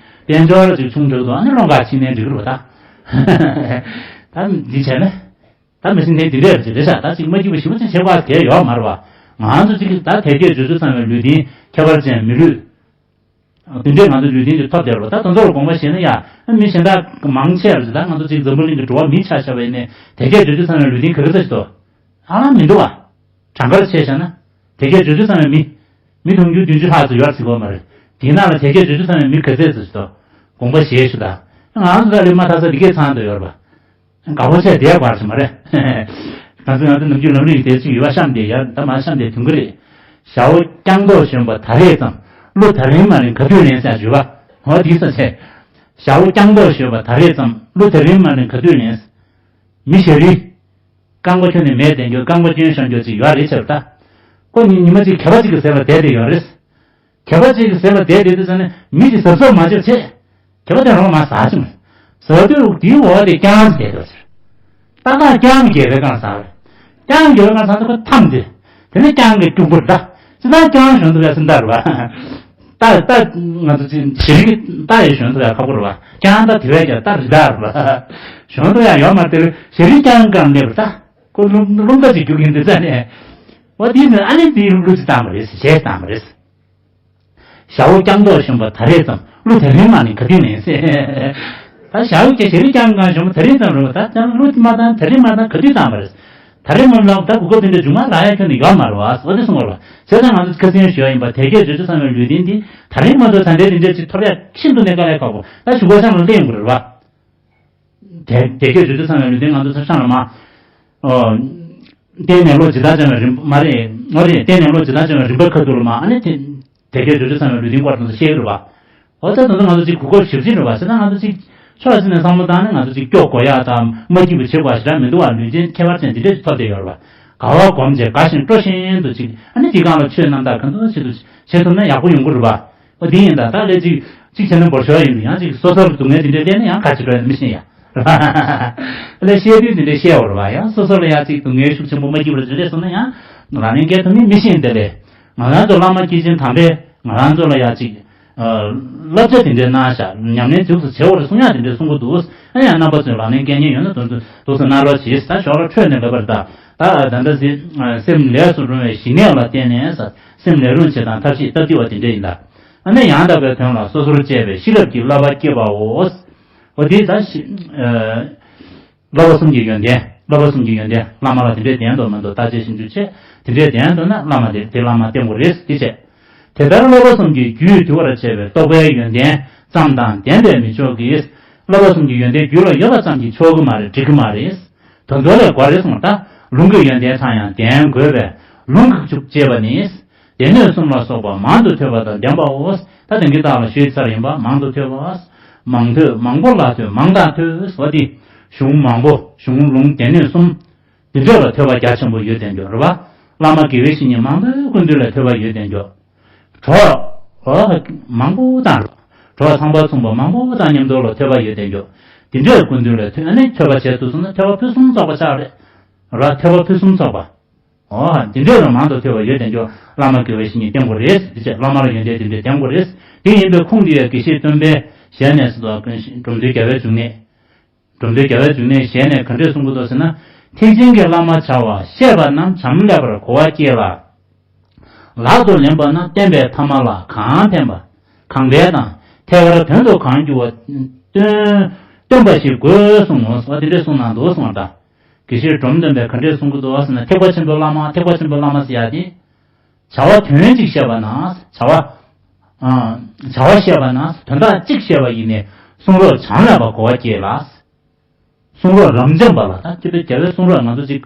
དཔལ་འབྱོར་ཅིག་ཆུང་དྲགས་འདུག་ཨ་ནི་སློང་ག་ཕྱིན་ནའི་འགྲིག་གི་རེད་བ་ད། ད་འདི་བྱས་ན། ད་མི་ཤེས་མཁན་དེ་འདྲས་རེད་ཟེར་ཤག་ད་ཅིག་མ་སྐྱིད་པ་ཞིབ་པོ་ཅིག་བྱེད་དགོས་གལ་ཡོད་མ་རེད་བ། ང་ཚོ་ཅིག་ད་དལ་བརྒྱད་འབྱོར་བཅུ་ཚང་བའི་ལུས་རྟེན་ཁྱད་པར་ཅན་མི་ལུས། དེ་འདྲས་ང་ཚོ་ལུས་རྟེན་དེ་ཐོབ་བསྡད་རེད་བ། ད་དེ་ཚོར་དགོངས་པ་བཞེས་ན་ཡ། མི་གཞན་དག་མང་ཆེ་བ་ད་ང་ཚོ་ཅིག་འཛམ་བུ་གླིང་གི་འགྲོ་བ་མི་ཆ་བཞག་པ་ཡིན་ནའི་དལ་བརྒྱད་འབྱོར་བཅུ་ཚང་བའི་ལུས་རྟེན་ག་ག་ཚོད་ཅིག་འདུག་ཨ་མི་འདུག་བ། གྲངས་ཀར་ཆ་བཞག་ན། དལ་བརྒྱད་འབྱོར་བཅུ་ཚང་བའི་མི། མི་དུང་ཕྱུར་བདུན་ཅུ་ལྷག་ཙམ་ཡོད་ཟེར་གི་ཡོད་མ་རེད། དེའི་ནང་ལ་དལ་བརྒྱད་འབྱོར་བཅུ་ཚང་བའི་མི་ག་ཚད་ཙམ་ཞིག་འདུག་དགོངས་པ་བཞེས་ཤོག་ད། ང་ཚོ་ད་ལས་མ་ཐག་ས་འདི་གས་ཚང་དུ་ཡོད་རེད་པ། དགའ་པོ་བྱས་བསྡད་དགོས་ཞིག་མ་རེད། ང་ཚོ་ང་ཚོ་ནམ་རྒྱུན་ལམ་རིམ་དེ་ཚོ་ཡོད་པ་བཤམས་བསྡད་ཡ། ད་མ་བཤམས་བསྡད་དུས་འགོ་རེད། ཞའོ་རྐྱང་མདོག་གཞོན་པ་ད་རེས་ཙམ། གླུ་ད་རིང་མ་རིང་ག་དུས་ལེན་ཟེར་ཞུས་པ། འོ་དེ་ས་ཆེ། ཞའོ་རྐྱང་མདོག་གཞོན་པ་ད་རེས་ཙམ། གླུ་ད་རིང་མ་རིང་ག་དུས་ལེན། མི་ཞེ་རིང་། རྐང་པ་ཁྱོན་ནས་མེད་བསྡད་རྒྱུ། རྐང་པ་སྐྱོན་ཤོར་རྒྱུ་ཅིག་ཡོད་རེད་ཆེ་བ་ད། ཁོ་ཉི་ཉི་མ་གཅིག་གད་པ་གཅིག་གི་ཟེར་ལ་བསྡད་བསྡད་ཡོད་རེད། གད་པ་གཅིག་གི་ཟེར་ལ་བསྡད་བསྡད་དུས་ཙམ་ནས་མི་གཅིག་གཟབ་གཟབ་མ་བྱས་བྱས། གད་པ་དེ་རང་ལ་མར་ཟག་བྱུང་། ཟག་དུས་དེའི་འོག་དེ་རྐྱང་ཟེར་བསྡད་ཡོད་ཟེར། ཏག་ཏག་རྐྱང་གི་གད་པའི་སྒང་ཟག་རེད། རྐྱང་གི་གད་པའི་སྒང་ཟག་དུས་ཁོ་འཐམས་ཏེ། དེ་ནས་རྐྱང་གི་སྐྱུག་པོ་རེད་ད། ཅི་ལྟར་རྐྱང་གཞོན་ཐུབ་ཡ་སེམས་ཐག་རེད་བ། རྟ་རྟ་ང་ཚོ་ཅི་ཞེ་རིང་གི་རྟ་ཡི་གཞོན་ཐུབ་ཡ་ཁག་པོ་རེད་བ། རྐྱང་རྟ་དེ་བས་ཀྱང་རྟ་རི་དྭགས་རེད་བ། གཞོན་ཐུབ་ཡ་ཡོད་མ་རེད་དེ། ཞེ་རིང་རྐྱང་སྒང་སླེབས་པ་རེད་ད། ཁོ་རླུང་རླུང་རྟ་ཅིག་རྒྱུག་གིན་དེ་ཙ་ནས། འོ་དེ་ནི་ཨ་ནི་དེའི་གླུ་ཅིག་བཏང་བ་རེད། གཞས་བཏང་བ་རེད། ཞའོ་རྐྱང་མདོག་གཞོན་པ་ད་རེས་ཙམ། གླུ་ད་རིང་མ་ནི་ག་དུས་ནས་ཟེར། ད་ཞའོ་ཀྱང་ཞེ་རིང་རྐྱང་སྒང་གཞོན་པ་ད་རེས་ཙམ་རེད་བ། ད་ད་གླུ་མ་བཏང་ད་རིང་མ་བཏང་ག་དུས་བཏང་བ་རེད། ད་རེས་མ་ལབ་ད་གོ་སྐབས་དེ་འདྲ་མཇུག་མ་ལ་ཡ་ཁྱོན་ནས་ཡོད་མ་རེད་བ། འོ་དེ་གསུང་བ་རེད་བ། བྱས་ཙང་ང་ཚོ་ཁ་སང་ཞུ་ཡ་ཡིན་པ། དལ་བརྒྱད་འབྱོར་བཅུ་ཚང་བའི་ལུས་རྟེན་འདི་ད་རིང་མ་གཏོགས་ད་ལྟའི་དེ་འདྲ་ཅིག་ཐོབ་ཡ་ཤིན་ཏུ་ནས་དཀའ་ལས་ཁག་པོ། ད་ཞུ་བ་ཤང་ལ་གླེང་དགོས་རེད་བ། དལ་དལ་བརྒྱད་འབྱོར་བཅུ་ཚང་བའི་ལུས་རྟེན་ང་ཚོ་ཚ་ཤང་ལ་མ། ཨོ། བསྟན་ནས་བློ་ཇི་ལྟར་བྱང་བའི་རིམ་པ་མ་རེད། ཨོ་རེད། བསྟན་ནས་བློ་ཇི་ལྟར་བྱང་བའི་རིམ་པ་ཁ་ཐུག་ལ་མ་ཨ་ནི་དེ། དལ་བརྒྱད་འབྱོར་བཅུ་ཚང་བའི་ལུས་རྟེན་སྐོར་དུ་བཤད་ཀྱི་རེད་བ། འོ་ད་དེ་ཚོ་ང་ཚོ་ཅིག་གོ་སྐབས་ཞིབ་ཅིག་རེད་བ། བྱས་ན་ང་ཚོ་ཅིག་ཕྱོགས་གཅིག་ནས་བསམ་བློ་བཏང་ན་ང་ཚོ་ཅིག་སྐྱོ་དགོས་ཡག་དང་མ་སྐྱིད་པ་བྱེད་དགོས་ཞེ་དྲག་མི་འདུག་བ། ལུས་རྟེན་ཁྱད་པར་ཅན་འདི་འདྲས་ཅིག་ཐོབ་བསྡད་ཡོད་རེད་བ། དགའ་བ་སྒོམ་བྱས་དགའ་ཞིང་སྤྲོ་བཞིན་དུ་ཅིག་ཨ་ནི་དེའི་སྒང་ལ་ཆོས་རྣམ་དག་གང་དུ་བྱེད་དུ་བྱེད་ཐུབ་ན་ཡག་པོ་ཡོང་གི་རེད་བ། འོ་དེ་ཡིན་ད། ད་ལས་ཅིག་ཅིག་བྱས་ན་འབོར་ཤོར་ཡིན་འདུག་ཡང་ཅིག་སོ་སོར་སྡུག་བསྔལ་དེ་འདྲས་སླེབས་ན་ཡང་ག་ཅི་འགྲོ་ཡིན་མི་ཤེས་ཡ། ལས་བཤད་དུས་དེ་འདྲས་བཤད་འོར་བ། ཡང་སོ་སོ་ལ་ཡང་ཅིག་སྡུག་བསྔལ་ཤུགས་ཆེན་པོ་མ་སྐྱིད་པ་དེ་འདྲས་སོང་ན་ཡང་ལག་ལེན་འགེལ་ཐུབ་མིན་མི་ཤེས་དེ་ལས། ང་རང་ཚོ་བླ་མ་སྐྱེས་ཆེན་དམ་པས་ང་རང་ཚོ་ལ་ཡང་ཅིག་བསླབ་བྱ་དེ་འདྲས་གནང་བཞག་ཉམས་ལེན་འཇུག་སུ་བྱེད་འོར་གསུང་ཡག་དེ་འདྲས་གསུང་གི་འདུག་ཨ་ཡང་རྣམ་པ་ཚོས་ལག་ལེན་འགེལ་མཁན་ཡོད་ན་དུ་དུ་དུ་སུ་གནང་རོགས་གྱིས། ད་ཞོར་ལ་འཕྲོས་ནས་ལབ་པར་ད། ད་ད་ལྟ་སེམས་ལས་སུ་རུང་བའི་ཞི་གནས་ལ་བརྟེན་ནས་ས། སེམས་ལས་རུང་བྱེད་དང་ཐབས་ཤེས་སྟབས་བདེ་བ་དེ་འདྲ་ཡིན་ད། ཨ་ནི་ཡང་དག་པའི་དོན་ལ་སོ་སོར་དཔྱད་པའི་ཤེས་རབ་ཀྱི་བསླབ་པ་སྐྱེ་བའོ། འོ་དེ་ད་ཤི། བསླབ་པ་གསུམ་གྱི་ཡོན་ཏན། བསླབ་པ་གསུམ་གྱི་ཡོན་ཏན་བླ་མ་ལ་དེ་འདྲའི་ལྡན་འདུག་མི་འདུག་བརྟག་དཔྱད་ཞིབ་འཇུག་བྱས། དེ་འདྲའི་ལྡན་འདུག་ན་བླ་མ་དེ་དེ་བླ་མ་བསྟེན་དགོས་རེད་དེ་བྱས། དེ་ལྟར་བསླབ་པ་གསུམ་གྱིས་རྒྱུད་བསྡུ་བར་བྱ་བའི་རྟོགས་པའི་ཡོན་ཏན་ཙམ་དང་ལྡན་པས་མི་ཆོག་གི། བསླབ་པ་གསུམ་གྱི་ཡོན་ཏན་རྒྱུད་ལ་ཡོད་པ་ཙམ་གྱིས་ཆོག་གི་མ་རེད། འགྲིག་གི་མ་རེད། དོན་དོན་ལས་གོ་རེ་གསུངས་ལ། ད་ལུང་གི་ཡོན་ཏན་ཚང་ཡང་ལྡན་དགོས་པས་ལུང་གི་ཕྱུག་ཅེས་པ་ནི། སྡེ་སྣོད་གསུམ་ལ་སོགས་པ་མང་དུ་ཐོས་པ་དང་ལྡན་པའོ། ད་དེང་གི་རྟགས་ལ་ཞུས་ཚར་ཡིན་པ། མང་དུ་ཐོས་པ། མང་ཐོས་མང་པོ་ལ་ཐོས་མང་དག་ཐོས་པ་སྟེ། གཞུང་མང་པོ་གཞུང་ལུང་སྡེ་སྣོད་གསུམ། འདི་འདྲ་ལ་ཐོས་པ་རྒྱ་ཆེན་པོ་ཡོད་དེ་འགྱོ་རེད་པ། བླ་མ་དགེ་བའི་བཤེས་གཉེན་མང་པོའི་སྐུ་མདུན་ལ་ཐོས་པ་ཡོད་དེ་འགྱོ། གྲོགས། ཨོ། མང་པོ་དང་། གྲོགས་ཚངས་པ་མཚུངས་པ་མང་པོ་དང་མཉམ་དུ་ལ་ཐོས་པ་ཡོད་དེ་འགྱོ། འདི་འདྲའི་སྐུ་མདུན་ལ་ཐོས་ཨ་ནི་ཐོས་པ་བྱས་ཐུབ་སོང་ན་ཐོས་པ་ཕུན་སུམ་ཚོགས་པ་ཆགས་རེད། ར་ཐོས་པ་ཕུན་སུམ་ཚོགས་པ། ཨོ། འདི་འདྲའི་ལ་མང་དུ་ཐོས་པ་ཡོད་དེ་འགྱོ། བླ་མ་དགེ་བའི་བཤེས་གཉེན་བསྟེན་དགོས་རེད། འདི་བྱས་བླ་མ་ལ་ཡོན་ཏན་འདི་འདྲའི་ལྡན་དགོས་རེད། དེ་ཡིན་པའི་ཁུངས་འདི་ཡང་དགེ་བཤེས་སྟོན་པའི་ཞལ་ནས་སུ་དང་ཀུན་ཤེས་འབྲོམ་སྟོན་རྒྱལ་བའི་འབྱུང་གནས། འབྲོམ་སྟོན་རྒྱལ་བའི་འབྱུང་གནས་ཞལ་ནས་ག་འདྲས་གསུང་གི་འདུག་ཟེར་ན། ཐེག་ཆེན་གྱི་བླ་མ་བྱ་བ་བཤད་པ་རྣམས་བྱམས་ལེགས་པར་གོ་བ་སྐྱེས་ལ། ལག་ཏུ་ལེན་པ་ན་བསྟན་པའི་ཐ་མ་ལ་གང་ཕན་པ། གང་ཕན་དང་ཐད་ཀར་དོན་དུ་གང་འགྱུར་བ། སྟོན། སྟོན་པ་ཞིག་དགོས་གསུངས་ངོ་། དེ་འདྲས་གསུངས་གནང་འདུག་གསུངས་པ་དང་། དགེ་བཤེས་འབྲོམ་སྟོན་པས་ག་འདྲས་གསུང་གི་འདུག་ཟེར་ན། ཐེག་པ་ཆེན་པོའི་བླ་མ་ཐེག་པ་ཆེན་པོའི་བླ་མ་ཟེར་ཡ་དེ། བྱ་བ་དོན་གཅིག་བཤད་པ་ན། བྱ་བ། བྱ་བ་བཤད་པ་ན་དོན་དག་གཅིག་བཤད་པ་ཡིན་ནས་གསུང་རབ་བྱམས་ལེགས་པར་གོ་བ་སྐྱེས་ལ། གསུང་རབ་རབ་འབྱམས་པ་ལ། ད་དེ་ལྟར་རྒྱལ་བའི་གསུང་རབ་ང་ཚོ་ཅིག་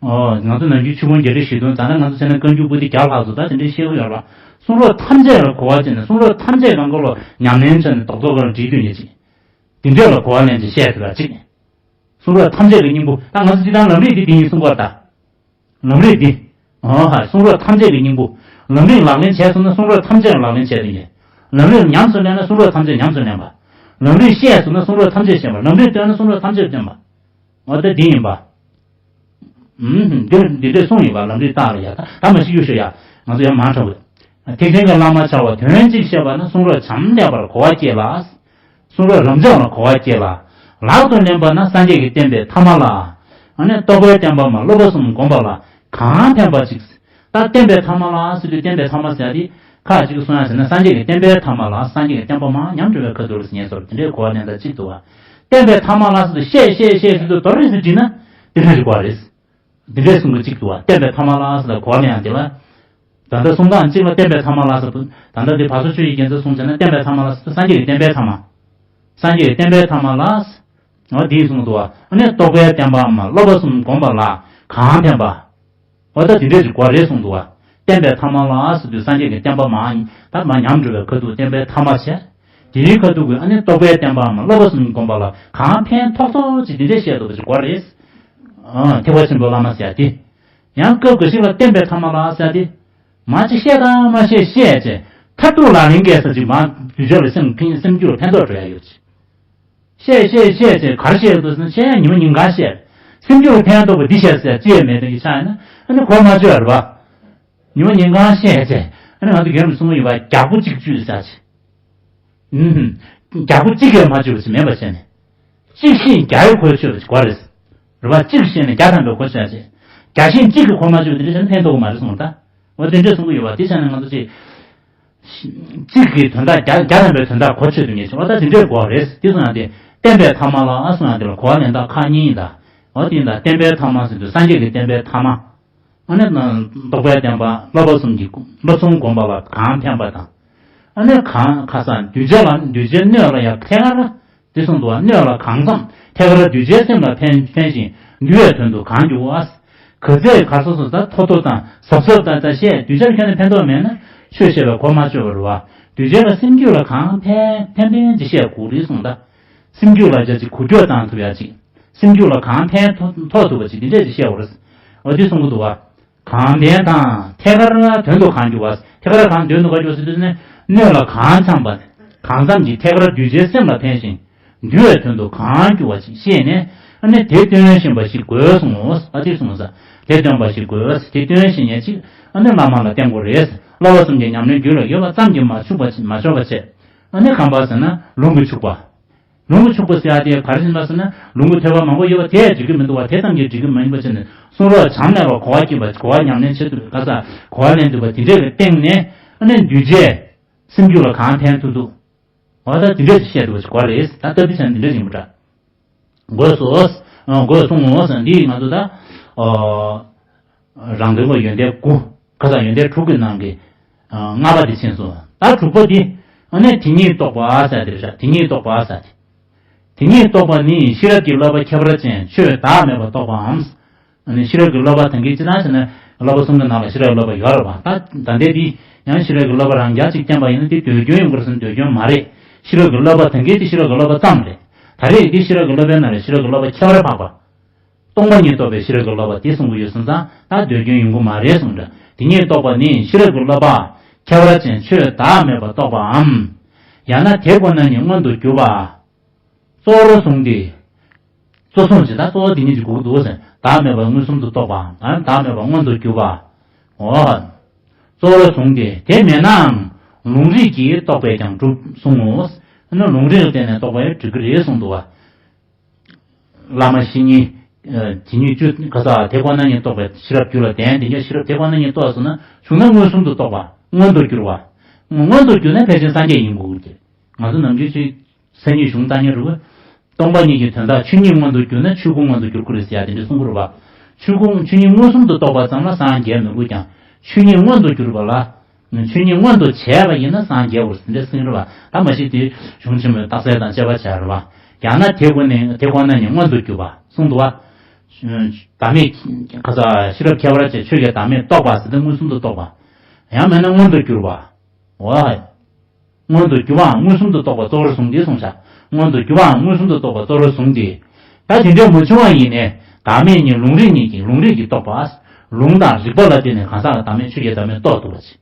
ང་ཚོ་ནམ་རྒྱུན་ཆོས་སྐོར་བརྒྱད་ཁྲི་བཞི་སྟོང་། ད་ལྟ་ང་ཚོ་བྱས་ན་བཀའ་འགྱུར་པོ་ཏི་བརྒྱ་ལྷག་ཙམ་ད་དེ་འདྲའི་བཤད་ཀྱི་ཡོད་རེད་པ། གསུང་རབ་ཐམས་ཅད་ལ་གོ་བ་བྱས་ནས་གསུང་རབ་ཐམས་ཅད་གང་ག་ལ་ཉམས་ལེན་བྱས་ནས་རྡོག་རྡོག་ག་ལ་འདྲིས་དུས་ནས་ཅིག་དེ་འདྲས་ལ་གོ་བ་ལེན་ཅིག་བཤད་ཐུབ་པ་ཅིག་གསུང་རབ་ཐམས་ཅད་ཀྱི་སྙིང་པོ། ད་ང་ཚོ་སྤྱིར་བཏང་ལམ་རིམ་འདི་འདི་ཡིན་གསུང་གི་ཡོད་རེད་ད། ལམ་རིམ་འདི། ཨོ་ཧ། གསུང་རབ་ཐམས་ཅད་ཀྱི་སྙིང་པོ། ལམ་རིམ་ལག་ལེན་བྱས་སོང་ན་གསུང་རབ་ཐམས་ཅད་ལག་ལེན་བྱས་ཏེ་ཡིན། ལམ་རིམ་ཉམས་སུ་ལེན་ན་གསུང་རབ་ཐམས་ཅད་ཉམས་སུ་ལེན་པ། ལམ་རིམ་ཤེས་སོང་ན་གསུང་རབ་ཐམས་ཅད་ཤེས་པ། ལམ་རིམ་སྟོན་ན་གསུང་རབ་ཐམས་ཅད་སྟོན་པ། འོ་ད་འདི་ཡིན་པ། ཨུམ། འདིར་འདི་འདྲས་གསུངས་ཡོད་པ། ལམ་རིམ་བརྟག་ལ་ཡ། ད་ད་མ་ཤི་གཡུག་ཤོག་ཡ། ང་ཚོ་ཡང་མང་དྲགས་པ། ཐེག་ཆེན་གྱི་བླ་མ་བྱ་བ་དོན་གཅིག་བཤད་པ་ན་གསུང་རབ་བྱམས་ལེགས་པར་གོ་བ་སྐྱེས་ལ། གསུང་རབ་རབ་འབྱམས་ལ་གོ་བ་སྐྱེས་ལ། ལག་ཏུ་ལེན་པ་ན་སངས་རྒྱས་ཀྱི་བསྟན་པའི་ཐ་མ་ལ། ཨ་ནི་རྟོགས་པའི་བསྟན་པ་མ་བསླབ་པ་གསུམ་བསྒོམས་པ་ལ་གང་ཕན་པ་ཅིག་ད་བསྟན་པའི་ཐ་མ་ལ་ཟེར་དུས་བསྟན་པའི་ཐ་མ་ཟེར་ཡ་དེ་ཁ་ཅིག་གསུང་ཡ་ཟེར་ན་སངས་རྒྱས་ཀྱི་བསྟན་པའི་ཐ་མ་ལ་སངས་རྒྱས་ཀྱི་བསྟན་པ་མ་ཉམས་གྲོལ་བའི་ཁ་ཐུག་ལ་ཟེར་ངེས་སོར་དེ་འདྲའི་གོ་བ་ལེན་ད་ཅིག་འདུག་བ། བསྟན་པའི་ཐ་མ་ལ་ཟེར་དུས་བཤད་བཤད་བཤད་ཟེར་དུས་མདོར་རེད་ཟེར་བྲིས་ན་དེ་འདྲ་རིག་པ་རེད། འདི་འདྲའི་གསུང་གི་གཅིག་འདུག་བ། བསྟན་པའི་ཐ་མ་ལ་ཟེར་ལ་གོ་བ་ལེན་ཡང་དེ་ལ། ད་ལྟ་གསུང་སྟངས་གཅིག་ལ་བསྟན་པའི་ཐ་མ་ལ་ཟེར་དུས་ད་ལྟ་འདི་བར་སོ་ཆོས་ཀྱི་རྒྱལ་མཚན་གསུང་བྱས་ན་བསྟན་པའི་ཐ་མ་ལ་ཟེར་དུས་སངས་རྒྱས་ཀྱི་བསྟན་པའི་ཐ་མ། སངས་རྒྱས་ཀྱི་བསྟན་པའི་ཐ་མ་ལ། འོ་འདིའི་གསུང་འདུག་བ། ཨ་ནི་རྟོགས་པའི་བསྟན་པ་མ་བསླབ་པ་གསུམ་བསྒོམས་པ་ལ་གང་ཕན་པ། འོ་ད་དེ་འདྲས་ཀྱི་གོ་རེད་གསུང་འདུག་བ། བསྟན་པའི་ཐ་མ་ལ་ཟེར་དུས་སངས་རྒྱས་ཀྱི་བསྟན་པ་མ་ད་མ་ཉམས་གྲོལ་བའི་ཁ་ཐུག་བསྟན་པའི་ཐ་མ་བྱས། དེའི་ཁ་ཐུག་གི་ཨ་ནི་རྟོགས་པའི་བསྟན་པ་མ་བསླབ་པ་གསུམ་བསྒོམས་པ་ལ་གང་ཕན་ཐོགས་ཐོགས་ཅིག་དེ་འདྲས་བཤད་འདུག་པ་ཅིག་གོ་རེད། ཨ་ཐེག་པ་ཆེན་པོའི་བླ་མ་ཟེར་ཡ་དེ། ཡང་སྐབས་འགའ་ཞིག་ལ་བསྟན་པའི་ཐ་མ་ལ་ཟེར་ཡ་དེ། མ་ཅིག་བཤད་དང་མ་བཤད་བཤད་ཅེས་མཐར་ཐུག་ལག་ལེན་འགལ་ས་ཅིག་མ་གདུལ་བྱ་ལ་སེམས་ཕན་སེམས་རྒྱུད་ལ་ཕན་ཐོགས་འགྲོ་ཡ་ཡོད་ཅིག་བཤད་བཤད་བཤད་ཅེས་ག་རེ་བཤད་ཡོད་འདུག་ཟེར་ན་བཤད་ཡ་ཉི་མ་ཉིན་གང་བཤད། སེམས་རྒྱུད་ལ་ཕན་ཐོགས་པ་འདི་བཤད་ཟེར་ཅི་ཡང་མེད་དོན་གྱི་ཆ་ཡིན་ན་ཨ་ནི་གོ་མ་ཆོད་རེད་པ། ཉི་མ་ཉིན་གང་བཤད་ཅེས་ཨ་ནི་ང་ཚོ་རྒན་རབས་གསུང་གི་ཡོད་པ་རྒྱག་པོ་གཅིག་བཅུས་ཟེར་ཅིག་ཨུམ། རྒྱག་པོ་གཅིག་གིས་མ་བཅོས་པ་ཞིག་མེད་པ་བྱས་ནས། གཅིག་ཤེས་བརྒྱ་ཡིས་གོ་ཆོད་པ་ཞིག་དགོས་རེད། རེད་པ། གཅིག་ཤེས་ནས་བརྒྱ་ཐམ་པས་གོ་ཆོད་ཅེས། བརྒྱ་ཤེས་གཅིག་གིས་གོ་མ་ཆོད་པ་དེ་འདྲ་བྱས་ན་ཕན་ཐོགས་ཀྱི་མ་རེད་གསུངས་པ་ད། འོ་དེ་འདྲས་གསུང་གི་ཡོད་པ་དེ་བྱས་ན་ང་ཚོ་ཅིག་གཅིག་གིས་དོན་དག་བརྒྱ་བརྒྱ་ཐམ་པའི་དོན་དག་གོ་ཆོད་དུ་ངེས་བྱུང་བ་ད་དེ་འདྲས་དགོས་རེད་དེ་གསུང་ཡང་དེ་བསྟན་པའི་ཐ་མ་ལ་གསུང་ཡང་དེ་ལ་གོ་བ་ལེན་སྟངས་ཁག་གཉིས་ཡིན་ད། འོ་དེ་ཡིན་ད་བསྟན་པའི་ཐ་མ་ཟེར་དུས་སངས་རྒྱས་ཀྱི་བསྟན་པའི་ཐ་མ། ཨ་ནི་རྟོགས་པའི་བསྟན་པ་བསླབ་པ་གསུམ་གྱི་བསླབ་གསུམ་བསྒོམ་པ་ལ་གང་ཕན་པ་དང་། ཨ་ནི་གང་ཁ་སང་གདུལ་བྱ་ལ་གདུལ་བྱའི་སྣོད་ལ་ཡང་ཐད་ཀར་དེ་གསུངས་འདུག་བ། སྣོད་ལ་གང་འཚམ་ཐད་ཀར་གདུལ་བྱའི་སེམས་ལ་ཕན་ཕན་ཞིང་འདུལ་བའི་དོན་དུ་གང་འགྱུར་བ། ག་ཚད་ག་སོ་སོ་ད་མཐོ་མཐོ་དང་ཟབ་ཟབ་དང་ད་བཤད་གདུལ་བྱ་ལ་ཁྱོན་ནས་ཕན་ཐོགས་མེད་ན་ཆོས་བཤད་པའི་གོ་མ་ཆོད་པ་རེད་བ། གདུལ་བྱ་ལ་སེམས་རྒྱུད་ལ་གང་ཕན་ཕན་ཕན་ཅིག་བཤད་དགོས་རེད་གསུངས་ད། སེམས་རྒྱུད་ལ་རྒྱ་ཅིག་འགུལ་སྐྱོད་བཏང་ཐུབ་ཡ་ཅིག་སེམས་རྒྱུད་ལ་གང་ཕན་ཐོགས་ཐོགས་ཐུབ་པ་ཅིག་དེ་འདྲས་ཅིག་བཤད་འོ་རེད། འོ་དེ་གསུང་གི་འདུག་བ། གང་ཕན་དང་ཐད་ཀར་དོན་དུ་གང་འགྱུར་བ། ཐད་ཀར་གང་དོན་དུ་གང་འགྱུར་བ་ཟེར་དུས་ནི་སྣོད་ལ་གང་འཚམ་པ། གང་འཚམ་གྱི་ཐད་ཀར་གདུལ་བྱའི་སེམས་ལ་ཕན་ཞིང་འདུལ་བའི་དོན་དུ་གང་འགྱུར་བ་ཅིག་ཤེས་ནས་ཨ་ནི་དེ་སྟོན་བཞིན་པ་ཞིག་དགོས་གསུངས་འོ། ཨ་དེ་གསུངས་ས་དེ་སྟོན་པ་ཞིག་དགོས་དེ་སྟོན་བཞིན་ཡ་ཅིག་ཨ་ནི་བླ་མ་ལ་བསྟེན་དགོས་རེད། བསླབ་པ་གསུམ་གྱི་ཉམས་ལེན་རྒྱུད་ལ་ཡོད་པ་ཙམ་གྱིས་མ་ཆོག་པ་མ་ཆོག་པ་བྱས། ཨ་ནི་གང་པ་ཟེར་ན་ལུང་གིས་ཕྱུག་པ། ལུང་གིས་ཕྱུག་པ་ཟེར་ཡ་དེ་ག་རེ་ཡིན་པ་ཟེར་ན་ལུང་གི་ཐོས་པ་མང་པོ་ཡོད་པ་དེས་འགྲིག་གི་མི་འདུག་བ། དེ་ཙམ་གྱིས་འགྲིག་གི་མ་ཡིན་པ་བྱས་ནས་གསུང་རོགས་བྱམས་མེད་པར་གོ་བ་སྐྱེས་པ་གོ་བ་ཉམས་ལེན་བྱེད་ཐུབ་པའི་ག་ས་གོ་བ་ལེན་ཐུབ་པ་དེ་འདྲས་ཀྱི་སྟེང་ནས་ཨ་ནི་འདུས་བྱས་སེམས་རྒྱུད་ལ་གང་ཕན་ཐུབ་འདུག་འོ་ད་དེ་འདྲས་ཀྱི་བཤད་ཐུབ་པ་ཞིག་དགོས་རེད། ད་ལྟ་བུ་བྱས་ན་དེ་འདྲས་ཡིན་པ་འདྲ། དགོས་སོ། དགོས་གསུང་ངོ་ཟེར་འདི་ང་ཚོ་ད། རང་དོན་པ་ཡོན་ཏན་དགུ། ཁ་སང་ཡོན་ཏན་དྲུག་གི་ནང་གི་ལྔ་པ་དེ་ཕྱིན་སོང་། ད་དྲུག་པ་འདི་ཨ་ནི་དེ་ཉིད་རྟོགས་པ་ཟེར་དེ་རེད་ཤག་དེ་ཉིད་རྟོགས་པ་ཟེར་དེ། དེ་ཉིད་རྟོགས་པ་ནི་ཤེས་རབ་ཀྱི་བསླབ་པ་ཁྱད་པར་ཅན་ཆོས་བདག་མེད་པར་རྟོགས་པའམ། ཨ་ནི་ཤེས་རབ་ཀྱི་བསླབ་པ་དང་གི་ཅི་ན་ཟེར་ན་བསླབ་པ་གསུམ་གྱི་ནང་ལ་ཤེས་རབ་ཀྱི་བསླབ་པ་ཡོད་རེད་བ། ད་ད་ལྟའི་འདི་ཡང་ཤེས་རབ་ཀྱི་བསླབ་པ་རང་རྐྱ་གཅིག་བསྟན་པ་ཡིན་ན་དེ་ཟློས་སྐྱོན་ཡོང་གི་རེད་ཟེར་ན་ཟློས་སྐྱོན་མ་རེད། ཤེས་རབ་ཀྱི་བསླབ་པ་དང་གི་དེ་ཤེས་རབ་ཀྱི་བསླབ་པ་ཙམ་རེད། ད་རེས་འདི་ཤེས་རབ་ཀྱི་བསླབ་པའི་ནང་ལ་ཤེས་རབ་ཀྱི་བསླབ་པ་ཁྱད་པར་འཕགས་པ། སྟོང་པ་ཉིད་རྟོགས་པའི་ཤེས་རབ་ཀྱི་བསླབ་པ་དེ་གསུང་གི་ཡོད་སོང་ཙང་ད་ཟློས་སྐྱོན་ཡོང་གི་མ་རེད་གསུངས་འདྲ། དེ་ཉིད་རྟོགས་པ་ནི་ཤེས་རབ་ཀྱི་བསླབ་པ་ཁྱད་པར་ཅན་ཆོས་བདག་མེད་པར་རྟོགས་པའམ། ཡང་ན་དེ་ཁོ་ན་ཉིད་མངོན་དུ་གྱུར་པ། གཙོ་བོར་བཟུང་སྟེ། གཙོ་བཟུང་ཅེས་ད་གཙོ་བོ་དེ་ཉིད་ཀྱི་གོ་གི་འདུག་ཟེར་བདག་མེད་པ་མངོན་སུམ་དུ་རྟོགས་པའམ་བདག་མེད་པ་མངོན་དུ་གྱུར་པ། འོ། གཙོ་བོར་བཟུང་སྟེ་དེ་མེད་ནའང་ལུང་རིགས་ཀྱིས་རྟོགས་པས་ཀྱང་གྲུབ་གསུང་ངོ་། ཨ་ནི་ལུང་རིགས་ལ་བརྟེན་ནས་རྟོགས་པ་ཡང་འགྲིག་གི་རེད་གསུངས་འདུག་བ། བླ་མ་བཤེས་གཉེན། དེ་ཉིད་བཅུ་ག་ས་དེ་ཁོ་ན་ཉིད་རྟོགས་པའི་ཤེས་རབ་རྒྱུད་ལ་ལྡན་དེ་ཉིད་ཤེས་རབ་དེ་ཁོ་ན་ཉིད་རྟོགས་སོང་ན་བྱུང་ན་མངོན་སུམ་དུ་རྟོགས་པ་མངོན་དུ་གྱུར་པ། མངོན་དུ་གྱུར་ན་ཕལ་ཆེར་སངས་རྒྱས་ཡིན་དགོས་ཀྱི་རེད། ང་ཚོ་ནམ་རྒྱུན་ཚོས་མཚན་ཉིད་གཞུང་ལྟ་མཁན་རེད་བ། སྟོང་པ་ཉིད་ཀྱི་དོན་དག་ཆོས་ཉིད་མངོན་དུ་གྱུར་ན་ཆོས་སྐུ་མངོན་དུ་གྱུར་དགོས་རེད་ཟེར་ཡ་དེ་འདྲ་གསུང་གི་རེད་བ། ཆོས་སྐུ་ཆོས་ཉིད་མངོན་སུམ་དུ་རྟོགས་པ་ཙམ་ལ་སངས་རྒྱས་མི་དགོས་ཀྱང་ཆོས་ཉིད་མངོན་དུ་གྱུར་པ་ལ། ཆོས་ཉིད་མངོན་དུ་བྱས་པ་ཡིན་ན་སངས་རྒྱས་འོར་ཟིན་འདྲ་སྲིང་རེད་བ། ད་མ་གཞི་དེ་གཞུང་ཆེན་མོའི་རྟགས་གསལ་དང་བཅས་པ་བྱས་རེད་བ། ཡང་ན་དེ་ཀུན་ནས་དེ་ཀུན་ནས་ནི་མངོན་དུ་གྱུར་པ་གསུངས་འདུག་བ། བདག་མེད་ཁ་ས་ཤེས་རབ་ཁྱད་པར་ཅན་ཆོས་ཀྱི་བདག་མེད་རྟོགས་པ་ཟེར་ཏེ་མངོན་སུམ་དུ་རྟོགས་པ། ཡང་མིན་ན་མངོན་དུ་གྱུར་པ། འོ། མངོན་དུ་གྱུར་པའང་མངོན་སུམ་དུ་རྟོགས་པ་གཙོ་བོར་བཟུང་སྟེ་གསུངས་བཞག་མངོན་དུ་གྱུར་པའང་མངོན་སུམ་དུ་རྟོགས་པ་གཙོ་བོར་བཟུང་སྟེ། ད་དེ་འདྲ་མ་བྱུང་བ་ཡིན་ནས་བདག་མེད་གཉིས་ལུང་རིགས་གཉིས་ཀྱིས་ལུང་རིགས་ཀྱིས་རྟོགས་པ། ལུང་དང་རིགས་པ་ལ་བརྟེན་ནས་གང་ཟག་ལ་བདག་མེད་ཆོས་ཀྱི་བདག་མེད་རྟོགས་ཐུབ་པ་ཞིག་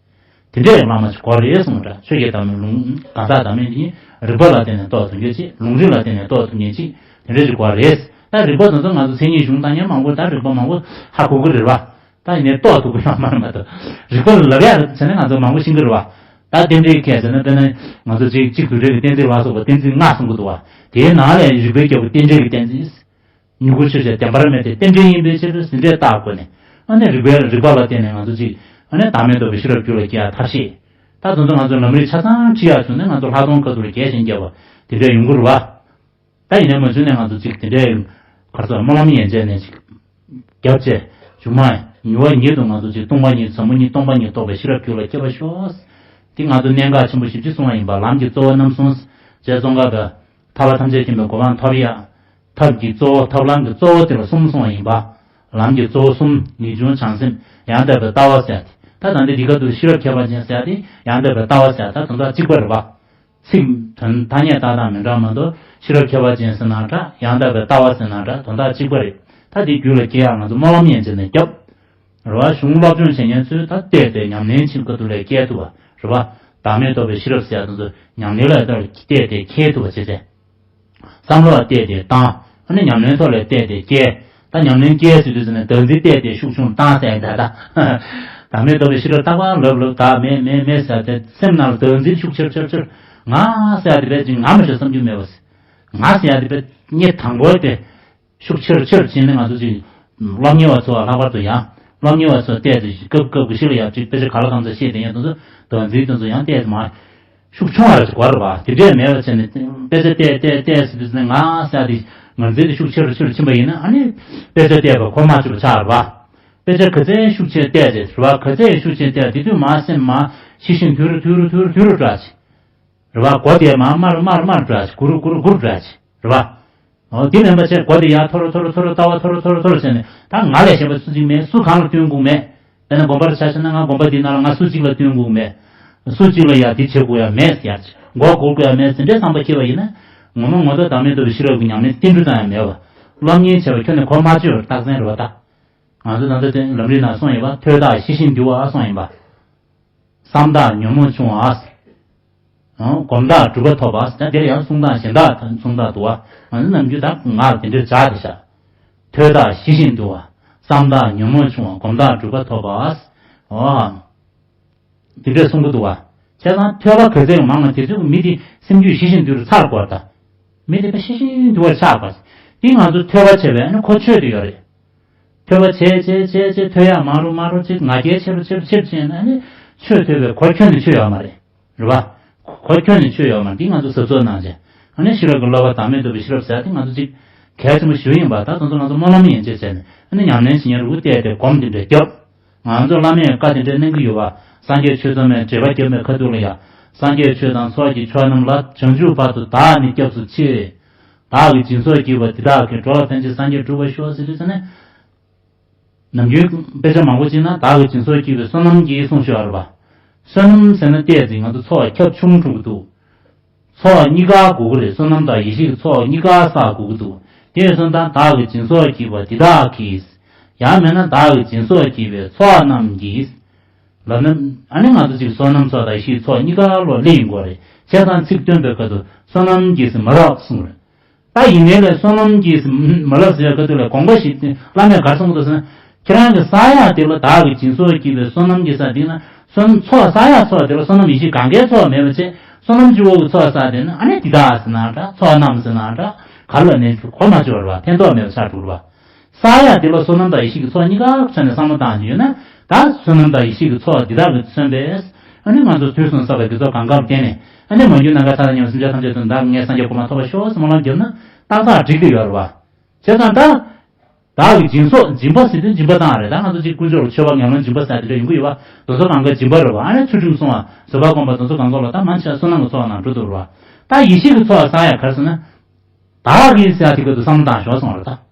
དེ་འདྲའི་བླ་མ་ཞིག་དགོས་རེད་གསུངས་འདྲ། ཆོས་ཀྱི་བདག་མེད་ལུང་གང་ཟག་བདག་མེད་འདི་རིགས་པ་ལ་བརྟེན་ནས་རྟོགས་ཐུབ་མཁན་ཅིག་ལུང་རིགས་ལ་བརྟེན་ནས་རྟོགས་ཐུབ་མཁན་ཅིག་དེ་འདྲ་ཞིག་དགོས་རེད། ད་རིགས་པ་དེ་ཚོ་ང་ཚོ་མཚན་ཉིད་གཞུང་ལྟ་མཁན་མང་པོ་ད་རིགས་པ་མང་པོ་ཧ་གོ་གི་རེད་བ། ད་ཡིན་ནའི་རྟོགས་ཐུབ་ཀྱི་ཡོད་མ་རེད་མ་གཏོགས། རིགས་པ་ལབ་ཡག་བྱས་ན་ང་ཚོ་མང་པོ་ཤེས་ཀྱི་རེད་བ། ད་རྟེན་འབྲེལ་ཁས་ཟེར་ན་དཔེར་ན་ང་ཚོ་གཅིག་གཅིག་ཏུ་རེ་གི་གཏན་ཚིགས་ལ་སོགས་པ་གཏན་ཚིགས་ལྔ་གསུང་གི་འདུག་བ། དེའི་ནང་ལས་རིགས་པའི་རྒྱལ་པོ་རྟེན་འབྲེལ་གྱི་གཏན་ཚིགས། མྱུ་གུ་ཆོས་ཅན། བདེན་པར་མེད་དེ་རྟེན་འབྲེལ་ཡིན་པའི་ཕྱིར་ཟེར་འདྲའི་རྟགས་བཀོད་ནས། ཨ་ནི་རིགས་པའི་རིགས་པ་ལ་བརྟེན་ནས་ང་ཚོ་ཅིག་ཨ་ནི་བདག་མེད་རྟོགས་པའི་ཤེས་རབ་རྒྱུད་ལ་སྐྱེ་ཡ་ཐབས་ཤེས། ད་དེ་ཚོ་ང་ཚོ་ལམ་རིམ་ཆ་ཚང་ཁྲིད་ཡག་བྱུང་ན་ང་ཚོ་ལྷག་མཐོང་ཁ་ཐུག་ལ་རྒྱས་ཤིང་རྒྱས་པ་དེ་འདྲ་ཡོང་གི་རེད་བ། ད་ཡིན་ནའི་མ་བྱུང་ནས་ང་ཚོ་ཅིག་དེ་འདྲའི་གར་སོགས་སྨོན་ལམ་ཡན་ཆད་ནས་ཅིག་རྒྱབ་བྱས་བྱུང་མ་ཡིན། མྱུར་བ་ཉིད་དུ་ང་ཚོ་ཅིག་སྟོང་པ་ཉིད་ཟབ་མོ་ཉིད་སྟོང་པ་ཉིད་རྟོགས་པའི་ཤེས་རབ་རྒྱུད་ལ་སྐྱེ་བར་ཤོག། འདི་ང་ཚོ་གནད་འགག་ཆེན་པོ་ཞེ་པོ་ཅིག་གསུངས་པ་ཡིན་པ། ལམ་གྱི་གཙོ་བོ་རྣམ་གསུམ་ཞེས་ཙོང་ཁ་པས་ཐར་པ་ཐམས་ཅད་མཁྱེན་པའི་གོ་འཕང་ཐོབ་ཡ། ཐབས་ཀྱི་གཙོ་བོ། ཐབས་ལམ་གྱི་གཙོ་བོ་དེ་ལ་གསུམ་གསུངས་པ་ཡིན་པ། ལམ་གྱི་གཙོ་བོ་གསུམ། ངེས་འབྱུང་བྱང་སེམས། ཡང་དག་པའི་ལྟ་བ་ཟེར་ཏེ། ད་ད་འདི་འདི་ག་དུ་ཤེས་རབ་ཁྱད་པར་ཅན་ཟེར་ཏེ། ཡང་དག་པའི་ལྟ་བ་ཟེར་ད་དོན་དག་གཅིག་པ་རེད་པ། ཚིག་དོན་ཐ་སྙད་ཏག་ཏག་མི་འདྲ་མ་གཏོགས། ཤེས་རབ་ཁྱད་པར་ཅན་ཟེར་ན་འདྲ། ཡང་དག་པའི་ལྟ་བ་ཟེར་ན་འདྲ། དོན་དག་གཅིག་པ་རེད། ད་འདི་རྒྱུད་ལ་སྐྱེ་ཡག་ང་ཚོ་སྨོན་ལམ་ཡན་ཆད་ནས་རྒྱབ། རེད་བ། གཞུང་སློབ་སྦྱོང་བྱེད་མཁན་ཚོས་ད་བལྟས་ཏེ་ཉམས་ལེན་བྱེད་ཀ་ཐུག་ལས་སྐྱེ་ཐུབ་པ་རེད་བ། བདག་མེད་རྟོགས་པའི་ཤེས་རབ་ཟེར་ཡག་དེ་ཚོ་ཉམས་ལེན་ལ་བལྟས་ཏེ་འཁྱེར་ཐུབ་པ་བྱས་ཏེ། བསམ་བློ་ལ་བལྟས་ཏེ་བཏང་། ཨ་ནི་ཉམས་ལེན་ཐོག་ལ་བལྟས་ཏེ་སྐྱེ། ད་ཉམས་ལེན་སྐྱེས་ཟེར་དུས་ཙམ་ནས་བདག་འཛིན་བལྟས་ཏེ་ཤུགས་ཆུང་བཏང་ཟེར་ཡག་ད་ད། བདག་མེད་རྟོགས་པའི་ཤེས་རབ་རྟག་པར་ལབ་ལབ་བདག་མེད་མེད་མེད་ཟེར་ཏེ་སེམས་ནང་ལ་བདག་འཛིན་ཤུགས་ཆེར་ཆེར་ཆེར། ང་ཟེར་ཡག་དེ་བས་ཅིག་ང་མ་ཤོད་བསམ་རྒྱུ་མེད་པ། ང་ཟེར་ཡག་དེ་བས་གཉིས་དང་པོ་དེ། ཤུགས་ཆེར་ཆེར་ཕྱིན་ནས་ང་ཚོ་ཅིག་སློབ་གཉེར་བ་ཚོ་ལྷག་པར་དུ་ཡང་སློབ་གཉེར་བ་ཚོ་བལྟས་ཏེ་སྐབས་སྐབས་ཀྱི་ཤི་ལ་ཡག་ཅིག་དཔེ་ཆ་ག་ལ་གང་ཚ་བཤད་དེ་ཡང་དེ་ཚོ་བདག་འཛིན་དེ་ཚོ་ཡང་བལྟས་ཏེ་མ་ཤུགས་ཆུང་བ་ར་ཅིག་གོ་ར་བ་དེ་འདྲས་མེད་པ་བྱས་ནས་དཔེ་ཆ་བལྟས་བལྟས་བལྟས་ཟེར་དུས་ནས་ང་ཟེར་ཏེ་ཤུགས་ཆེ་རུ་ཆེ་རུ་ཕྱིན་པ་ཡིན་ན་ཨ་ནི་དཔེ་ཆ་བལྟས་པ་གོ་མ་ཆོད་པ་ཆགས་ར་བ། དཔེ་ཆ་ག་ཚད་ཤུགས་ཆེ་བལྟས་ཏེ་ར་བ་ག་ཚད་ཤུགས་ཆེ་བལྟས་དེ་དུས་མ་སེམས་མ་ཤི་ཤིང་དུད་རུ་དུད་རུ་དུད་རུ་དུད་རུ་འདྲ་ཅིག་རེད་བ། མགོ་དེ་མར་མར་མར་མར་འདྲ་ཅིག་གུ་རུ་གུ་རུ་གུ་རུ་འདྲ་ཅིག་རེད་བ། འོ་དེ་མིན་པ་བྱས་མགོ་དེ་ཡར་མཐོ་རུ་མཐོ་རུ་མཐོ་རུ་ལྟ་བ་མཐོ་རུ་མཐོ་རུ་མཐོ་རུ་བྱས་ནས་ད་ང་ལས་གཞན་པ་སུ་གཅིག་མེད། སུ་གང་ལ་བསྟུན་དགོས་མེད། དཔེར་ན་དགོན་པར་ཆ་བཞག་ན་ང་དགོན་པ་འདི་ནང་ལ་ང་སུ་གཅིག་ལ་བསྟུན་དགོས་མེད། སུ་གཅིག་ལ་ཡ་འདི་བྱེད་དགོས་ཡ་མེད་ཟེར་ཡ། མགོ་སྒུར་དགོས་ཡ་མེད་ཟེར་འདྲའི་བསམ་པ་སྐྱེས་པ་ཡིན་ན། ངོ་མ་ངོ་ཐོག་བདག་མེད་རྟོགས་པའི་ཤེས་རབ་ཀྱི་ཉམས་ལེན་ཏིལ་འབྲུ་ཙམ་ཡང་མེད་པ། སློབ་གཉེར་བྱས་པ་ཁྱོན་ནས་གོ་མ་ཆོད་པར་རྟགས་མཚན་རེད་བ་ད། ང་ཚོ་ད་ལྟ་དེ་ལམ་རིམ་ནང་གསུངས་ཡོད་པ་ཐོས་བདག་ཤེས་བཞིན་དུལ་བ་གསུངས་ཡིན་པ། བསམ་བདག་ཉོན་མོངས་ཆུང་བ། སྒོམ་བདག་གྲུབ་པ་ཐོབ་པ། ད་དེར་ཡང་གསུང་དང་གཞན་དག་མཚུངས་དག་འདུག་བ། ང་ཚོ་ནམ་རྒྱུན་ད་ང་ལ་དེ་འདྲར་སྦྱར་ཏེ་བཞག་ཐོས་བདག་ཤེས་བཞིན་དུལ་བ། བསམ་བདག་ཉོན་མོངས་ཆུང་བ། སྒོམ་བདག་གྲུབ་པ་ཐོབ་པ། འོ། དེ་འདྲས་གསུང་གི་འདུག་བ། བྱས་ཙང་ཐོས་པ་ག་ཚད་མང་ང་དེ་ཚོས་མི་དེ་སེམས་རྒྱུད་ཤེས་བཞིན་དུལ་བར་ཚར་དགོས་ད། མི་དེ་དཔེ་ཤེས་བཞིན་དུལ་བར་ཆགས་པ། དེ་ང་ཚོ་ཐོས་པ་བྱས་པས་ཨ་ནི་གོ་ཆོད་དུ་ཡོད་རེད། ཐོས་པ་བྱས་བྱས་བྱས་བྱས་ཐོས་ཡག་མང་རུ་མང་རུ་བྱས་ང་རྒྱལ་ཆེ་རུ་ཆེ་རུ་ཆེ་རུ་ཕྱིན་ན་ཨ་ནི་ཆོས་ཐོས་པའི་གོ་ཁྱོན་ནས་ཆོད་ཡོད་མ་རེད། རེད་བ། གོ་ཁྱོན་ནས་ཆོད་ཡོད་མ་རེད། འདི་ང་ཚོ་གཟབ་གཟབ་གནང་བྱས། ཨ་ནི་ཤེས་རབ་ཀྱི་བསླབ་པ་བདག་མེད་རྟོགས་པའི་ཤེས་རབ་ཟེར་ཡག་དེ་ང་ཚོ་གཅིག་གལ་ཆེན་པོ་ཞིག་ཡིན་པ་ད་དེ་ཚོ་ང་ཚོ་སྨོན་ལམ་ཡན་ཆད་བྱས་ནས་ཨ་ནི་ཉམས་ལེན་བྱེད་མཁན་རུ་བལྟས་ཏེ་སྒོམ་དེ་འདྲས་རྒྱབ། ང་ཚོ་བླ་མས་བཀའ་དེ་འདྲས་གནང་གི་ཡོད་པ། སངས་རྒྱས་ཆོས་ཚོགས་མའི་འགྲེལ་པ་རྒྱབ་པའི་ཁ་ཐུག་ལ་ཡ། སངས་རྒྱས་ཆོས་དང་ཚོགས་ཀྱི་མཆོག་རྣམས་ལ། བྱང་ཆུབ་བར་དུ་བདག་ནི་སྐྱབས་སུ་མཆི། བདག་གིས་སྦྱིན་སོགས་བགྱིས་པ་འདི་དག་གིས། འགྲོ་ལ་ཕན་ཕྱིར་སངས་རྒྱས་འགྲུབ་པར་ཤོག་ཟེར་དུས་ཙ་ནས། ནམ་རྒྱུན་དཔེ་ཆ་མང་པོ་བྱས་ན་བདག་གིས་སྦྱིན་སོགས་བགྱིས་པའི་བསོད་ནམས་ཀྱིས་གསུངས་ཤོག་ཨ་རེད་པ། བསོད་ནམས་ཟེར་ན་བལྟས་ཚེ་ང་ཚོ་ཚོགས་ཁྱབ་ཆུང་འགྲོ་གི་འདུག་ཚོགས་གཉིས་ཀ་དགོས་ཀྱི་རེད། བསོད་ནམས་དང་ཡེ་ཤེས་ཀྱི་ཚོགས་གཉིས་ཀ་བསགས་དགོས་ཀྱི་འདུག་དེ་ཡིན་སོང་ཙང་བདག་གིས་སྦྱིན་སོགས་བགྱིས་པ་འདི་དག་གིས། ཡང་མིན་ན་བདག་གིས་སྦྱིན་སོགས་བགྱིས་པའི་ཚོགས་རྣམས་ཀྱིས། ལབ་ན་ཨ་ནི་ང་ཚོ་གཅིག་བསོད་ནམས་ཚོགས་དང་ཡེ་ཤེས་ཚོགས་གཉིས་ཀ་ལོག་སླེབས་ཡོང་གི་རེད། བྱས་ཙང་ཚིག་སྟོན་པའི་སྐབས་སུ་བསོད་ནམས་ཀྱིས་མ་ལགས་གསུངས་རེད། ད་ཡིན་ནའི་ལས་བསོད་ནམས་ཀྱིས་མ་ལགས་ཟེར་བའི་སྐབས་དུས་ལ་དགོངས་པ་ཞིག་བླ་མས་ག་རེ་གསུངས་འདུག་ཟེར་ན། ཁྱེད་རང་གི་བསགས་ཡག་དེ་ལ་བདག་གིས་སྦྱིན་སོགས་བགྱིས་པའི་བསོད་ནམས་ཀྱིས་བསགས་འདི་ན་བསོད་ནམས་ཚོགས་བསགས་ཡག་ཚོགས་དེ་ལ་བསོད་ནམས་ཡེ་ཤེས་གང་གའི་ཚོགས་མེད་པ་བྱས་བསོད་ནམས་སྤྱི་བོ་གི་ཚོགས་བསགས་དེ་ན་ཨ་ནི་འདི་དག་ཟེར་ན་འདྲ་ཚོགས་རྣམས་ཟེར་ན་འདྲ་ག་ལ་ནས་གོ་མ་ཆོད་པ་ཕན་ཐོགས་མེད་པ་ཆགས་འགྲོ་གི་རེད་པ། བསགས་ཡག་དེ་ལ་བསོད་ནམས་དང་ཡེ་ཤེས་ཀྱི་ཚོགས་གཉིས་ཀ་ཆ་ནས་བསམ་བློ་བཏང་ཞིག་ཡོད་ན་ད་བསོད་ནམས་དང་ཡེ་ཤེས་ཀྱི་ཚོགས་འདི་དག་གིས་མཚོན་པས། ཨ་ནི་ང་ཚོ་དུས་གསུམ་བསགས་པའི་དགེ་ཚོགས་གང་ག་ལ་བརྟེན་ནས་ཨ་ནི་མ་གྱུར་ནམ་མཁའ་མཐའ་དང་མཉམ་པའི་སེམས་ཅན་ཐམས་ཅད་དོན་དག་ངའི་སངས་རྒྱས་གོ་འཕང་ཐོབ་པར་ཤོག་ཟེར་སྨོན་ལམ་བརྒྱབ་ན་ཏག་ཏག་འགྲིག་གི་ཡོད་རེད་པ། བྱས་ཙང་ད། བདག་གིས་སྦྱིན་སོགས་སྦྱིན་པ་ཟེར་དུས་སྦྱིན་པ་བཏང་རེད། ད་ང་ཚོ་གཅིག་དཀོན་མཆོག་ལ་མཆོད་པ་ངན་སློང་སྦྱིན་པ་ཟེར་དེ་འདྲ་ཡོང་གི་ཡོད་པ། དེ་ཚོ་གང་ག་སྦྱིན་པ་རེད་པ། ཨ་ནི་ཚུལ་ཁྲིམས་སྲུང་བ་བཟོད་པ་སྒོམ་པ་དེ་ཚོ་གང་ག་ལ་ད་མང་ཆེ་བ་བསོད་ནམས་ཀྱི་ཚོགས་ནང་འགྲོ་འདུག་རེད་པ། ད་ཡེ་ཤེས་ཀྱི་ཚོགས་བསགས་ཡག་ག་རེ་ཟེར་ན། བདག་གིས་ཟེར་ཡག་དེ་སྐབས་དུ་བསམ་བློ་བཏང་ཞོག་གསུངས་པ་རེད་ད།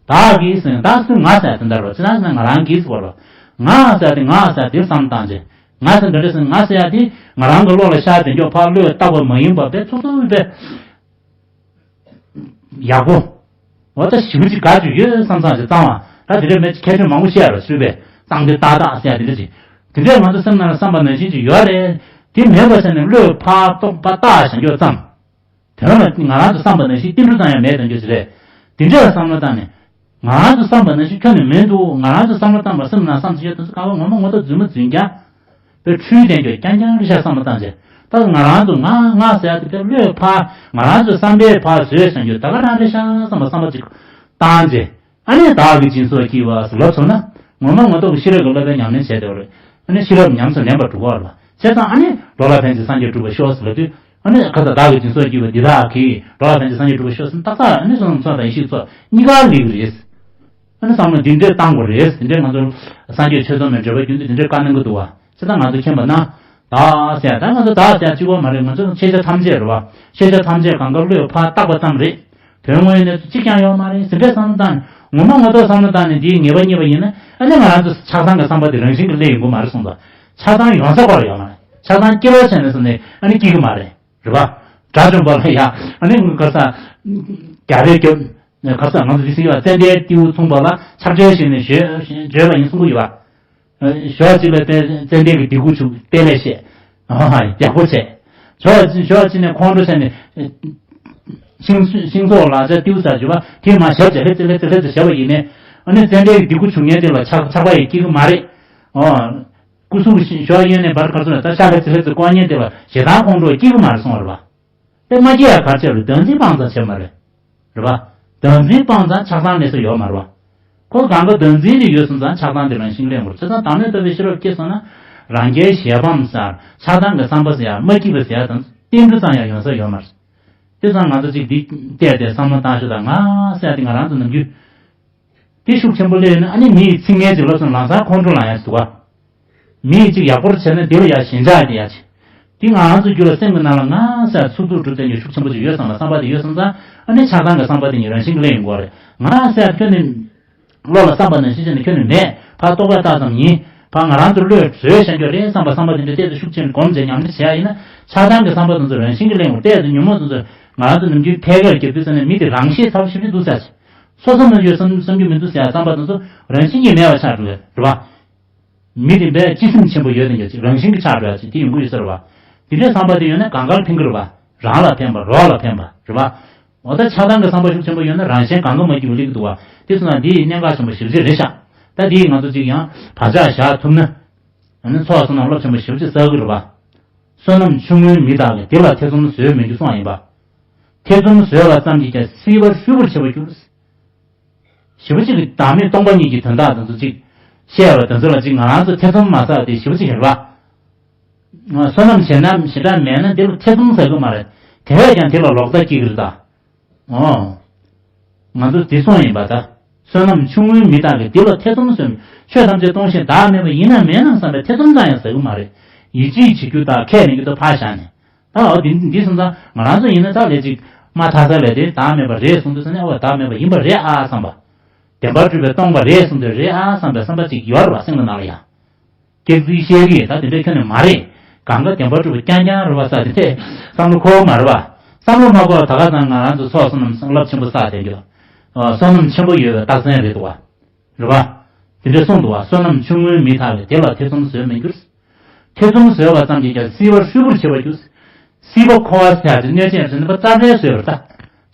བདག་གིས་ཟེར་ན་བདག་སུ་ང་ཟེར་ཡག་དེ་འདྲ་རེད་པ། ཅི་ལ་ཟེར་ན་ང་རང་གིས་ཟེར་བ་རེད་པ། ང་ཟེར་ཡག་དེ་ང་ཟེར་ཡག་དེ་བསམ་བློ་བཏང་རྗེས། ང་ཟེར་འདི་འདྲ་ཟེར་ན་ང་ཟེར་ཡག་དེ་ང་རང་གི་བློ་ལ་ཤར་དེ་མགྱོགས་ཕར་བློས་བཏགས་པ་མ་ཡིན་པ་དཔེ་ཚུགས་ཚུགས་པའི། ཡག་པོ། འོ་ད་ཞི་བ་ཅིག་དགའ་ཅིག་ཡོད་བསམ་བསམ་ཞིག་གཙང་བ་ད་དེ་འདྲ་མེད་ཅིག་ཁྱད་ཆོས་མང་པོ་བཤད་རོགས་ཞུས་པས་གཙང་སྟེ་ཏག་ཏག་ཟེར་ཡག་དེ་འདྲ་ཅིག་དེ་འདྲས་ང་ཚོ་སེམས་ནང་ལ་བསམ་པ་ནང་བཞིན་ཅིག་ཡོད་རེད། དེ་མེད་པ་བྱས་ནས་བློས་ཕར་རྟོག་པ་བཏགས་བཞག་རྒྱུ་ཙམ། དོན་ལ་ང་རང་ཚོ་བསམ་པ་ནང་བཞིན་ཏིལ་འབྲུ་ཙམ་ཡང་མེད་དོན་རྒྱུ་ཞིག་རེད། དེ་འདྲས་བསམ་བློ་བཏང་ནས། ང་རང་ཚོ་བསམ་པ་ནང་བཞིན་ཁྱོན་ནས་མི་འདུག་ང་རང་ཚོ་བསམ་བློ་བཏང་བ་སེམས་ནང་བསམ་ཚུལ་ཡོད་དོན་ཚོ་ག་བ་ངོ་མ་ངོ་ཐོག་རྫུན་མ་རྫུན་རྐྱང་། པའི་འཁྲུལ་ལྡན་གྱི་རྐྱང་རྐྱང་རེད་ཤག་བསམ་བློ་བཏང་རྗེས། ད་ང་རང་ཚོ་ང་ང་ཟེར་ཡག་དེ་དཔེ་བློས་ཕར་ང་རང་ཚོའི་བསམ་པའི་ཕར་བཟོས་བཞག་རྒྱུ་ད་ག་རང་རེད་ཤག་བསམ་པ་བསམ་པ་ཅིག་ བཏང་རྗེས། ཨ་ནི་བདག་གིས་སྦྱིན་སོགས་བགྱིས་པ་ཟེར་ལབ་སོང་ན། ངོ་མ་ངོ་ཐོག་གི་ཤེས་རབ་ཀྱི་བསླབ་པའི་ཉམས་ལེན་བྱས་བསྡད་པ་རེད། ཨ་ནི་ཤེས་རབ་ཉམས་སུ་ལེན་པར་འགྲོ་གི་རེད་བ། བྱས་ཙང་ཨ་ནི་འགྲོ་ལ་ཕན་ཕྱིར་སངས་རྒྱས་འགྲུབ་པར་ཤོག་ཟེར་ལབ་དུས། ཨ་ནི་ཁ་ས་བདག་གིས་སྦྱིན་སོགས་བགྱིས་པ་འདི་དག་གིས་འགྲོ་ལ་ཕན་ཕྱིར་སངས་རྒྱས་འགྲུབ་པར་ཤོག་ཟེར་ན། ཏག་ཏག་ཨ་ནི་བསོད་ནམས་ཚོགས་དང་ཡེ་ཤེས་ཚོགས་གཉིས་ཀ་ལེགས་རེད། ཨ་ནི་བསམ་བློ་འདི་འདྲས་བཏང་དགོས་རེད། འདི་འདྲས་ང་ཚོ་སངས་རྒྱས་ཆོས་ཚོགས་མའི་འབྲེལ་བ་རྒྱུན་དུ་འདི་འདྲས་བཀའ་གནང་གི་འདུག་བ། ཅི་ལྟར་ང་ཚོ་མཁྱེན་པ་ན། བདག་ཟེར་ད་ང་ཚོ་བདག་ཟེར་གཅིག་པོ་མ་རེད། ང་ཚོ་ཤེས་བྱ་ཐམས་ཅད་རེད་བ། ཤེས་བྱ་ཐམས་ཅད་གང་ག་བློས་ཕར་བཏགས་པ་ཙམ་རེད། དོན་དངོས་གནས་ཚུལ་གཅིག་ཀྱང་ཡོད་མ་རེད། ཟིན་པའི་བསམ་བློ་བཏང་ནས། ངོ་མ་ངོ་ཐོག་བསམ་བློ་བཏང་ནས་འདིའི་ངེས་པ་རྙེད་པ་ཡིན་ན། ཨ་ནི་ང་རང་ཚོ་ཆགས་སྡང་གི་བསམ་པ་དེ་རང་བཞིན་གྱིས་སླེབས་ཡོང་གི་མ་རེད་གསུངས་པ། ཆགས་སྡང་ཡོང་ས་ག་ལ་ཡོད་མ་རེད། ཆགས་སྡང་སྐྱེ་བ་བྱས་ནས་སོང་ནས་ཨ་ནི་སྐྱེ་གི་མ་རེད། རེད་བ། དགྲ་བཅོམ་པ་ལ་ཡ་ཨ་ནི་ག་ས་རྒྱ་རེ་རྒྱབ། ག་ས་ང་ཚོ་འདི་ཟེར་གྱི་བ། ཙན་དན་ཏེའུ་མཚུངས་པ་ལ་ཕྱག་འཚལ་ཞིང་ནས་བརྗོད་བརྗོད་པ་ཡིན་གསུང་གི་ཡོད་བ། ཞོགས་གཅིག་ལ་ཙན་ཙན་དན་གྱི་ལྡེ་གུ་བྱུག་དཔེ་ལས་བཤད། ཨ་ཧ། ཡག་པོ་བྱས། ཞོགས་ཞོགས་གཅིག་ནས་ཁོང་ཁྲོ་བྱས་ནས། ཤིང་ཤིང་ཚོགས་ལ་ཅག་ཏེའུ་ཟེར་གྱི་བ་དེ་མར་ཞབས་ཀྱིས་ལྷེབ་ཙེ་ལྷེབ་ཙེ་ལྷེབ་ཙེ་བཞག་པ་ཡིན་ནའི། ཨ་ནི་ཙན་དན་གྱི་ལྡེ་གུ་བྱུག་མཁན་དེ་ལ་ཆགས་ཆགས་པ་ཡང་སྐྱེ་གི་མ་རེད། ཨོ། སྐུ་གཟུགས་ཞོགས་གཡས་ནས་བར་ག་ཚོད་ལ་ད་ཤ་ལྷེབ་ཙེ་ལྷེབ་ཙེ་བཀོག་མཁན་དེ་ལ་ཞེ་སྡང་ཁོང་ཁྲོ་སྐྱེ་གི་མ་རེད་གསུངས་པ་རེད་བ། དེ་མ་སྐྱེ་ཡ་ག་རེ་བྱས་པ་རེད། བདག་འཛིན་སྤངས་ཙང་བྱས་མ་རེད། རེད་བ། བདག་འཛིན་སྤངས་ཙང་ཆགས་སྡང་ལས་སུ་ཡོད་མ་རེད་བ། ཁོ་གང་ག་བདག་འཛིན་ཅིག་ཡོད་སོང་ཙང་ཆགས་སྡང་དེ་རང་བཞིན་གླེང་དགོས་རེད། བྱས་ཙང་དང་པོའི་ཐོབ་པའི་ཤེས་རབ་སྐྱེས་སོང་ན། རང་རྒྱལ་གཞན་ཕམ་ཟེར། ཆགས་སྡང་གི་བསམ་པ་ཟེར་ཡ། མ་སྐྱིད་པ་ཟེར་ཡ་དང་ཏིལ་འབྲུ་ཙམ་ཡང་ཡོང་ས་ཡོད་མ་རེད། དེ་ཙང་ང་ཚོ་ཅིག་འདི་བལྟས་ཏེ་བསམ་བློ་བཏང་ཤོག་དང་། ང་ཟེར་ཡ་དེ་ང་རང་ཚོ་ནམ་རྒྱུན། དེ་ཤུགས་ཆེན་པོ་སླེབས་ན་ཨ་ནི་མི་ཡི་ཚིག་ངན་ཅིག་ལབ་སོང་ལམ་སང་ཁོང་ཁྲོ་ལངས་ཡ་ཞིག་འདུག་ག་མི་ཡིས་ཅིག་ཡག་པོར་བྱས་ན་དེ་ལ་ཡ་ཞེན་ཆགས་དེ་ཡ་ཆེ། དེ་ང་རང་ཚོ་རྒྱུད་ལ་སེམས་ཀྱི་ནང་ལ་ང་ཟེར་ཚུགས་ཚུགས་གྲུབ་བསྟན་གྱི་ཤུགས་ཆེན་པོ་ཅིག་ཡོད་བསམ་པ་བསམ་པ་དེ་ཡོད་སོང་ཙང་། ཨ་ནི་ཆགས་སྡང་གི་བསམ་པ་དེ་ཉིད་རང་བཞིན་གྱིས་སླེབས་ཡོང་གི་རེད། ང་ཟེར་ཁྱོན་ནས་བློ་ལ་བསམ་པ་ནང་བཞིན་བྱས་ནས་ཁྱོན་ནས་མེད། ཕར་རྟོག་པས་བཏགས་ཙམ་ཡིན། ཕར་ང་རང་ཚོ་བློས་བཟོས་བཞག་རྒྱུ་རེད་བསམ་པ་བསམ་པ་དེ་འདྲ་བལྟས་ཏེ་ཤུགས་ཆེན་སྒོམ་བྱས་ཉམས་ལེན་བྱེད་ཡ་ཡིན་ན། ཆགས་སྡང་གི་བསམ་པ་དེ་ཚོ་རང་བཞིན་གྱིས་གླེང་བར་བལྟས་ཏེ་ཉོན་མོངས་དེ་ཚོ་ང་རང་ཚོ་ནམ་རྒྱུན་ཐད་ཀར་རྒྱབ་དུས་ཙམ་ནས་མི་དེ་རང་ཤེད་ཚ་པོ་ཞེ་པོ་ཅིག་འདུག་ཟེར། སོ་སོ་ནང་ཡོད་བསམ་བསམ་རྒྱུ་མི་འདུག་ཟེར་ཡ་བསམ་པ་དེ་ཚོ་རང་བཞིན་གྱིས་མེད་པ་ཆགས་འགྲོ་གི་རེད་བ། མི་དེ་འདྲའི་སྤྱི་སེམས་ཆེན་པོ་ཡོད་དེ་འདྲ་ཅིག་རང་བཞིན་གྱིས་ཆགས་འགྲོ་ཡ་ཅིག་དེ་ཡོང་གི་ཡོད་ས་རེད་བ། དེ་འདྲའི་བསམ་པ་དེ་ཡོད་ན་གང་ག་ལ་ཕན་གྱི་རེད་བ། རང་ལ་ཕན་པ་རོགས་ལ་ཕན་པ་རེད་བ། འོ་ད་ཆགས་སྡང་གི་བསམ་པ་ཤུགས་ཆེན་པོ་ཡོད་ན་རང་གཞན་གང་ག་མ་སྐྱིད་པ་སླེབས་ཀྱི་འདུག་བ། དེ་སོང་ན་འདི་ཡི་གནད་འགག་ཆེན་པོ་ཞེ་པོ་ཅིག་རེད་ཤག་ད་འདི་ཡིས་ང་ཚོ་ཅིག་ཡང་བག་ཆགས་བཞག་ཐུབ་ན། ཨ་ནི་ཚོགས་བསོད་ནམས་རླབས་ཆེན་པོ་ཞེ་པོ་ཅིག་བསགས་ཀྱི་རེད་བ། བསོད་ནམས་ཆུང་ངུའི་མི་དག་གིས། དེ་ལ་ཐེ་ཚོམ་བཟོད་མི་འགྱུར་གསུངས་པ་ཡིན་པ། ཐེ་ཚོམ་བཟོད་པ་ཙམ་གྱིས་ཀྱང་། སྲིད་པ་ཧྲིལ་པོར་བྱེད་པར་འགྱུར། ཞེ་པོ་ཅིག་གིས་བདག་མེད་སྟོང་པ་ཉིད་ཀྱི་དོན་དག་དེ་ཚོ་ཅིག་བཤད་པ་དེ་ཚོ་ལ་ཅིག་ང་རང་ཚོ་ཐེ་ཚོམ་མ་ཟ་དེ་ཞེ་པོ་ཅིག་རེད་བ། བསོད་ནམས་ཞེ་དྲག་ཞེ་དྲག་མེད་ན་དེ་ལ་ཐེ་ཚོམ་ཟ་གི་མ་རེད། དེ་བས་ཀྱང་དེ་ལ་ལོག་ལྟ་སྐྱེ་གི་རེད་ད། ཨོ། ང་ཚོ་དེ་གསུངས་ཡིན་པ་ད། བསོད་ནམས་ཆུང་ངུའི་མི་དག་གིས། དེ་ལ་ཐེ་ཚོམ་ཟོས་མི། ཆོས་ཐམས་ཅད་སྟོང་ཞིང་བདག་མེད་པ། ཡིན་ནམ་མིན་ནམ་བསམ་པའི་ཐེ་ཚོམ་ཙམ་ཡང་ཟ་གི་མ་རེད། ཡིད་ཆེས་བྱེད་རྒྱུ་དང་ཁས་ལེན་རྒྱུ་དེ་ཕར་བཞག་ནས། ད་འོ་འདི་འདི་སོང་ཙང་ང་རང་ཚོ་ཡིན་ན་ད་ལས་ཅིག་མ་མཐའ་ས་ལས་དེ་བདག་མེད་པ་རེད་གསུངས་དུས་ཙ་ནས། ཨ་བ་བདག་མེད་པ་ཡིན་པ་རེད་ཨ་བསམ་པ། བདེན་པར་གྲུབ་པས་སྟོང་པ་རེད་གསུངས་དུས་རེད་ཨ་བསམ་པའི་བསམ་པ་ཅིག་ཡོད་རེད་བ། སེམས་ཀྱི་ནང་ལ་ཡང་། སྐྱག་རྫུན་བཤད་ཀྱི་ཡོད། ད་དེ་འདྲ་ཁྱོན་ནས་མ་རེད། གང་ག་བདེན་པར་གྲུབ་པ་རྐྱང་རྐྱང་རེད་བ་ཟེར་དེ་འདྲས་བསམ་བློ་འཁོར་བ་མ་རེད་བ། བསམ་བློ་མ་འཁོར་བ་ད་ག་ཙམ་ང་རང་ཚོ་ཚོགས་བསོད་ནམས་རླབས་ཆེན་པོ་བསགས་བསྡད་རྒྱུ། བསོད་ནམས་ཆེན་པོ་ཡོད་པའི་རྟགས་མཚན་རེད་འདུག་བ། རེད་བ། དེ་འདྲས་གསུངས་འདུག་བ། བསོད་ནམས་ཆུང་ངུའི་མི་དག་གིས། དེ་ལ་ཐེ་ཚོམ་བཟོད་མི་འགྱུར། ཐེ་ཚོམ་བཟོད་པ་ཙམ་གྱིས་ཀྱང་། སྲིད་པ་ཧྲིལ་པོར་བྱེད་པར་འགྱུར། སྲིད་པ་འཁོར་བ་ཟེར་ཡ་ཅིག་གནོད་བྱེད་ཟེར་ནི་པ་རྩ་བྲལ་བཟོས་པ་རེད་ད།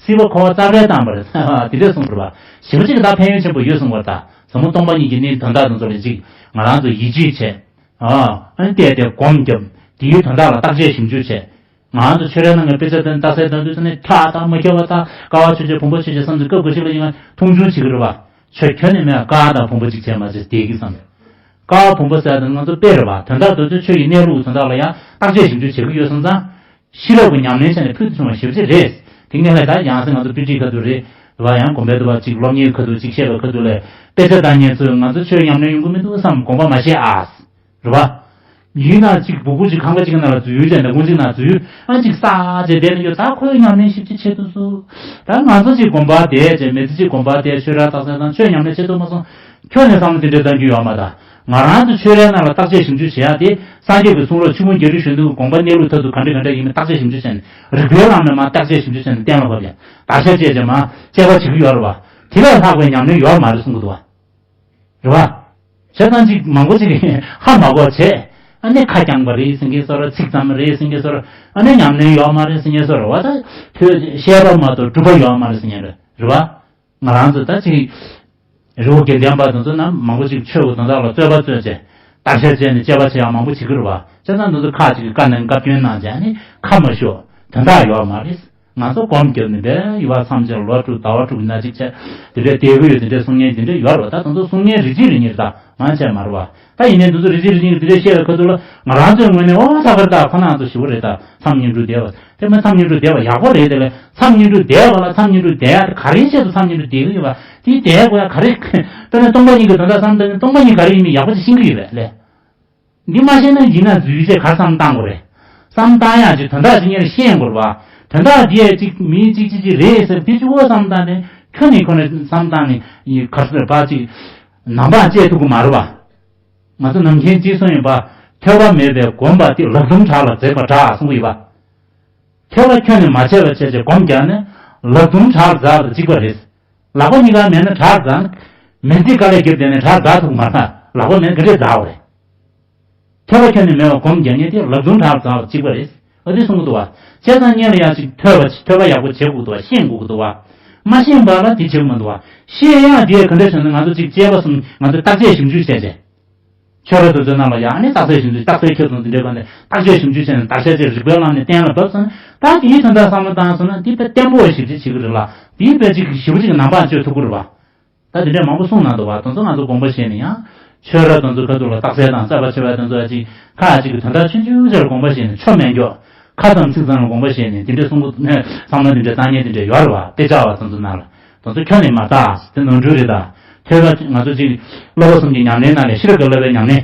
སྲིད་པ་འཁོར་བ་རྩ་བྲལ་བཏང་བ་རེད། དེ་འདྲས་གསུངས་འདུག་བ། ཞེ་པོ་ཅིག་གི་ད་ཕན་ཡོན་ཆེན་པོ་ཡོད་གསུངས་པ་རེད་ད། ཟབ་མོ་སྟོང་པ་ཉིད་ཀྱི་གནས་དོན་དག་དེ་ཚོ་ལ་ཅིག་ང་རང་ཚོ་ཡིད་ཆེས་བྱས། ཨ་ནི་བལྟས་ཏེ་སྒོམ་བརྒྱབ། དེའི་དོན་དག་ལ་བརྟག་དཔྱད་ཞིབ་འཇུག་བྱས། ང་ཚོ་ཆོས་རའི་ནང་གི་དཔེ་ཆ་དང་རྟགས་གསལ་དང་དུས་ཚོད་ནས་ཁྱབ་དང་མ་ཁྱབ་པ་དང་། ཀ་བ་ཆོས་ཅན་བུམ་པ་ཆོས་ཅན་བསམ་ཚུལ་སྐབས་འགའ་ཞིག་ལ་ཡིན་ན་མཐོང་ཆུང་བྱེད་ཀྱི་རེད་བ། ཆོས་ཁྱོན་ནས་མེད། ཀ་བ་དང་བུམ་པ་གཅིག་བྱས་མ་བྱས་བསྡད་ཀྱི་བསམ། ཀ་བ་བུམ་པ་ཟེར་དེ་ང་ཚོ་དཔེ་རེད་བ། དོན་དག་དེ་ཚོ་ཆོས་ཀྱི་གནས་ལུགས་དོན་དག་ལ་ཡང་བརྟག་དཔྱད་ཞིབ་འཇུག་བྱེད་ཀྱི་ཡོད་སོང་ཙང་། ཤེས་རབ་ཀྱི་ཉམས་ལེན་བྱས་ནས་ཕུལ་དུ་བྱུང་བ་ཞེ་པོ་ཅིག་རེད། དེ་སྔོན་ལ་ད་ཡང་སེ་ང་ཚོ་པི་ཅིའི་ཁ་ཐུག་རེད་བ། ཡང་དགོན་པའི་དུ་བ་གཅིག་སློབ་གཉེར་ཁ་ཐུག་གཅིག་བཤད་པའི་ཁ་ཐུག་ལ་དཔེ་ཆ་ལྟ་མཁན་ཚོས་ང་ཚོ་ཆོས་ཉམས་ལེན་ཡོང་གི་མི་འདུག་བསམ། དགོངས་པ་མ་བཞེས་ཨ། རེད་བ། ཡིན་ན་གཅིག་སྦུག་གུ་གཅིག་ཁང་པ་གཅིག་ནང་ལ་འཛུལ་ཡོད་ཅེ་ན། སྒོ་གཅིག་ནང་འཛུལ་ཡོད། ཨ་གཅིག་ས་ཅེ་བསྡད་ནས་ཡོད། ད་ཁོའི་ཉམས་ལེན་ཞིབ་ཅིག་བྱེད་ཐུབ་སོང་། ད་ང་ཚོ་གཅིག་དགོན་པ་བསྡད་ཅེ། མི་ཚེ་གཅིག་དགོན་པ་བསྡད། ཆོས་ར་རྟགས་གསལ་དང་ཆོས་ཉམས་ལེན་བྱེད་ཐུབ་མ་སོང་། ཁྱོན་ནས་བསམ་བློ་དེ་འདྲ་བཏང་རྒྱུ་ཡོད་མ་རེད། ང་རང་ཚོ་ཆོས་རའི་ནང་ལ་བརྟག་དཔྱད་ཞིབ་འཇུག་བྱེད་ཡ་དེ། སངས་རྒྱས་ཀྱི་གསུང་རབ་ཆུ་མོ་བརྒྱད་ཁྲི་བཞུགས་གནས་ཀྱི་དགོངས་པ་གནས་ལུགས་མཐར་ཐུག་ག་འདྲ་ག་འདྲ་ཡིན་མིན་བརྟག་དཔྱད་ཞིབ་འཇུག་བྱས་ནས། རིགས་པའི་ལམ་ནས་མར་བརྟག་དཔྱད་ཞིབ་འཇུག་བྱས་ནས་གཏན་ལ་ཕབ་ཡ། བརྟག་དཔྱད་བྱས་རྗེས་མར་དཔྱད་པ་བྱེད་ཀྱི་ཡོད་རེད་བ། དེ་ལས་ལྷག་པའི་ཉམས་ལེན་ཡོད་མ་རེད་གསུང་གི་འདུག་བ། རེད་བ། བྱས་ཙང་ཅིག་མང་པོ་ཅིག་ཧ་མ་གོ་བྱས། ཨ་ནི་ཁ་རྐྱང་པ་རེད་ཟེར་མཁན་བཟོ་འདྲ། ཚིག་ཙམ་རེད་ཟེར་མཁན་བཟོ་འདྲ། ཨ་ནི་ཉམས་ལེན་ཡོད་མ་རེད་ཟེར་མཁན་བཟོ་འདྲ་བ། ད་ཐོས་བཤད་པ་མ་གཏོགས་སྒྲུབ་པ་ཡོད་མ་རེད་ཟེར་མཁན་རེད། རེད་བ། ང་རང་ཚོ་ད་ཅིག་རི་བོ་དགེ་ལྡན་པ་དེ་ཚོ་ནང་མང་པོ་ཅིག་ཆོས་ཀྱི་དོན་དག་ལ་རྩོད་པ་རྩོད་བྱས། བརྟག་དཔྱད་བྱས་ནས་དཔྱད་པ་བྱེད་ཡག་མང་པོ་བྱེད་ཀྱི་རེད་བ། བྱས་ཙང་དེ་ཚོ་ཁ་ཅིག་གིས་བཀའ་གནང་། བཀའ་བཀྱོན་གནང་བྱས་ནས་ཁ་མ་ཤོར། དོན་དག་ཡོད་མ་རེད། ང་ཚོ་སྒོམ་རྒྱབ་ནས་བསྡད་ཡོད་པ་མཚམས་ཅིག་ལོ་དྲུག་ཟླ་བ་དྲུག་ན་ཅིག་བྱས་དེ་འདྲས་བསྡད་ཀྱི་ཡོད། དེ་འདྲས་གསུང་མཁན་དེ་འདྲས་ཡོད་རེད་པ། ད་དེ་ཚོ་གསུང་མཁན་རེ་གཅིག་རེ་གཉིས་རེད། ད་མང་ཆེ་མ་རེད་པ། ད་ཡིན་ནའི་དེ་ཚོ་རེ་གཅིག་རེ་གཉིས་དེ་འདྲས་བཤད་པའི་ཁ་ཐུག་ལ་ང་རང་ཚོའི་ངོས་ནས་ཨོ་ལྷག་པར་ད་ཁོ་ན་ཚོ་ཞེ་པོ་རེད། ད་མཚམས་བསྙེན་སྒྲུབ་བསྡད་པ་དེ་མ་མཚམས་བསྙེན་སྒྲུབ་བསྡད་པ་ཡག་པོ་རེད། དེ་ལས་མཚམས་བསྙེན་སྒྲུབ་བསྡད་པ་ལ་མཚམས་བསྙེན་སྒྲུབ་བསྡད་ཡ་དེ་ག་རེའི་ཆེད་དུ་མཚམས་བསྙེན་སྒྲུབ་བསྡད་ཀྱི་ཡོད་པ་དེ་བསྡད་དགོས་ཡ་ག་རེ། དཔེར་ན་སྟོང་པ་ཉིད་ཀྱི་དོན་དག་བསམ་བློ་བཏང་ན་སྟོང་པ་ཉིད་ག་རེ་ཡིན་མིན་ཡག་པོ་ཅིག་ཤེས་ཀྱི་ཡོད་པས་ལས། འདི་མ་ཤེས་ན་ཡིན་ན་འཛུལ་བྱས་གར་བསམ་བཏང་དགོས་རེད། བསམ་བཏང་ཡག་ཅིག་དོན་དག་ཅིག་སྔོན་ལ་ཤེས་དགོས་རེད་པ། དོན་དག་འདི་ཡ་ཅིག་མི་གཅིག་གཅིག་གཅིག་རེད་ཟེར་དེ་གཅིག་པོ་བསམ་བཏང་ནས་ཁྱོན་ནས་ཁོ་ནས་བསམ་བཏང་ནས་ཡིན་གར་སོང་རེད་པ། ཅིག་ནང་པ་བཅད་ཐུབ་ཀྱི་མ་རེད་པ། ང་ཚོ་ནམ་མཁའི་འཇིག་གསུངས་ཡིན་པ། ཐོས་པ་མེད་པའི་སྒོམ་པ་དེ་ལག་རྡུམ་བྲག་ལ་འཛེགས་པ་འདྲ་གསུང་གི་ཡོད་པ། ཐོས་པ་ཁྱོན་ནས་མ་བྱས་པ་བྱས་བྱས་སྒོམ་རྒྱག་ན་ལག་རྡུམ་བྲག་ལ་འཛེགས་པ་དང་གཅིག་པ་རེད། ལག་པ་གཉིས་ཀ་མེད་ན་བྲག་འཛེགས་ན། མེ་མདའི་ཀ་ལས་བརྒྱབ་བསྡད་ནས་བྲག་འཛེགས་ཐུབ་ཀྱི་མ་རེད། ལག་པ་མེད་ན་ག་འདྲས་འཛེགས་པ་རེད། ཐོས་པ་ཁྱོན་ནས་མེད་པར་སྒོམ་རྒྱག་མཁན་དེ་ལག་རྡུམ་བྲག་ལ་འཛེགས་པ་གཅིག་པ་རེད། ཨ་དེ་གསུང་གི་འདུག་པ། བྱས་ཙང་སྔོན་ལ་ཡ་ཅིག་ཐོས་པ་ཐོས་པ་ཡག་པོ་བྱེད་དགོས་འདུག་པ། ཤེས་དགོས་ཀྱི་འདུག་པ། མ་ཤེས་པ་ལ་དེ་བྱེད་དགོས་མི་འདུག་པ། ཤེས་ཡག་དེ་ག་འདྲ་བྱུང་ན་ང་ཚོ་ཅིག་དཔྱད་པ་གསུམ་ང་ཚོ་བརྟག་དཔྱད་ཞིབ་འཇུག་བྱས་བྱས། ཆོས་ར་དེ་ཚོའི་ནང་ལ་ཡང་ནི་རྟགས་གསལ་ཞིབ་འཇུག་རྟགས་གསལ་ཁྱེར་སོང་དེ་འདྲའི་སྒང་ནས་བརྟག་དཔྱད་ཞིབ་འཇུག་བྱས་ནས་བརྟག་དཔྱད་ཅིག་རིགས་པའི་ལམ་ནས་གཏན་ལ་ཕབ་སོང་ན། ད་དེའི་དོན་དག་བསམ་བློ་བཏང་སོང་ན་དེ་དཔེ་བརྟན་པོ་ཞིབ་ཅིག་བྱེད་ཀྱི་རེད་ལ། དེའི་དཔེ་ཅིག་ཞིབ་པོ་ཅིག་ནང་པ་བཅོས་ཐུབ་ཀྱི་རེད་པ། ད་དེ་འདྲའི་མང་པོ་གསུངས་གནང་འདུག་པ། དེ་ཚོ་ང་ཚོ་དགོངས་པ་བཞེས་ནས་ཡང་། ཆོས་ར་དེ་ཚོ་ཁ་ཐུག་ལ་རྟགས་གསལ་དང་གསལ་བར་བྱེད་པ་དེ་ཚོ་ཅིག་ཁ་ཅིག་གི་དོན་དག་ཆུང་ཆུང་ཅིག་ལ་དགོངས་པ་བཞེས་ནས་ཆོ་མེད་མགྱོགས། ཁ་ཙམ་ཚིག་ཙམ་ལ་དགོངས་པ་བཞེས་ནས་དེ་འདྲའི་གསུང་གི་ནས་བསམ་བློ་དེ་འདྲའི་བཏང་མཁན་དེ་འདྲའི་ཡོད་རེད་པ། དཔེ་ཆ་བ་དེ་ཚོ་ནང་ལ། དེ་ཚོ་ཁྱོན་ནས་མ་བལྟ། དེ་ནོར་འཁྲུལ་རེད་ད། ཐོས་པ་ང་ཚོ་ཅིག་བསླབ་པ་གསུམ་གྱི་ཉམས་ལེན་ནང་ལས་ཤེས་རབ་ཀྱི་བསླབ་པའི་ཉམས་ལེན།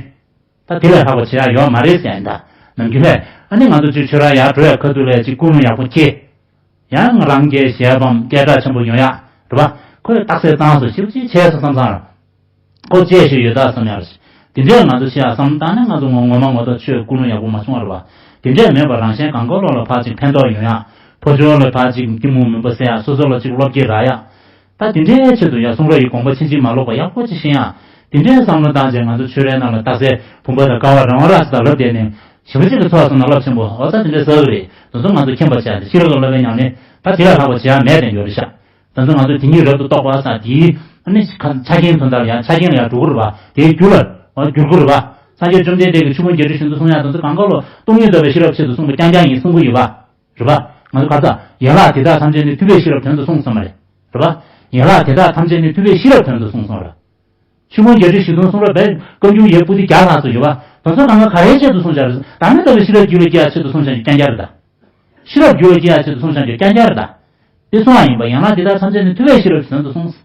ད་དེ་ལས་ལྷག་པ་བྱེད་ཡག་ཡོད་མ་རེད་ཟེར་ཡིན་ད། ནམ་རྒྱུན་ལས་ཨ་ནི་ང་ཚོ་ཅིག་ཆོས་ར་ཡར་འགྲོ་ཡག་ཁ་ཐུག་ལས་ཅིག་ཀུན་སློང་ཡག་པོ་སྐྱེ། ཡང་རང་རྒྱལ་གཞས་བམ་སྐད་གྲགས་ཆེན་པོ་ཡོང་ཡག་རེད་པ། ཁོས་རྟགས་གསལ་བཏང་སོང་ཞིབ་ཅིག་བྱས་སོང་བསམ་ཚར། ཁོ་བཅད་ཤེས་ཡོད་ད་བསམ་ཡག་རེད། དེ་འདྲས་ང་ཚོ་ཤེས་ཡག་བསམ་བཏང་ན་ང་ཚོ་ངོ་ངོ་མ་ངོ་ཐོག་ཆོས་ཀུན་སློང་ཡག་པོ་མ་བྱུང་བ་རེད་པ། དེ་འདྲས་མེད་པར་རང་གཞན་གང་ག་ལོག་ལ་ཕར་ཅིག་ཕན་ཐོགས་ཡོང་ཡག་ཕོ་ཆོས་ལ་ཕར་ཅིག་གཏི་མུག་མུན་པ་སེལ་ཡག་སོ་སོ་ལ་ཅིག་བློ་སྐྱེད་རག་ཡག་ད་དེ་འདྲའི་ཆེད་དུ་ཡང་གསུང་རབ་ཡི་དགོངས་པ་ཕྱིན་ཅི་མ་ལོག་པ་ཡག་པོ་ཅིག་ཤེས་ཡག་དེ་འདྲའི་བསམ་བློ་བཏང་བྱས་ང་ཚོ་ཆོས་རའི་ནང་ལ་རྟགས་གསལ་བུམ་པ་དང་ཀ་བ་རང་བ་ར་ཟེར་ལབ་བསྡད་ནས་ཞིབ་པོ་ཅིག་གི་ཚོགས་སུ་ནང་རླབས་ཆེན་པོ་འོ་ཙ་དེ་འདྲའི་ཟེར་གི་རེད། དེ་ཚོ་ང་ཚོ་མཁྱེན་པ་བྱས་ཏེ་ཤེས་རབ་ཀྱི་བསླབ་པའི་ཉམས་ལེན་ད་དེ་ལས་ལྷག་པ་བྱེད་ཡག་མེད་དེ་ཡོད་རེད་ཤག་ད་ཚོ་ང་ཚོ་དེ་ཉིད་རབ་ཏུ་རྟོགས་པ་ས་དེའི་ཨ་ནི་ཆ་རྐྱེན་དོན་དག་ལ་ཡང་ཆ་རྐྱེན་ལ་ཡང་འགྲོ་གི་རེད་པ། དེའི་རྒྱུ་ལ་འགྱུར་གི་རེད་པ། སངས་རྒྱས་བཅོམ་ལྡན་འདས་ཀྱིས་ཆོས་ཀུན་རྒྱས་བསྡུས་ཤིང་ཏུ་གསུངས་ཡག་དེ་ཚོ་གང་ག་ལོ་སྟོང་ཉིད་རྟོགས་པའི་ཤེས་རབ་ཆེད་དུ་གསུངས་པ་རྐྱང་རྐྱང་ཡིན་གསུང་གི་ཡོད་པ། རེད་པ། ང་ཚོ་ག་ས་ཡན་ལག་དེ་དག་ཐམས་ཅད་ནི་ཐུབ་པའི་ཤེས་རབ་དོན་དུ་གསུངས་སོང་བ་རེད། རེད་པ། ཡན་ལག་དེ་དག་ཐམས་ཅད་ནི་ཐུབ་པའི་ཤེས་རབ་དོན་དུ་གསུངས་སོང་རེད། ཆོས་ཀུན་རྒྱས་བསྡུས་ཤིང་ཏུ་གསུངས་པ་བས་བཀའ་འགྱུར་ཡས་པོ་ཏི་བརྒྱ་ལྷག་ཙམ་ཡོད་པ། དེ་ཚོ་གང་ག་ག་རེའི་ཆེད་དུ་གསུངས་བཞག་རེད། བདག་མེད་རྟོགས་པའི་ཤེས་རབ་རྒྱུད་ལ་སྐྱེ་ཡག་ཆེད་དུ་གསུངས་བཞག་རྒྱུ་རྐྱང་རྐྱང་རེད་ད། ཤེས་རབ་རྒྱུད་ལ་སྐྱེ་ཡག་ཆེད་དུ་གསུངས་བཞག་རྒྱུ་རྐྱང་རྐྱང་རེད་ད། དེ་གསུང་བ་ཡིན་པ་ཡན་ལག་འདི་དག་ཐམས་ཅད་ནི་ཐུབ་པའི་ཤེས་རབ་ཀྱི་དོན་དུ་གསུངས།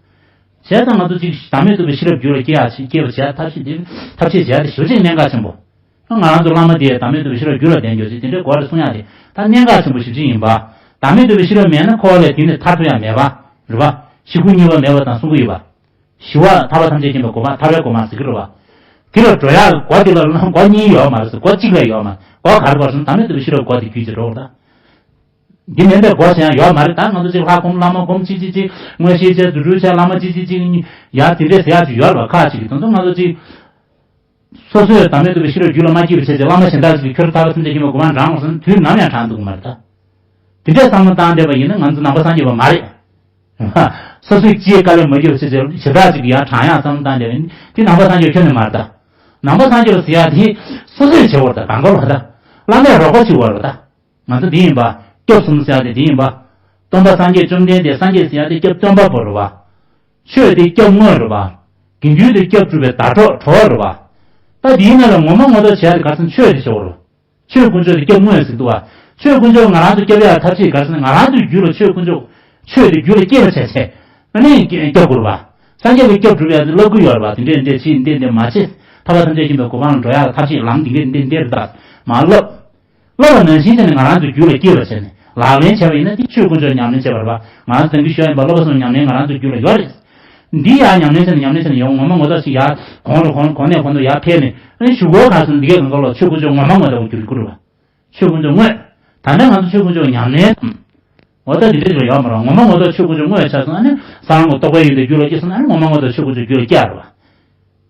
བྱས་ཙང་ང་ཚོ་ཅིག་བདག་མེད་རྟོགས་པའི་ཤེས་རབ་རྒྱུད་ལ་སྐྱེ་ཡག་ཆེད་སྐྱེ་བར་བྱ་ཐབས་ཤེས་དེ་ཐབས་ཤེས་བྱ་དེ་ཞེ་པོ་ཅིག་གནད་འགག་ཆེན་པོ། ང་རང་ཚོ་བླ་མ་དེས་བདག་མེད་རྟོགས་པའི་ཤེས་རབ་རྒྱུད་ལ་ལྡན་ཡོད་ཅེས་དེ་འདྲའི་གོ་རེ་གསུང་ཡག་དེ་ད་གནད་འགག་ཆེན་པོ་ཞེ་པོ་ཅིག་ཡིན་པ། བདག་མེད་རྟོགས་པའི་ཤེས་རབ་མེད་ན་འཁོར་བ་ལས་དེ་ནས་ཐར་ཐུབ་ཡག་མེད་པ། རེད་པ། ཞི་རྒོལ་གཉིས་པ་མེད་པ་དང་གསུང་གི་ཡོད་པ། ཞི་བ་ཐར་པ་ཐམས་ཅད་མཁྱེན་པའི་གོ་འཕང་ཐར་པའི་གོ་འཕང་ཟེར་གྱི་རེད་པ། དེ་ལ་འགྲོ་ཡག་སྒོ་དེ་ལ་སྒོ་གཉིས་ཡོད་མ་རེད་ཟེར། སྒོ་གཅིག་ལས་ཡོད་མ་རེད། སྒོ་ག་རེ་བར་སོང་བདག་མེད་རྟོགས་པའི་ཤེས་རབ་སྒོ་དེ་བརྒྱུད་ཅིག་འགྲོ་བར་ད། འདི་མིན་པའི་སྒོ་གཞན་ཡང་ཡོད་མ་རེད། ད་ང་ཚོ་ཅིག་ལྷ་སྒོམ་བླ་མ་སྒོམ་གཅིག་གཅིག་གཅིག་དངོས་གཞི་བྱས་རྫུ་འཕྲུལ་བྱས་བླ་མ་གཅིག་གཅིག་གཅིག་ཡ་དེ་འདྲས་ཟེར་ཡག་ཅིག་ཡོད་རེད་པ། ཁག་ཅིག་གིས་དེ་ཚོ་ང་ཚོ་ཅིག་སོ་སོས་བདག་མེད་རྟོགས་པའི་ཤེས་རབ་རྒྱུད་ལ་མ་སྐྱེས་པ་བྱས་ཙང་བླ་མ་གཞན་དག་ཅིག་གིས་ཁྱོད་ཐར་པ་ཐམས་ཅད་མཁྱེན་པའི་གོ་འཕང་འགྲང་དགོས་ཟེར་ན་དུས་ནམ་ཡང་དྲང་འདུག་གི་མ་རེད་ད། དེ་འདྲས་བསམ་བློ་བཏང་བསྡད་པ་ཡིན་ན་ང་ཚོ་ནང་པ་སངས་རྒྱས་པ་མ་རེད། སོ་སོའི་ལྕེ་དཀའ་ལས་མ་བརྒྱབ་ཚེ་ཚེ་ཞེ་དྲག་ཅིག་ཡར་དྲང་ཡག་བསམ་བློ་བཏང་བསྡད་པ་ཡིན་དེ་ནང་པ་སངས་རྒྱས་ཁྱོན་ནས་མ་རེད་ད། ནང་པ་སངས་རྒྱས་པ་ཟེར་ཡག་དེ་སོ་སོས་བྱེད་དགོས་རེད་ད། གང་ག་ལ་ད། བླ་མས་རོགས་པ་བྱེད་དགོས་རེད་ད། ང་ཚོ་འདི་ཡིན་པ། སྐྱབས་གསུམ་ཟེར་ཡག་དེ་འདི་ཡིན་པ། སྟོན་པ་སངས་རྒྱས་བཅོམ་ལྡན་འདས་སངས་རྒྱས་ཟེར་ཡག་དེ་སྐྱབས་སྟོན་པ་པོ་རེད་པ། ཆོས་དེ་སྐྱབས་དངོས་རེད་པ། དགེ་འདུན་དེ་སྐྱབས་སྒྲུབ་པའི་ཟླ་གྲོགས་གྲོགས་རེད་པ། ད་འདིའི་ནང་ལ་ངོ་མ་ངོ་ཐོག་བྱེད་ཡག་དེ་ག་རེ་ཟེར་ན་ཆོས་དེ་བྱེད་དགོས་རེད། ཆོས་དཀོན་མཆོག་དེ་སྐྱབས་དངོས་ཟེར་འདུག་པ། ཆོས་དཀོན་མཆོག་ང་རང་ཚོ་སྐྱབས་ཡག་ཐབས་ཤེས་ག་རེ་ཟེར་ན་ང་རང་ཚོའི་རྒྱུད་ལ་ཆོས་དཀོན་མཆོག་ཆོས་དེ་རྒྱུད་ལ་སྐྱེས་པ་བྱས་བྱས། ཨ་ནི་སྐྱབས་དགོས་རེད་པ། སངས་རྒྱས་ཀྱིས་སྐྱབས་སྒྲུབ་ཡག་དེ་བསླབ་ཀྱི་ཡོད་རེད་པ། དེ་འདྲས་འདྲས་བྱེད་འདི་འདི་མ་བྱེད། ཐར་པ་ཐམས་ཅད་མཁྱེན་པའི་གོ་འཕང་ལ་འགྲོ་ཡག་ཐབས་ཤེས་ལམ་འདི་འདི་འདི་འདི་རེད་ད། མ་བསླབ། བསླབ་པ་ནང་བཞིན་བྱས་ནས་ང་རང་ཚོའི་རྒྱུད་ལ་སྐྱེས་པ་བྱས་ནས་ལག་ལེན་བྱས་པ་ཡིན་ན་དེ་ཆོས་དཀོན་མཆོག་ཉམས་ལེན་བྱས་པ་རེད་པ། ང་རང་ཚོ་ད་གིན་ཞུས་ཡིན་པ་བསླབ་པ་གསུམ་ཉམས་ལེན་ང་རང་ཚོའི་རྒྱུད་ལ་ཡོད་རེད། འདི་ཡང་ཉམས་ལེན་བྱས་ནས་ཉམས་ལེན་བྱས་ནས་ཡང་ངོ་མ་ངོ་ཐོག་ཞིག་ཡར་གོང་ལ་གོང་གོང་ནས་གོང་དུ་ཡར་འཕེལ་ནས་ཨ་ནི་གཞུག་གུ་ག་རེ་ཟེར་ན་འདི་གའི་གང་ག་ལོག་ཆོས་དཀོན་མཆོག་ངོ་མ་ངོ་ཐོག་གི་འགྱུར་གྱི་རེད་པ། ཆོས་དཀོན་མཆོག་དངོས། ད་ལྟ་ང་ཚོ་ཆོས་དཀོན་མཆོག་ཉམས་ལེན་དང་། འོ་ད་འདི་འདྲ་ཞིག་ལ་ཡོད་མ་རེད། ངོ་མ་ངོ་ཐོག་ཆོས་དཀོན་མཆོག་དངོས་ཆགས་སོང་ན་ཨ་ནི་ས་རང་གི་རྟོགས་པའི་ཡོན་ཏན་རྒྱུད་ལ་སྐྱེས་སོང་ན་ཨ་ནི་ངོ་མ་ངོ་ཐོག་ཆོས་དཀོན་མཆོག་རྒྱུད་ལ་སྐྱེ་ཡག་རེད་པ།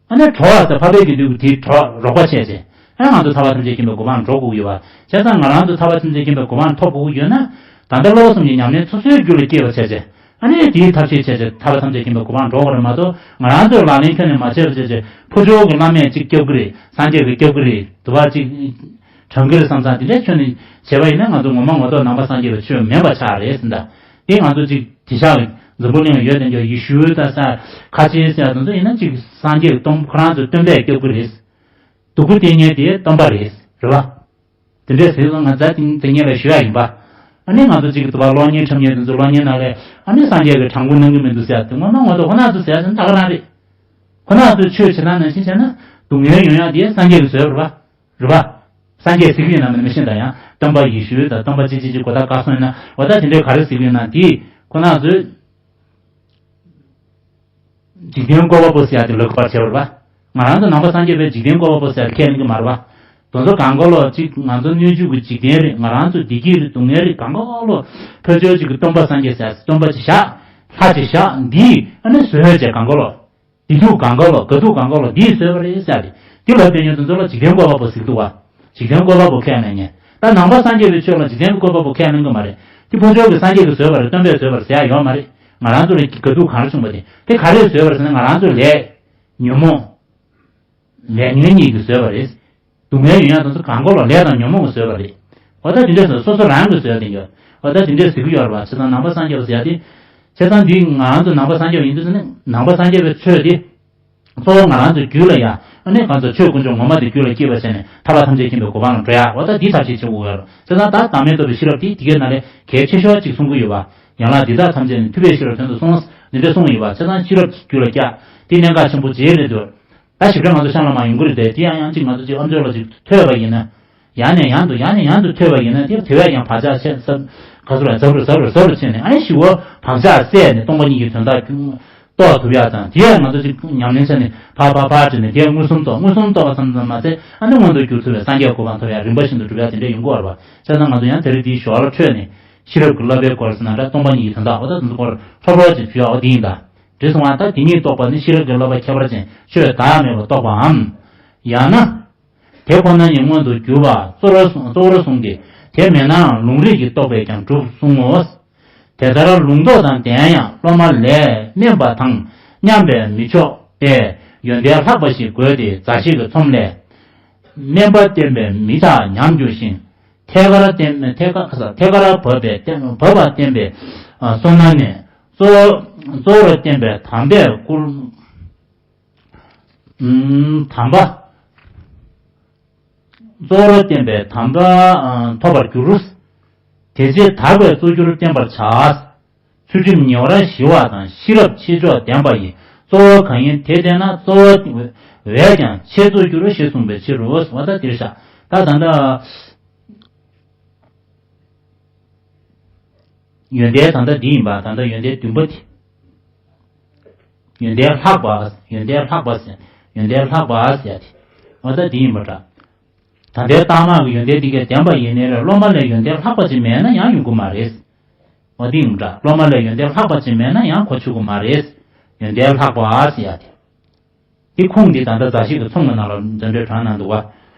ཨ་ནི་གྲོགས་ཟེར་འཕགས་པའི་དགེ་འདུན་གྱིས་དེའི་གྲོགས་རོགས་པ་བྱས་བྱས། ཨ་ནི་ང་ཚོ་ཐར་པ་ཐམས་ཅད་མཁྱེན་པའི་གོ་འཕང་འགྲོ་དགོས་ཀྱི་ཡོད་པ། བྱས་ཙང་ང་རང་ཚོ་ཐར་པ་ཐམས་ཅད་མཁྱེན་པའི་གོ་འཕང་ཐོབ་དགོས་ཀྱི་ཡོད་ན། ད་ལྟ་བསླབ་པ་གསུམ་གྱི་ཉམས་ལེན་སོ་སོའི་རྒྱུད་ལ་སྐྱེས་པ་བྱས་བྱས། ཨ་ནི་དེའི་ཐབས་ཤེས་བྱས་བྱས་ཐར་པ་ཐམས་ཅད་མཁྱེན་པའི་གོ་འཕང་འགྲོ་དགོས་རེད་མ་གཏོགས་ང་རང་ཚོས་ལག་ལེན་ཁྱོན་ནས་མ་བྱས་པ་བྱས་བྱས་ཕར་ཕྱོགས་ཀྱི་བླ་མས་གཅིག་སྐྱོབ་ཀྱི་རེད། སངས་རྒྱས་ཀྱིས་སྐྱོབ་ཀྱི་རེད། དུ་བ་གཅིག་གྲོང་ཁྱེར་བསམ་བསམ་དེ་འདྲའི་ཁྱོན་ནས་བྱས་པ་ཡིན་ན་ང་ཚོ་ངོ་མ་ངོ་ཐོག་ནང་པ་སངས་རྒྱས་པའི་ཆོས་མིན་པ་ཆགས་རེད་ཟེར་ད། དེ་ང་ཚོ་ཅིག་དེ་ཤག་འཛམ་བུ་གླིང་ལ་ཡོད་དེ་འཇོག་ཡེ་ཤུ་ད་ས་ཁ་ཆེ་ཟེར་ཡ་དེ་ཚོ་ཡིན་ན་ཅིག་སངས་རྒྱས་སྟོན་ཁོ་རང་ཚོ་སྟོན་པས་སྐྱོབ་གི་རེད། སྡུག་པོ་སྟེར་མཁན་དེ་སྟོན་པ་རེད། རེད་བ། དེ་འདྲས་ཟེར་སོང་ང་ཚ་དེ་དེ་ངས་ལ་ཞུ་ཡ་ཡིན་པ། ཨ་ནི་ང་ཚོ་གཅིག་གི་དུ་བ་གློག་བརྙན་འཁྲབ་མཁན་དེ་ཚོ་གློག་བརྙན་ནང་ལས་ཨ་ནི་སངས་རྒྱས་ཀྱི་བྲང་ཁོག་གནང་གི་མི་འདུག་ཟེར་ཡ་དེ་ངོ་མ་ངོ་ཐོག་ཁོ་ན་ཚོ་ཟེར་ཡ་ཟེར་ན་ད་ག་རང་རེད། ཁོ་ན་ཚོས་ཆོས་བྱེད་སྟངས་ནང་བཞིན་བྱས་ན་སྡུག་བསྔལ་ཡོང་ཡ་དེ་སངས་རྒྱས་ཀྱིས་བཟོས་པ་རེད་བ། རེད་བ། སངས་རྒྱས་ཟེར་གི་ཡོད་ན་མིན་ན་མི་ཤེས་ད་ཡང་སྟོན་པ་ཡེ་ཤུ་དང་སྟོན་པ་ཅི་ཅི་ཅི་གོ་ད་ག་སོང་ཡིན་ན་འོ་ད་དེ་འདྲའི་ག་རེ་ཟེར་གི་ཡོད་ན་དེ་ཁོ་ན་ཚོས། འཇིག་རྟེན་བཀོད་པ་པོ་ཟེར་ཡ་དེ་ལོག་པར་བྱེད་པ་རེད་བ། ང་རང་ཚོ་ནང་པ་སངས་རྒྱས་པའི་འཇིག་རྟེན་བཀོད་པ་པོ་ཟེར་ཡ་དེ་ཁས་ལེན་གྱི་མ་རེད་བ། དེ་ཚོ་གང་ག་ལོག་གཅིག་ང་ཚོ་སྣོད་བཅུད་ཀྱི་འཇིག་རྟེན་རེད། ང་རང་ཚོ་བདེ་སྐྱིད་རེད། སྡུག་བསྔལ་རེད། གང་ག་ལོག་ཕར་ཕྱོགས་གཅིག་གི་སྟོན་པ་སངས་རྒྱས་ཟེར་ཡ་སྟོན་པ་ཅིག་བཞག་ལྷ་ཅིག་བཞག་འདིས་ཨ་ནི་བཟོས་བྱས་གང་ག་ལོག་བདེ་སྡུག་གང་ག་ལོག་དགའ་སྡུག་གང་ག་ལོག་འདིས་བཟོས་པ་རེད་ཟེར་ཡ་དེ། འདི་ལ་བརྟེན་ནས་དེ་ཚོ་ལ་འཇིག་རྟེན་བཀོད་པ་པོ་ཟེར་གི་འདུག་བ། འཇིག་རྟེན་བཀོད་པ་པོ་ཁས་ལེན་མཁན། ད་ནང་པ་སངས་རྒྱས་པའི་ཆོས་ལ་འཇིག་རྟེན་གྱི་བཀོད་པ་པོ་ཁས་ལེན་གྱི་མ་རེད། དེ་ཕར་ཕྱོགས་ཀྱི་སངས་རྒྱས་ཀྱིས་བཟོས་པ་རེད། སྟོན་པས་བཟོས་པ་རེད་ཟེར་ཡ་ཡོད་མ་རེད། ང་རང་ཚོ་ལ་དགའ་སྡུག་གང་རེ་བྱུང་བ་དེ་དེ་ག་རེས་བཟོས་པ་རེད་ཟེར་ན་ང་རང་ཚོའི་ལས་ཉོན་མོངས། ལས་ཉོན་གཉིས་ཀྱིས་བཟོས་པ་རེད། སྡུག་བསྔལ་ཡོང་ཡ་དང་ཚོ་གང་གོ་ལ་ལས་དང་ཉོན་མོངས་ཀྱིས་བཟོས་པ་རེད། འོ་ད་དེ་འདྲས་སོ་སོ་རང་གིས་བཟོས་ཏེ་ཡོད། འོ་ད་དེ་འདྲས་ཟེར་གྱི་ཡོད་རེད་བ། བྱས་ཙང་ནང་པ་སངས་རྒྱས་པ་ཟེར་ཡ་དེ། བྱས་ཙང་འདི་ང་རང་ཚོ་ནང་པ་སངས་རྒྱས་པ་ཡིན་དུས་ཙང་ནི་ནང་པ་སངས་རྒྱས་པའི་ཆོས་དེ། གཙོ་བོ་ང་རང་ཚོའི་རྒྱུད་ལ་ཡ། ཨ་ནི་གང་ཚོ་ཆོས་དཀོན་མཆོག་ངོ་མ་དེ་རྒྱུད་ལ་སྐྱེས་པ་བྱས་ནས་ཐར་པ་ཐམས་ཅད་མཁྱེན་པའི་གོ་འཕང་ལ་འགྲོ་ཡ། འོ་ད་འདི་ཐབས་ཤེས་བྱེད་དགོས་ཡོད་རེད། བྱས་ཙང་ད་བདག་མེད་རྟོགས་པའི་ཤེས་རབ་དེ་དེ་གའི་ནང་ལས་གལ་ཆེ་ཤོས་གཅིག་གསུང་གི་ཡོད་པ། ཡན་ལག་འདི་དག་ཐམས་ཅད་ནི་ཐུབ་པའི་ཤེས་རབ་དོན་དུ་གསུངས། འདི་འདྲ་གསུངས་ཡོད་པ། བྱས་ཙང་ཤེས་རབ་ཀྱི་རྒྱུད་ལ་སྐྱེ། དེ་གནད་འགག་ཆེན་པོ་ཇི་རེད་འདུག་ད་ཞིབ་ཕྲ་ང་ཚོ་ཤང་ལ་མ་ཡོང་གི་རེད་དེ། དེ་ཡང་ཡང་གཅིག་ང་ཚོ་གཅིག་ཨམ་ཅོག་ལ་གཅིག་ཐོས་པ་ཡིན་ན། ཡང་ནས་ཡང་དུ་ཡང་ནས་ཡང་དུ་ཐོས་པ་ཡིན་ན་དེ་དེ་བས་ཀྱང་བག་ཆགས་ཆེ་ས། ག་ཚོད་ལ་ཟབ་རུ་ཟབ་རུ་ཟབ་རུ་ཕྱིན་ནས་ཨ་ནི་ཞི་བ་བག་ཆགས་སད་ནས་སྟོང་པ་ཉིད་ཀྱི་དོན་དག་རྟོགས་ཐུབ་ཡག་དང་། དེ་ཡང་ང་ཚོ་གཅིག་ཉམས་ལེན་བྱས་ནས་ཕར་ཕར་ཕར་བྱས་ནས་དེ་མངོན་སུམ་རྟོགས། མངོན་སུམ་རྟོགས་པ་ཙམ་ཙམ་མ་ཟད་ཨ་ནི་མངོན་དུ་གྱུར་ཐུབ་པའི་སངས་རྒྱས་གོ་འཕང་ཐོབ་ཡག་རིམ་པ་བཞིན་དུ་སྒྲུབ་ཡག་དེ་འདྲ་ཡོང་གི་ཡོད་རེད་བ། བྱས་ཙང་ང་ཚོ་ཡང་དེ་རིང་འདིའི་ཞོར་ལ་འཕྲོས་ནས་ཤེས་རབ་ཀྱི་བསླབ་པའི་སྐོར་ཟེར་ན་འདྲ། སྟོང་པ་ཉིད་ཀྱི་དོན་དག་འོ་ད་དེ་ཚོ་སྐོར་ཕྲོ་ཕྲོ་ཅིག་ཞུ་ཡག་འོ་དེ་ཡིན་ད། དེ་སོང་བ་ད་དེ་ཉིད་རྟོགས་པ་ནི་ཤེས་རབ་ཀྱི་བསླབ་པ་ཁྱད་པར་ཅན་ཆོས་བདག་མེད་པར་རྟོགས་པའམ། ཡང་ན། དེ་ཁོ་ན་ཉིད་མངོན་དུ་གྱུར་པ་གཙོ་བོར་གསུངས། གཙོ་བོར་གསུངས་ཏེ། དེ་མེད་ནའང་ལུང་རིགས་ཀྱིས་རྟོགས་པས་ཀྱང་གྲུབ་གསུང་ངོ་། དེ་ལྟར་ལུང་རྟོགས་དང་ལྡན་ཡང་སློབ་མ་ལས་དམན་པ་དང་མཉམ་པས་མི་ཆོག་པས་ཡོན་ཏན་ལྷག་པ་ཞིག་དགོས་ཏེ་མཛའ་བཤེས་ཀྱི་ཚོམས་ལས། དམན་པ་བསྟན་པས་མི་ཆགས་ཉམས་འགྱུར་ཞིང་། ཐད་ཀར་བསྟན་ཐད་ཀར་ཐད་ཀར་བབས་པས་བསྟན་བབས་པ་བསྟན་པའི་བསོད་ནམས་ནི་གཙོ་གཙོ་བོར་བསྟན་པའི་དམ་པས་བསྐུལ། དམ་པ། གཙོ་བོར་བསྟན་པའི་དམ་པ་ཐོབ་པར་འགྱུར། དེ་ཚེ་དག་པའི་གཙོ་གྱུར་བསྟན་པར་བྱ། ཚུལ་ཁྲིམས་ཉེ་བར་ཞི་བ་དང་ཤེས་རབ་ཆེ་མཆོག་ལྡན་པ་ཡི་གཙོ་བོ་གང་ཡིན་དེ་བསྟེན་ན་གཙོ་བོ་བས་ཀྱང་ཆེས་གཙོར་འགྱུར་ཞེས་གསུངས་པའི་ཕྱིར་རོ། འོ་ད་འདིར་བཞག་ད་ད་ལྟ། ཡོན་ཏན་ད་ལྟ་འདི་ཡིན་པ། ད་ལྟ་ཡོན་ཏན་བདུན་པ་དེ། ཡོན་ཏན་ལྷག་པ། ཡོན་ཏན་ལྷག་པ་ཟེར། ཡོན་ཏན་ལྷག་པ་ཟེར་ཡ་དེ། འོ་ད་འདི་ཡིན་པ་འདྲ། ད་ལྟའི་རྟགས་མ་གི་ཡོན་ཏན་འདི་གས་ལྡན་པ་ཡིན་ནའི་རེད། སློབ་མ་ལས་ཡོན་ཏན་ལྷག་པ་ཅིག་མེད་ན་ཡང་ཡོང་གི་མ་རེད། འོ་འདི་ཡིན་པ་འདྲ། སློབ་མ་ལས་ཡོན་ཏན་ལྷག་པ་ཅིག་མེད་ན་ཡང་གོ་ཆོད་གི་མ་རེད། ཡོན་ཏན་ལྷག་པ་ཟེར་ཡ་དེ། དེ་ཁུངས་འདི་ད་ལྟ་མཛའ་བཤེས་ཀྱི་ཚོམས་ཀྱི་ནང་ལ་འདོན་སྤྲོད་དྲངས་གནང་འདུག་བ།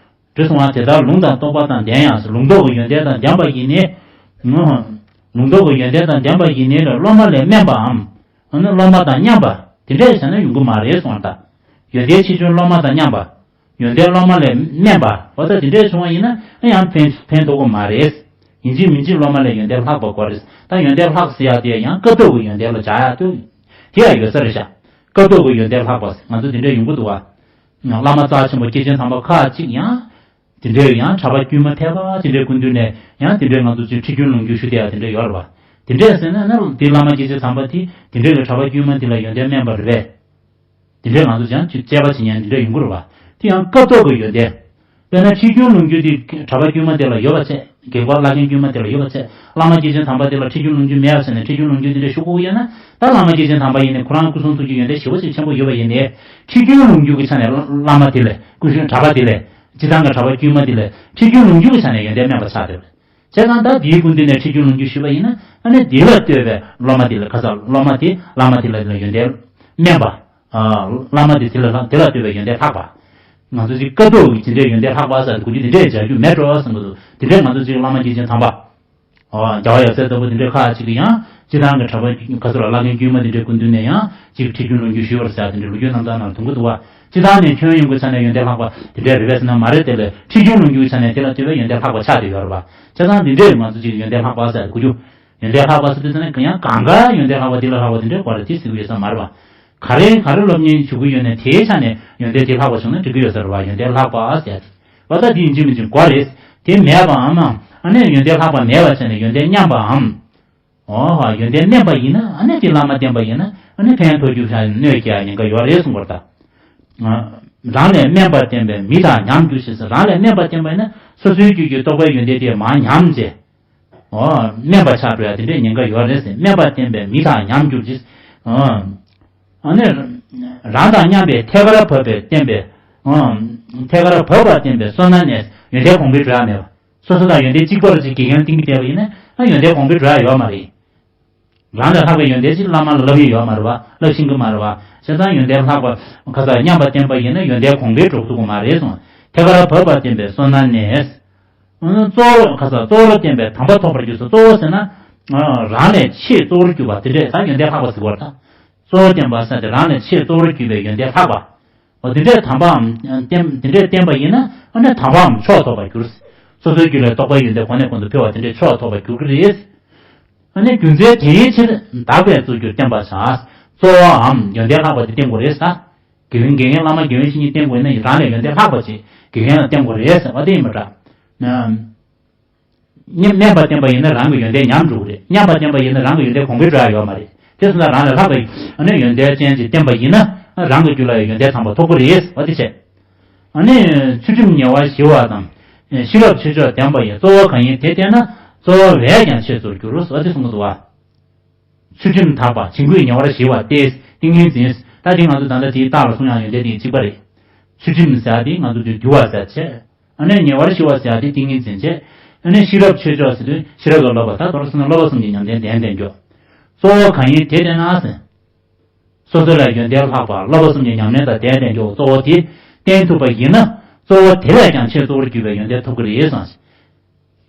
དེ་སོང་བ་དེ་ལྟར་ལུང་དང་རྟོགས་པ་དང་ལྡན་ཡང་ཟེར། ལུང་རྟོགས་ཀྱི་ཡོན་ཏན་དང་ལྡན་པ་ཡིན་ནའི། ལུང་རྟོགས་ཀྱི་ཡོན་ཏན་དང་ལྡན་པ་ཡིན་ནའི་ལ་སློབ་མ་ལས་དམན་པའམ། ཨ་ནི་སློབ་མ་དང་མཉམ་པ། དེ་འདྲས་བྱས་ན་ཡོང་གི་མ་རེད་གསུངས་པ་ད། ཡོན་ཏན་ཆེ་ཆུང་སློབ་མ་དང་མཉམ་པ། ཡོན་ཏན་སློབ་མ་ལས་དམན་པ། འོ་ད་དེ་འདྲས་བྱུང་བ་ཡིན་ན་ཨ་ཡང་ཕན་ཕན་ཐོགས་ཀྱི་མ་རེད། ཡིན་གཅིག་མིན་གཅིག་སློབ་མ་ལས་ཡོན་ཏན་ལྷག་པ་དགོས་རེད། ད་ཡོན་ཏན་ལྷག་ཟེར་ཡ་དེ་ཡང་སྐབས་ཐོག་གི་ཡོན་ཏན་ལ་སྦྱར་ཡ་དེ་ཡང་ཡོད་ས་རེད་ཤག་སྐབས་ཐོག་གི་ཡོན་ཏན་ལྷག་པ་ང་ཚོ་དེ་འདྲས་ཡོང་གི་འདུག་བ། བླ་མ་རྩ་ཆེན་པོ་སྐྱེས་ཆེན་དམ་པ་ཁག་ཅིག་ཡང་། དེ་འདྲའི་ཡང་གྲྭ་པ་དཀྱུས་མ་ཐད་ཀར་དེ་འདྲའི་སྐུ་མདུན་ནས་ཡང་དེ་འདྲའི་ང་ཚོ་ཚོས་ཁྲིད་རྒྱུན་ལུང་རྒྱུན་ཞུ་བསྡད་ཡ་དེ་འདྲ་ཡོད་རེད་བ། དེ་འདྲས་ཟེར་ན་ན་དེ་བླ་མ་སྐྱེས་ཆེན་དམ་པ་དེ་དེ་འདྲའི་གི་གྲྭ་པ་དཀྱུས་མ་དེ་ལ་ཡོན་ཏན་དམན་པ་རེད་པས། དེ་འདྲའི་ང་ཚོ་ཡང་ཅིག་དཔྱད་པ་བྱེད་མཁན་དེ་འདྲ་ཡོང་གི་རེད་བ། དེ་ཡང་སྐབས་ཐོག་གི་ཡོན་ཏན། དཔེར་ན་ཁྲིད་རྒྱུན་ལུང་རྒྱུན་དེ་གྲྭ་པ་དཀྱུས་མ་དེ་ལ་ཡོད་པ་བྱས། དགེ་བསྐོས་བླ་རྒན་དཀྱུས་མ་དེ་ལ་ཡོད་པ་བྱས། བླ་མ་སྐྱེས་ཆེན་དམ་པ་དེ་ལ་ཁྲིད་རྒྱུན་ལུང་རྒྱུན་མེད་པ་བྱས་ནས་ཁྲིད་རྒྱུན་ལུང་རྒྱུན་དེ་འདྲ་ཞུ་དགོས་ཀྱི་ཡོད་ན། ད་བླ་མ་སྐྱེས་ཆེན་དམ་པ་ཡིན་ནའི་ཁོ་རང་སྐུ་གསུང་ཐུགས་ཀྱི་ཡོན་ཏན་ཞེ་པོ་ཅིག་ཆེན་པོ་ཡོད་པ་ཡིན་ནའི། ཁྲིད་རྒྱུན་ལུང་རྒྱུན་གྱི་ཆ་ནས་བླ་མ་དེ་ལས་སྐུ་གཞོན་གྲྭ་པ་དེ་ལས། སྤྱིར་བཏང་གི་གྲྭ་པ་དཀྱུས་མ་དེ་ལས་ཁྲིད་རྒྱུན་ལུང་རྒྱུན་གྱི་ཆ་ནས་ཡོན་ཏན་དམན་པ་ཆགས་བསྡད་པ་རེད། བྱས་ཙང་ད་དེའི་སྐུ་མདུན་ནས་ཁྲིད་རྒྱུན་ལུང་རྒྱུན་ཞུས་པ་ཡིན་ན་ཨ་ནི་དེ་ལ་ལྟོས་པའི་སློབ་མ་དེ་ལ་ཁ་ས་སློབ་མ་དེ་བླ་མ་དེ་ལ་ཡོན་ཏན་དམན་པ། བླ་མ་དེ་དེ་ལ་དེ་ལ་ལྟོས་པའི་ཡོན་ཏན་ལྷག་པ། ང་ཚོ་ཅིག་སྐབས་ཐོག་གི་དེ་འདྲའི་ཡོན་ཏན་ལྷག་པ་ཟེར་དགོས་རྒྱུ་དེ་འདྲའི་སྦྱར་རྒྱུ་མེད་འགྲོ་བསམ་གི་འདུག་དེ་འདྲའི་ང་ཚོ་ཅིག་བླ་མ་སྐྱེས་ཆེན་དམ་པ། ཨོ་རྒྱལ་བ་ཡབ་སྲས་ལྟ་བུ་དེ་འདྲའི་ཁག་ཅིག་གིས་ཡང་སྤྱིར་བཏང་གི་གྲྭ་པ་ཁ་སོ་ལ་བླ་རྒན་དཀྱུས་མ་དེ་འདྲའི་སྐུ་མདུན་ནས་ཡང་ཅིག་ཁྲིད་རྒྱུན་ལོངས་རྒྱུན་ཞུས་པར་ཟེར་དེ་འདྲའི་ལོ་རྒྱུས་རྣམ་ཐར་ནང་ལ་འདོན་གྱི་འདུག་བ། སྤྱིར་བཏང་ནས་ཁྱོན་ཡོངས་ཀྱི་ཆ་ནས་ཡོན་ཏན་ལྷག་པ་དེ་འདྲའི་རེད་པས་ཟེར་ན་མ་རེད། དེ་ལས་ཁྲིད་རྒྱུན་ལོངས་རྒྱུན་གྱི་ཆ་ནས་དེ་ལ་ལྟོས་པའི་ཡོན་ཏན་ལྷག་པ་ཆགས་བསྡད་ཡོད་རེད་པ། བྱས་ཙང་འདི་འདྲས་ང་ཚོ་ཅིག་ཡོན་ཏན་ལྷག་པ་ཟེར་དགོས་རྒྱུ། ཡོན་ཏན་ལྷག་པ་ཟེར་དུས་ཙམ་ནས་ཡང་གང་ག་ཡོན་ཏན་ལྷག་པ་འདི་ལ་ལྷག་པ་དེ་འདྲའི་སྐོར་རེ་དེ་ཟེར་གྱི་ཡོད་ས་མ་རེད་པ། ག་རེ་ག་རེ་སློབ་གཉེར་ཞུ་གི་ཡོད་ནས་དེའི་ཆ་ནས་ཡོན་ཏན་དེ་ལྷག་པ་བྱུང་ན་འགྲིག་གི་ཡོད་ས་རེད་པ། ཡོན་ཏན་ལྷག་པ་ཟེར་ཡ་དེ། ལོ་ཙཱ་དེ་ཡིན་གཅིག་མིན་གཅིག་དགོས་རེད། དེ་མེད་པའམ། ཨ་ནི་ཡོན་ཏན་ལྷག་པ་མེད་པ་བྱས་ནས་ཡོན་ཏན་མཉམ་པའམ། འོ་ཧ། ཡོན་ཏན་དམན་པ་ཡིན་ན་ཨ་ནི་དེ་བླ་མ་བསྟེན་པ་ཡིན་ན་ཨ་ནི་ཕན་ཐོགས་རྒྱུ་ཤ་གནོད་སྐྱེལ་ཉེན་ཁ་ཡོད་རེད་གསུངས་པ་རེད་ད། རང་ལས་དམན་པ་བསྟེན་པས་མི་དང་ཉམས་འགྱུར་ཞེས་ཟེར། རང་ལས་དམན་པ་བསྟེན་པ་ཡིན་ན་སོ་སོའི་རྒྱུད་ཀྱི་རྟོགས་པའི་ཡོན་ཏན་དེ་མར་ཉམས་བྱས། འོ། དམན་པ་ཆགས་འགྲོ་ཡ་དེ་འདྲའི་ཉེན་ཁ་ཡོད་རེད་ཟེར། དམན་པ་བསྟེན་པས་མི་དང་ཉམས་འགྱུར་ཅིག་ཨ་ནི། རང་དང་མཉམ་པའི་ཐད་ཀར་བབས་པས་བསྟེན་པས། ཨང་། ཐད་ཀར་བབས་པ་བསྟེན་པས་བསོད་ནམས་གནས། ཡོན་ཏན་གོང་འཕེལ་འགྲོ་ཡ་མེད་པ། སོ་སོ་དང་ཡོན་ཏན་གཅིག་པ་རུ་ཅིག་དགེ་རྒན་ལ་བསྟེན་གྱི་བསྡད་པ་ཡིན་ན་ཨ་ཡོན་ཏན་གོང་འཕེལ་འགྲོ་ཡ་ཡོད་མ་རེད། རང་ལས་ལྷག་པའི་ཡོན་ཏན་ཅིག་བླ་མ་ལ་བསླབ་ཡ་ཡོད་མ་རེད་པ། བསླབ་ཤེས་ཀྱི་མ་རེད་པ། བྱས་ཙང་ཡོན་ཏན་ལྷག་པ་ཁ་ས་མཉམ་པ་བསྟེན་པ་ཡིན་ན་ཡོན་ཏན་གོང་འཕེལ་འགྲོ་ཐུབ་ཀྱི་མ་རེད་གསུངས། ཐད་ཀར་བབས་པ་བསྟེན་པས་བསོད་ནམས་གནས། གཙོ་བོ་ཁ་ས་གཙོ་བོར་བསྟེན་པས་དམ་པ་ཐོབ་པར་འགྱུར་སོ། གཙོ་བོ་ཟེར་ན། རང་ལས་ཆེས་གཙོ་བོར་གྱུར་པ་དེ་འདྲས་ད་ཡོན་ཏན་ལྷག་པ་ཟེར་བ་རེད་ད། གཙོ་བོར་བསྟེན་པ་ཟེར་དེ་རང་ལས་ཆེས་གཙོ་བོར་གྱུར་པའི་ཡོན་ཏན་ལྷག་པ། འོ་དེ་འདྲས་དམ་པའམ་བསྟེན་དེ་འདྲས་བསྟེན་པ་ཡིན་ན་ཨ་ནི་དམ་པའམ་མཆོག་ཐོབ་པར་འགྱུར། སོ་སོའི་རྒྱུད་ལ་རྟོགས་པའི་ཡོན་ཏན་གོང་ནས་གོང་དུ་འཕེལ་བ་དེ་འདྲས་མཆོག་ཐོབ་པར་འགྱུར་གྱི་རེད། ཨ་ནི་རྒྱུ་མཚན་དེའི་ཕྱིར་དག་པས་གཙོ་གྱུར་བསྟེན་པར་བྱ། གཙོ་བོའམ་ཡོན་ཏན་ལྷག་པ་དེ་བསྟེན་དགོས་རེད་ཟེར། དགེ་རྒན་དགེ་རྒན་བླ་མ་དགེ་བའི་བཤེས་གཉེན་བསྟེན་དགོས་ན་རང་ལས་ཡོན་ཏན་ལྷག་པ་ཅིག་དགེ་རྒན་ལ་བསྟེན་དགོས་རེད་ཟེར་བ་དེ་ཡིན་པ་འདྲ། དམན་པ་བསྟེན་པ་ཡིན་ན་རང་གི་ཡོན་ཏན་ཉམས་འགྲོ་གི་རེད། མཉམ་པ་བསྟེན་པ་ཡིན་ན་རང་གི་ཡོན་ཏན་གོང་འཕེལ་འགྲོ་ཡ་ཡོད་མ་རེད། དེ་སོང་ཙང་རང་ལས་ལྷག་པའི་ཨ་ནི་ཡོན་ཏན་ཅན་ཅིག་བསྟེན་པ་ཡིན་ན་རང་གི་རྒྱུད་ལ་ཡོན་ཏན་དམ་པ་ཐོབ་ཀྱི་རེད་བ། དེ་བྱས། ཨ་ནི་ཚུལ་ཁྲིམས་ཉེ་བར་ཞི་བ་དང་། ཤེས་རབ་ཆོས་མཆོག་ལྡན་པ་ཡི་གཙོ་བོ་གང་ཡིན་དེ་བསྟེན་ན་གཙོ་བོ་བས་ཀྱང་ཆེས་གཙོར་འགྱུར་རོ་ཟེར་བ་དེ་གསུངས་ཀྱི་འདུག་བ། ཚུལ་ཁྲིམས་དག་པ་བྱིང་རྒོད་ཉེ་བར་ཞི་བ་སྟེ་ཏིང་ངེ་འཛིན། ད་དེ་ང་ཚོ་ད་ལྟ་དེའི་རྟགས་ལ་གསུང་ཡག་ཡོན་ཏན་དེ་གཅིག་པ་རེད། ཚུལ་ཁྲིམས་ཟེར་ཡག་དེ་ང་ཚོ་དེ་འདུལ་བ་ཟེར་བྱས། ཨ་ནི་ཉེ་བར་ཞི་བ་ཟེར་ཡག་དེ་ཏིང་ངེ་འཛིན་བྱས། ཨ་ནི་ཤེས་རབ་ཆོས་མཆོག་ཟེར་དུས་ཤེས་རབ་ལ་སློབ་པ་ད་མདོར་ན་སློབ་པ་གསུམ་གྱི་ཉམས་ལྡན་ལྡན་ལྡན་མགྱོགས། གཙོ་བོ་གང་ཡིན་དེ་བསྟེན་ན་ཟེར། སོ་སོ་ལས་ཡོན་ཏན་ལྷག་པ་སློབ་པ་གསུམ་གྱི་ཉམས་ལེན་དང་ལྡན་ལྡན་མགྱོགས་གཙོ་བོ་དེ་བསྟེན་ཐུབ་པ་ཡིན་ན་གཙོ་བོ་དེ་ལས་ཀྱང་ཆེས་གཙོ་བོར་གྱུར་པའི་ཡོན་ཏན་ཐོབ་ཀྱི་རེད་གསུངས།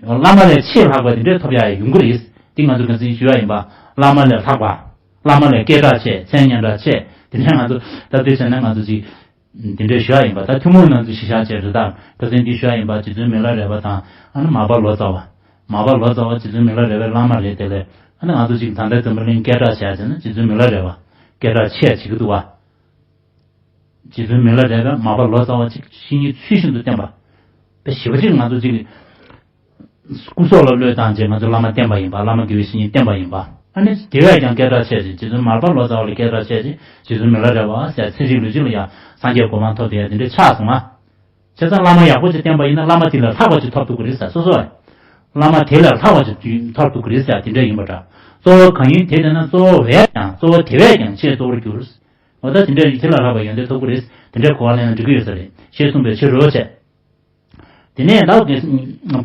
བླ་མ་ལས་ཆེས་ལྷག་པ་དེ་འདྲས་ཐོབ་ཡག་ཡོང་གི་རེད། འདི་ང་ཚོ་ག་ཚོད་ཞུ་ཡག་ཡིན་པ། བླ་མ་ལས་ལྷག་པ། བླ་མ་ལས་སྐད་གྲགས་ཆེ། མཚན་སྙན་གྲགས་ཆེ། དེ་འདྲས་ང་ཚོ་ད་ལྟའི་ཆ་ནས་ང་ཚོ་ཅིག་འདི་འདྲས་ཞུ་ཡག་ཡིན་པ། ད་ཐུན་མོང་ནང་ཚོ་གཞི་བཞག་བྱས་རེད་ད། ག་ཚོད་འདི་ཞུ་ཡག་ཡིན་པ། རྗེ་བཙུན་མི་ལ་རས་པ་དང་ཨ་ནི་མར་པ་ལོ་ཙཱ་བ། མར་པ་ལོ་ཙཱ་བ་རྗེ་བཙུན་མི་ལ་རས་པའི་བླ་མ་རེད། དེ་ལས་ཨ་ནི་ང་ཚོ་ཅིག་ད་ལྟའི་འཛམ་བུ་གླིང་སྐད་གྲགས་ཆེ་ཟེར་ན་རྗེ་བཙུན་མི་ལ་རས་པ་སྐད་གྲགས་ཆེ་བྱེད་ཀྱི་འདུག་བ། རྗེ་བཙུན་མི་ལ་རས་པས་མར་པ་ལོ་ཙཱ་བ་ཅིག་བཤེས་གཉེན་ཚུལ་བཞིན་དུ་བསྟེན་པ། དཔེ་ཞེ་པོ་ཅིག་ང་ཚོ་ཅིག་སྐུ་སྲོག་ལ་བློས་བཏང་བྱས་ང་ཚོ་བླ་མ་བསྟེན་པ་ཡིན་པ། བླ་མ་དགེ་བའི་བཤེས་གཉེན་བསྟེན་པ་ཡིན་པ། ཨ་ནི་དེ་བས་ཀྱང་སྐད་གྲགས་ཆེ་ཞིང་རྗེ་བཙུན་མར་པ་ལོ་ཙཱ་བ་ལས་སྐད་གྲགས་ཆེ་ཞིང་རྗེ་བཙུན་མི་ལ་རས་པ་ཟེར་ཚེ་རིང་ལོ་གཅིག་ལ་ཡང་སངས་རྒྱས་གོ་འཕང་ཐོབ་བསྡད་ཡ་དེ་འདྲ་ཆགས་སོང་ང་། བྱས་ཙང་བླ་མ་ཡག་པོ་ཅིག་བསྟེན་པ་ཡིན་ན་བླ་མ་དེ་ལས་ལྷག་པ་ཅིག་ཐོབ་ཐུབ་ཀྱི་རེད་ཟེར། སོ་སོ་བས། བླ་མ་དེ་ལས་ལྷག་པ་ཅིག་ཐོབ་ཐུབ་ཀྱི་རེད་ཟེར་དེ་འདྲ་ཡིན་པ་འདྲ། གཙོ་བོ་གང་ཡིན་དེ་བསྟེན་ན་གཙོ་བོ་བས་ཀྱང་གཙོ་བོ་དེ་བས་ཀྱང་ཆེས་གཙོ་བོར་འགྱུར། འོ་ད་དེ་འདྲ་ཡིན་དེ་ལས་ལྷག་པ་ཡོན་ཏན་ཐོབ་ཀྱི་རེད། དེ་འདྲའི་གོ་བ་ལེན་ན་འགྲིག་གི་ཡོད་ས་རེད་ཞེས་གསུངས་པའི་ཕྱིར་རོ་བྱས། དེ་ནས་བདག་གིས་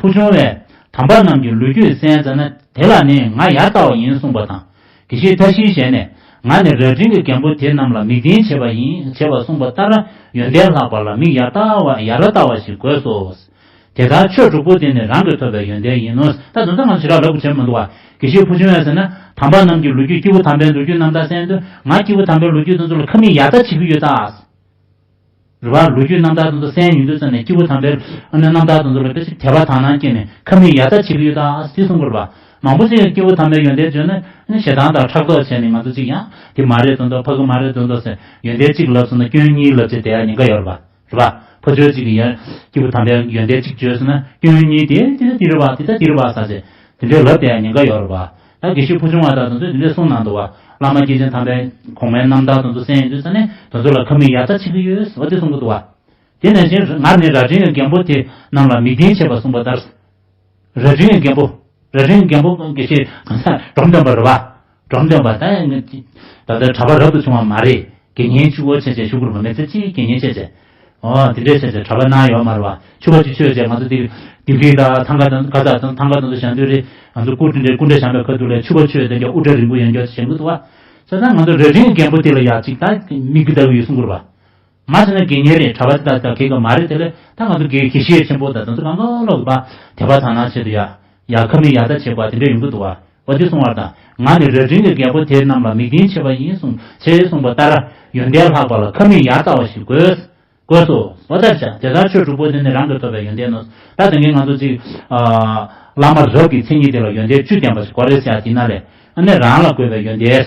ཕུ་ཆུང་བས་དམ་པ་རྣམས་ཀྱི་ལོ་རྒྱུས་གསན་མཛད་ན་དེ་ལ་ནི་ང་ཡར་ལྟ་བ་ཡིན་གསུངས་པ་དང་། དགེ་བཤེས་མཐའ་བཞིའི་ཞལ་ནས་ང་ནི་རྭ་སྒྲེང་གི་རྒན་པོ་དེ་རྣམས་ལ་མིག་ལྡན་བྱེད་པ་ཡིན་བྱེད་པ་གསུངས་པ་ལྟར་ཡོན་ཏན་ལྷག་པ་ལ་མིག་ཡར་ལྟ་བ་ཡར་ལྟ་བ་ཞིག་དགོས་སོ། དེ་ལྟར་ཆོས་དྲུག་པོ་དེ་ནི་རང་གིས་ཐོབ་པའི་ཡོན་ཏན་ཡིན་ནོ། ད་དོན་དག་ང་ཚོ་ཞེ་དྲག་ལབ་དགོས་བྱེད་མི་འདུག་བ། དགེ་བཤེས་ཕུ་ཆུང་བས་ཟེར་ན་དམ་པ་རྣམས་ཀྱི་ལོ་རྒྱུས་སྐྱེས་བུ་དམ་པའི་ལོ་རྒྱུས་རྣམ་ཐར་གསན་དུས་ང་སྐྱེས་བུ་དམ་པའི་ལོ་རྒྱུས་དེ་ཚོ་ལ་ཁ་མིག་ཡར་ལྟ་བྱེད་ཀྱི་ཡོད་ད། རེད་བ། ལོ་རྒྱུས་རྣམ་ཐར་དེ་ཚོ་གསན་ཡོང་དུས་ཙམ་ནས་སྐྱེས་བུ་དམ་པའི་ཨ་ནི་རྣམ་ཐར་དེ་ཚོ་ལ་དཔེ་ཆ་དད་པ་དག་སྣང་སྐྱེས་ནས་ཁ་མིག་ཡར་ལྟ་བྱེད་ཀྱི་ཡོད་ད་ཟེར་གསུང་གི་རེད་བ། མང་པོ་ཞིག་གིས་སྐྱེས་བུ་དམ་པའི་ཡོན་ཏན་བརྗོད་ན་ཨ་ནི་ཞེ་སྡང་དང་ཕྲག་དོག་བྱས་ནས་ང་ཚོ་གཅིག་ཡང་དེ་མ་རེད་དོན་དག་ཕ་གི་མ་རེད་དོན་དག་ཟེར་ཡོན་ཏན་གཅིག་ལབ་སོང་ན་སྐྱོན་གཉིས་ལབ་བྱས་བསྡད་ཡ་ཉེན་ཁ་ཡོད་རེད་བ། རེད་བ། ཕ་ཆོས་གཅིག་གིས་ཡང་སྐྱེས་བུ་དམ་པའི་ཡོན་ཏན་གཅིག་བརྗོད་སོང་ན་སྐྱོན་གཉིས་དེ་དེ་ལྟ་དེ་རེད་བ། དེ་ལྟ་དེ་རེད་བ་ཟེར་བྱས་དེ་འདྲའི་ལབ་བསྡད་ཡ་ཉེན་ཁ་ཡོད་རེད་བ། ད་དགེ་བཤེས་ཕུ་ཆུང་བ་དང་དེ་ཚོས་དེ་འདྲའི་གསུངས་གནང་འདུག་བ། བླ་མ་སྐྱེས་ཆེན་དམ་པའི་གོང་མའི་རྣམ་ཐར་དེ་ཚོ་གསན་ཡོང་དུས་ཙམ་ནས་དེ་ཚོ་ལ་ཁ་མིག་ཡར་ལྟ་བྱེད་ཀྱི་ཡོད་ཟེར་བ་དེ་གསུང་གི་འདུག་བ། དེ་ནང་བཞིན་ང་ནི་རྭ་སྒྲེང་གི་རྒན་པོ་དེ་རྣམས་ལ་མིག་ལྡན་བྱེད་པ་གསུངས་པ་ལྟར། རྭ་སྒྲེང་གི་རྒན་པོ། རྭ་སྒྲེང་གི་རྒན་པོ་དགེ་བཤེས་གང་ཟག་འབྲོམ་སྟོན་པ་རེད་བ། འབྲོམ་སྟོན་པ་ད་ད་ལྟ་གྲྭ་པ་རབ་ཏུ་བྱུང་བ་མ་རེད། དགེ་བསྙེན་གཅིག་པོ་བྱས་བྱས་བཞུགས་དགོས་པ་མི་ཚེ་གཅིག་དགེ་བསྙེན་བྱས་བྱས། ཨོ་དེ་འདྲས་བྱས་བྱས་གྲྭ་པ་གནང་ཡོད་མ་རེད་བ། ཕྱུ་པ་གཅིག་མཆོད་བྱས་ང་ཚོ་དེ་དེ་འདྲས་ད་ཐང་ག་དང་ག་ས་དང་ཐང་ག་དང་ཚོ་བཞེངས་དུས་རེད། ང་ཚོ་སྐུ་དེ་འདྲས་སྐུ་འདྲ་བཞེངས་པའི་ཁ་ཐུག་ལ་ཕྱུ་པ་མཆོད་དེ་འདྲས་དབུ་སྐྲ་རིང་པོ་ཡོད་འཇོག་བཞེངས་གི་འདུག་བ། བྱས་ཙང་ང་ཚོ་རྭ་སྒྲེང་གི་རྒན་པོ་དེ་ལ་ཡག་ཅིག་ད་མིག་གིས་ལྟ་གི་ཡོད་གསུང་གི་རེད་བ། མ་བྱས་ན་དགེ་བསྙེན་རེད། གྲྭ་པ་དེ་དག་དག་གེ་ག་མ་རེད། དེ་ལས་ད་ང་ཚོ་དགེ་དགེ་བཤེས་ཆེན་པོ་དང་དེ་ཚོ་གང་ག་ལོག་གི་པ་དད་པ་དག་སྣང་ཆེད་དུ་ཡ་ ཡ་ཁ་མི་ཡ་ད་བྱེད་པ་དེ་འདྲ་ཡོང་གི་འདུག་བ། འོ་དེ་གསུང་བར་དང་། ང་ནི་རྭ་སྒྲེང་གི་རྒྱལ་པོ་དེ་རྣམས་ལ་མིག་ལྡན་ཆེ་བ་ཡིན་གསུངས། ཆེ་གསུངས་པ་ལྟར་ཡོན་ཏན་ལྷག་པ་ལ་ཁ་མི་ཡ་རྩ་བ་ཞིག་དགོས། དགོས་སོ། འོ་ལྟར་བྱ། དེ་ལྟར་ཆོས་དྲུག་པོ་དེ་ནི་རང་གིས་ཐོབ་པའི་ཡོན་ཏན་ནོ། ད་དེང་གི་ང་ཚོ་གཅིག་ཨ། བླ་མ་རབ་ཀྱི་མཚན་ཉིད་དེ་ལ་ཡོན་ཏན་བཅུ་ལྡན་པ་ཞིག་དགོས་རེད་ཟེར་ཡ་དེ་ན་ལས། ཨ་ནི་རང་ལ་དགོས་པའི་ཡོན་ཏན།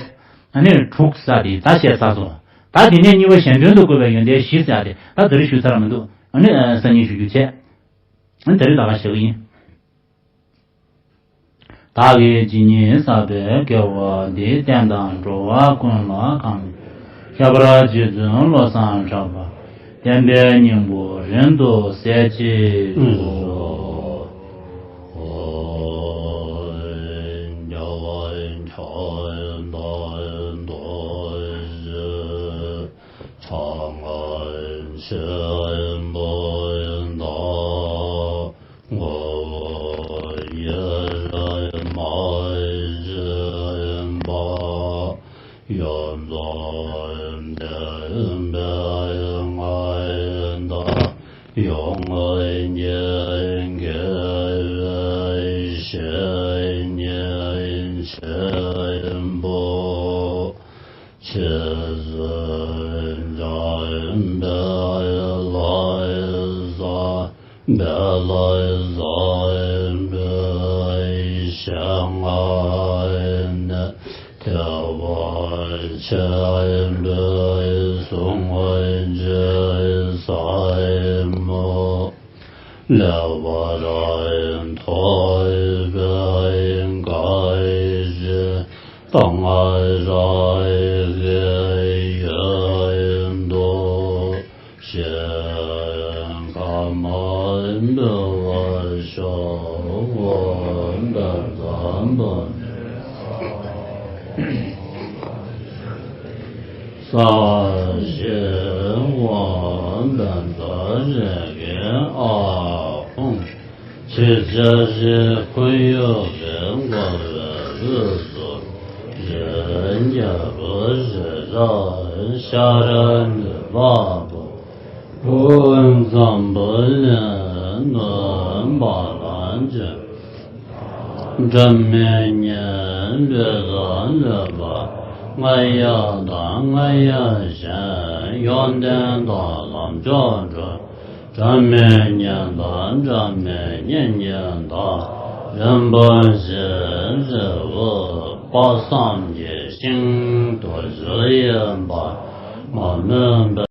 ཨ་ནི་དྲུག་ཟེར་དེ་ད་བཤད་ཚར་སོང་། ད་དེ་ནས་གཉིས་པ་གཞན་དོན་དུ་དགོས་པའི་ཡོན་ཏན་བཞི་ཟེར་ཡ་དེ་ད་དེ་རིང་ཞུས་ཚར་མི་འདུག་ཨ་ནི་སང་ཉིན་ཞུ་རྒྱུ་བྱས། ཨ་ནི་དེ་རིང་ད་ག་བྱེད་གི་ཡིན། བདག་གིས་ཇི་སྙེད་བསགས་པའི་དགེ་བ་འདིས། བསྟན་དང་འགྲོ་བ་ཀུན་ལ་གང་། ཁྱད་པར་རྗེ་བཙུན་བློ་བཟང་གྲགས་པ། བསྟན་པའི་སྙིང་པོ་རིང་དུ་གསལ་བྱེད་དུ། ཡོངས་རྫོགས་ལྡན་པའི་ངེས་དང་ཡོངས་རྫོགས་རྒྱལ་བའི་བཤེས་གཉེན་ཆེན་པོ། ཆོས་སུ་འཇམ་པའི་ལྷ་ཡི་བསམ་པའི་ལྷ་བསམ་པའི་ཞལ་སྔ་ནས། ཐེག་པ་ཆེན་པོའི་གསུང་རྒྱུན་ཟབ་མོ། ལེགས་པར་ཐོས་པའི་དགའ་སྐྱིད་དང་རབ་དགའི་ཡུལ་དུ། ཞིང་ཁམས་འབུལ་བར་ཤོག། བོད་འབྲུག་ས་ཞིང་བོད་འབྲུག་རིགས་ཀྱི་ཨ་ཁུ། ཆོས་རྒྱལ་གྱི་ཁོར་ཡུག་གི་འགོ་བའི་དབུས་སུ། རིགས་ཀྱི་བུ་ཞིག་རབ་ཤར་ནུས་པ་པོ། བུ་འཛམ་བུ་གླིང་ནོན་པ་ལ་འཇུག་སྒྲོན་མེ་བརྙེས་ལུས་དང་ལུས་པ། རྔ་ཡབ་དང་རྔ་ཡབ་གཞན་ཡོན་ཏན་དང་ལམ་མཆོག་འགྲུབ། སྒྲོན་མེ་བརྙེས་དང་སྒྲོན་མེ་བརྙེས་ཉིད་དང་། རིན་པོ་ཆེའི་རི་བོ་དཔག་བསམ་གྱི་ཤིང་རྟ་བཞི་ཡིས་འབར། མ་རྨོས་པའི་